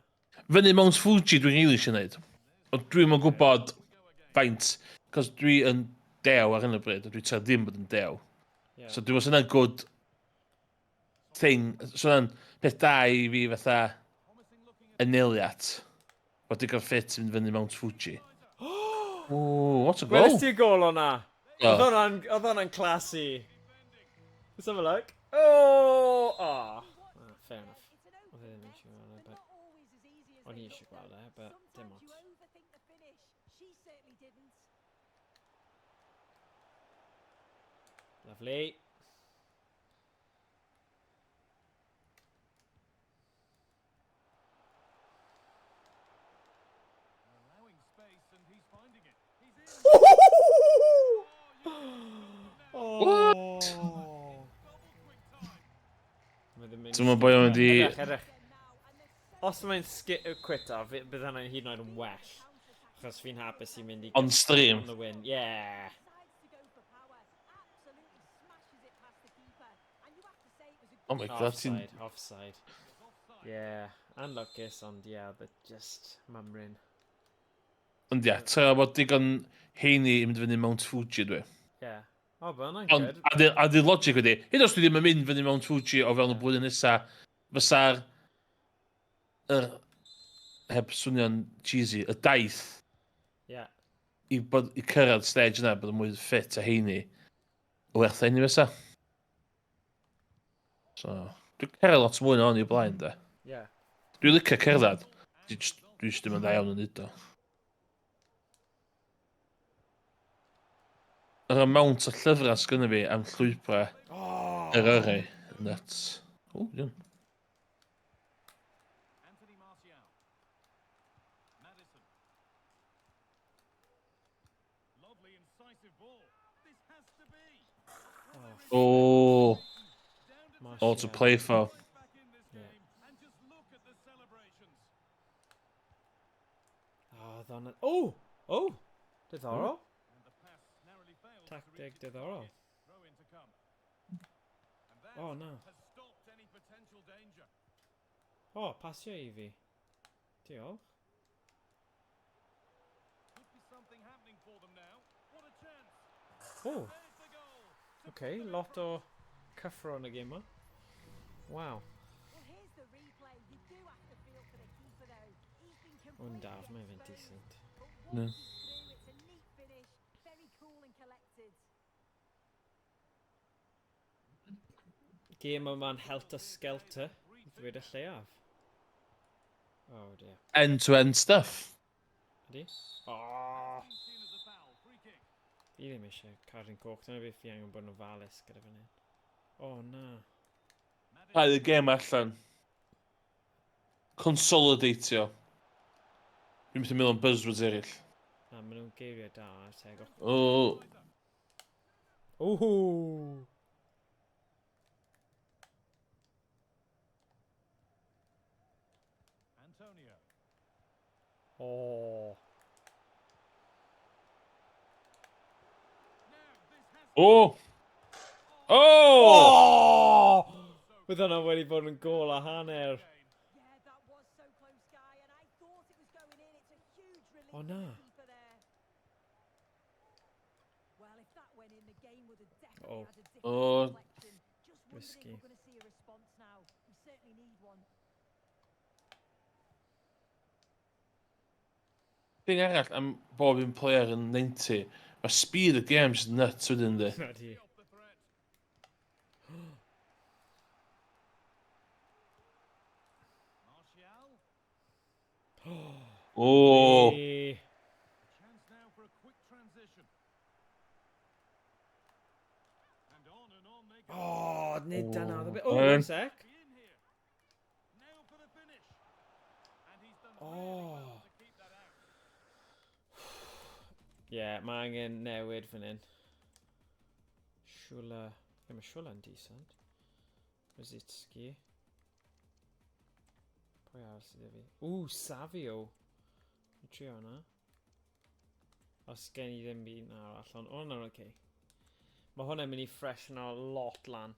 Fyny Mount Fuji dwi'n rili eisiau gwneud. Ond dwi'm yn gwybod faint, cos dwi yn dew ar hyn o bryd, a dwi tra ddim bod yn dew. Yeah. So dwi'n meddwl sy'n good thing, so hwnna'n peth da i fi fatha anelu at. Bod digon ffit i fynd fyny Mount Fuji. Ooh, what a goal! Welys ti'n gol o'na? Oedd hwnna'n classy. Let's have a look. Oh! Oh. Ah, fair enough. Oedd e ddim eisiau gweld e, but... O'n i eisiau gweld e, but dim ots. Lovely. What? Ti'n meddwl bod o'n mynd i... Edrych, edrych. Os mae'n quito, bydd hynny'n hyd yn oed yn well. Achos fi'n hapus i mynd i... On stream? On the win, yeah. Oh my god, ti'n... Offside, offside. Yeah, anlwcus, ond yeah, but just mymryn. Ond ia, tra bod digon heini i mynd fyny Mount Fuji dwi. Yeah. O, oh, but hwnna'n Ond, good. a di, a di logic wedi, hyd os dwi ddim yn mynd fyny Mount Fuji o fewn y blwyddyn nesa, fysa'r, yr, heb swnio'n cheesy, y daith Yeah. i, bod, i cyrraedd stage yna, bod yn mwy ffit a heini, werth heini fysa. So, dwi'n cerdded lot mwy na o'n i o blaen, de. Yeah. Dwi'n licio cerdded, dwi jyst, dwi jyst ddim yn dda iawn yn neud o. Yr amount o llyfrau sgynna fi am llwybrau Oh! Eryri, nuts. O, iawn. Oh, all to play for. Yeah. Oh, oedd hwnna'n... Oh! Oh! Diddorol. Tacteg diddorol. Oh, na. Oh, pasio i fi. Diolch. Oh! Okay, lot o cyffro yn y gêm yma. Wow. Ond daf, mae fe'n decent. No. Gêm yma'n helter skelter, i ddweud y lleiaf. Oh dear. End-to-end stuff. Ydy? Oh! Fi ddim eisiau cardyn coch, dyna beth fi angen bod yn ofalus gyda fan hyn. Oh na. Rhaid y gêm allan. Consolidatio. Dwi'n mynd i meddwl am buzzwords eraill. Na, maen nhw'n geiriau da, tegwch. O, Ooh! Oh. o! Oh! Oh! Bydd hwnna wedi bod yn gol a hanner. O na. Oh. Oh. Risky. Thing arall am bob un player yn 90, mae speed y games nuts wedyn di. Ydy. O! Hey. Oh, nid dyna oedd y bit. Oh, one sec. Oh. Ie, yeah, mae angen newid fan hyn. Siwla. Ie, mae Siwla'n decent. Rosicki. Pwy arall sydd fi? Ww, Savio. Dwi'n trio hwnna. Os gen i ddim byd arall, ond o, hwnna'n oce. Okay. Mae hwnna'n mynd i freshen o lot lan.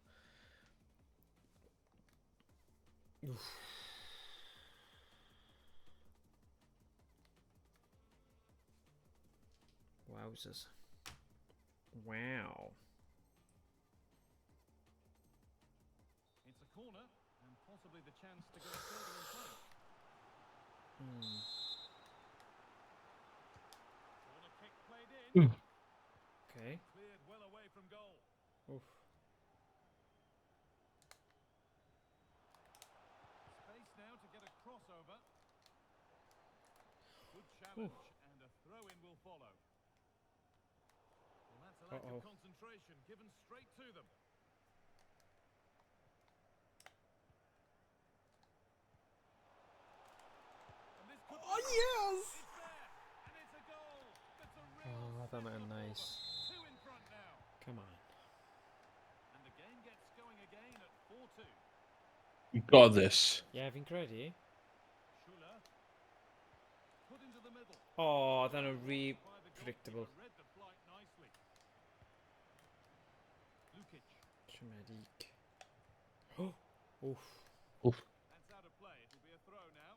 Oof. Wowzers. Wow. It's a corner and possibly the chance to go further in front. Corner kick played in. Okay. Cleared well away from goal. Oof. Space now to get a crossover. Good challenge and a throw in will follow. Well, that's a lack Uh-oh. of concentration given straight to them. And this could Oh, yes! It's there, and it's a goal. That's a real Oh, that signal went for them. nice. Two in front now. Come on. And the game gets going again at 4-2. You got this. Yeah, fi'n credu. Schuler put into the middle. Oh, oedd hwnna'n re By the predictable. goalkeeper, read the flight nicely. Lukic. Siomedig. Oh, oof. Oof. That's out of play. It'll be a throw now.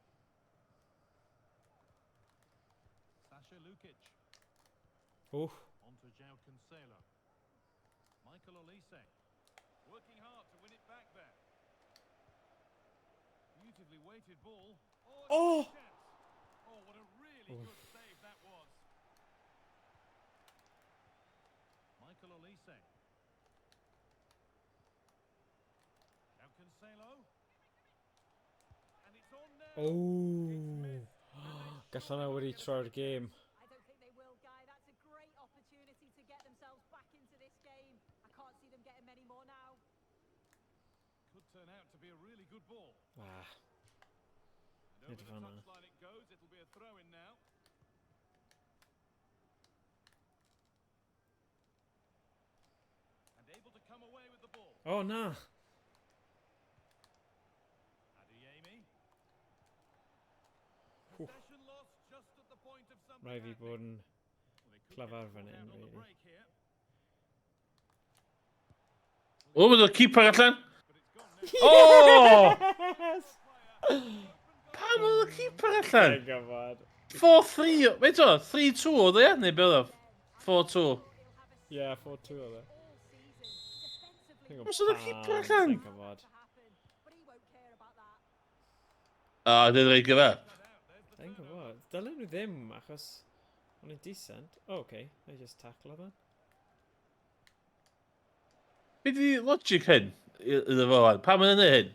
Sasha Lukic. Oof. On to João Cancelo. Michael Olise. Working hard to win it back there. Beautifully weighted ball. Oh! Oh! it's a chance. Oh, what a really good save that was. Michael Olise. João Cancelo. And it's on now. Oh. Gall hwnna wedi troi'r game. I don't think they will, Guy. That's a great opportunity to get themselves back into this game. I can't see them getting many more now. Could turn out to be a really good ball. Ah. And over Nid the fan'na. touchline it goes. It'll be a throw in now. And able to come away with the ball. Oh, na. Adeyemi. Oof. Possession lost just at the point of something Rhaid fi happening. bod yn Well, they could clyfar get fan caught hyn, out on the really. break here, O, mae keeper allan. but it's gone now. O! Yes! Pam oedd y keeper allan? Thank God. 4-3, wait o, 3-2 oedd e, neu beth oedd o? 4-2. Yeah, 4-2 oedd e. Os oedd y keeper allan? Thank God. Ah, did they give up? Thank God. Dylen nhw ddim, achos o'n i'n decent. Oh, okay. I just tackle then. Be di logic hyn iddo fo wan? Pam yn neud hyn?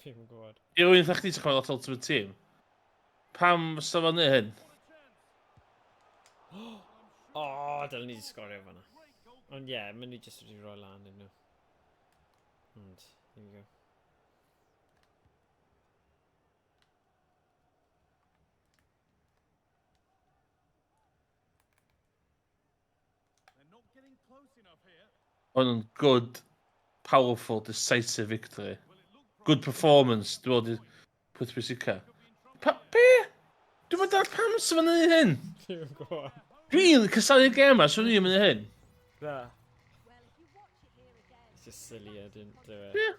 Fi'n gwybod. I rywun fatha chdi sy'n chwarae lot Ultimate Team. Pam fysa fo'n neud hyn? Oh, dylen ni wedi sgorio fan'na. Ond ie, yeah, maen nhw jyst wedi rhoi lan iddyn nhw. Ond, here we go. They're not getting close enough here. Hwn yn good, powerful, decisive victory. Good performance, dwi'n meddwl, di peth pwysica. Pa, be? Dwi'n meddwl pam sy'n fo'n neud hyn? Fi'n gwybod. Dwi'n casáu'r gêm a swn i'n mynd hyn. Na. Just silly, I didn't do it. Yeah.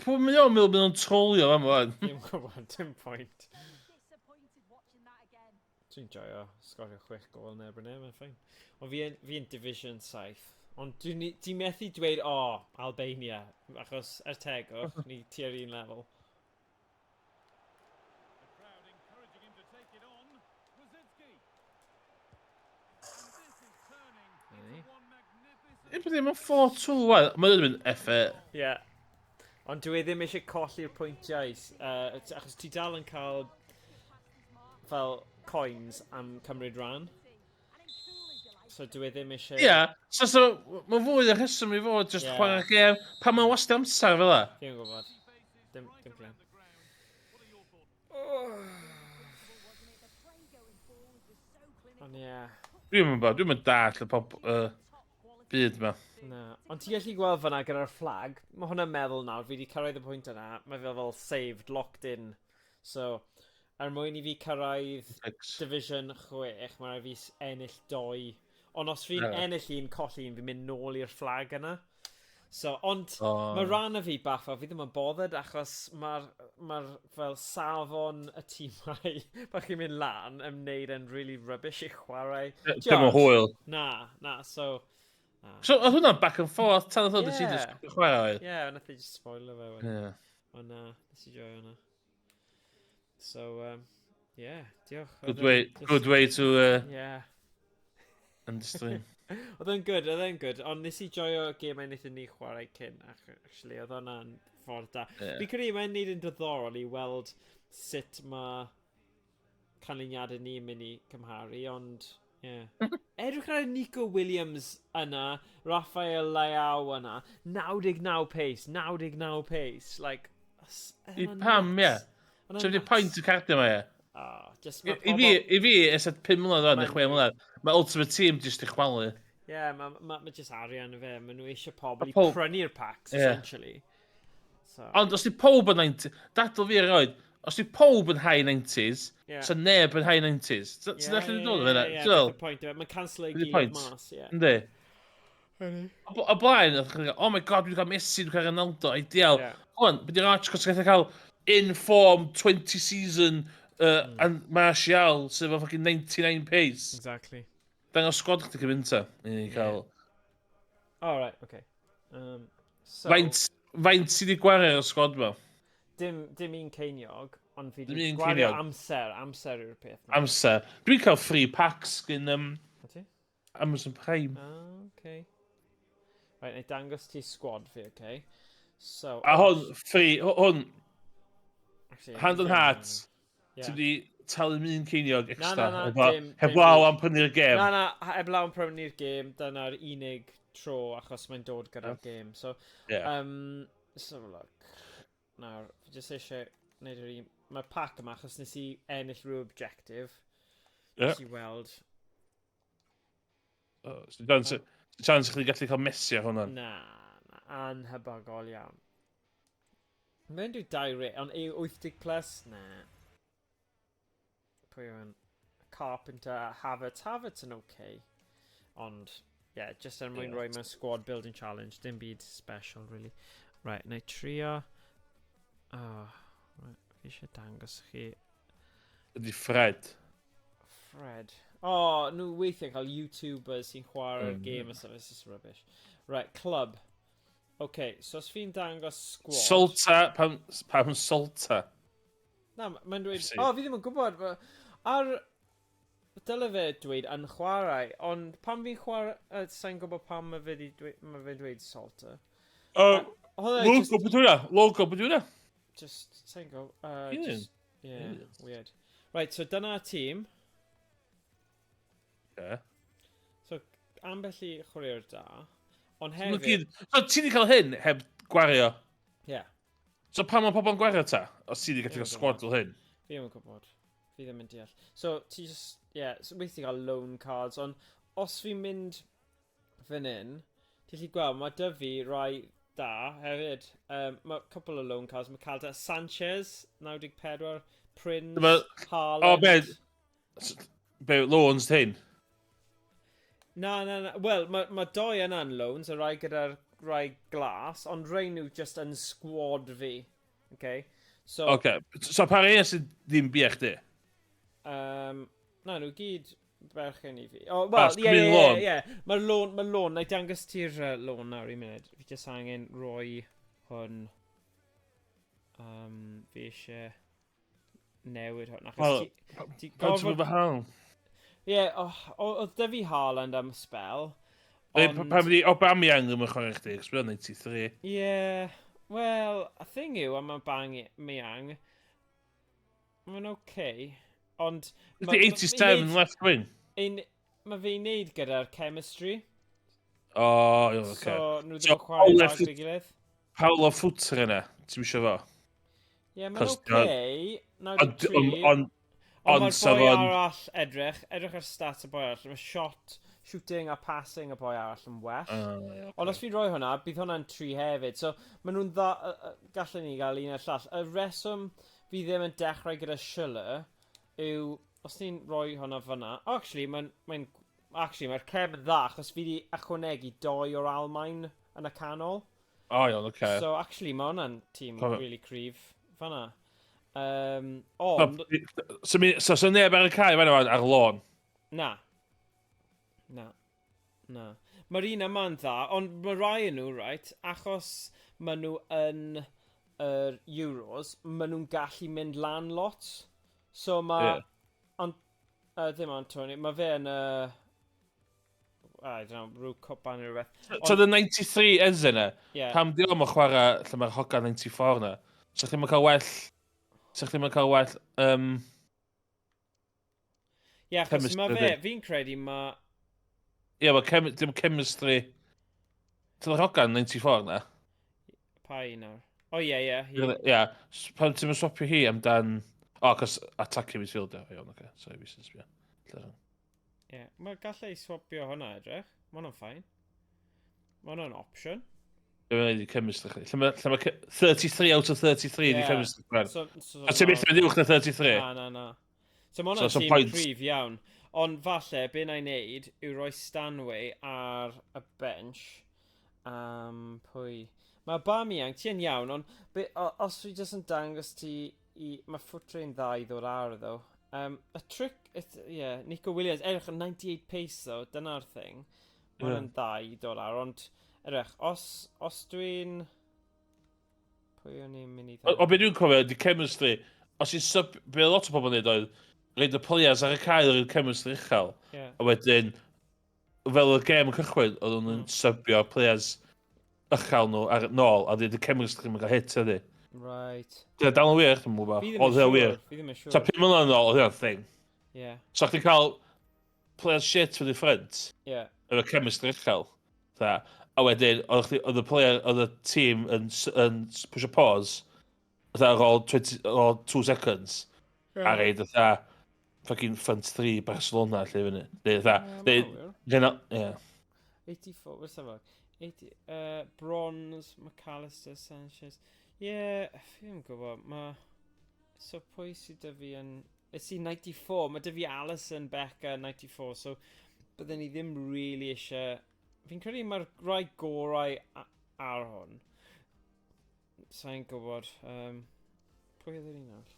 Pwy mae o'n meddwl bod nhw'n trolio fan fan? Dim gwybod, dim pwynt. Dwi'n joio sgorio chwech gol yn erbyn e, mae'n fine. Ond fi yn, fi yn Division 7. Ond dwi'n di methu dweud, o, oh, Albania, achos er tegwch, ni tua'r un lefel. Ie, beth mae'n 4-2, wel, mae'n mynd F E. Ie. Ond dwi e ddim eisiau colli'r pwyntiau, achos ti dal yn cael fel coins am cymryd rhan. So dwi e ddim eisiau... Ie, yeah, so mae'n fwy o rheswm i fod just yeah. chwarae gêm. Pan mae'n wastio amser fel la? Dwi'n gwybod. Dim clem. Ond ie. Dwi'n mynd bod, dwi'n mynd dall y pob byd ma. Na, ond ti'n gallu gweld fyna gyda'r flag, mae hwnna'n meddwl nawr, fi wedi cyrraedd y pwynt yna, mae fel saved, locked in. So, er mwyn i fi cyrraedd Division 6, mae rhaid fi ennill doi. Ond os fi'n ennill un, colli un, fi'n mynd nôl i'r flag yna. So, ond oh. mae rhan o fi bach fel, fi ddim yn bothered achos mae'r ma fel safon y tîmau bach chi'n mynd lan yn wneud yn really rubbish i chwarae. Dim yn hwyl. Na, na, so... Na. So, oedd hwnna'n back and forth tan oedd yeah. ti just chwarae oedd? Ie, yeah, nath i just spoiler fe. Yeah. Ond na, nes i joio hwnna. So, yeah, diolch. Good way, just, good way to yeah. end the stream. Oedd e'n good, oedd e'n good, ond nes i joio gemau wnaethon ni chwarae cyn, actually, oedd hwnna'n ffordd da. Yeah. Fi'n credu mae'n neud yn diddorol i weld sut mae canlyniadau ni'n mynd i cymharu, ond, yeah. Edrych ar Nico Williams yna, Rafael Leao yna, 99 pace, 99 pace, like... I pam, ie. So, di pwynt y cardiau yma, ie? Oh, just I fi, i fi, ers 5 mlynedd o'n, neu 6 mlynedd, mae Ultimate Team jyst i chwalu. Ie, yeah, mae ma, ma just arian fe. Mae nhw eisiau pobl i prynu'r packs, essentially. So. Ond os di pob yn 90... Dadl fi erioed, os di pob yn high 90s, Yeah. so neb yn high 90s. Ti'n allan i dod o fe? Ie, yeah, point. Mae'n cancel ei gyd mas, ie. Yndi. O blaen, oedd chi'n oh my god, dwi'n cael Messi, dwi'n cael Ronaldo, ideal. Yeah. Hwn, beth yw'r arch, cos gallu cael in-form 20 season and Martial, sydd efo fucking 99 pace. Exactly. Dangos sgwad chdi cyfynta. I ni cael... Oh, right, okay. So... Faint sydd wedi gwario ar y sgwad ma? Dim un ceiniog, ond fi wedi gwario amser. Amser yw'r peth. Amser. Dwi'n cael free packs gyn Amazon Prime. Ah, okay. Right, na i dangos ti sgwad fi, okay? So, A hwn, free, hwn, Actually, hand on heart, Yeah. ti wedi talu un ceiniog extra. Na, na, dim Heblaw byd. am prynu'r gêm. Na, na, heblaw am prynu'r gêm, dyna'r unig tro achos mae'n dod gyda'r gêm. So, Yeah. So look. Nawr, fi jyst eisiau gwneud yr un... Mae'r pack yma, achos nes i ennill rhyw objective. Ie. Nes i weld. Oh, so chance chdi gallu cael Messi ar hwnna. Na, na, anhebygol iawn. Mae'n dweud dau re, ond 80 plus? Na. Pwy yw yn? Carpenter, Havertz. Havertz yn okay. Ond, yeah, just er mwyn rhoi mewn squad building challenge. Dim byd special, really. Right, na i trio... Oh, right, fi eisiau dangos chi... Ydy Fred. Fred. Oh, nhw weithiau cael YouTubers sy'n chwarae'r gêm a stuff. It's just rubbish. Right, club. Okay, so os fi'n dangos squad... Solta, pam Solta? Na, mae'n dweud... FC. O, fi ddim yn gwybod. Ar... Dyle fe dweud yn chwarae, ond pam fi'n chwarae... Sa'n gwybod pam mae fe ma dweud Salter. Logo, beth hwnna? Logo, beth hwnna? Just, sa'n gwybod. Just, yeah, weird. Right, so dyna tîm. Yeah. So, ambell i chwaraewr da. Ond hefyd... So, ti wedi cael hyn heb gwario? Yeah. So, pan mae pobl yn gwario ta? Os ti wedi gallu cael sgwad fel hyn? Fi ddim yn gwybod. Fi ddim yn deall. So, ti just... Yeah, so weithio cael loan cards, ond os fi'n mynd fan hyn, ti'n gallu gweld, mae dy fi rai da hefyd. Mae couple o loan cards. Mae cael da Sanchez, 94, Prince, Haaland. O, be? Be, loans hyn? Na, na, na. Wel, mae ma doi yna'n loans, y rai gyda'r rai glas, ond rei nhw just yn squad fi. Okay? So, okay. So pa rei sydd ddim bia chdi? Na, nhw gyd berchen i fi. Oh, wel, ie, ie, ie, ie. Mae'r lôn, mae'r lôn, na i dangos ti'r lôn nawr i munud. Fi jyst angen rhoi hwn. Fi eisiau newid hwn. Achos ti, ti gorfod... Pan hawl? Ie, oedd dy fi Haaland am spel. Ond... Pan wedi Aubameyang ddim yn chwarae chdi, cos mae'n 93. Ie, yeah, wel, y thing yw am Aubameyang, mae'n oce, okay, ond... Ydy 87 left wing? Mae fe'n neud gyda'r chemistry. O, oh, oce. Okay. So, nhw ddim yn chwarae dda gyda'i gilydd. Paolo Futre yna, ti'n eisiau fo? Ie, yeah, mae'n oce. 93. Ond Ond mae'r boi arall edrych, edrych ar stats y boi arall, mae shot, shooting a passing y boi arall yn well. Okay. Ond os fi'n rhoi hwnna, bydd hwnna'n tri hefyd. So, maen nhw'n dda, gallen ni gael un a'r llall. Y reswm fi ddim yn dechrau gyda Schüller yw, os ni'n rhoi hwnna fyna, oh, actually, mae'n mae actually, mae'r cem yn dda, achos fi wedi ychwanegu doi o'r Almain yn y canol. O, oh, iawn, oce. Okay. So, actually, mae hwnna'n tîm really cryf fanna. Ond... So, so, so neb ar y cae fanna ar lôn? Na. Na. Na. Mae'r un yma'n dda, ond mae rai yn nhw, right, achos maen nhw yn yr Euros, maen nhw'n gallu mynd lan lot. So mae... Yeah. Ond, ddim Antoni, mae fe yn y... I don't know, rhyw cwpan neu rhywbeth. So the 93 Eze yna, yeah. Pam di o'm yn chwarae lle mae'r hogan 94 na? So chdi'n cael well... So chdi'n cael well... Ie, yeah, achos mae fe, fi'n credu mae... Ie, yeah, mae dim chemistry... Ti'n hogan 94 na? Pa un nawr? O, ie, ie. Ie, pan ti'n swapio hi amdan... O, cos attacking midfielder. Iawn, oce. Sorry, fi sy'n sbio. Ie, mae gallai swapio hwnna edrych. Mae hwnna'n fine. Mae hwnna'n option. Dwi'n mynd i chemistry chdi. Lle mae 33 out of 33 di chemistry chdi. So, so, a ti'n mynd uwch na 33? Na, na, na. So mae hwnna'n so, tîm cryf iawn. Ond falle, be na i wneud yw rhoi Stanway ar y bench. Pwy? Mae Aubameyang, ti yn iawn, ond be, os fi jyst yn dangos ti i... Mae Futre yn dda i ddod ar, ddo. Y trick, yeah, Nico Williams, edrych, 98 pace, ddo, dyna'r thing. Mae hwnna'n dda i ddod ar, ond edrych, os dwi'n... Pwy o'n i'n mynd i ddod? O, be dwi'n cofio, di chemistry, os i'n sub... Be lot o bobl yn neud oedd, reid y players ar y cael o'r chemistry uchel. Yeah. A wedyn, fel y gêm yn cychwyn, oedd nhw'n sybio players uchel nhw ar nôl, a dweud y chemistry yn cael hit ydy. Right. Dyna dal yn wir, dwi'n gwybod. Oedd hynna'n wir. Fi ddim yn siŵr. So 5 mlynedd yn ôl, oedd hynna'n thing. Yeah. So chdi'n cael players shit for the front. Yeah. Efo chemistry uchel. Tha. A wedyn, oedd y player, oedd y tîm yn, yn push a pause. Fatha ar ôl 20, ar ôl 2 seconds. Yeah. A reid fatha fucking front 3 Barcelona lle fyny. Neu fatha, neu, Renault, yeah. 84, what's that like? 80, bronze, McAllister, Sanchez. Yeah, fi ddim yn gwybod, mae... So pwy sydd dy fi yn... Is i 94, mae dy fi Alisson Becker 94, so bydden ni ddim really eisiau... Fi'n credu mae'r rai gorau ar hwn. Sa'n gwybod. Pwy oedd yr un arall?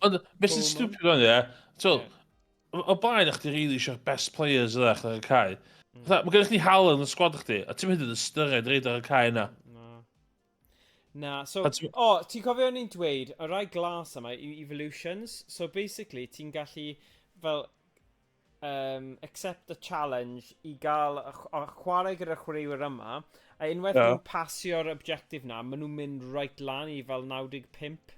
Ond, beth sy'n stupid o'n ie? So, o blaen o'ch ti really eisiau'r best players yna chdi ar y cae. Mae gennych chdi Haaland yn sgwad chdi, a ti'n mynd yn ystyried reid ar y cae yna. Na. Na, so, o, ti'n cofio o'n i'n dweud, y rai glas yma yw Evolutions, so basically ti'n gallu, fel, accept the challenge i gael a chwarae gyda'r chwaraewyr yma, a unwaith yeah. nhw'n pasio'r objective na, maen nhw'n mynd right lan i fel 95.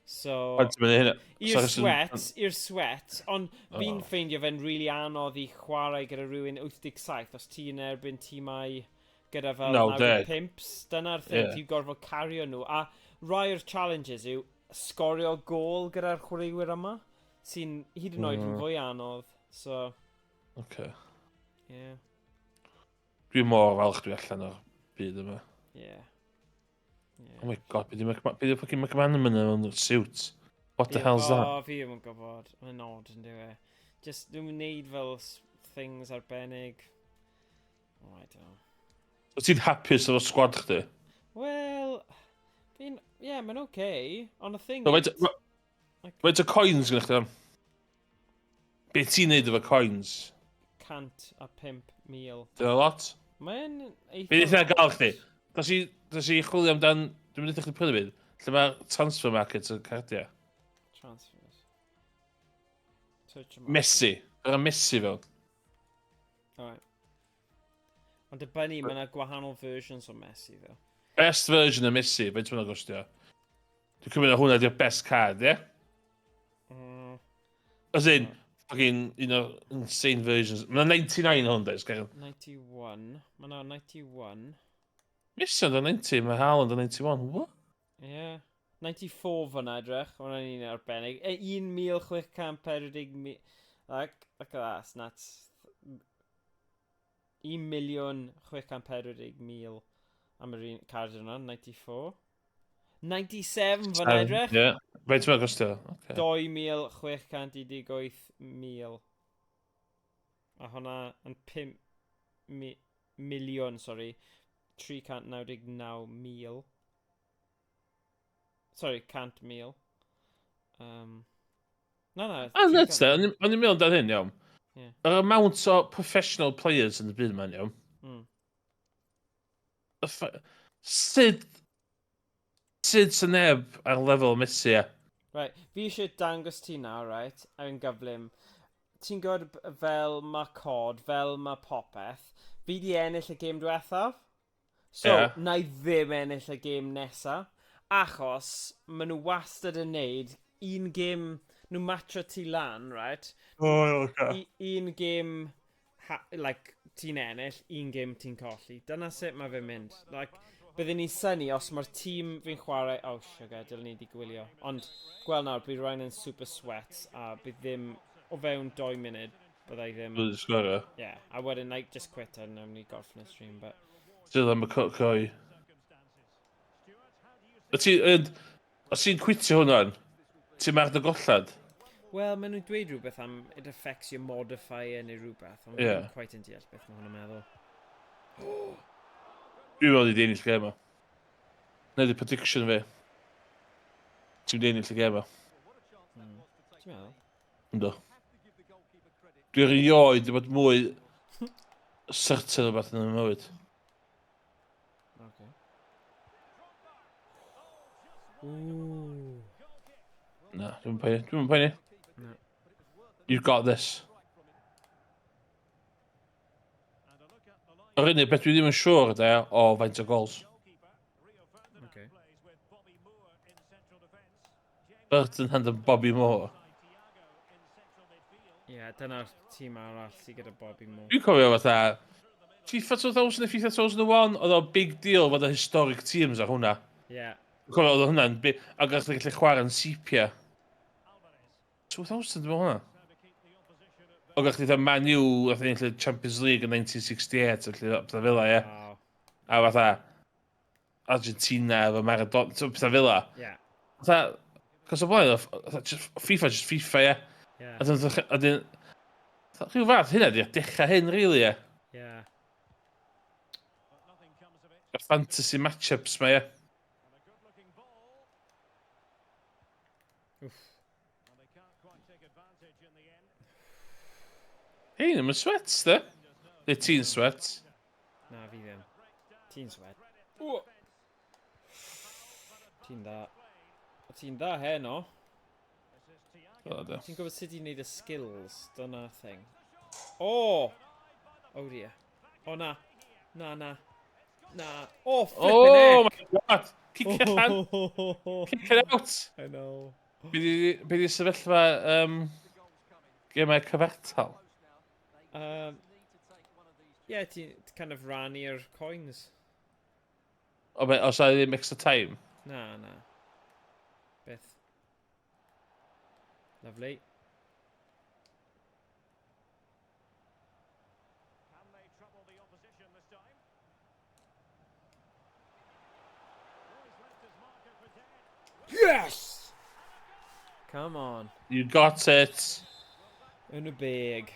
So, i'r sweat, i'r sweat, ond fi'n ffeindio fe'n really anodd i chwarae gyda rhywun 87 os ti'n erbyn tîmau gyda fel 95. Dyna'r thing, yeah. Ti'n gorfod cario nhw. A rai o'r challenges yw sgorio gôl gyda'r chwaraewyr yma, sy'n hyd yn oed yn fwy anodd. So, Okay. Yeah. Dwi'n mor falch dwi allan o'r byd yma. Yeah. Yeah. Oh my god, be di fucking McManaman mewn suit? What the hell's that? O, fi ddim yn gwybod. Mae'n odd yn dyw e. Just, dwi'n wneud fel things arbennig. Oh, I don't know. So ti'n hapus efo squad chdi? Wel, fi'n... Yeah, mae'n okay. Ond y thing So, is... faint o coins gyda chdi? Be ti'n neud efo coins? 105,000. Dyna lot? Mae'n eitha... Be eitha gael chdi? Das i chwilio amdan... Dwi'n mynd i chdi prynu byd. Lle mae transfer market yn cardiau? Transfers. Search market. Messi. Dyna Messi fel. Alright. Ond dibynnu, mae yna gwahanol versions o Messi, ddo. Best version o Messi, faint mae'n gostio? Dwi'n cymryd na hwnna di'r best card, ie? Yeah? As in, fucking, un o'r insane versions. Mae'n 99 hwn, does, Garen. 91. Mae yna 91. Messi ond 90, mae Haaland yn 91. What? Ie. Yeah. 94 fyna edrych, hwnna'n un arbennig. E, 1,640... Like, look at that, that's 1,640,000 am yr un card yna, 94. 97 fyna edrych. Ie. Faint mae'n gostio? Okay. 2,618,000. A hwnna yn 5 miliwn, sorry. 399,000. Sorry, 100,000. Na. Ah, nuts de. O'n i'n meddwl amdan hyn, iawn. Ie. Yr amount o professional players yn y byd yma, iawn. Sut sy'n neb ar lefel Messi, ie? Right, fi eisiau dangos ti nawr, right, yn gyflym. Ti'n gwybod fel mae COD, fel mae popeth, fi di ennill y gêm diwethaf. So, Ie. na i ddim ennill y gêm nesa, achos maen nhw wastad yn neud un gêm, nhw matcho ti lan, right? O, oce. Un gêm, like, ti'n ennill, un gêm ti'n colli. Dyna sut mae fe'n mynd. Like, byddwn ni'n synnu os mae'r tîm fi'n chwarae... Oh, sugar, dylen ni wedi gwylio. Ond, gweld nawr, bydd rhain yn super sweats, a bydd ddim o fewn 2 munud, byddai ddim... Bydd sgorio. Yeah, a wedyn, like, just quit a nawn ni gorffen y stream, but... Sydd am y coi. Os ti'n quitio hwnna, ti'n marc dy gollad? Wel, maen nhw'n dweud rhywbeth am it affects your modifier neu rhywbeth, ond Ie. yeah. Ddim quite yn deall beth mae hwnna'n meddwl. Dwi'n meddwl i di ennill y gêm o. Na di prediction fi. Ti'n mynd i ennill y gêm o. Ti'n meddwl? Ynddo. Dwi erioed wedi bod mwy certain o beth yn y mywyd. Okay. Ooh. Na, dwi'n poeni. Dwi'n poeni. Na. You've got this. Yr unig beth dwi ddim yn siŵr de, o faint o gols. Okay. Ferdinand and Bobby Moore. Ie, yeah, dyna'r tîm arall sydd gyda Bobby Moore. Dwi'n cofio fatha FIFA 2000 neu FIFA 2001, oedd o big deal fod y historic teams ar hwnna. Ie. Yeah. Dwi'n cofio oedd hwnna'n big, ac o'ch gallu chwarae yn sepia. 2000 dwi'n meddwl hwnna. O gach chdi Man U, oedd ennill y Champions League yn 1968, felly pethau fel 'a, ie. Wow. A fatha Argentina efo Maradona, pethau fel 'a. Ie. Yeah. Fatha, cos o blaen, fatha, FIFA, just FIFA, ie. Ie. A dyn, fatha, rhyw fath hynna di'r dechrau hyn, really, ie. Ie. Y fantasy matchups ma, ie. Oof. Hei, ddim yn sweats, de. Neu ti'n sweats. Na, fi ddim. Ti'n sweat. Ww. Ti'n dda. Ti'n dda heno. O, de. Ti'n gwybod sut i wneud y skills? Dyna thing. Oh! Oh dear. Oh na. Na, na. Na. Oh, flipping Oh heck! my God! Kick it out! Kick it out! I know. Be di sefyllfa gemau cyfartal? Yeah, ti'n kind of rannu'r coins. O, be, os a ddim extra time? Na. Beth. Lovely. Can they trouble the opposition this time? Oh, he's left his marker for dead. Yes! Come on. You got it. In a bag.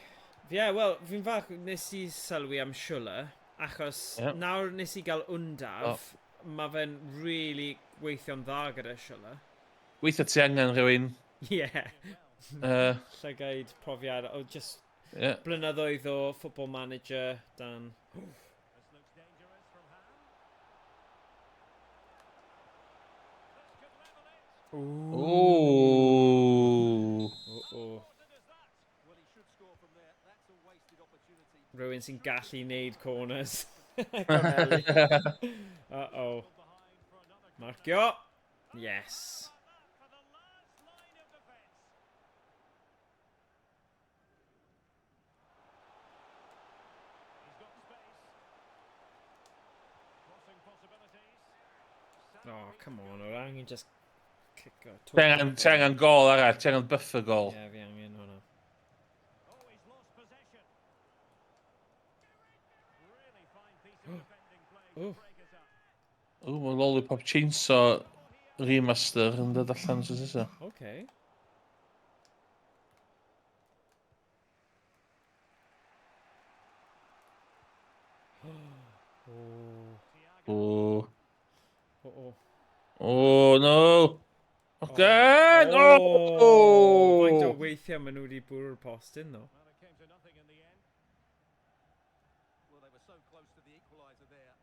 Ie, yeah, wel, fi'n fach nes i sylwi am Schüller, achos Ie. nawr nes i gael Undav, mae fe'n really gweithio'n dda gyda Schüller. Weithiau ti angen rhywun... Ie. Llygaid profiad, o just yeah. blynyddoedd o Football Manager, dan... Ooh. O, o. Rhywun sy'n gallu neud corners. Corneli. Uh-oh. Marcio. Yes. Oh, come on. O'r angen just kick o. Ti angen gol arall, ti angen buffer gol. Ie, yeah, fi angen hwnna. Oh. O, mae Lollipop Chainsaw Remaster yn dod allan sy'n nesaf. Okay. Oh. O. Oh, oh. Oh, no! Again! Oh! Oh! Faint o weithiau maen nhw wedi bwrw'r postyn, ddo. Well, they were so close to the equaliser there.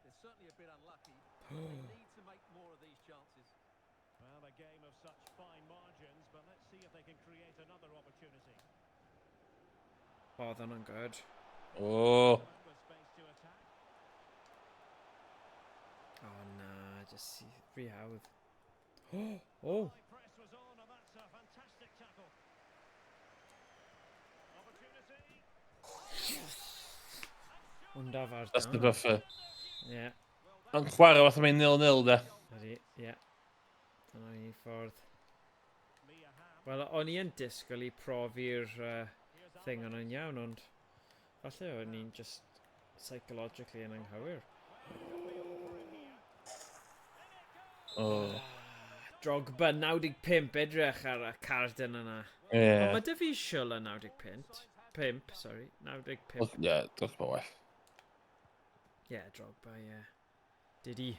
They're certainly a bit unlucky. They need to make more of these chances. Well, a game of such fine margins, but let's see if they can create another opportunity. Oh, they're not good. Oh. Oh, na, just rhy hawdd. Oh! Undav ar That's the dan. buffer. Ie, Yn chwarae fath o mae'n 0-0, de. ydy, ie. Dyna ni ffordd. Wel, o'n i yn disgwyl i profi'r thing o'n iawn, ond falle o'n i'n just psychologically yn anghywir. Oh. Drogba 95, edrych ar y cardyn yna. Ie. Ond mae dy fi Schüller 95. 5, sorry, 95. Ie, Drogba well. Ie, yeah, Drogba, ie. Yeah. Did he?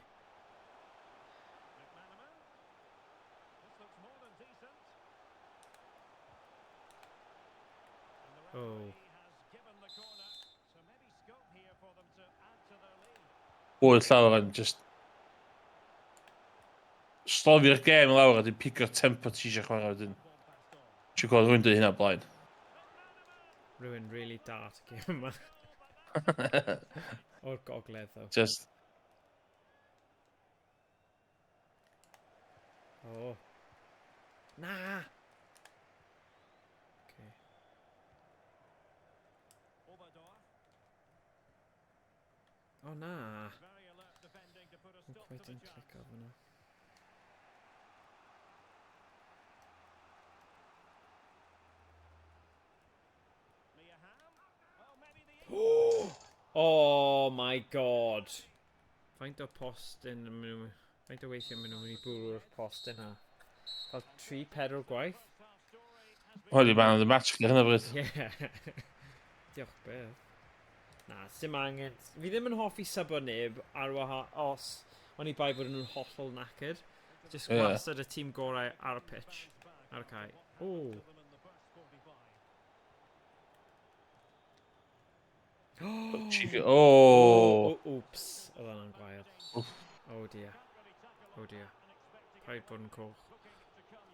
Oh. Bwyd llawer yn just... Slofi'r gêm lawr a dwi'n pigo'r tempo ti eisiau chwarae wedyn. Ti'n gweld rhywun dweud hynna blaen. Rhywun really da at y gêm yma. O'r gogledd, though. Just... Oh. Na! Okay. Oh, na. I'm quite yn clicio fyna. Oh my god. Faint o postyn faint o weithiau maen nhw'n mynd i bwrw'r postyn ha? Fel 3-4 gwaith? Wel, di man of the match chdi hynna bryd. Ie. Diolch beth. Na, sim angen. Fi ddim yn hoffi sybo neb ar waha os o'n i bai bod nhw'n hollol knackered. Just Ie. gwastad y tîm gorau ar y pitch. Ar y cae. O. Cheeky. Oh! Oh, oops. Oedd hwnna'n gwael. Oof. Oh dear. Oh dear. Paid bod yn coch.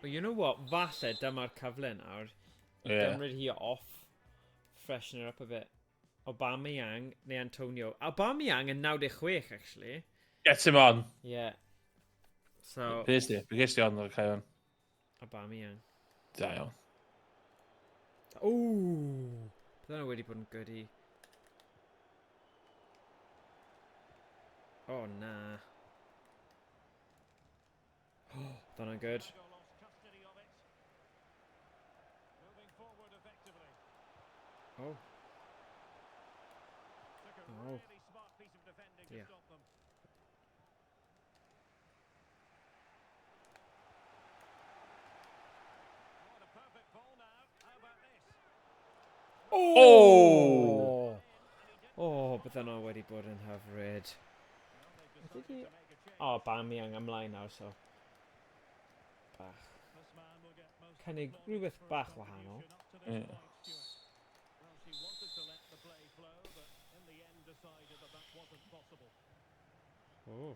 Well, you know what? Falle dyma'r cyfle nawr. Ie. Gymryd hi off. Freshen her up a bit. Aubameyang neu Antonio. Aubameyang yn 96, actually. Get him on. Yeah. So, Be di? Be ges di on o'r cae on? Aubameyang. Da iawn. Ooh! Bydde hwnna wedi bod yn goodie. Oh, na. Oh, Bydde hwnna'n good. Oh. Oh. Dear. Oh! Oh, bydde nhw wedi bod yn hyfryd. Did he... Oh, Bamiyang ymlaen nawr, so... Bach. Cynnig rhywbeth bach wahanol. Yeah. Oh.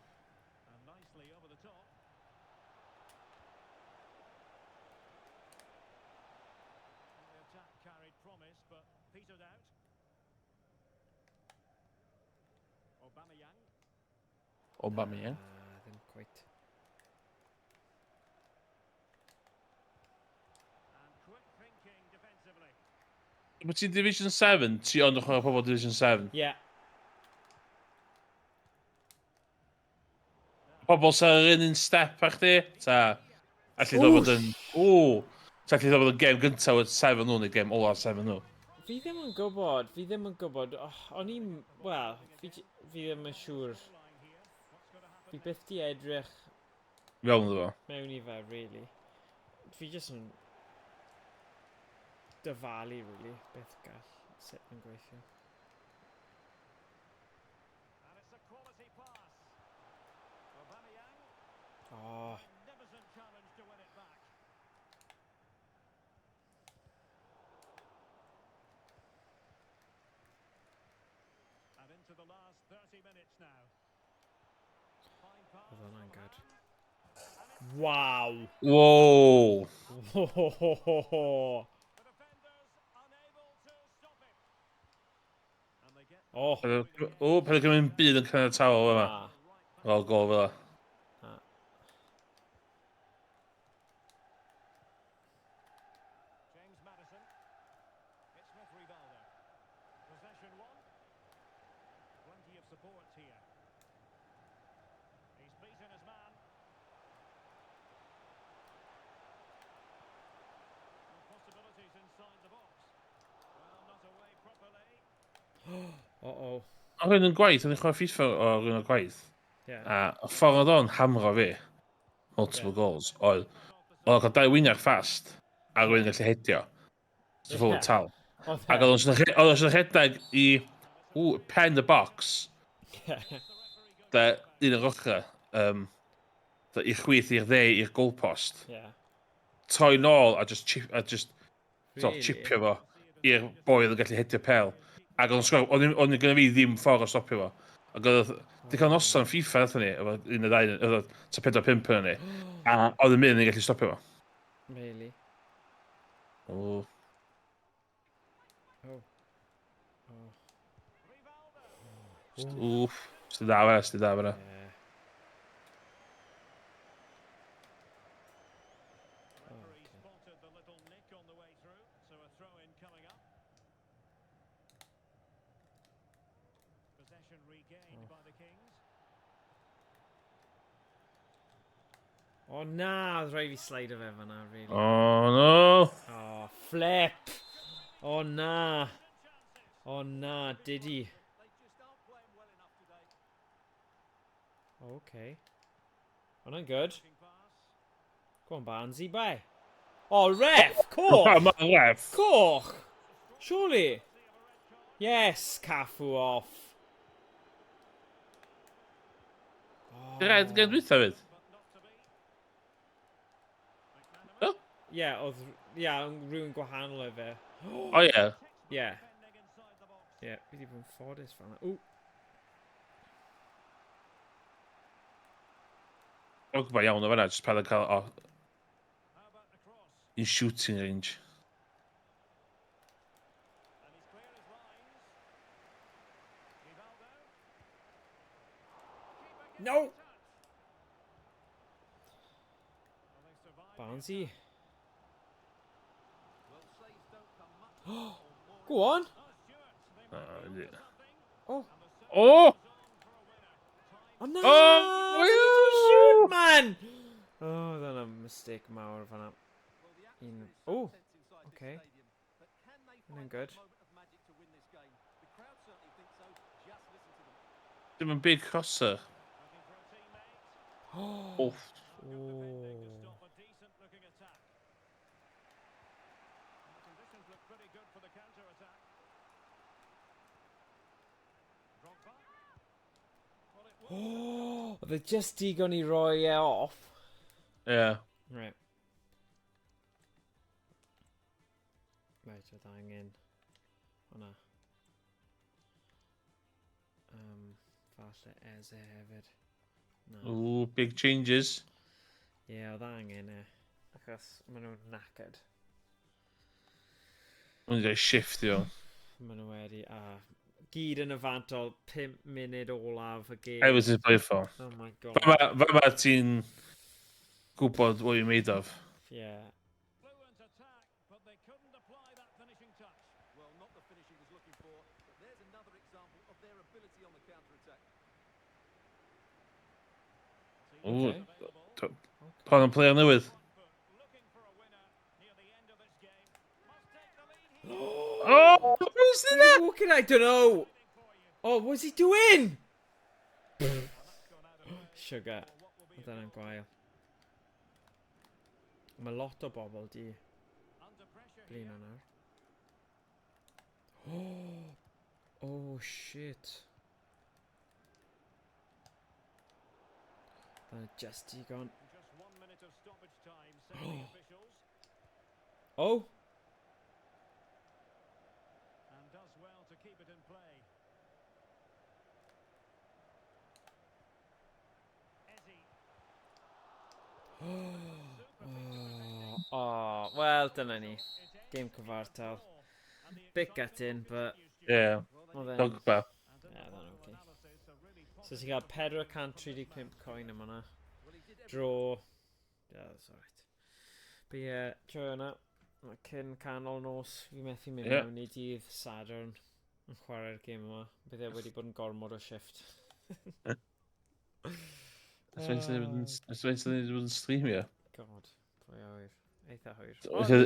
Aubameyang. Ah, ddim quite. Mae ti'n Division 7? Ti ond yn chwarae pobl Division 7? Yeah. Pobl sy'n ar yr un step a chdi? Ta, allu ddod bod yn... Ww! Ta allu ddod bod yn gem gyntaf o'r 7 nhw neu gem olaf 7 nhw. Fi ddim yn gwybod, fi ddim yn gwybod. Oh, o'n i'n... Wel, fi, fi ddim yn siŵr. Fi byth di edrych Fewn iddo fo. mewn i fe, really. Fi jyst yn dyfalu, really, beth gall sut mae'n gweithio. Oh. Oedd hwnna'n good. Wow! Wow! Oh. O, paid â cymryd byd yn caniataol yma. Fel gol fel Na. Uh-oh. O rhywun yn gwaith, o'n i'n chwarae FIFA o rhywun yn gwaith. Yeah. A y ffordd oedd o'n hamro fi, multiple goals, oedd o'n cael dau winger fast, a rhywun yn gallu hedio. So full tal. Ac oedd o'n rhedeg i pen y box, da un o'r ochr, da, i'r chwith, i'r dde, i'r goalpost. Troi nôl a just, chip, a just really? Chipio fo i'r boi oedd yn gallu hedio pel. Ac oedd o'n sgor, oedd gynna fi ddim ffordd o stopio fo. Ac oedd, di cael noson FIFA nathon ni, efo un neu ddau, oedd ta 4-5 yn ni. A oedd yn mynd yn gallu stopio fo. Really? O. Oh. Oh. Wff. Sy'n dda fe, sy'n dda fe. Oh na, oedd rhaid fi slide o fe fan'na, really. Oh no! Oh, flip! Oh na! Oh na, did he? Okay. Hwnna'n good. Go on, Barnesy, bye. Oh, ref! Coch! Come on, ref! Coch! Surely! Yes, Cafu off. Oh. Red gen dwytha fyd? Oh? Yeah, oedd... Yeah, rhywun gwahanol o fe. Oh, yeah. Yeah. Yeah, fi wedi bod yn ffodus fan. Ooh. O'n gwybod iawn o fan'na, jyst paid â cael... Oh. In shooting range. No! Barnesy. Go on! Yeah. Oh. Oh! Oh no! Oh! Shoot, man! Oh, dyna mistake mawr fan'na. Un... Oh! Okay. Hwnna'n good. Dim yn big crosser. Oh. Oof. Oh. Oh, oedd e just digon i roi e off. Ie. Yeah. Right. Right, oedd angen hwnna. Falle Eze hefyd. No. Ooh, big changes. Ie, yeah, oedd angen e. Achos maen nhw'n knackered. Maen nhw'n shift i o. Maen nhw wedi, a gyd yn y fantol, 5 munud olaf y gêm. Everything's play for. Oh my God. Fa ma ti'n gwybod what you're made of. Yeah. Ooh, okay. Pan yn player newydd. Oh, who's that? Walking, I don't know. Oh, what's he doing? Sugar. Oedd hwnna'n gwael. Mae lot o bobl di blino nawr. Oh, oh shit. Dyna just digon. Oh! And does well to keep it in play. Oh, well, dyna ni. Game cyfartal. Bit gutting, but... Yeah. Dogba. Yeah, that's okay. So ti'n cael 435 coin am hwnna. Draw. Yeah, that's alright. But yeah, joio hwnna. Mae cyn canol nos, fi methu mynd mewn i dydd Sadwrn yn chwarae'r gêm yma. Bydd e wedi bod yn gormod o shift. Ers faint sy'n wedi bod yn streamio? God, pwy a wyr. Eitha hwyr.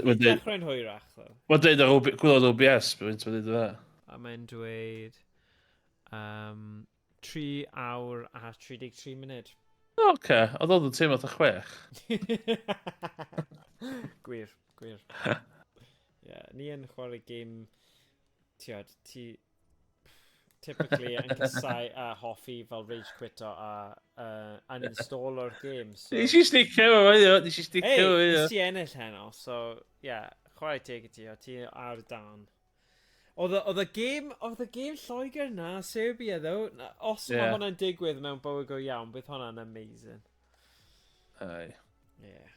Mae'n dechrau'n hwyrach, ddo. Mae'n dweud ar gwylod OBS, beth mae'n dweud fe. A mae'n dweud 3 awr a 33 munud. Oce, okay. Oedd oedd yn teimlo fatha 6. Gwir, gwir. Yeah, ni yn chwarae game, tiod, ti typically yn casau a hoffi fel rage quito a uninstall o'r game. So... Nes i sticio efo fo, nes i sticio Hey, efo fo. nes ti ennill heno, so, yeah, chwarae teg i ti, o ti ar dan. Oedd y game, oedd y game Lloegr na, Serbia, though, os mae hwnna'n digwydd mewn bywyd go iawn, bydd hwnna'n amazing. Aye. Yeah.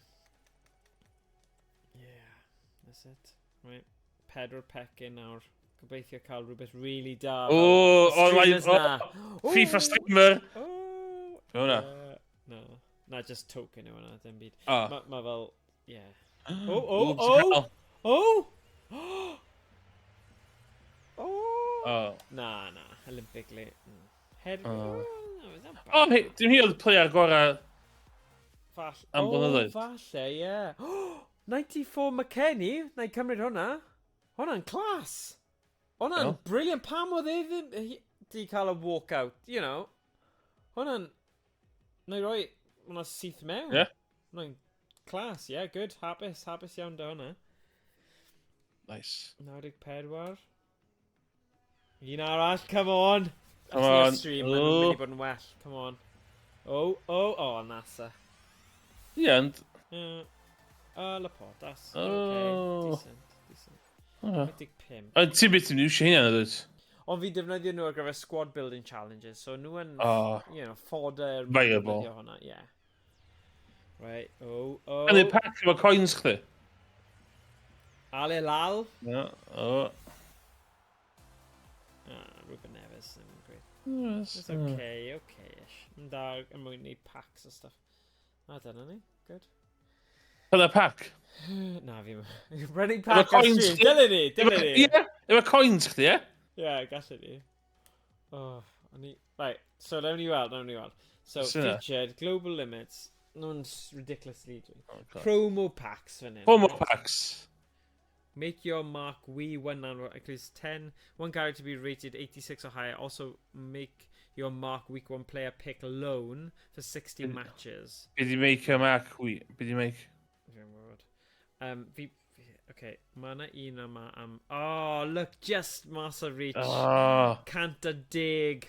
Yeah, that's it. Right, pedwar pecyn nawr. Gobeithio cael rhywbeth really da. O, streamers online, na. oh, FIFA streamer! Oh, Be hwnna? No. Na, just token yw hwnna, dim byd. O. Mae ma fel, yeah. Oh, oh, oh! Oh! Oh! Oh. Na, na, Olympic le. Head... Oh. Oh, is that bad? O, hei, dim hi oedd player gorau Fall... am blynyddoedd. Oh, falle, ie. 94 McKennie, na i cymryd hwnna. Hwnna'n class. Hwnna'n Wel. brilliant. Pam oedd e ddim di cael y walkout, you know. Hwnna'n... Na i roi hwnna syth mewn. Ie. Hwnna'n class, yeah, good. Hapus, hapus iawn da hwnna. Nice. 94. Un arall, come on. Come Os ni ar on. Stream, maen nhw'n mynd i bod yn well. Come on. Oh, NASA. Ie, ond... Laporte, that's Oh. okay. Decent, decent. O. 85. Ond ti'n beth ti'n iwsio hynna, dwyt? Ond fi defnyddio nhw ar gyfer squad building challenges, so nhw yn, Oh. you know, fodder Viable. defnyddio hwnna, yeah. Right, oh. Yn y pack efo coins chdi? Al Hilal. No, o. Ah, Ruben Neves, ddim yn great. Yes. It's okay, okay-ish. Yn da yn mwyn neud packs a stuff. Na, dyna ni. Good. Pryna pack? Na, fi... Running pack ar coins stream. chdi? Dylen ni, dylen ni. Ie, efo coins chdi, ie? Ie, gallu ni. Oh, o'n i... Right, so nawn ni weld, nawn ni weld. So, Sy 'na? featured, global limits, nhw'n ridiculously dwi. Oh, God. Promo packs fan hyn. Promo right? packs. Make your mark we one and includes 10, one character to be rated 86 or higher. Also, make your mark week one player pick loan for 60 matches. Be di make your mark, we? Be di make? Fi'n gwybod. Fi, okay, mae yna un yma am... Oh, look, just mas o reach. Oh. 110.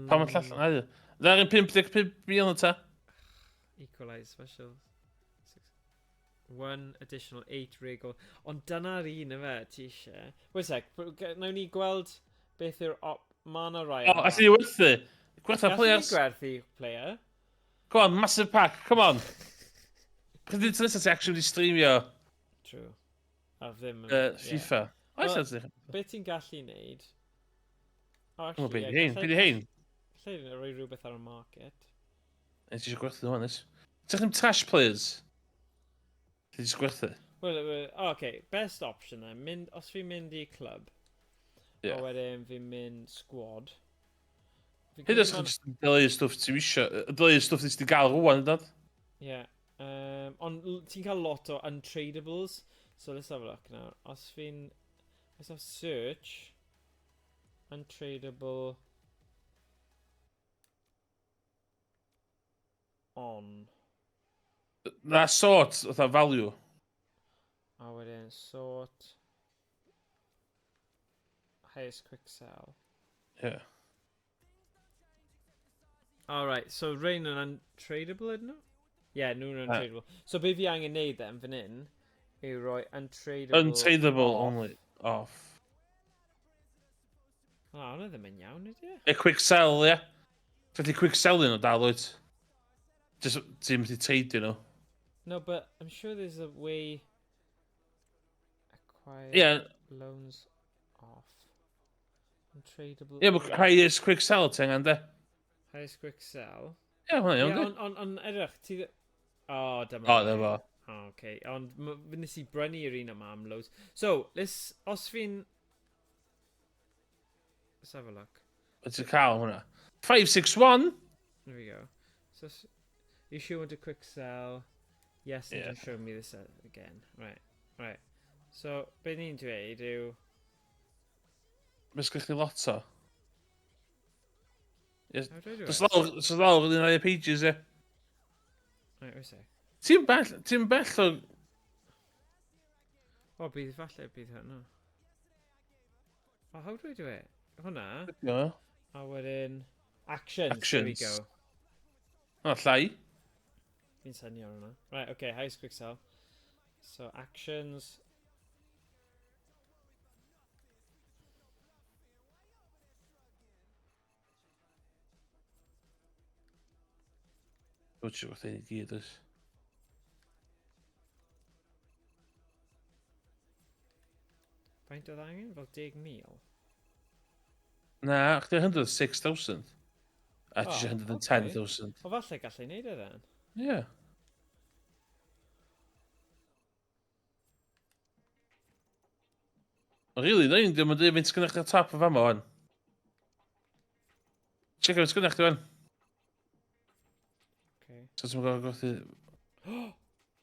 Pam y llall yna? Dda'r un 55 mil ta? Equalise special. Six. One additional eight regal. Ond dyna'r un yfe, ti eisiau. Wait a sec, nawn ni gweld beth yw'r op... Mae yna rai. O, allu ni werthu. Gwertha players. Gallu ni gwerthu player. Come on, massive pack, come on. Pryd ti'n nesaf ti actually wedi streamio? True. A ddim... FIFA. Oes well, Be ti'n gallu neud? Oh, actually, oh, yeah, be di hein? Gallai rhoi rhywbeth ar y market. Nes ti eisiau gwerthu hwn, nes? Ti'n ddim trash players? Ti eisiau gwerthu? Well, well, oh, okay, best option then. Mynd, os fi'n mynd i club, yeah. a wedyn fi'n mynd squad. Hyd os chi'n just dileu stwff ti'n isio, dileu stwff ti'n gael rwan, dod? Ie. Yeah. Ond ti'n cael lot o untradables, so let's have a look now. Os fi'n... Let's have search. Untradeable on. Na sort, fatha value. A wedyn sort. Highest quick sell. Yeah. Alright, so rhain yn untradeable ydyn nhw? Yeah, nhw'n untradeable. So be fi angen neud then fan hyn yw rhoi untradeable Untradeable off. only. Off. O, oh, hwnna ddim yn iawn, ydy e? E quick sell, ie. Yeah. Felly quick selling o dal, wyt? Just, ti'n mynd i treidio nhw. No, but I'm sure there's a way... Acquire yeah. loans off. Untradeable... Ie, yeah, but highest quick sell ti angen, de? Highest quick sell. Ie, yeah, hwnna iawn, de? Ond on, on, edrych, ti... O, oh, dyma. O, dyma. Oh, okay. Ond nes i brynu'r un yma am loads. So, let's, os fi'n... Let's have a look. Wyt ti'n cael hwnna? 561! There we go. So, you sure want a quick sell? Yes, and yeah. don't show me this again. Right, right. So, be ni'n dweud yw... Mae sgwych chi lot o. Yes. Dos lawr, dos lawr yn un o'r pages, e. Right, wait a sec. Ti'n bell, ti'n bell o... O, bydd falle bydd hwnna. Oh, how do I do it? Hwnna. Yeah. A wedyn... Actions. Actions. There we go. O, llai. Fi'n synio ar hwnna. Right, okay, highest quick sell. So, actions. Dwi'n siŵr wrth i gyd, oes. Faint oedd angen? Fel 10,000? Na, chdi 106,000. A ti eisiau 110,000. O falle gallai neud e then. Ie. Yeah. Really, na un, diolch yn dweud faint sgynnoch chi ar top o fama wan. Check out sgynnoch chi wan. Okay. So ti'n gwybod gwerthu...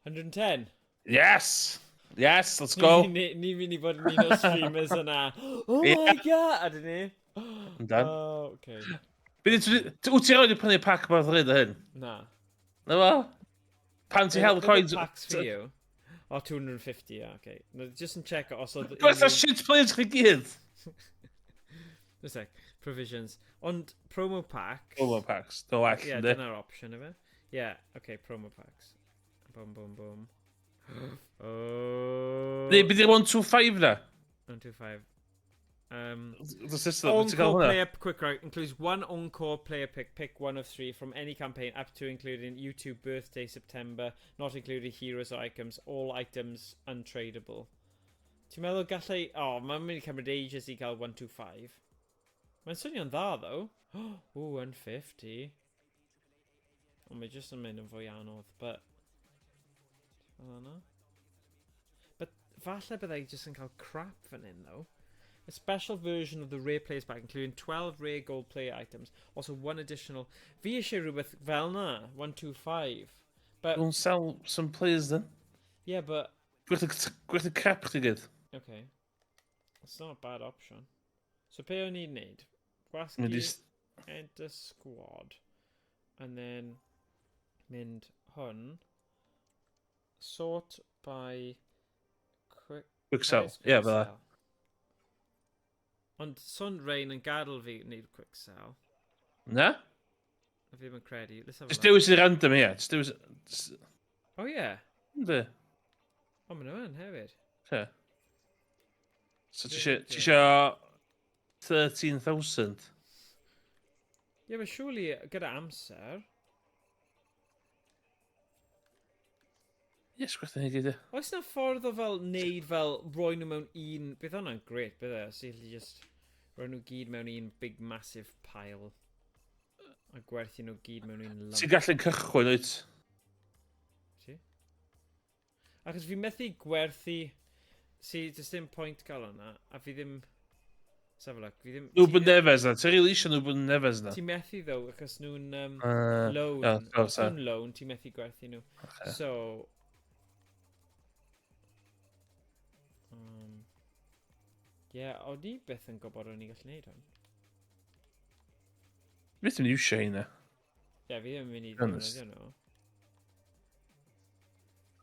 110? Yes! Yes, let's go! Ni, ni, ni mynd i fod yn un o'r streamers yna. Oh my god! A dyn ni? Yndan. Oh, okay. Wyt ti roed i prynu pack mor ddrud o hyn? Na. Na fo? Pan ti hel coins... Packs for you. Oh, 250, yeah, okay. No, just yn check os oedd... Gwertha shit players chi gyd! Just sec, provisions. Ond promo packs... Promo packs, no well, Yeah, dyna'r option efe. Yeah, okay, promo packs. Boom, boom, boom. Oh. Neu, beth yw'r 125 na? 125. The system, ti'n cael Encore hwnna? player quick route includes one encore player pick, pick one of three from any campaign up to including YouTube birthday September, not including heroes or items, all items untradeable. Ti'n meddwl gallai... Oh, mae'n mynd i cymryd ages i gael 125. Mae'n swnio'n dda, though. Ooh, 150. Ond mae jyst yn mynd yn fwy anodd, but... Ti'n meddwl hwnna? But falle byddai jyst yn cael crap fan hyn, though. A special version of the rare players pack, including 12 rare gold player items. Also one additional... Fi eisiau rhywbeth fel na, 125. But... Go and sell some players then. Yeah, but... Gwerthu crap chdi gyd. Okay. It's not a bad option. So be o'n i'n neud? Gwasgu Mynd i enter squad. And then mynd hwn. Sort by quick... Quick sell. highest Ie, quick fel 'a. sell. Ond son Rain yn gadael fi wneud quick sell. Na? Fi ddim yn credu. Let's have a Just look. dewis yn random ie. Just dewis... Oh ie. Yndi. O, maen nhw yn hefyd. Ie. So ti isio 13,000? Ie, but surely gyda amser... Ie, yes, gwerth yn gyd, ie. Oes na ffordd o fel neud fel roi nhw mewn un... Bydd hwnna'n gret, bydd e? So you just roi nhw gyd mewn un big massive pile. A gwerthu nhw gyd mewn un lump. Ti'n gallu cychwyn, wyt? Ti? Achos fi methu gwerthu... Si, does dim pwynt gael hwnna, a fi ddim... Let's have a look. Fi ddim... Ruben Neves na. Ti'n rili eisiau Ruben Neves na? Ti'n methu ddo, achos nhw'n loan. Yeah, course, Os nhw'n loan, ti'n methu gwerthu nhw. Okay. So... Yeah, o'n i byth yn gwybod o'n i gallu neud hwn. Beth yn iwsio hynna? Ie, yeah, fi ddim yn mynd i Honest. ddefnyddio nhw.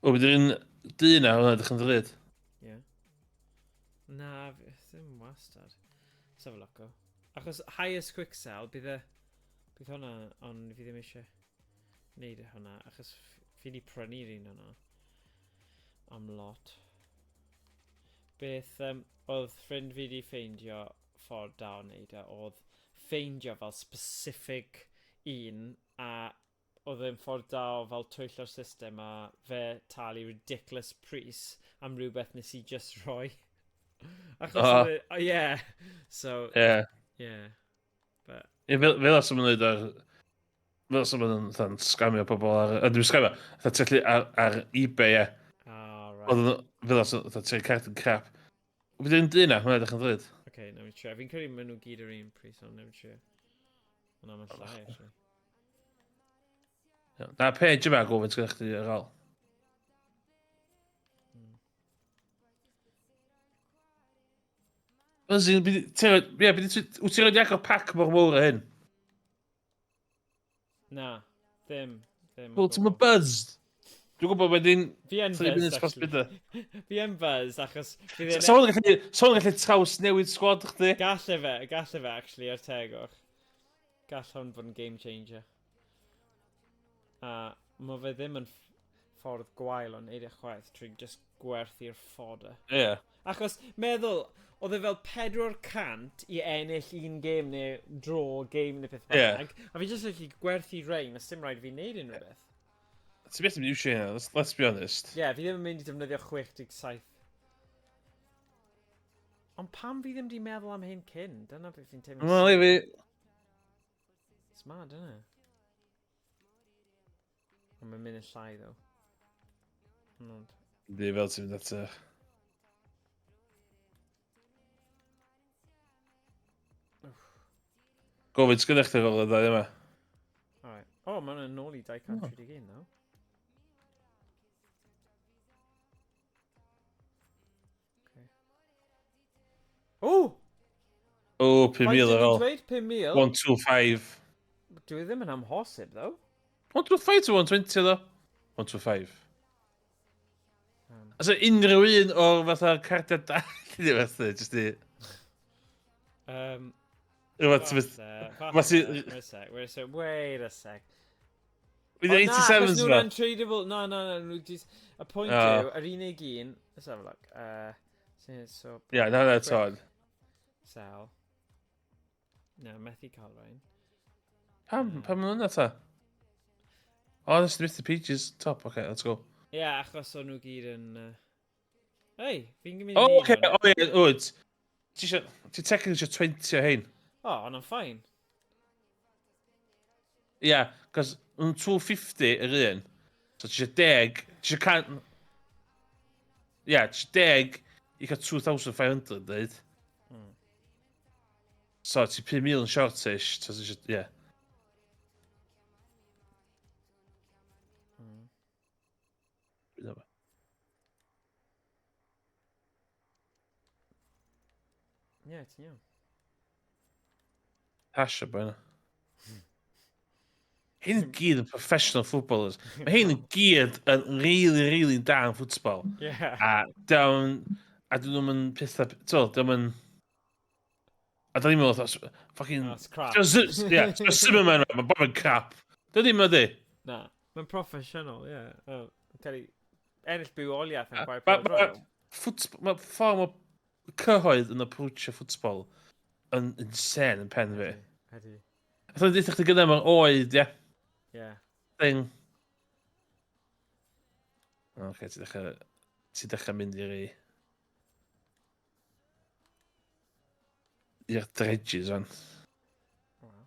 O, bydd yr un dyn na, hwnna edrych yn ddrud. Ie. Yeah. Na, ddim wastad. Let's have a look, o. Achos highest quick sell, bydd e... Bydd hwnna, ond fi ddim eisiau neud hwnna, achos fi wedi prynu'r un hwnna. Am lot. Beth oedd ffrind fi wedi ffeindio ffordd da o wneud e, oedd ffeindio fel specific un, a oedd e'n ffordd da o fel twyllo'r system a fe talu ridiculous pris am rhywbeth nes i just rhoi. Achos oedd e, oh, yeah. So, Yeah. yeah. But, Ie, fel os ymwneud wneud ar... Fel os ymwneud yn scamio pobl ar... Dwi'n scamio, fatha tyllu ar eBay, ie. Oh, right. Oedd fel os fatha ti'n card yn crap. Bydd yn dyn na, hwnna edrych yn ddrud. Okay, na mi trio. Fi'n credu maen nhw gyd yr un pris, ond na mi trio. Ond am y llai, actually. Iawn. Na, page yma gofyn sgynnoch chdi ar ôl. Wyt ti'n rhaid i agor pac mor mowr a hyn? Na, ddim. Ddim. Wel, ti'n mynd buzzed. Dwi'n gwybod wedyn... Fi yn 3 buzzed, minutes past actually. bydda. Fi yn buzzed, achos... fi ddim- Sa hwn yn gallu traws newid squad chdi? Galle fe, actually, ar tegwch. Gall hwn fod yn game changer. A mae fe ddim yn ffordd gwael o'n neud e chwaith trwy just gwerthu'r fodder. Ie. Yeah. Achos, meddwl, oedd e fel 400 i ennill un game neu draw game neu beth Ie. bynnag. A fi jyst gallu gwerthu rhain, a sim rhaid fi wneud unrhyw beth. Ti'n beth yn iwsio hynna, let's be honest. Ie, yeah, fi ddim yn mynd i defnyddio 67. Ond pam fi ddim di meddwl am hyn cyn? Dyna beth fi'n teimlo. Wel, i fi... It's mad, isn't it? Ond mae'n mynd yn llai, though. Ond... Yndi, fel ti'n mynd ato. Gofyn, sgynnoch chdi ar ôl y ddau yma? Alright. O, oh, mae'n nôl i 231 nawr. Okay. O! O, 5,000 ar ôl. Dweud 5,000? 125. Dwi ddim yn amhosib, though. 125 to 120, though. 125. Os yw unrhyw un o'r fatha cardiau da... Ddim fatha, jyst i... Rhywbeth ti'n mynd... Wait a sec, wait a sec, wait a sec. Bydd O, na, achos 87s nhw'n fa? untradeable. Na, na, na, nhw jyst... Y pwynt yw, yr unig un... Let's have a look. So, Ie, na, na, ton. Sell. Na, methu cael rhain. Pam, pam maen nhw'n ta? Oh, nes di methu pages top, okay, let's go. Ie, yeah, achos o'n nhw gyd yn... Hey, fi'n mynd i Oh, neud okay, hwn. oh ie, wyt. Ti isio, ti technically isio 20 o hein. O, ond I'm fine. Ie, yeah, cos yn 250 yr un. So ti isio 10, ti isio can... Ie, yeah, ti isio 10 i cael 2,500, dweud. So ti 5,000 yn short-ish, so ti isio, ie. Yeah. Ie, ti'n iawn. Hash o boi Hyn yn gyd yn professional footballers. Mae hyn yn gyd yn really, really da yn football. Yeah. A down, a dyn nhw'n pethau, ti'n dyn nhw'n... A A da ni'n meddwl, fatha, fucking... That's crap. Yeah, Zimmerman, mae'n bob yn crap. Dy ddim ydy. Na, mae'n proffesiynol, ie. Yeah. Cael ei ennill bywoliaeth yn chwarae pêl-droed. Mae ffordd mae cyhoedd yn approachio ffwtbol yn insane yn pen fi. Ydy. Fatha dweud chdi gyda mae'r oed, ie. Ie. Thing. Oce, ti dechrau, ti dechrau mynd i'r i'r dredges fan. Wow.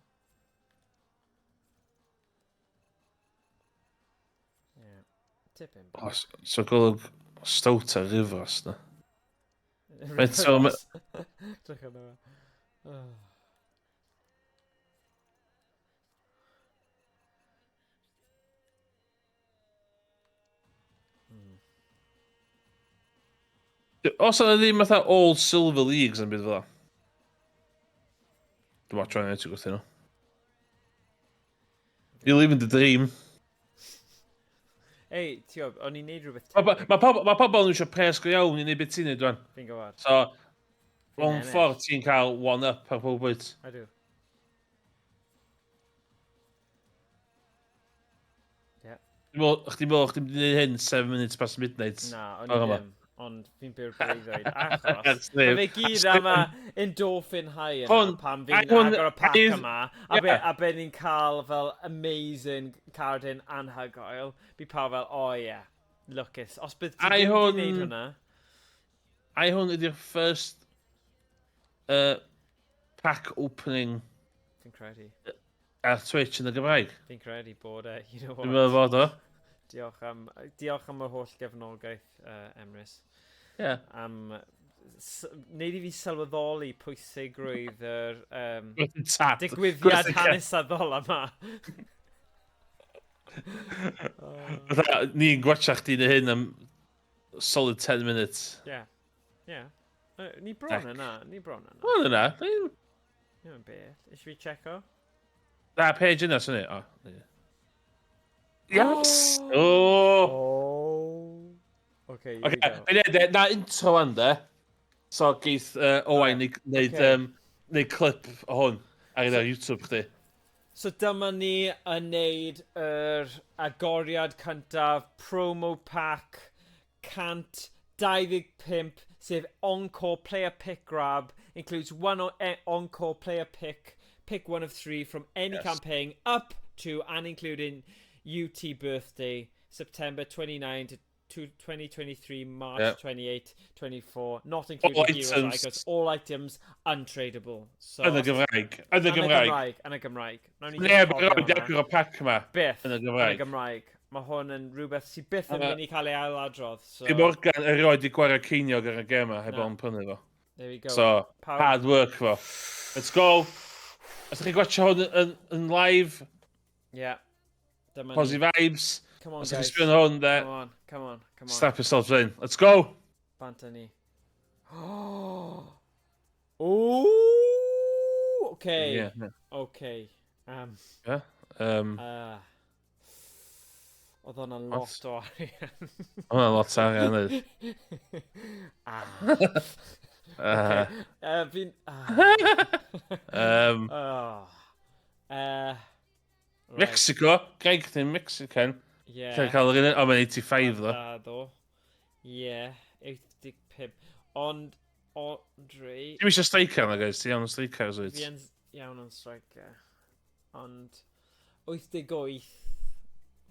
Yeah. Tipyn O, so golwg stout ar Rifros na. Reit, so Drych arno fe. Oh. Os yna ddim fatha All Silver Leagues yn byd fel 'a? Dwi'n watch o'n edrych wrthyn nhw. You're living the dream. Ei, ti gwybod, o'n i'n neud rhywbeth Mae ma, pobl, ma pobl yn eisiau pres go iawn i wneud beth ti'n neud rwan. Fi'n gwybod. So, mewn ffordd ti'n cael one up ar pob wyt. Ydw. Yeah. Chdi'n meddwl, chdi'n meddwl chdi'n mynd i wneud hyn 7 minutes past midnight? Na, o'n i ddim. Ond fi'n byw'r breuddwyd, achos mae fe gyd am y endorphin high yna pan fi'n agor y pack yma, a be, a be ni'n cael fel amazing cardyn anhygoel, by pawb fel, oh yeah, lwcus. Os bydd ti ddim wedi gwneud hwnna... Ai hwn ydy'r first pack opening... Fi'n credu. Ar Twitch yn y Gymraeg? Fi'n credu bod e, you know what. Dwi'n meddwl fod o. Diolch am, diolch am yr holl gefnogaeth, Emrys. Yeah. Am wneud i fi sylweddoli pwysigrwydd yr digwyddiad hanesyddol yma. Fatha, ni'n gwatcha chdi neu hyn am solid 10 minutes. Yeah. Yeah. Ni bron yna, ni bron yna. Bron yna. Ddim yn bell. Eisiau fi checo? Na, page yna, swn i. O, Yes! Oh! Oh! Okay, here okay, we go. Okay, de, na intro wan, de. So, geith Owain okay. wneud, okay. Neud clip o hwn ar so, YouTube chdi. So dyma ni yn neud yr agoriad cyntaf, promo pack 125, sef Encore Player Pick Grab, includes one Encore Player Pick, pick one of three from any campaign up to and including UT birthday, September 29 to 2023, March 28, 24, not including All heroes items. Icons, all items untradeable. So, Yn y Gymraeg. Yn y Yn y Gymraeg. Gymraeg. Yn y Gymraeg. Nawn ni Neb just cofio yn rhaid hwnna. agor y pac yma. Byth. Yn y Yn y Gymraeg. Gymraeg. Mae hwn yn rhywbeth sydd byth yn mynd i cael ei ailadrodd. So, Di Morgan erioed i gwario ceiniog ar y gem yma heb o'n prynu fo. There we go. So, Pawb- hard work fo. Let's go. Os ydych chi'n gwatcha hwn yn live, Yeah. Dyma ni. positive vibes. Come on, Os ydych chi'n guys. sbio hwn, de, Come on, come on, come on. strap yourselves in. Let's go! Bant â ni. Oh! Ooh! Okay. Yeah. Okay. Yeah. Oedd hwnna'n lot o arian. Oedd hwnna'n lot o arian, oedd. Ah. Okay. Fi'n... Oh. Right. Mexico. Greg chdi'n Mexican. Yeah. Ti'n cael yr un... O, mae'n 85 ddo. Da, ddo. Yeah, 85. Ond, Andre... Ti'n eisiau striker na, guys? Ti'n iawn yn striker, wyt? Fi yn iawn yn striker. Ond, 88,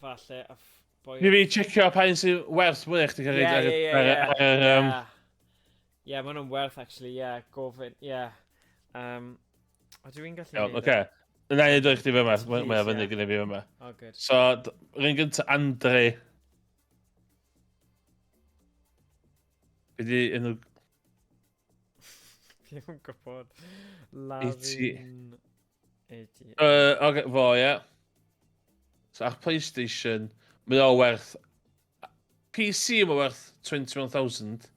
falle, a boi... Ni fi checio pa un sy'n werth mwy chdi cael Ie, ie, ie, ar ie. Ie, ma' hwnna'n werth, actually, ie, gofyn, ie. O, dwi'n gallu Iawn, neud e? oce. Na i neud o i chdi fyma. Please, Mae o fyny ie. gyda fi fyma. Oh, good. So, yr un gyntaf, Andre. Be di enw... Fi ddim yn gwybod. Lavin... 80. Oce, fo, ie. So, ar PlayStation, mae o werth... PC mae werth 21,000.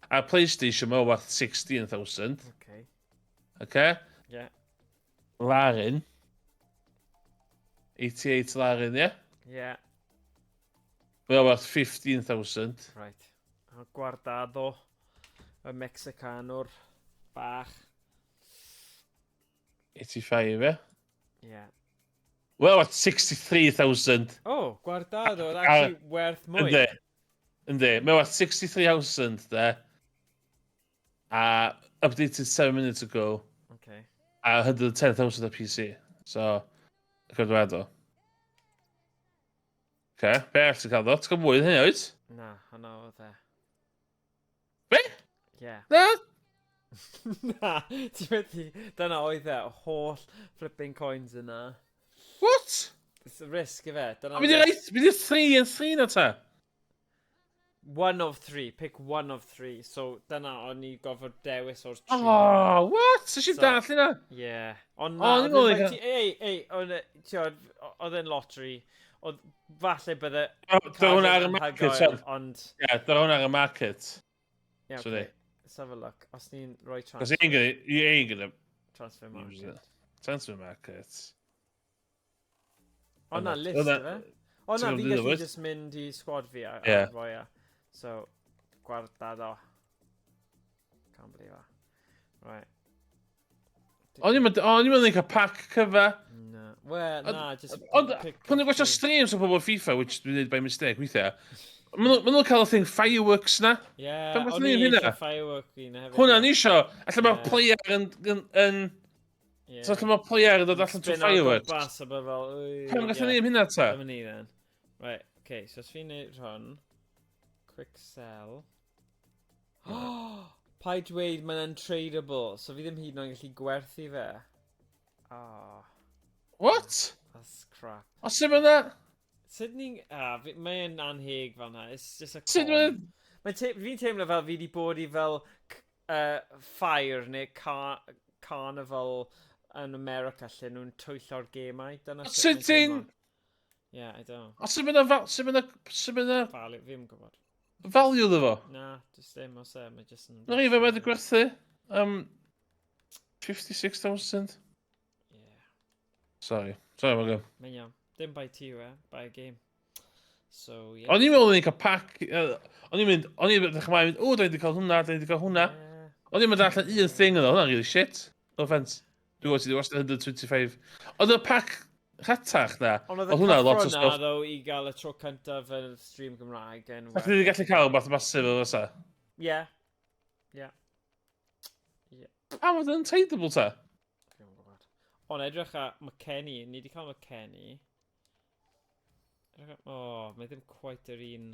Ar PlayStation mae o werth 16,000. Okay. Oce? Yeah. Larin. 88 Larin, ie? Yeah. Mae o werth 15,000. Right. A Guardado, y Mexicanwr bach. 85, ie? Yeah. Well, at 63,000. Oh, Guardado, oedd actually werth mwy. Yndi. Yndi. Mae werth 63,000, de. A updated 7 minutes ago. Okay. A 110,000 ar PC. So, Guardado. Okay, be arall ti'n cael ddo? Ti'n cael mwy yn hynny, oed? Na, hwnna oedd e. Be? Yeah. Na? Na, ti'n methu... Dyna oedd e, holl flipping coins yna. What? It's a risk, ife? Dyna Mynd i'r mynd i'r 3 yn 3 na ta? One of three, pick one of three. So dyna o'n i gofod dewis o'r tri. Oh, what? Sut so, dall hynna? Yeah. Ond na, oh, oedd ei, ei, oedd e'n lottery. Oedd falle bydde... Dyna hwnna ar y market. Ond... Yeah, dyna hwnna ar y market. Yeah, okay. Let's have a look. Os ni'n rhoi transfer... Cos you ain't gonna... Transfer market. Transfer market. O na, list, efe? O na, fi'n gallu just mynd i squad fi a rhoi e. So, Guardado. Can't believe that. Right. O'n i'n mynd i cael pack cyfa. Na. Well, na, just... Ond, pan i'n watcha streams o pobl FIFA, which dwi'n neud by mistake weithiau, maen nhw'n cael y thing fireworks na. Ie, o'n i eisiau firework un hefyd. Hwna ni isio. Alla mae'r player yn. So allan mae'r player yn dod allan trwy fireworks. Bas a bod fel... Pam gallen ni am hynna ta? Dyma ni then. Right, okay, so os fi'n neud hwn... Quick sell. Oh, paid dweud mae'n untradeable, so fi ddim hyd yn oed yn gallu gwerthu fe. Oh. What? That's crap. O, sut mae'n na? Sut ni'n... Ah, mae'n anheg fel na. It's just a con. Sut mae'n... Mae te fi'n teimlo fel fi wedi bod i fel ffair neu carnival yn America lle nhw'n twyllo'r gemau. Dyna sut ti'n... Yeah, I don't know. O, sut mae'n... Sut mae'n... Sut mae'n... Value, fi ddim yn gwybod. Value ddo fo? Na, just ddim os e, mae just yn... Na i fe wedi gwerthu. 56,000. Yeah. Sorry. Sorry, mae'n gwybod. Mae'n iawn. Dim by ti yw e, by a game. So, yeah. O'n i'n meddwl o'n i'n cael pack... O'n i'n mynd... O'n i'n dechrau mynd, o, da ni wedi cael hwnna, da ni wedi cael hwnna. Yeah. O'n i'n mynd allan un thing yno, hwnna'n really shit. No offence. Dwi'n gwybod ti wedi wastad 125. Oedd y pack rhatach na, Ond oedd y oedd hwnna lot o cyffro na, stwff. ddo, i gael y tro cyntaf yn y stream Gymraeg yn Sa chdi wedi gallu cael rhywbeth massive o fysa? Yeah. Pam oedd yn untradeable ta? Fi'n gwybod. Ond edrych ar McKennie, ni wedi cael McKennie. Edrych ar... Oh, mae ddim quite yr un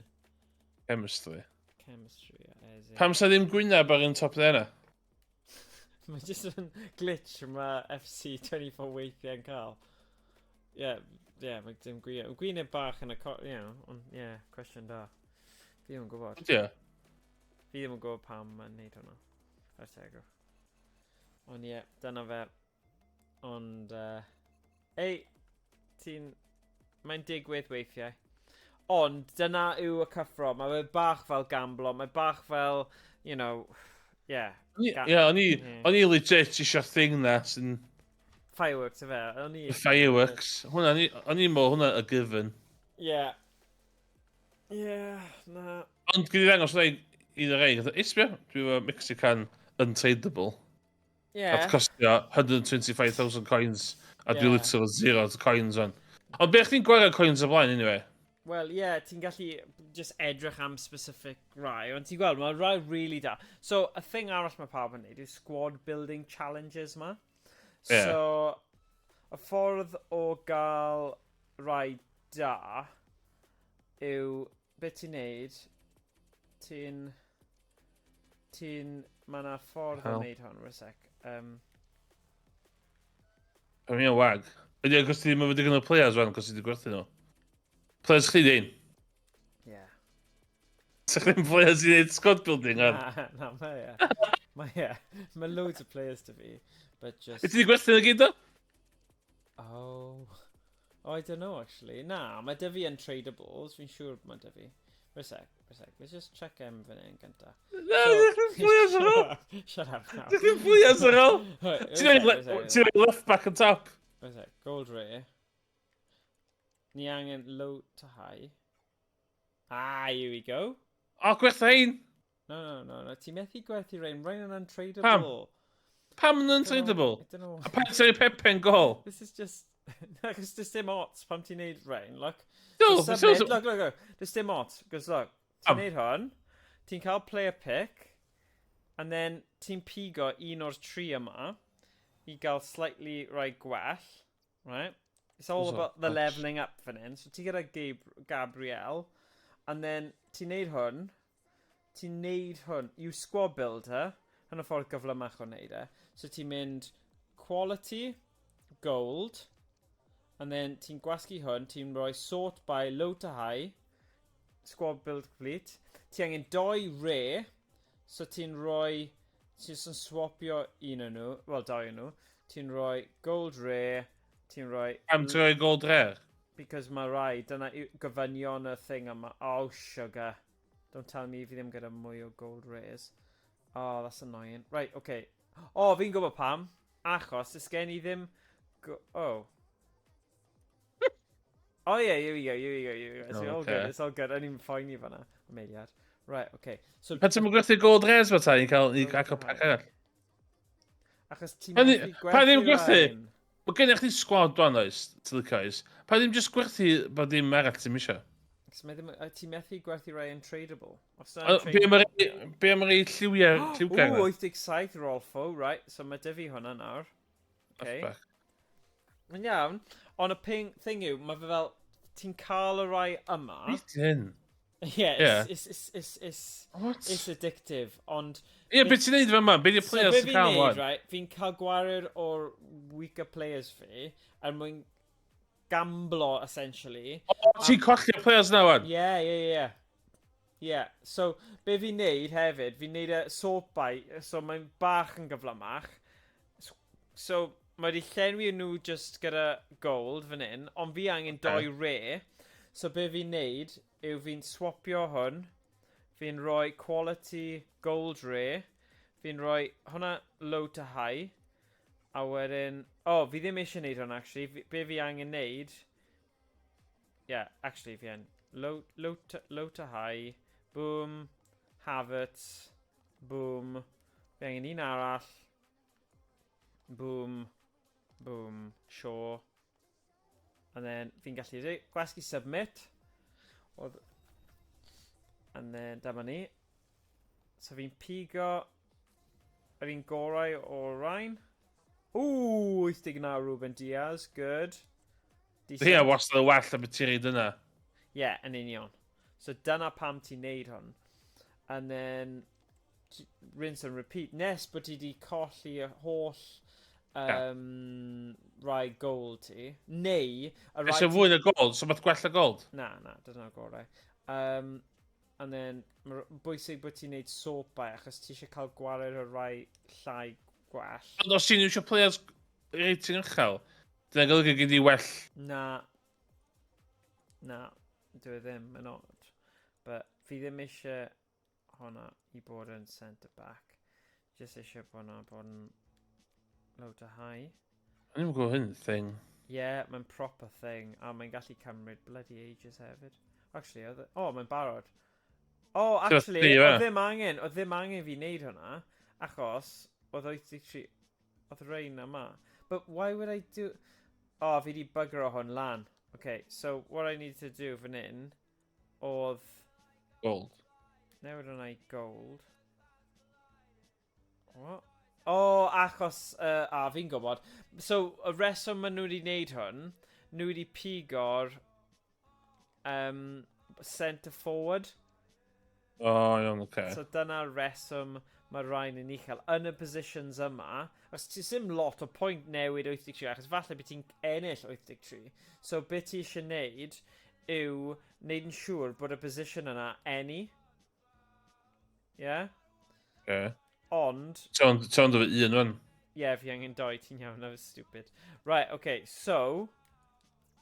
Chemistry. Chemistry as in. Pam sa ddim gwyneb ar un top there na? Mae jyst yn glitch mae FC24 weithiau'n cael. Ie, yeah, mae dim gwyneb. Gwyneb bach yn y... You know, ond ie, yeah, cwestiwn da. Fi ddim yn gwybod. Ydy o? Fi ddim yn gwybod pam mae'n neud hwnna. Ar tegwch. Ond ie, yeah, dyna fe. Ond, ei, ti'n... Mae'n digwydd weithiau. Ond dyna yw y cyffro. Mae fe bach fel gamblo. Mae bach fel, yeah. Ie, o'n i legit eisiau thing na sy'n Fireworks y fe. O'n i... Fireworks. Hwnna, o'n i'n meddwl hwnna y given. Ie, na. Ond gyd i ddangos hwnna i un o'r rei, isbio, dwi efo Mexican untradeable. Nath costio 125,000 coins, a dwi literally zero coins on. Ond be chdi'n gwario coins o blaen, anyway? Wel, ie, yeah, ti'n gallu just edrych am specific rai, ond ti'n gweld, mae rai really da. So, y thing arall mae pawb yn neud yw squad building challenges ma. So, y ffordd o gael rai da yw, beth ti'n neud, mae yna ffordd o Hell. wneud hwn, wait a sec. Pan mi'n wag. Ydy, achos ti ddim efo digon o players rwan, achos ti wedi gwerthu nhw. Players chdi din? Yeah. Sa chdi'n players i wneud squad building ar? Na, na, mae e. Mae e. Mae loads of players to fi, but just... Ydy ti wedi gwerthu nhw gyd o? Oh. Oh, I don't know actually. Na, mae dy fi yn tradables, fi'n siŵr mae dy fi. Wait a sec, wait a sec. Let's just check em fan hyn gynta. Na, ydych chi'n players ar ôl? Shut up now. Ydych chi'n players ar ôl? Wait, Ti'n rhoi left back on top? Wait a sec. Gold rare. Ni angen low to high. Ah, here we go. O, gwerthu ein! No. Ti'n methu gwerthu rhain. Rhain yn untradeable. Pam? Pam yn untradeable? I don't know. A pan ti'n Pepe'n gol? This is just... Achos does dim ots pam ti'n neud rhain, look. Do, So so, submit, so, look, look, look. Does dim ots, because look, ti'n neud hwn, ti'n cael player pick, and then ti'n pigo un o'r tri yma i gael slightly rai gwell, right? It's all Also, about the ouch. Levelling up fan hyn. So ti gyda Gabriel, and then ti'n neud hwn, ti'n neud hwn, you squad builder, hyn o ffordd gyflymach o neud e. So ti'n mynd quality, gold, and then ti'n gwasgu hwn, ti'n rhoi sort by low to high, squad build complete. Ti angen doi rare, so ti'n rhoi, ti'n just yn swapio un o'n nhw, wel, dau o'n nhw. Ti'n rhoi gold rare, ti'n rhoi Pam ti'n rhoi gold rare? Because mae rai, dyna yw gofynion y thing yma. Oh, sugar. Don't tell me fi ddim gyda mwy o gold rares. Oh, that's annoying. Right, okay. Oh, fi'n gwybod pam. Achos, does gen i ddim. Oh. Oh yeah, here we go, here we go, here we go. It's all good, it's all good. O'n i'n phoeni fan'na. Am eiliad. Right, okay. So, Pan ti'n gwerthu gold rares fa ta, i cael pack arall? Achos ti'n methu Pa ddim gwerthu? rhain. Mae gennych chdi squad dwan oes, ti'n licio oes. Pa ddim just gwerthu bod dim arall ti'n misio? Achos mae ddim, ti'n methu gwerthu rai yn tradable. Os Be am rei lliwiau lliwgar Ww, 'na? 87 Rolfo, right. So mae dy fi hwnna nawr. Okay. Left back. Mae'n iawn. Ond y thing yw, mae fe fel, ti'n cael y rai yma. Beth hyn? Yeah, it's What? it's addictive, ond Ie, beth ti'n neud fe yma? Be di'r So players be sy'n fi'n cael neud, wan? right, fi'n cael gwared o'r weaker players fi, er mwyn gamblo, essentially. Ti'n colli'r players na wan? Yeah. So, be fi'n neud hefyd, fi'n neud e sort by, so mae'n bach yn gyflymach. So mae wedi llenwi nhw just gyda gold fan hyn, ond fi angen doi rare. So be fi'n neud yw fi'n swapio hwn, fi'n rhoi quality gold rare, fi'n rhoi hwnna low to high, a wedyn. Oh, fi ddim eisiau neud hwnna, actually. Be fi angen neud. Yeah, actually, fi yn. Low to high, boom, Havertz, boom. Fi angen un arall, boom, boom, sure. And then fi'n gallu gwasgu submit. And then dyma ni. So fi'n pigo yr un gorau o'r rhain. Ooh, 89 Ruben Diaz, good. Decent. Ie, wastad yn well am y ti'n reid yna. Yeah, yn union. So dyna pam ti'n neud hwn. And then rinse and repeat. Nes bod ti di colli y holl rai gold ti. Neu, y rai Ys y fwy na gold, so beth gwell na gold? Na, dyna'r gorau. And then, mae'n bwysig bod ti'n neud sort by, achos ti eisiau cael gwared o'r rai llai gwell. Ond os ti'n eisiau players rating uchel, dyna'n golygu gyd i well. Na. Na, dwi e ddim yn odd. But fi ddim eisiau hwnna i bod yn centre back. Just eisiau bod hwnna bod yn low to high. O'n i'n gwybod hyn thing. Yeah, mae'n proper thing. A mae'n gallu cymryd bloody ages hefyd. Actually, oedd. Oh, mae'n barod. Oh, So, actually, three, oedd ie. ddim angen fi wneud hwnna, achos oedd 83, oedd rhain yma. But why would I do? Oh, fi di bugger o hwn lan. Okay, so what I need to do fan hyn oedd Gold. Newid hwnna i gold. What? Oh, achos, a fi'n gwybod. So, y reswm maen nhw wedi wneud hwn, nhw wedi pigo'r centre forward. O, oh, iawn, oce. Okay. So dyna'r reswm mae rhain yn uchel. Yn y positions yma, os ti sim lot o pwynt newid 83, achos falle bydd ti'n ennill 83. So beth ti eisiau neud yw neud yn siŵr bod y position yna any. Yeah? Okay. Ond, Ti'n efo un fan. Yeah, fi angen doi, ti'n iawn, that was stupid. Right, okay, so,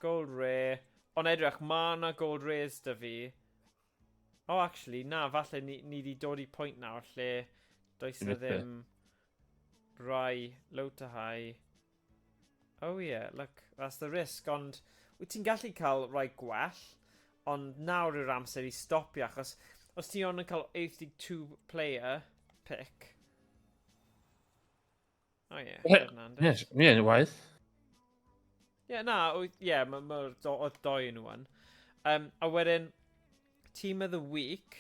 gold rare. Ond edrych, mae yna gold rares da fi. Oh, actually, na, falle ni di dod i pwynt nawr lle does na Methu. Ddim rai low to high. Oh yeah, look, that's the risk, ond wyt ti'n gallu cael rai gwell, ond nawr yw'r amser i stopio, achos os ti ond yn cael 82 player pick. O ie, Fernandes. Ie, yeah, waith. Ie, yeah, na, ie, yeah, mae'r ma, ma, oedd doi yn nhw yn. A wedyn, Team of the Week,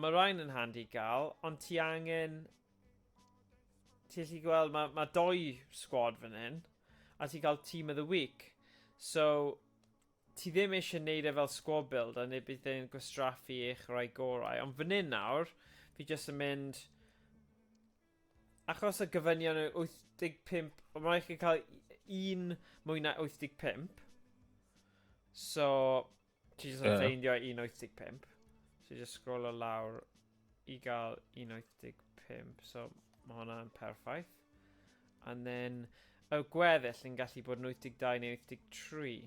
mae rhain yn handi gael, ond ti angen... Ti allu gweld, mae ma doi squad fan hyn, a ti'n cael Team of the Week. So, ti ddim eisiau neud e fel squad build a neu bydd e'n gwastraffu eich rhai gorau. Ond fan hyn nawr, fi jyst yn mynd... Achos y gyfynion y 85, mae rhaid chi cael un mwy na 85. So, ti jyst yn ffeindio un 85. So, just scrollo lawr i gael un 85. So, mae hwnna'n perffaith. And then, y gweddill yn gallu bod yn 82 neu 83.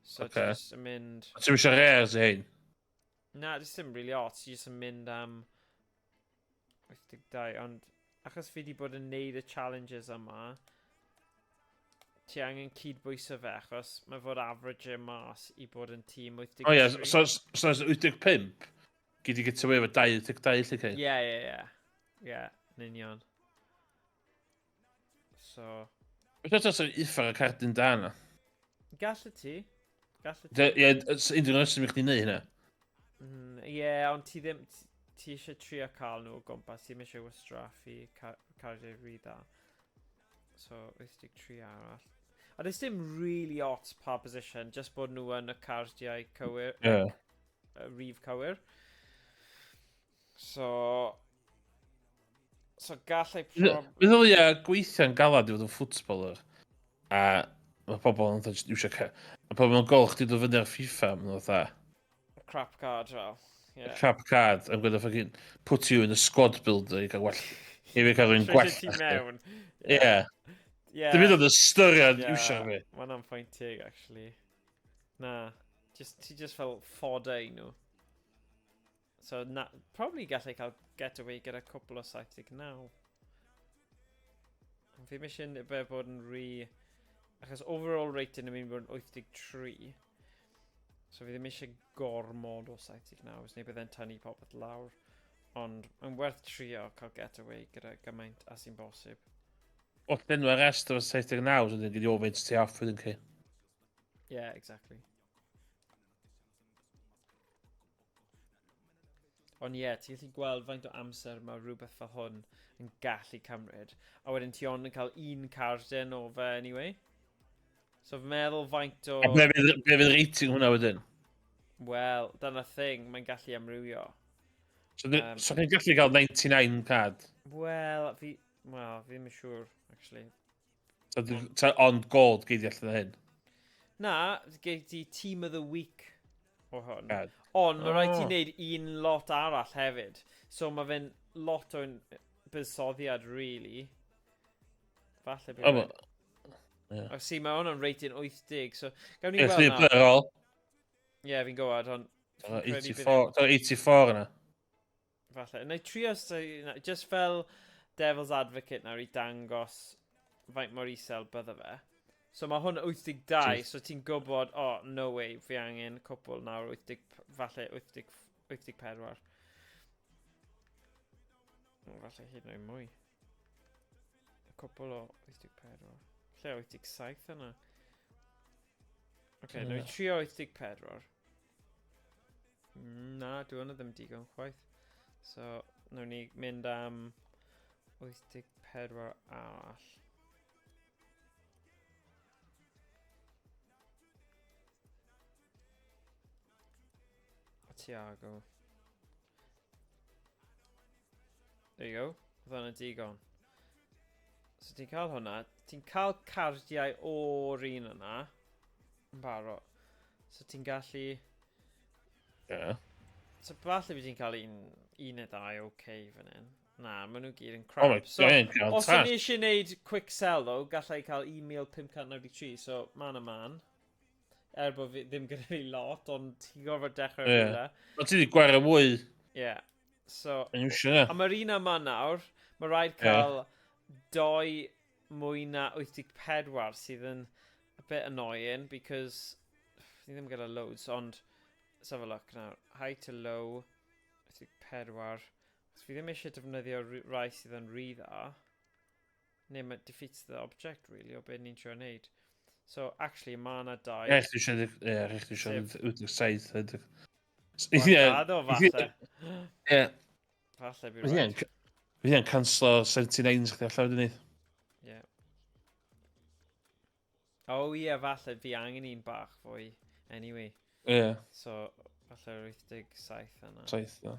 So, ti jyst yn mynd... Ti'n eisiau rares i hyn? Na, jyst ddim really ots. Ti jyst yn mynd am 82, ond achos fi wedi bod yn neud y challenges yma, ti angen cydbwyso fe, achos mae fod average e mas i bod yn tîm 83. O ie, so, so 85, gyd i get away efo 22 lle cei? Ie, ie, ie. Ie, yn union. So... Beth os yw'n uffar y cardyn da yna? Gallu ti. Gallu ti. Ie, unrhyw reswm i chdi wneud hynna? Ie, ond ti ddim... Ti eisiau trio cael nhw o gwmpas, ti ddim eisiau wastraffu cardiau rhy dda. So, 83 arall. A does dim really ots pa position, just bod nhw yn y cardiau cywir, y rif cywir. So gallai prob... Fe ddylia gweithio'n galad i fod yn footballer, a mae pobl yn fatha jyst iwsio... Mae pobl yn gol chdi dod fyny ar FIFA, maen nhw fatha... Crap card, fel. Yeah. Crap card, I'm gonna fucking put you in a squad builder i gael gwell... I fi cael rhywun gwell. Ti mewn. Ie. Yeah. Dim hyd yn ystyried iwsio fi. Mae hwnna'n pwynt teg, actually. Na. Just, ti just fel fodder i nhw. So, na, probably gallai cael getaway gyda cwpl o 79. Ond fi eisiau fe bod yn rhy... Achos overall rating yn mynd i bod yn 83. So fi ddim eisiau gormod o 79, os neu bydd e'n tynnu popeth lawr. Ond mae'n werth trio cael getaway gyda gymaint a sy'n bosib. O, llenwi'r rest efo 79, so dyn gyda ofyn ti off wedyn chi. Yeah, exactly. Ond ie, yeah, ti'n gallu gweld faint o amser mae rhywbeth fel hwn yn gallu cymryd. A wedyn ti ond yn cael un cardyn o fe anyway. So fi'n meddwl faint o... A be fydd rating hwnna wedyn? Wel, dyna thing, mae'n gallu amrywio. So, so chi'n gallu cael 99 card? Wel, fi ddim yn siŵr, actually. So, ond gold gei di allan o hyn? Na, gei di Team of the Week o hwn. Card. Ond mae rhaid ti wneud un lot arall hefyd. So mae fe'n lot o'n buddsoddiad, really. Falle bydd. Oh, O, see, mae hwn yn rating 80, so... Gawn ni Ie, weld chdi nawr. player all. Ie, yeah, fi'n gwybod, ond... Dyna fi'n credu bydd 84, dyna 84 yna. Falle. Na i trio, just fel devil's advocate nawr i dangos faint mor isel bydde fe. So mae hwn 82, so ti'n gwybod, oh, no way, fi angen cwpl nawr, 80, falle 80, 84. O, falle hyd yn oed mwy. Y cwpl o 84. Lle 87 yna? Oce, okay, na i trio 84. Na, dwi hwnna ddim digon chwaith. So, nawn ni mynd am 84 arall. O Tiago. There you go. Oedd hwnna digon. So ti'n cael hwnna. Ti'n cael cardiau o'r un yna. Yn barod. So ti'n gallu... Ie. So falle fi ti'n cael un neu ddau okay fan hyn. Na, maen nhw gyd yn Oh crap. my So, god, os o'n i eisiau gwneud quick sell though, gallai cael 1,593, so man a man. Er bod fi ddim gyda fi lot, ond ti'n gorfod dechrau rhywle. Ond ti wedi gwario mwy Ie. So, yn iwsio na. a mae'r un yma nawr, mae rhaid cael doi mwy na 84 sydd yn a bit annoying because ni ddim gyda loads, ond let's have a look nawr. High to low, 84. Os fi ddim eisiau defnyddio rai sydd yn rhy dda. Neu mae defeats the object, really, o beth ni'n trio wneud. So, actually, mae yna dau. Ie, chdi eisiau... Ie, chdi eisiau 87. Ie, o falle. Ie. Falle bydd rhaid. Fi hynna'n canslo 79s chdi allan wedyn ni. Ie. O ie, falle fi angen un bach fwy. Anyway. Ie. Yeah. So, falle 87 yna. 7, na.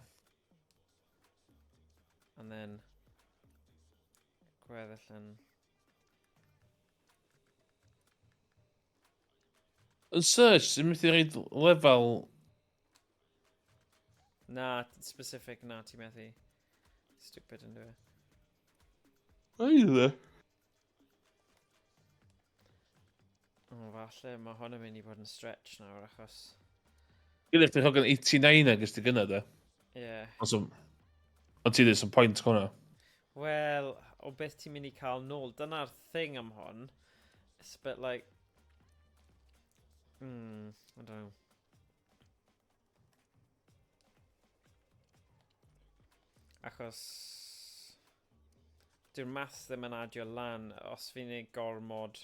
And then, gweddill yn... Yn search, ti'n methu reid lefel... Na, specific, na, ti'n methu. Stupid yn dwi. Either. O, falle, mae hwn yn mynd i bod yn stretch nawr, achos... Gyda chdi hogan 89 agos ti gynna, de. Ie. Yeah. Ond ti'n dweud some point hwnna. Wel, o beth ti'n mynd i cael nôl, dyna'r thing am hwn. It's a bit like... I don't know. Achos... Dyw'r maths ddim yn adio lan os fi'n ei gormod.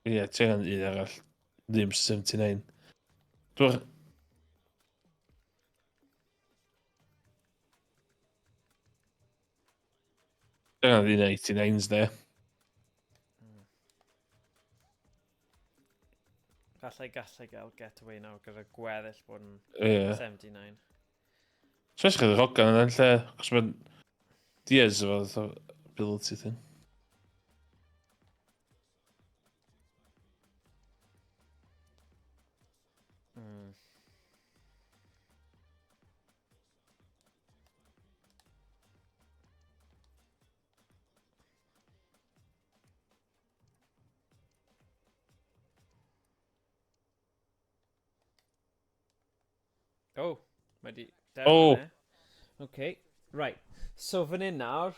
Ie, yeah, ti angen un arall. Ddim 79. Dwi'n... Dyna un 89s de. Falle gallai gael getaway nawr gyda gweddill bod yn yeah. 79. So eich chi'n hogan yn lle, cos mae'n Diaz efo ability thing. Oh, mae di... Oh! Okay, right. So fan hyn nawr,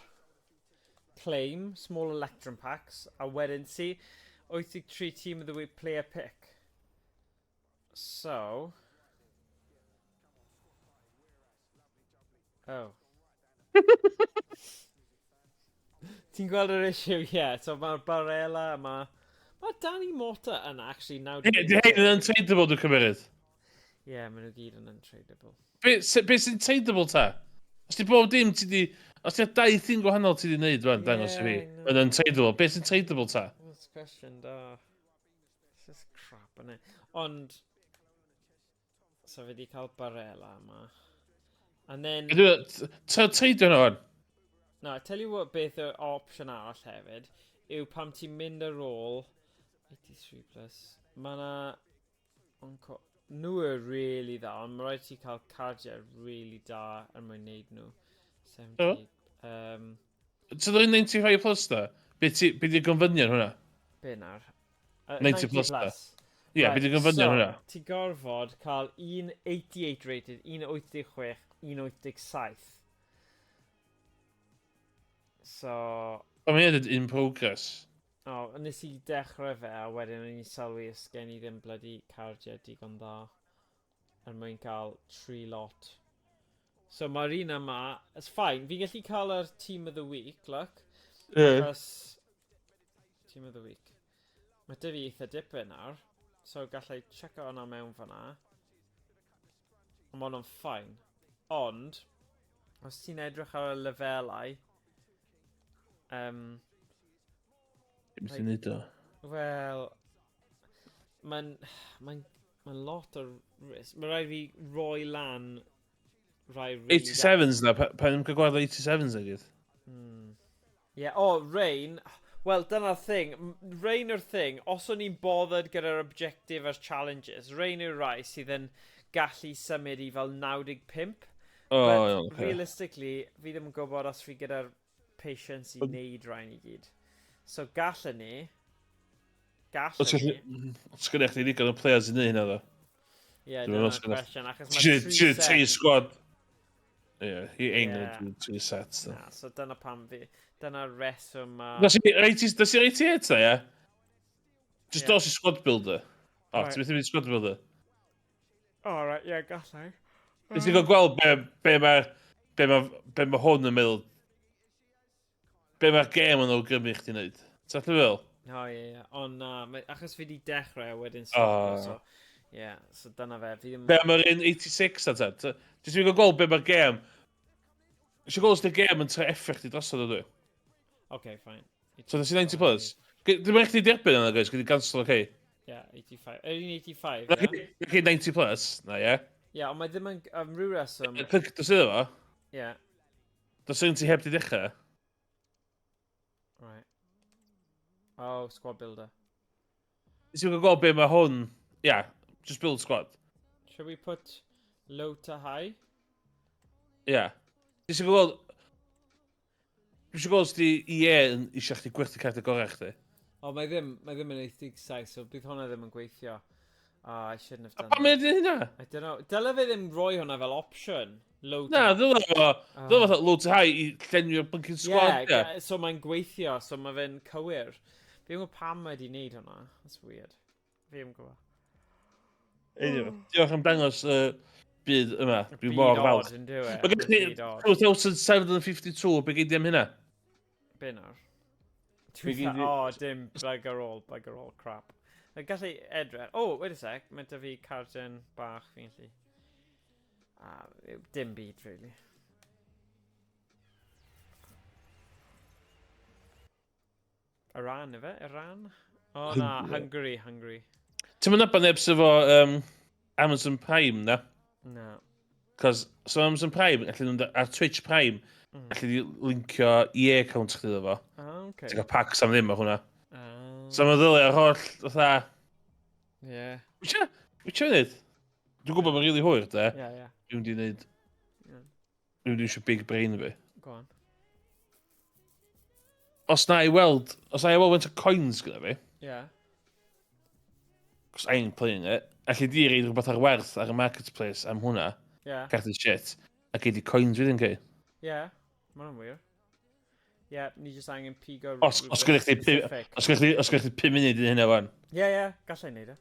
claim, small electron packs, a wedyn si, 83 team of the week player pick. So... Oh. Ti'n gweld yr issue, ie. Yeah. So mae'r Barella, mae... Mae Danny Mota yn actually 90... Di hein yn untradeable dwi'n cymryd? Ie, yeah, maen nhw gyd yn untradeable. Be, be sy'n tradable ta? Os di bob dim ti di... Os di dau thing gwahanol ti di wneud rwan, dangos i fi, yn untradeable. Be sy'n tradable ta? That's question da. This is crap, innit? Ond... So fi di cael Barella yma. And then... Treidio hwnna wan. No, I tell you what beth yw'r opsiwn arall hefyd, yw pam ti'n mynd ar ôl 83 plus, mae yna... Nhw are really dda, ond mae rhaid ti cael cardiau really da er mwyn neud nhw. 70... So dwi'n 95 plus da? Be di'r gofynion hwnna? Be nawr? 90 plus da? Ie, be di'r gofynion hwnna? Ti'n gorfod cael un 88 rated, un 86, un 87. So... Ond mae'n dweud in progress. O, oh, nes i dechrau fe a wedyn o'n i'n sylwi os gen i ddim bloody cardiau digon dda er mwyn cael tri lot. So mae'r un yma, it's fine, fi'n gallu cael yr Team of the Week, look. Yeah. Achos Team of the Week. Mae dy fi eitha dipyn nawr, so gallai check hwnna mewn fanna. Ond mae hwnna'n fine. Ond, os ti'n edrych ar y lefelau, Dim ti'n neud o. Wel, mae'n ma ma lot o risg. Mae rhaid fi roi lan rai really 87s na, pan ddim cael gweld 87s na gyd. Yeah, oh, Rain. Wel, dyna'r thing. Rain yw'r thing. Os o'n i'n bothered gyda'r objective a'r challenges, Rain yw'r rai sydd yn gallu symud i fel 95. Oh, But iawn, ocê. realistically, fi ddim yn gwybod os fi gyda'r patience i wneud rhain i gyd. So gallwn ni... Gallwn ni... Os gyda chdi ddigon o players i wneud hynna ddo. Ie, Dwi'n meddwl dyna'r os gynna- cwestiwn, achos Ti mae eisiau tri ti eisiau tri set. squad. Ie, he ain't Ie. gonna do three sets. though. Na, so dyna pam fi... Dyna'r reswm ma... Does i'r 88 da, ie? Just Ie. dos i squad builder. O, Right. ti'n methu mynd i squad builder? O, right, ie, gallai. Nes i'n gael gweld be, be mae be ma, be ma hwn yn meddwl. be mae'r gêm yn awgrymu chdi wneud. Ti'n gallu fel? O, ie, ie. Ond na, achos fi di dechrau a wedyn stopio, so... Ie, yeah, so dyna fe. Fi ddim... Be am yr un 86 a ta? Jyst fi'n gweld be mae'r gêm... Eisiau gweld os di'r gêm yn trio effro chdi drosodd ydw i. Okay, fine. So, nes i 90 plus? Dwi'n meddwl chdi derbyn yna, guys, gyda cancel, okay? Yeah, 85. Yr un 85, ie? Yeah? Chi 90 plus, na, ie? Yeah? Ie, yeah, ond mae ddim yn... Am ryw reswm... Clic, dos iddo fo? Ie. Yeah. Dos un ti heb di dechrau? Right. Oh, squad builder. Nes i'n gweld be mae hwn... Yeah, just build squad. Shall we put low to high? Yeah. Nes i'n gweld... Dwi eisiau gweld os di EA yn eisiau chdi gwerthu cardiau gorau chdi. O, mae ddim, mae ddim yn 87, so bydd hwnna ddim yn gweithio. Oh, I shouldn't have A done pam that. mae'n dweud hynna? I don't know. Dyle fe ddim roi hwnna fel option. Low to Na, ddyle fo. Ddyle fo low to high i llenwi'r blinking squad. Yeah, Ie. so mae'n gweithio, so mae fe'n cywir. Fi ddim yn gwybod pam mae wedi wneud hwnna. That's weird. Fi ddim yn gwybod. Anyway, diolch am dangos y byd yma. Dwi Byd mor odd, falch. yn dyw e? Mae gen ti Byd odd. 2752, be gei di am hynna? Be nawr? Be gei di- O, dim bugger all, bugger all crap. Mae Gallu edrych. Oh, wait a sec. Mae da fi cardyn bach fi'n gallu... Ah, dim byd, really. Iran, ife? Iran? O, na, Hungary, Hungary. Ti'n mynd nabod neb sydd efo Amazon Prime, na? Na. Cos, so Amazon Prime, allu nhw'n ar Twitch Prime, allu di linkio EA account chdi iddo fo. Ah, okay. Ti'n cael packs am ddim o hwnna. Ah, So mae'n ddylai ar holl, fatha... yeah. Wyt ti'n neud? Dwi'n gwybod mae'n rili hwyr, de. Yeah, yeah. Dwi'n mynd i neud... Yeah. Dwi'n mynd i eisiau big brain fi. Go on. Os na i weld... Os na i weld faint o coins gyda fi, Yeah. cos I ain't playing it, allu di reid rhywbeth ar werth ar y marketplace am hwnna, Yeah. cardi shit, a gei di coins wedyn, gei. Yeah. Mae hwnna'n wir. Yeah, ni jyst angen pigo Os gyda chdi specific. Os gyda chdi 5 munud i hynna wan. Yeah, yeah, gallai neud e.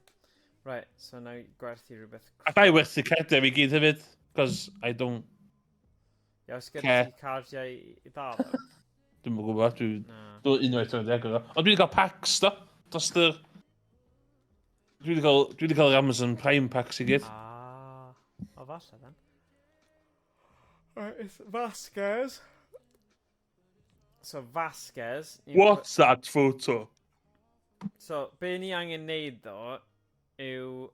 Right, so na i gwerthu rhywbeth. A da i werthu cardiau fi gyd hefyd, cos I don't... Ie, os gyda Care. ti cardiau i ddal? Dwi'm yn gwybod, dwi... Na. Dwi'n unwaith o'n agor o. Ond dwi wedi cael packs, do. Dros yr... Dwi wedi cael yr Amazon Prime packs i gyd. Ah, o falle then. Right, it's Vasquez. So Vasquez. What's that photo? So, be ni angen neud ddo yw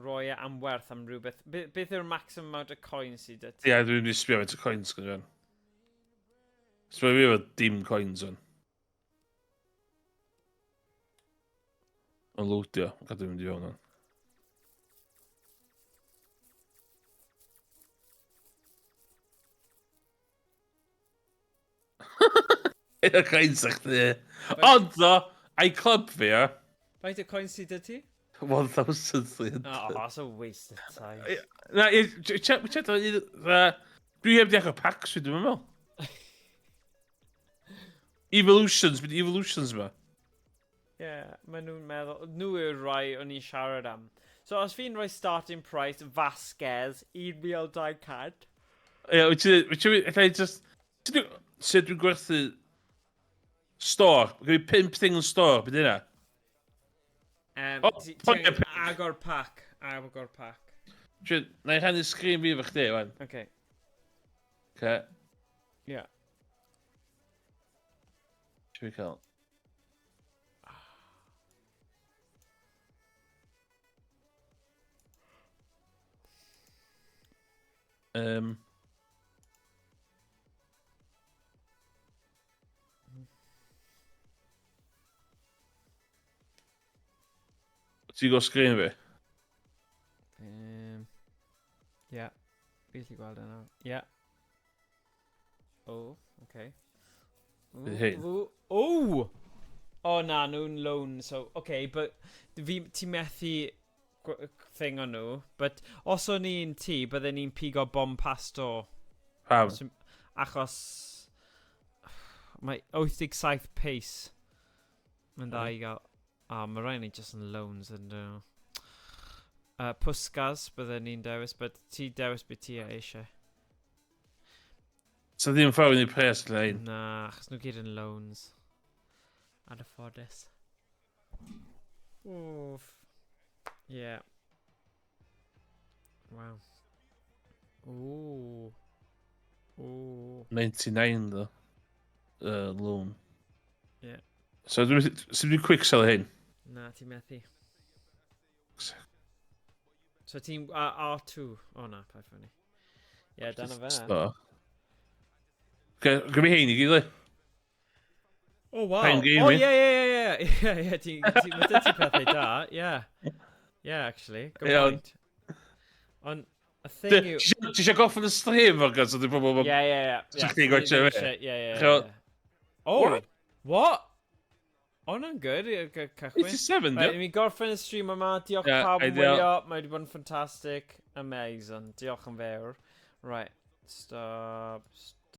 roi e am werth am rhywbeth. Beth yw'r maximum amount of coins sydd 'da ti? Ie, dwi'n mynd i sbio faint o coins gyda fi. Sbio fi efo dim coins o'n. Yn loadio, gadw mynd i fewn o'n. Un o coins a'ch chdi. Ond ddo, iClub fi, ia. Faint o coins sydd 'da ti? 1,300. Oh, that's a waste of time. Na, check, dwi heb di agor packs fi, dwi'n meddwl. Evolutions, beth Evolutions yma? Ie, yeah, maen nhw'n meddwl, nhw yw'r rai o'n i'n siarad am. So, os fi'n rhoi starting price Vasquez, 1,200. Ie, wyt ti, allai just, sut dwi'n gwerthu store, mae gen i 5 thing yn store, beth yna? Um, O, ti point angen a pick. agor pack, agor pack. Na i rhannu sgrin fi efo chdi, wan. Okay. Okay. Yeah. Siw i cael. Ti'n gweld sgrin fi? Yeah. Fi gallu gweld e nawr. Yeah. Oh, okay. Bydd hyn. Ooh, oh! Oh na, nhw'n loan, so, okay, but fi, ti methu thing o nhw, but os o'n i'n ti, bydden ni'n pigo Bompastor. Pam? Achos mae 87 pace. Mae'n dda i gael. Ah, mae rhaid ni just yn loans yn dyn nhw. Puskas bydden ni'n dewis, but ti dewis beth ti eisiau. So ddim ffordd i ni pres lle ein. Na, achos nhw gyd yn loans. Anffodus. Oof. Yeah. Wow. Ooh. Ooh. 99 ddo. Loan. Yeah. So dwi'n sut dwi'n quick sell hyn? Na, ti'n methu. So ti'n R2. O na, paid ffynnu. Ie, yeah, dyna fe. So. Gwyd mi hein i gyd, le. Oh, wow. Prime Oh, gaming. ie, mae dy ti pethau da, yeah. Yeah, actually, good Iawn. point. Ond, y thing yw. Ti eisiau gorffen y stream fo, so di pobl Ie. Sa chdi gwatsio fe? Ie. Oh, What? What? Oh, hwnna'n good, i cychwyn. 87, Right, di? i mi gorffen y stream yma. Diolch Ie, pawb yn ideal. wylio. Mae wedi bod yn ffantastig. Amazing. Diolch yn fawr. Right, stop.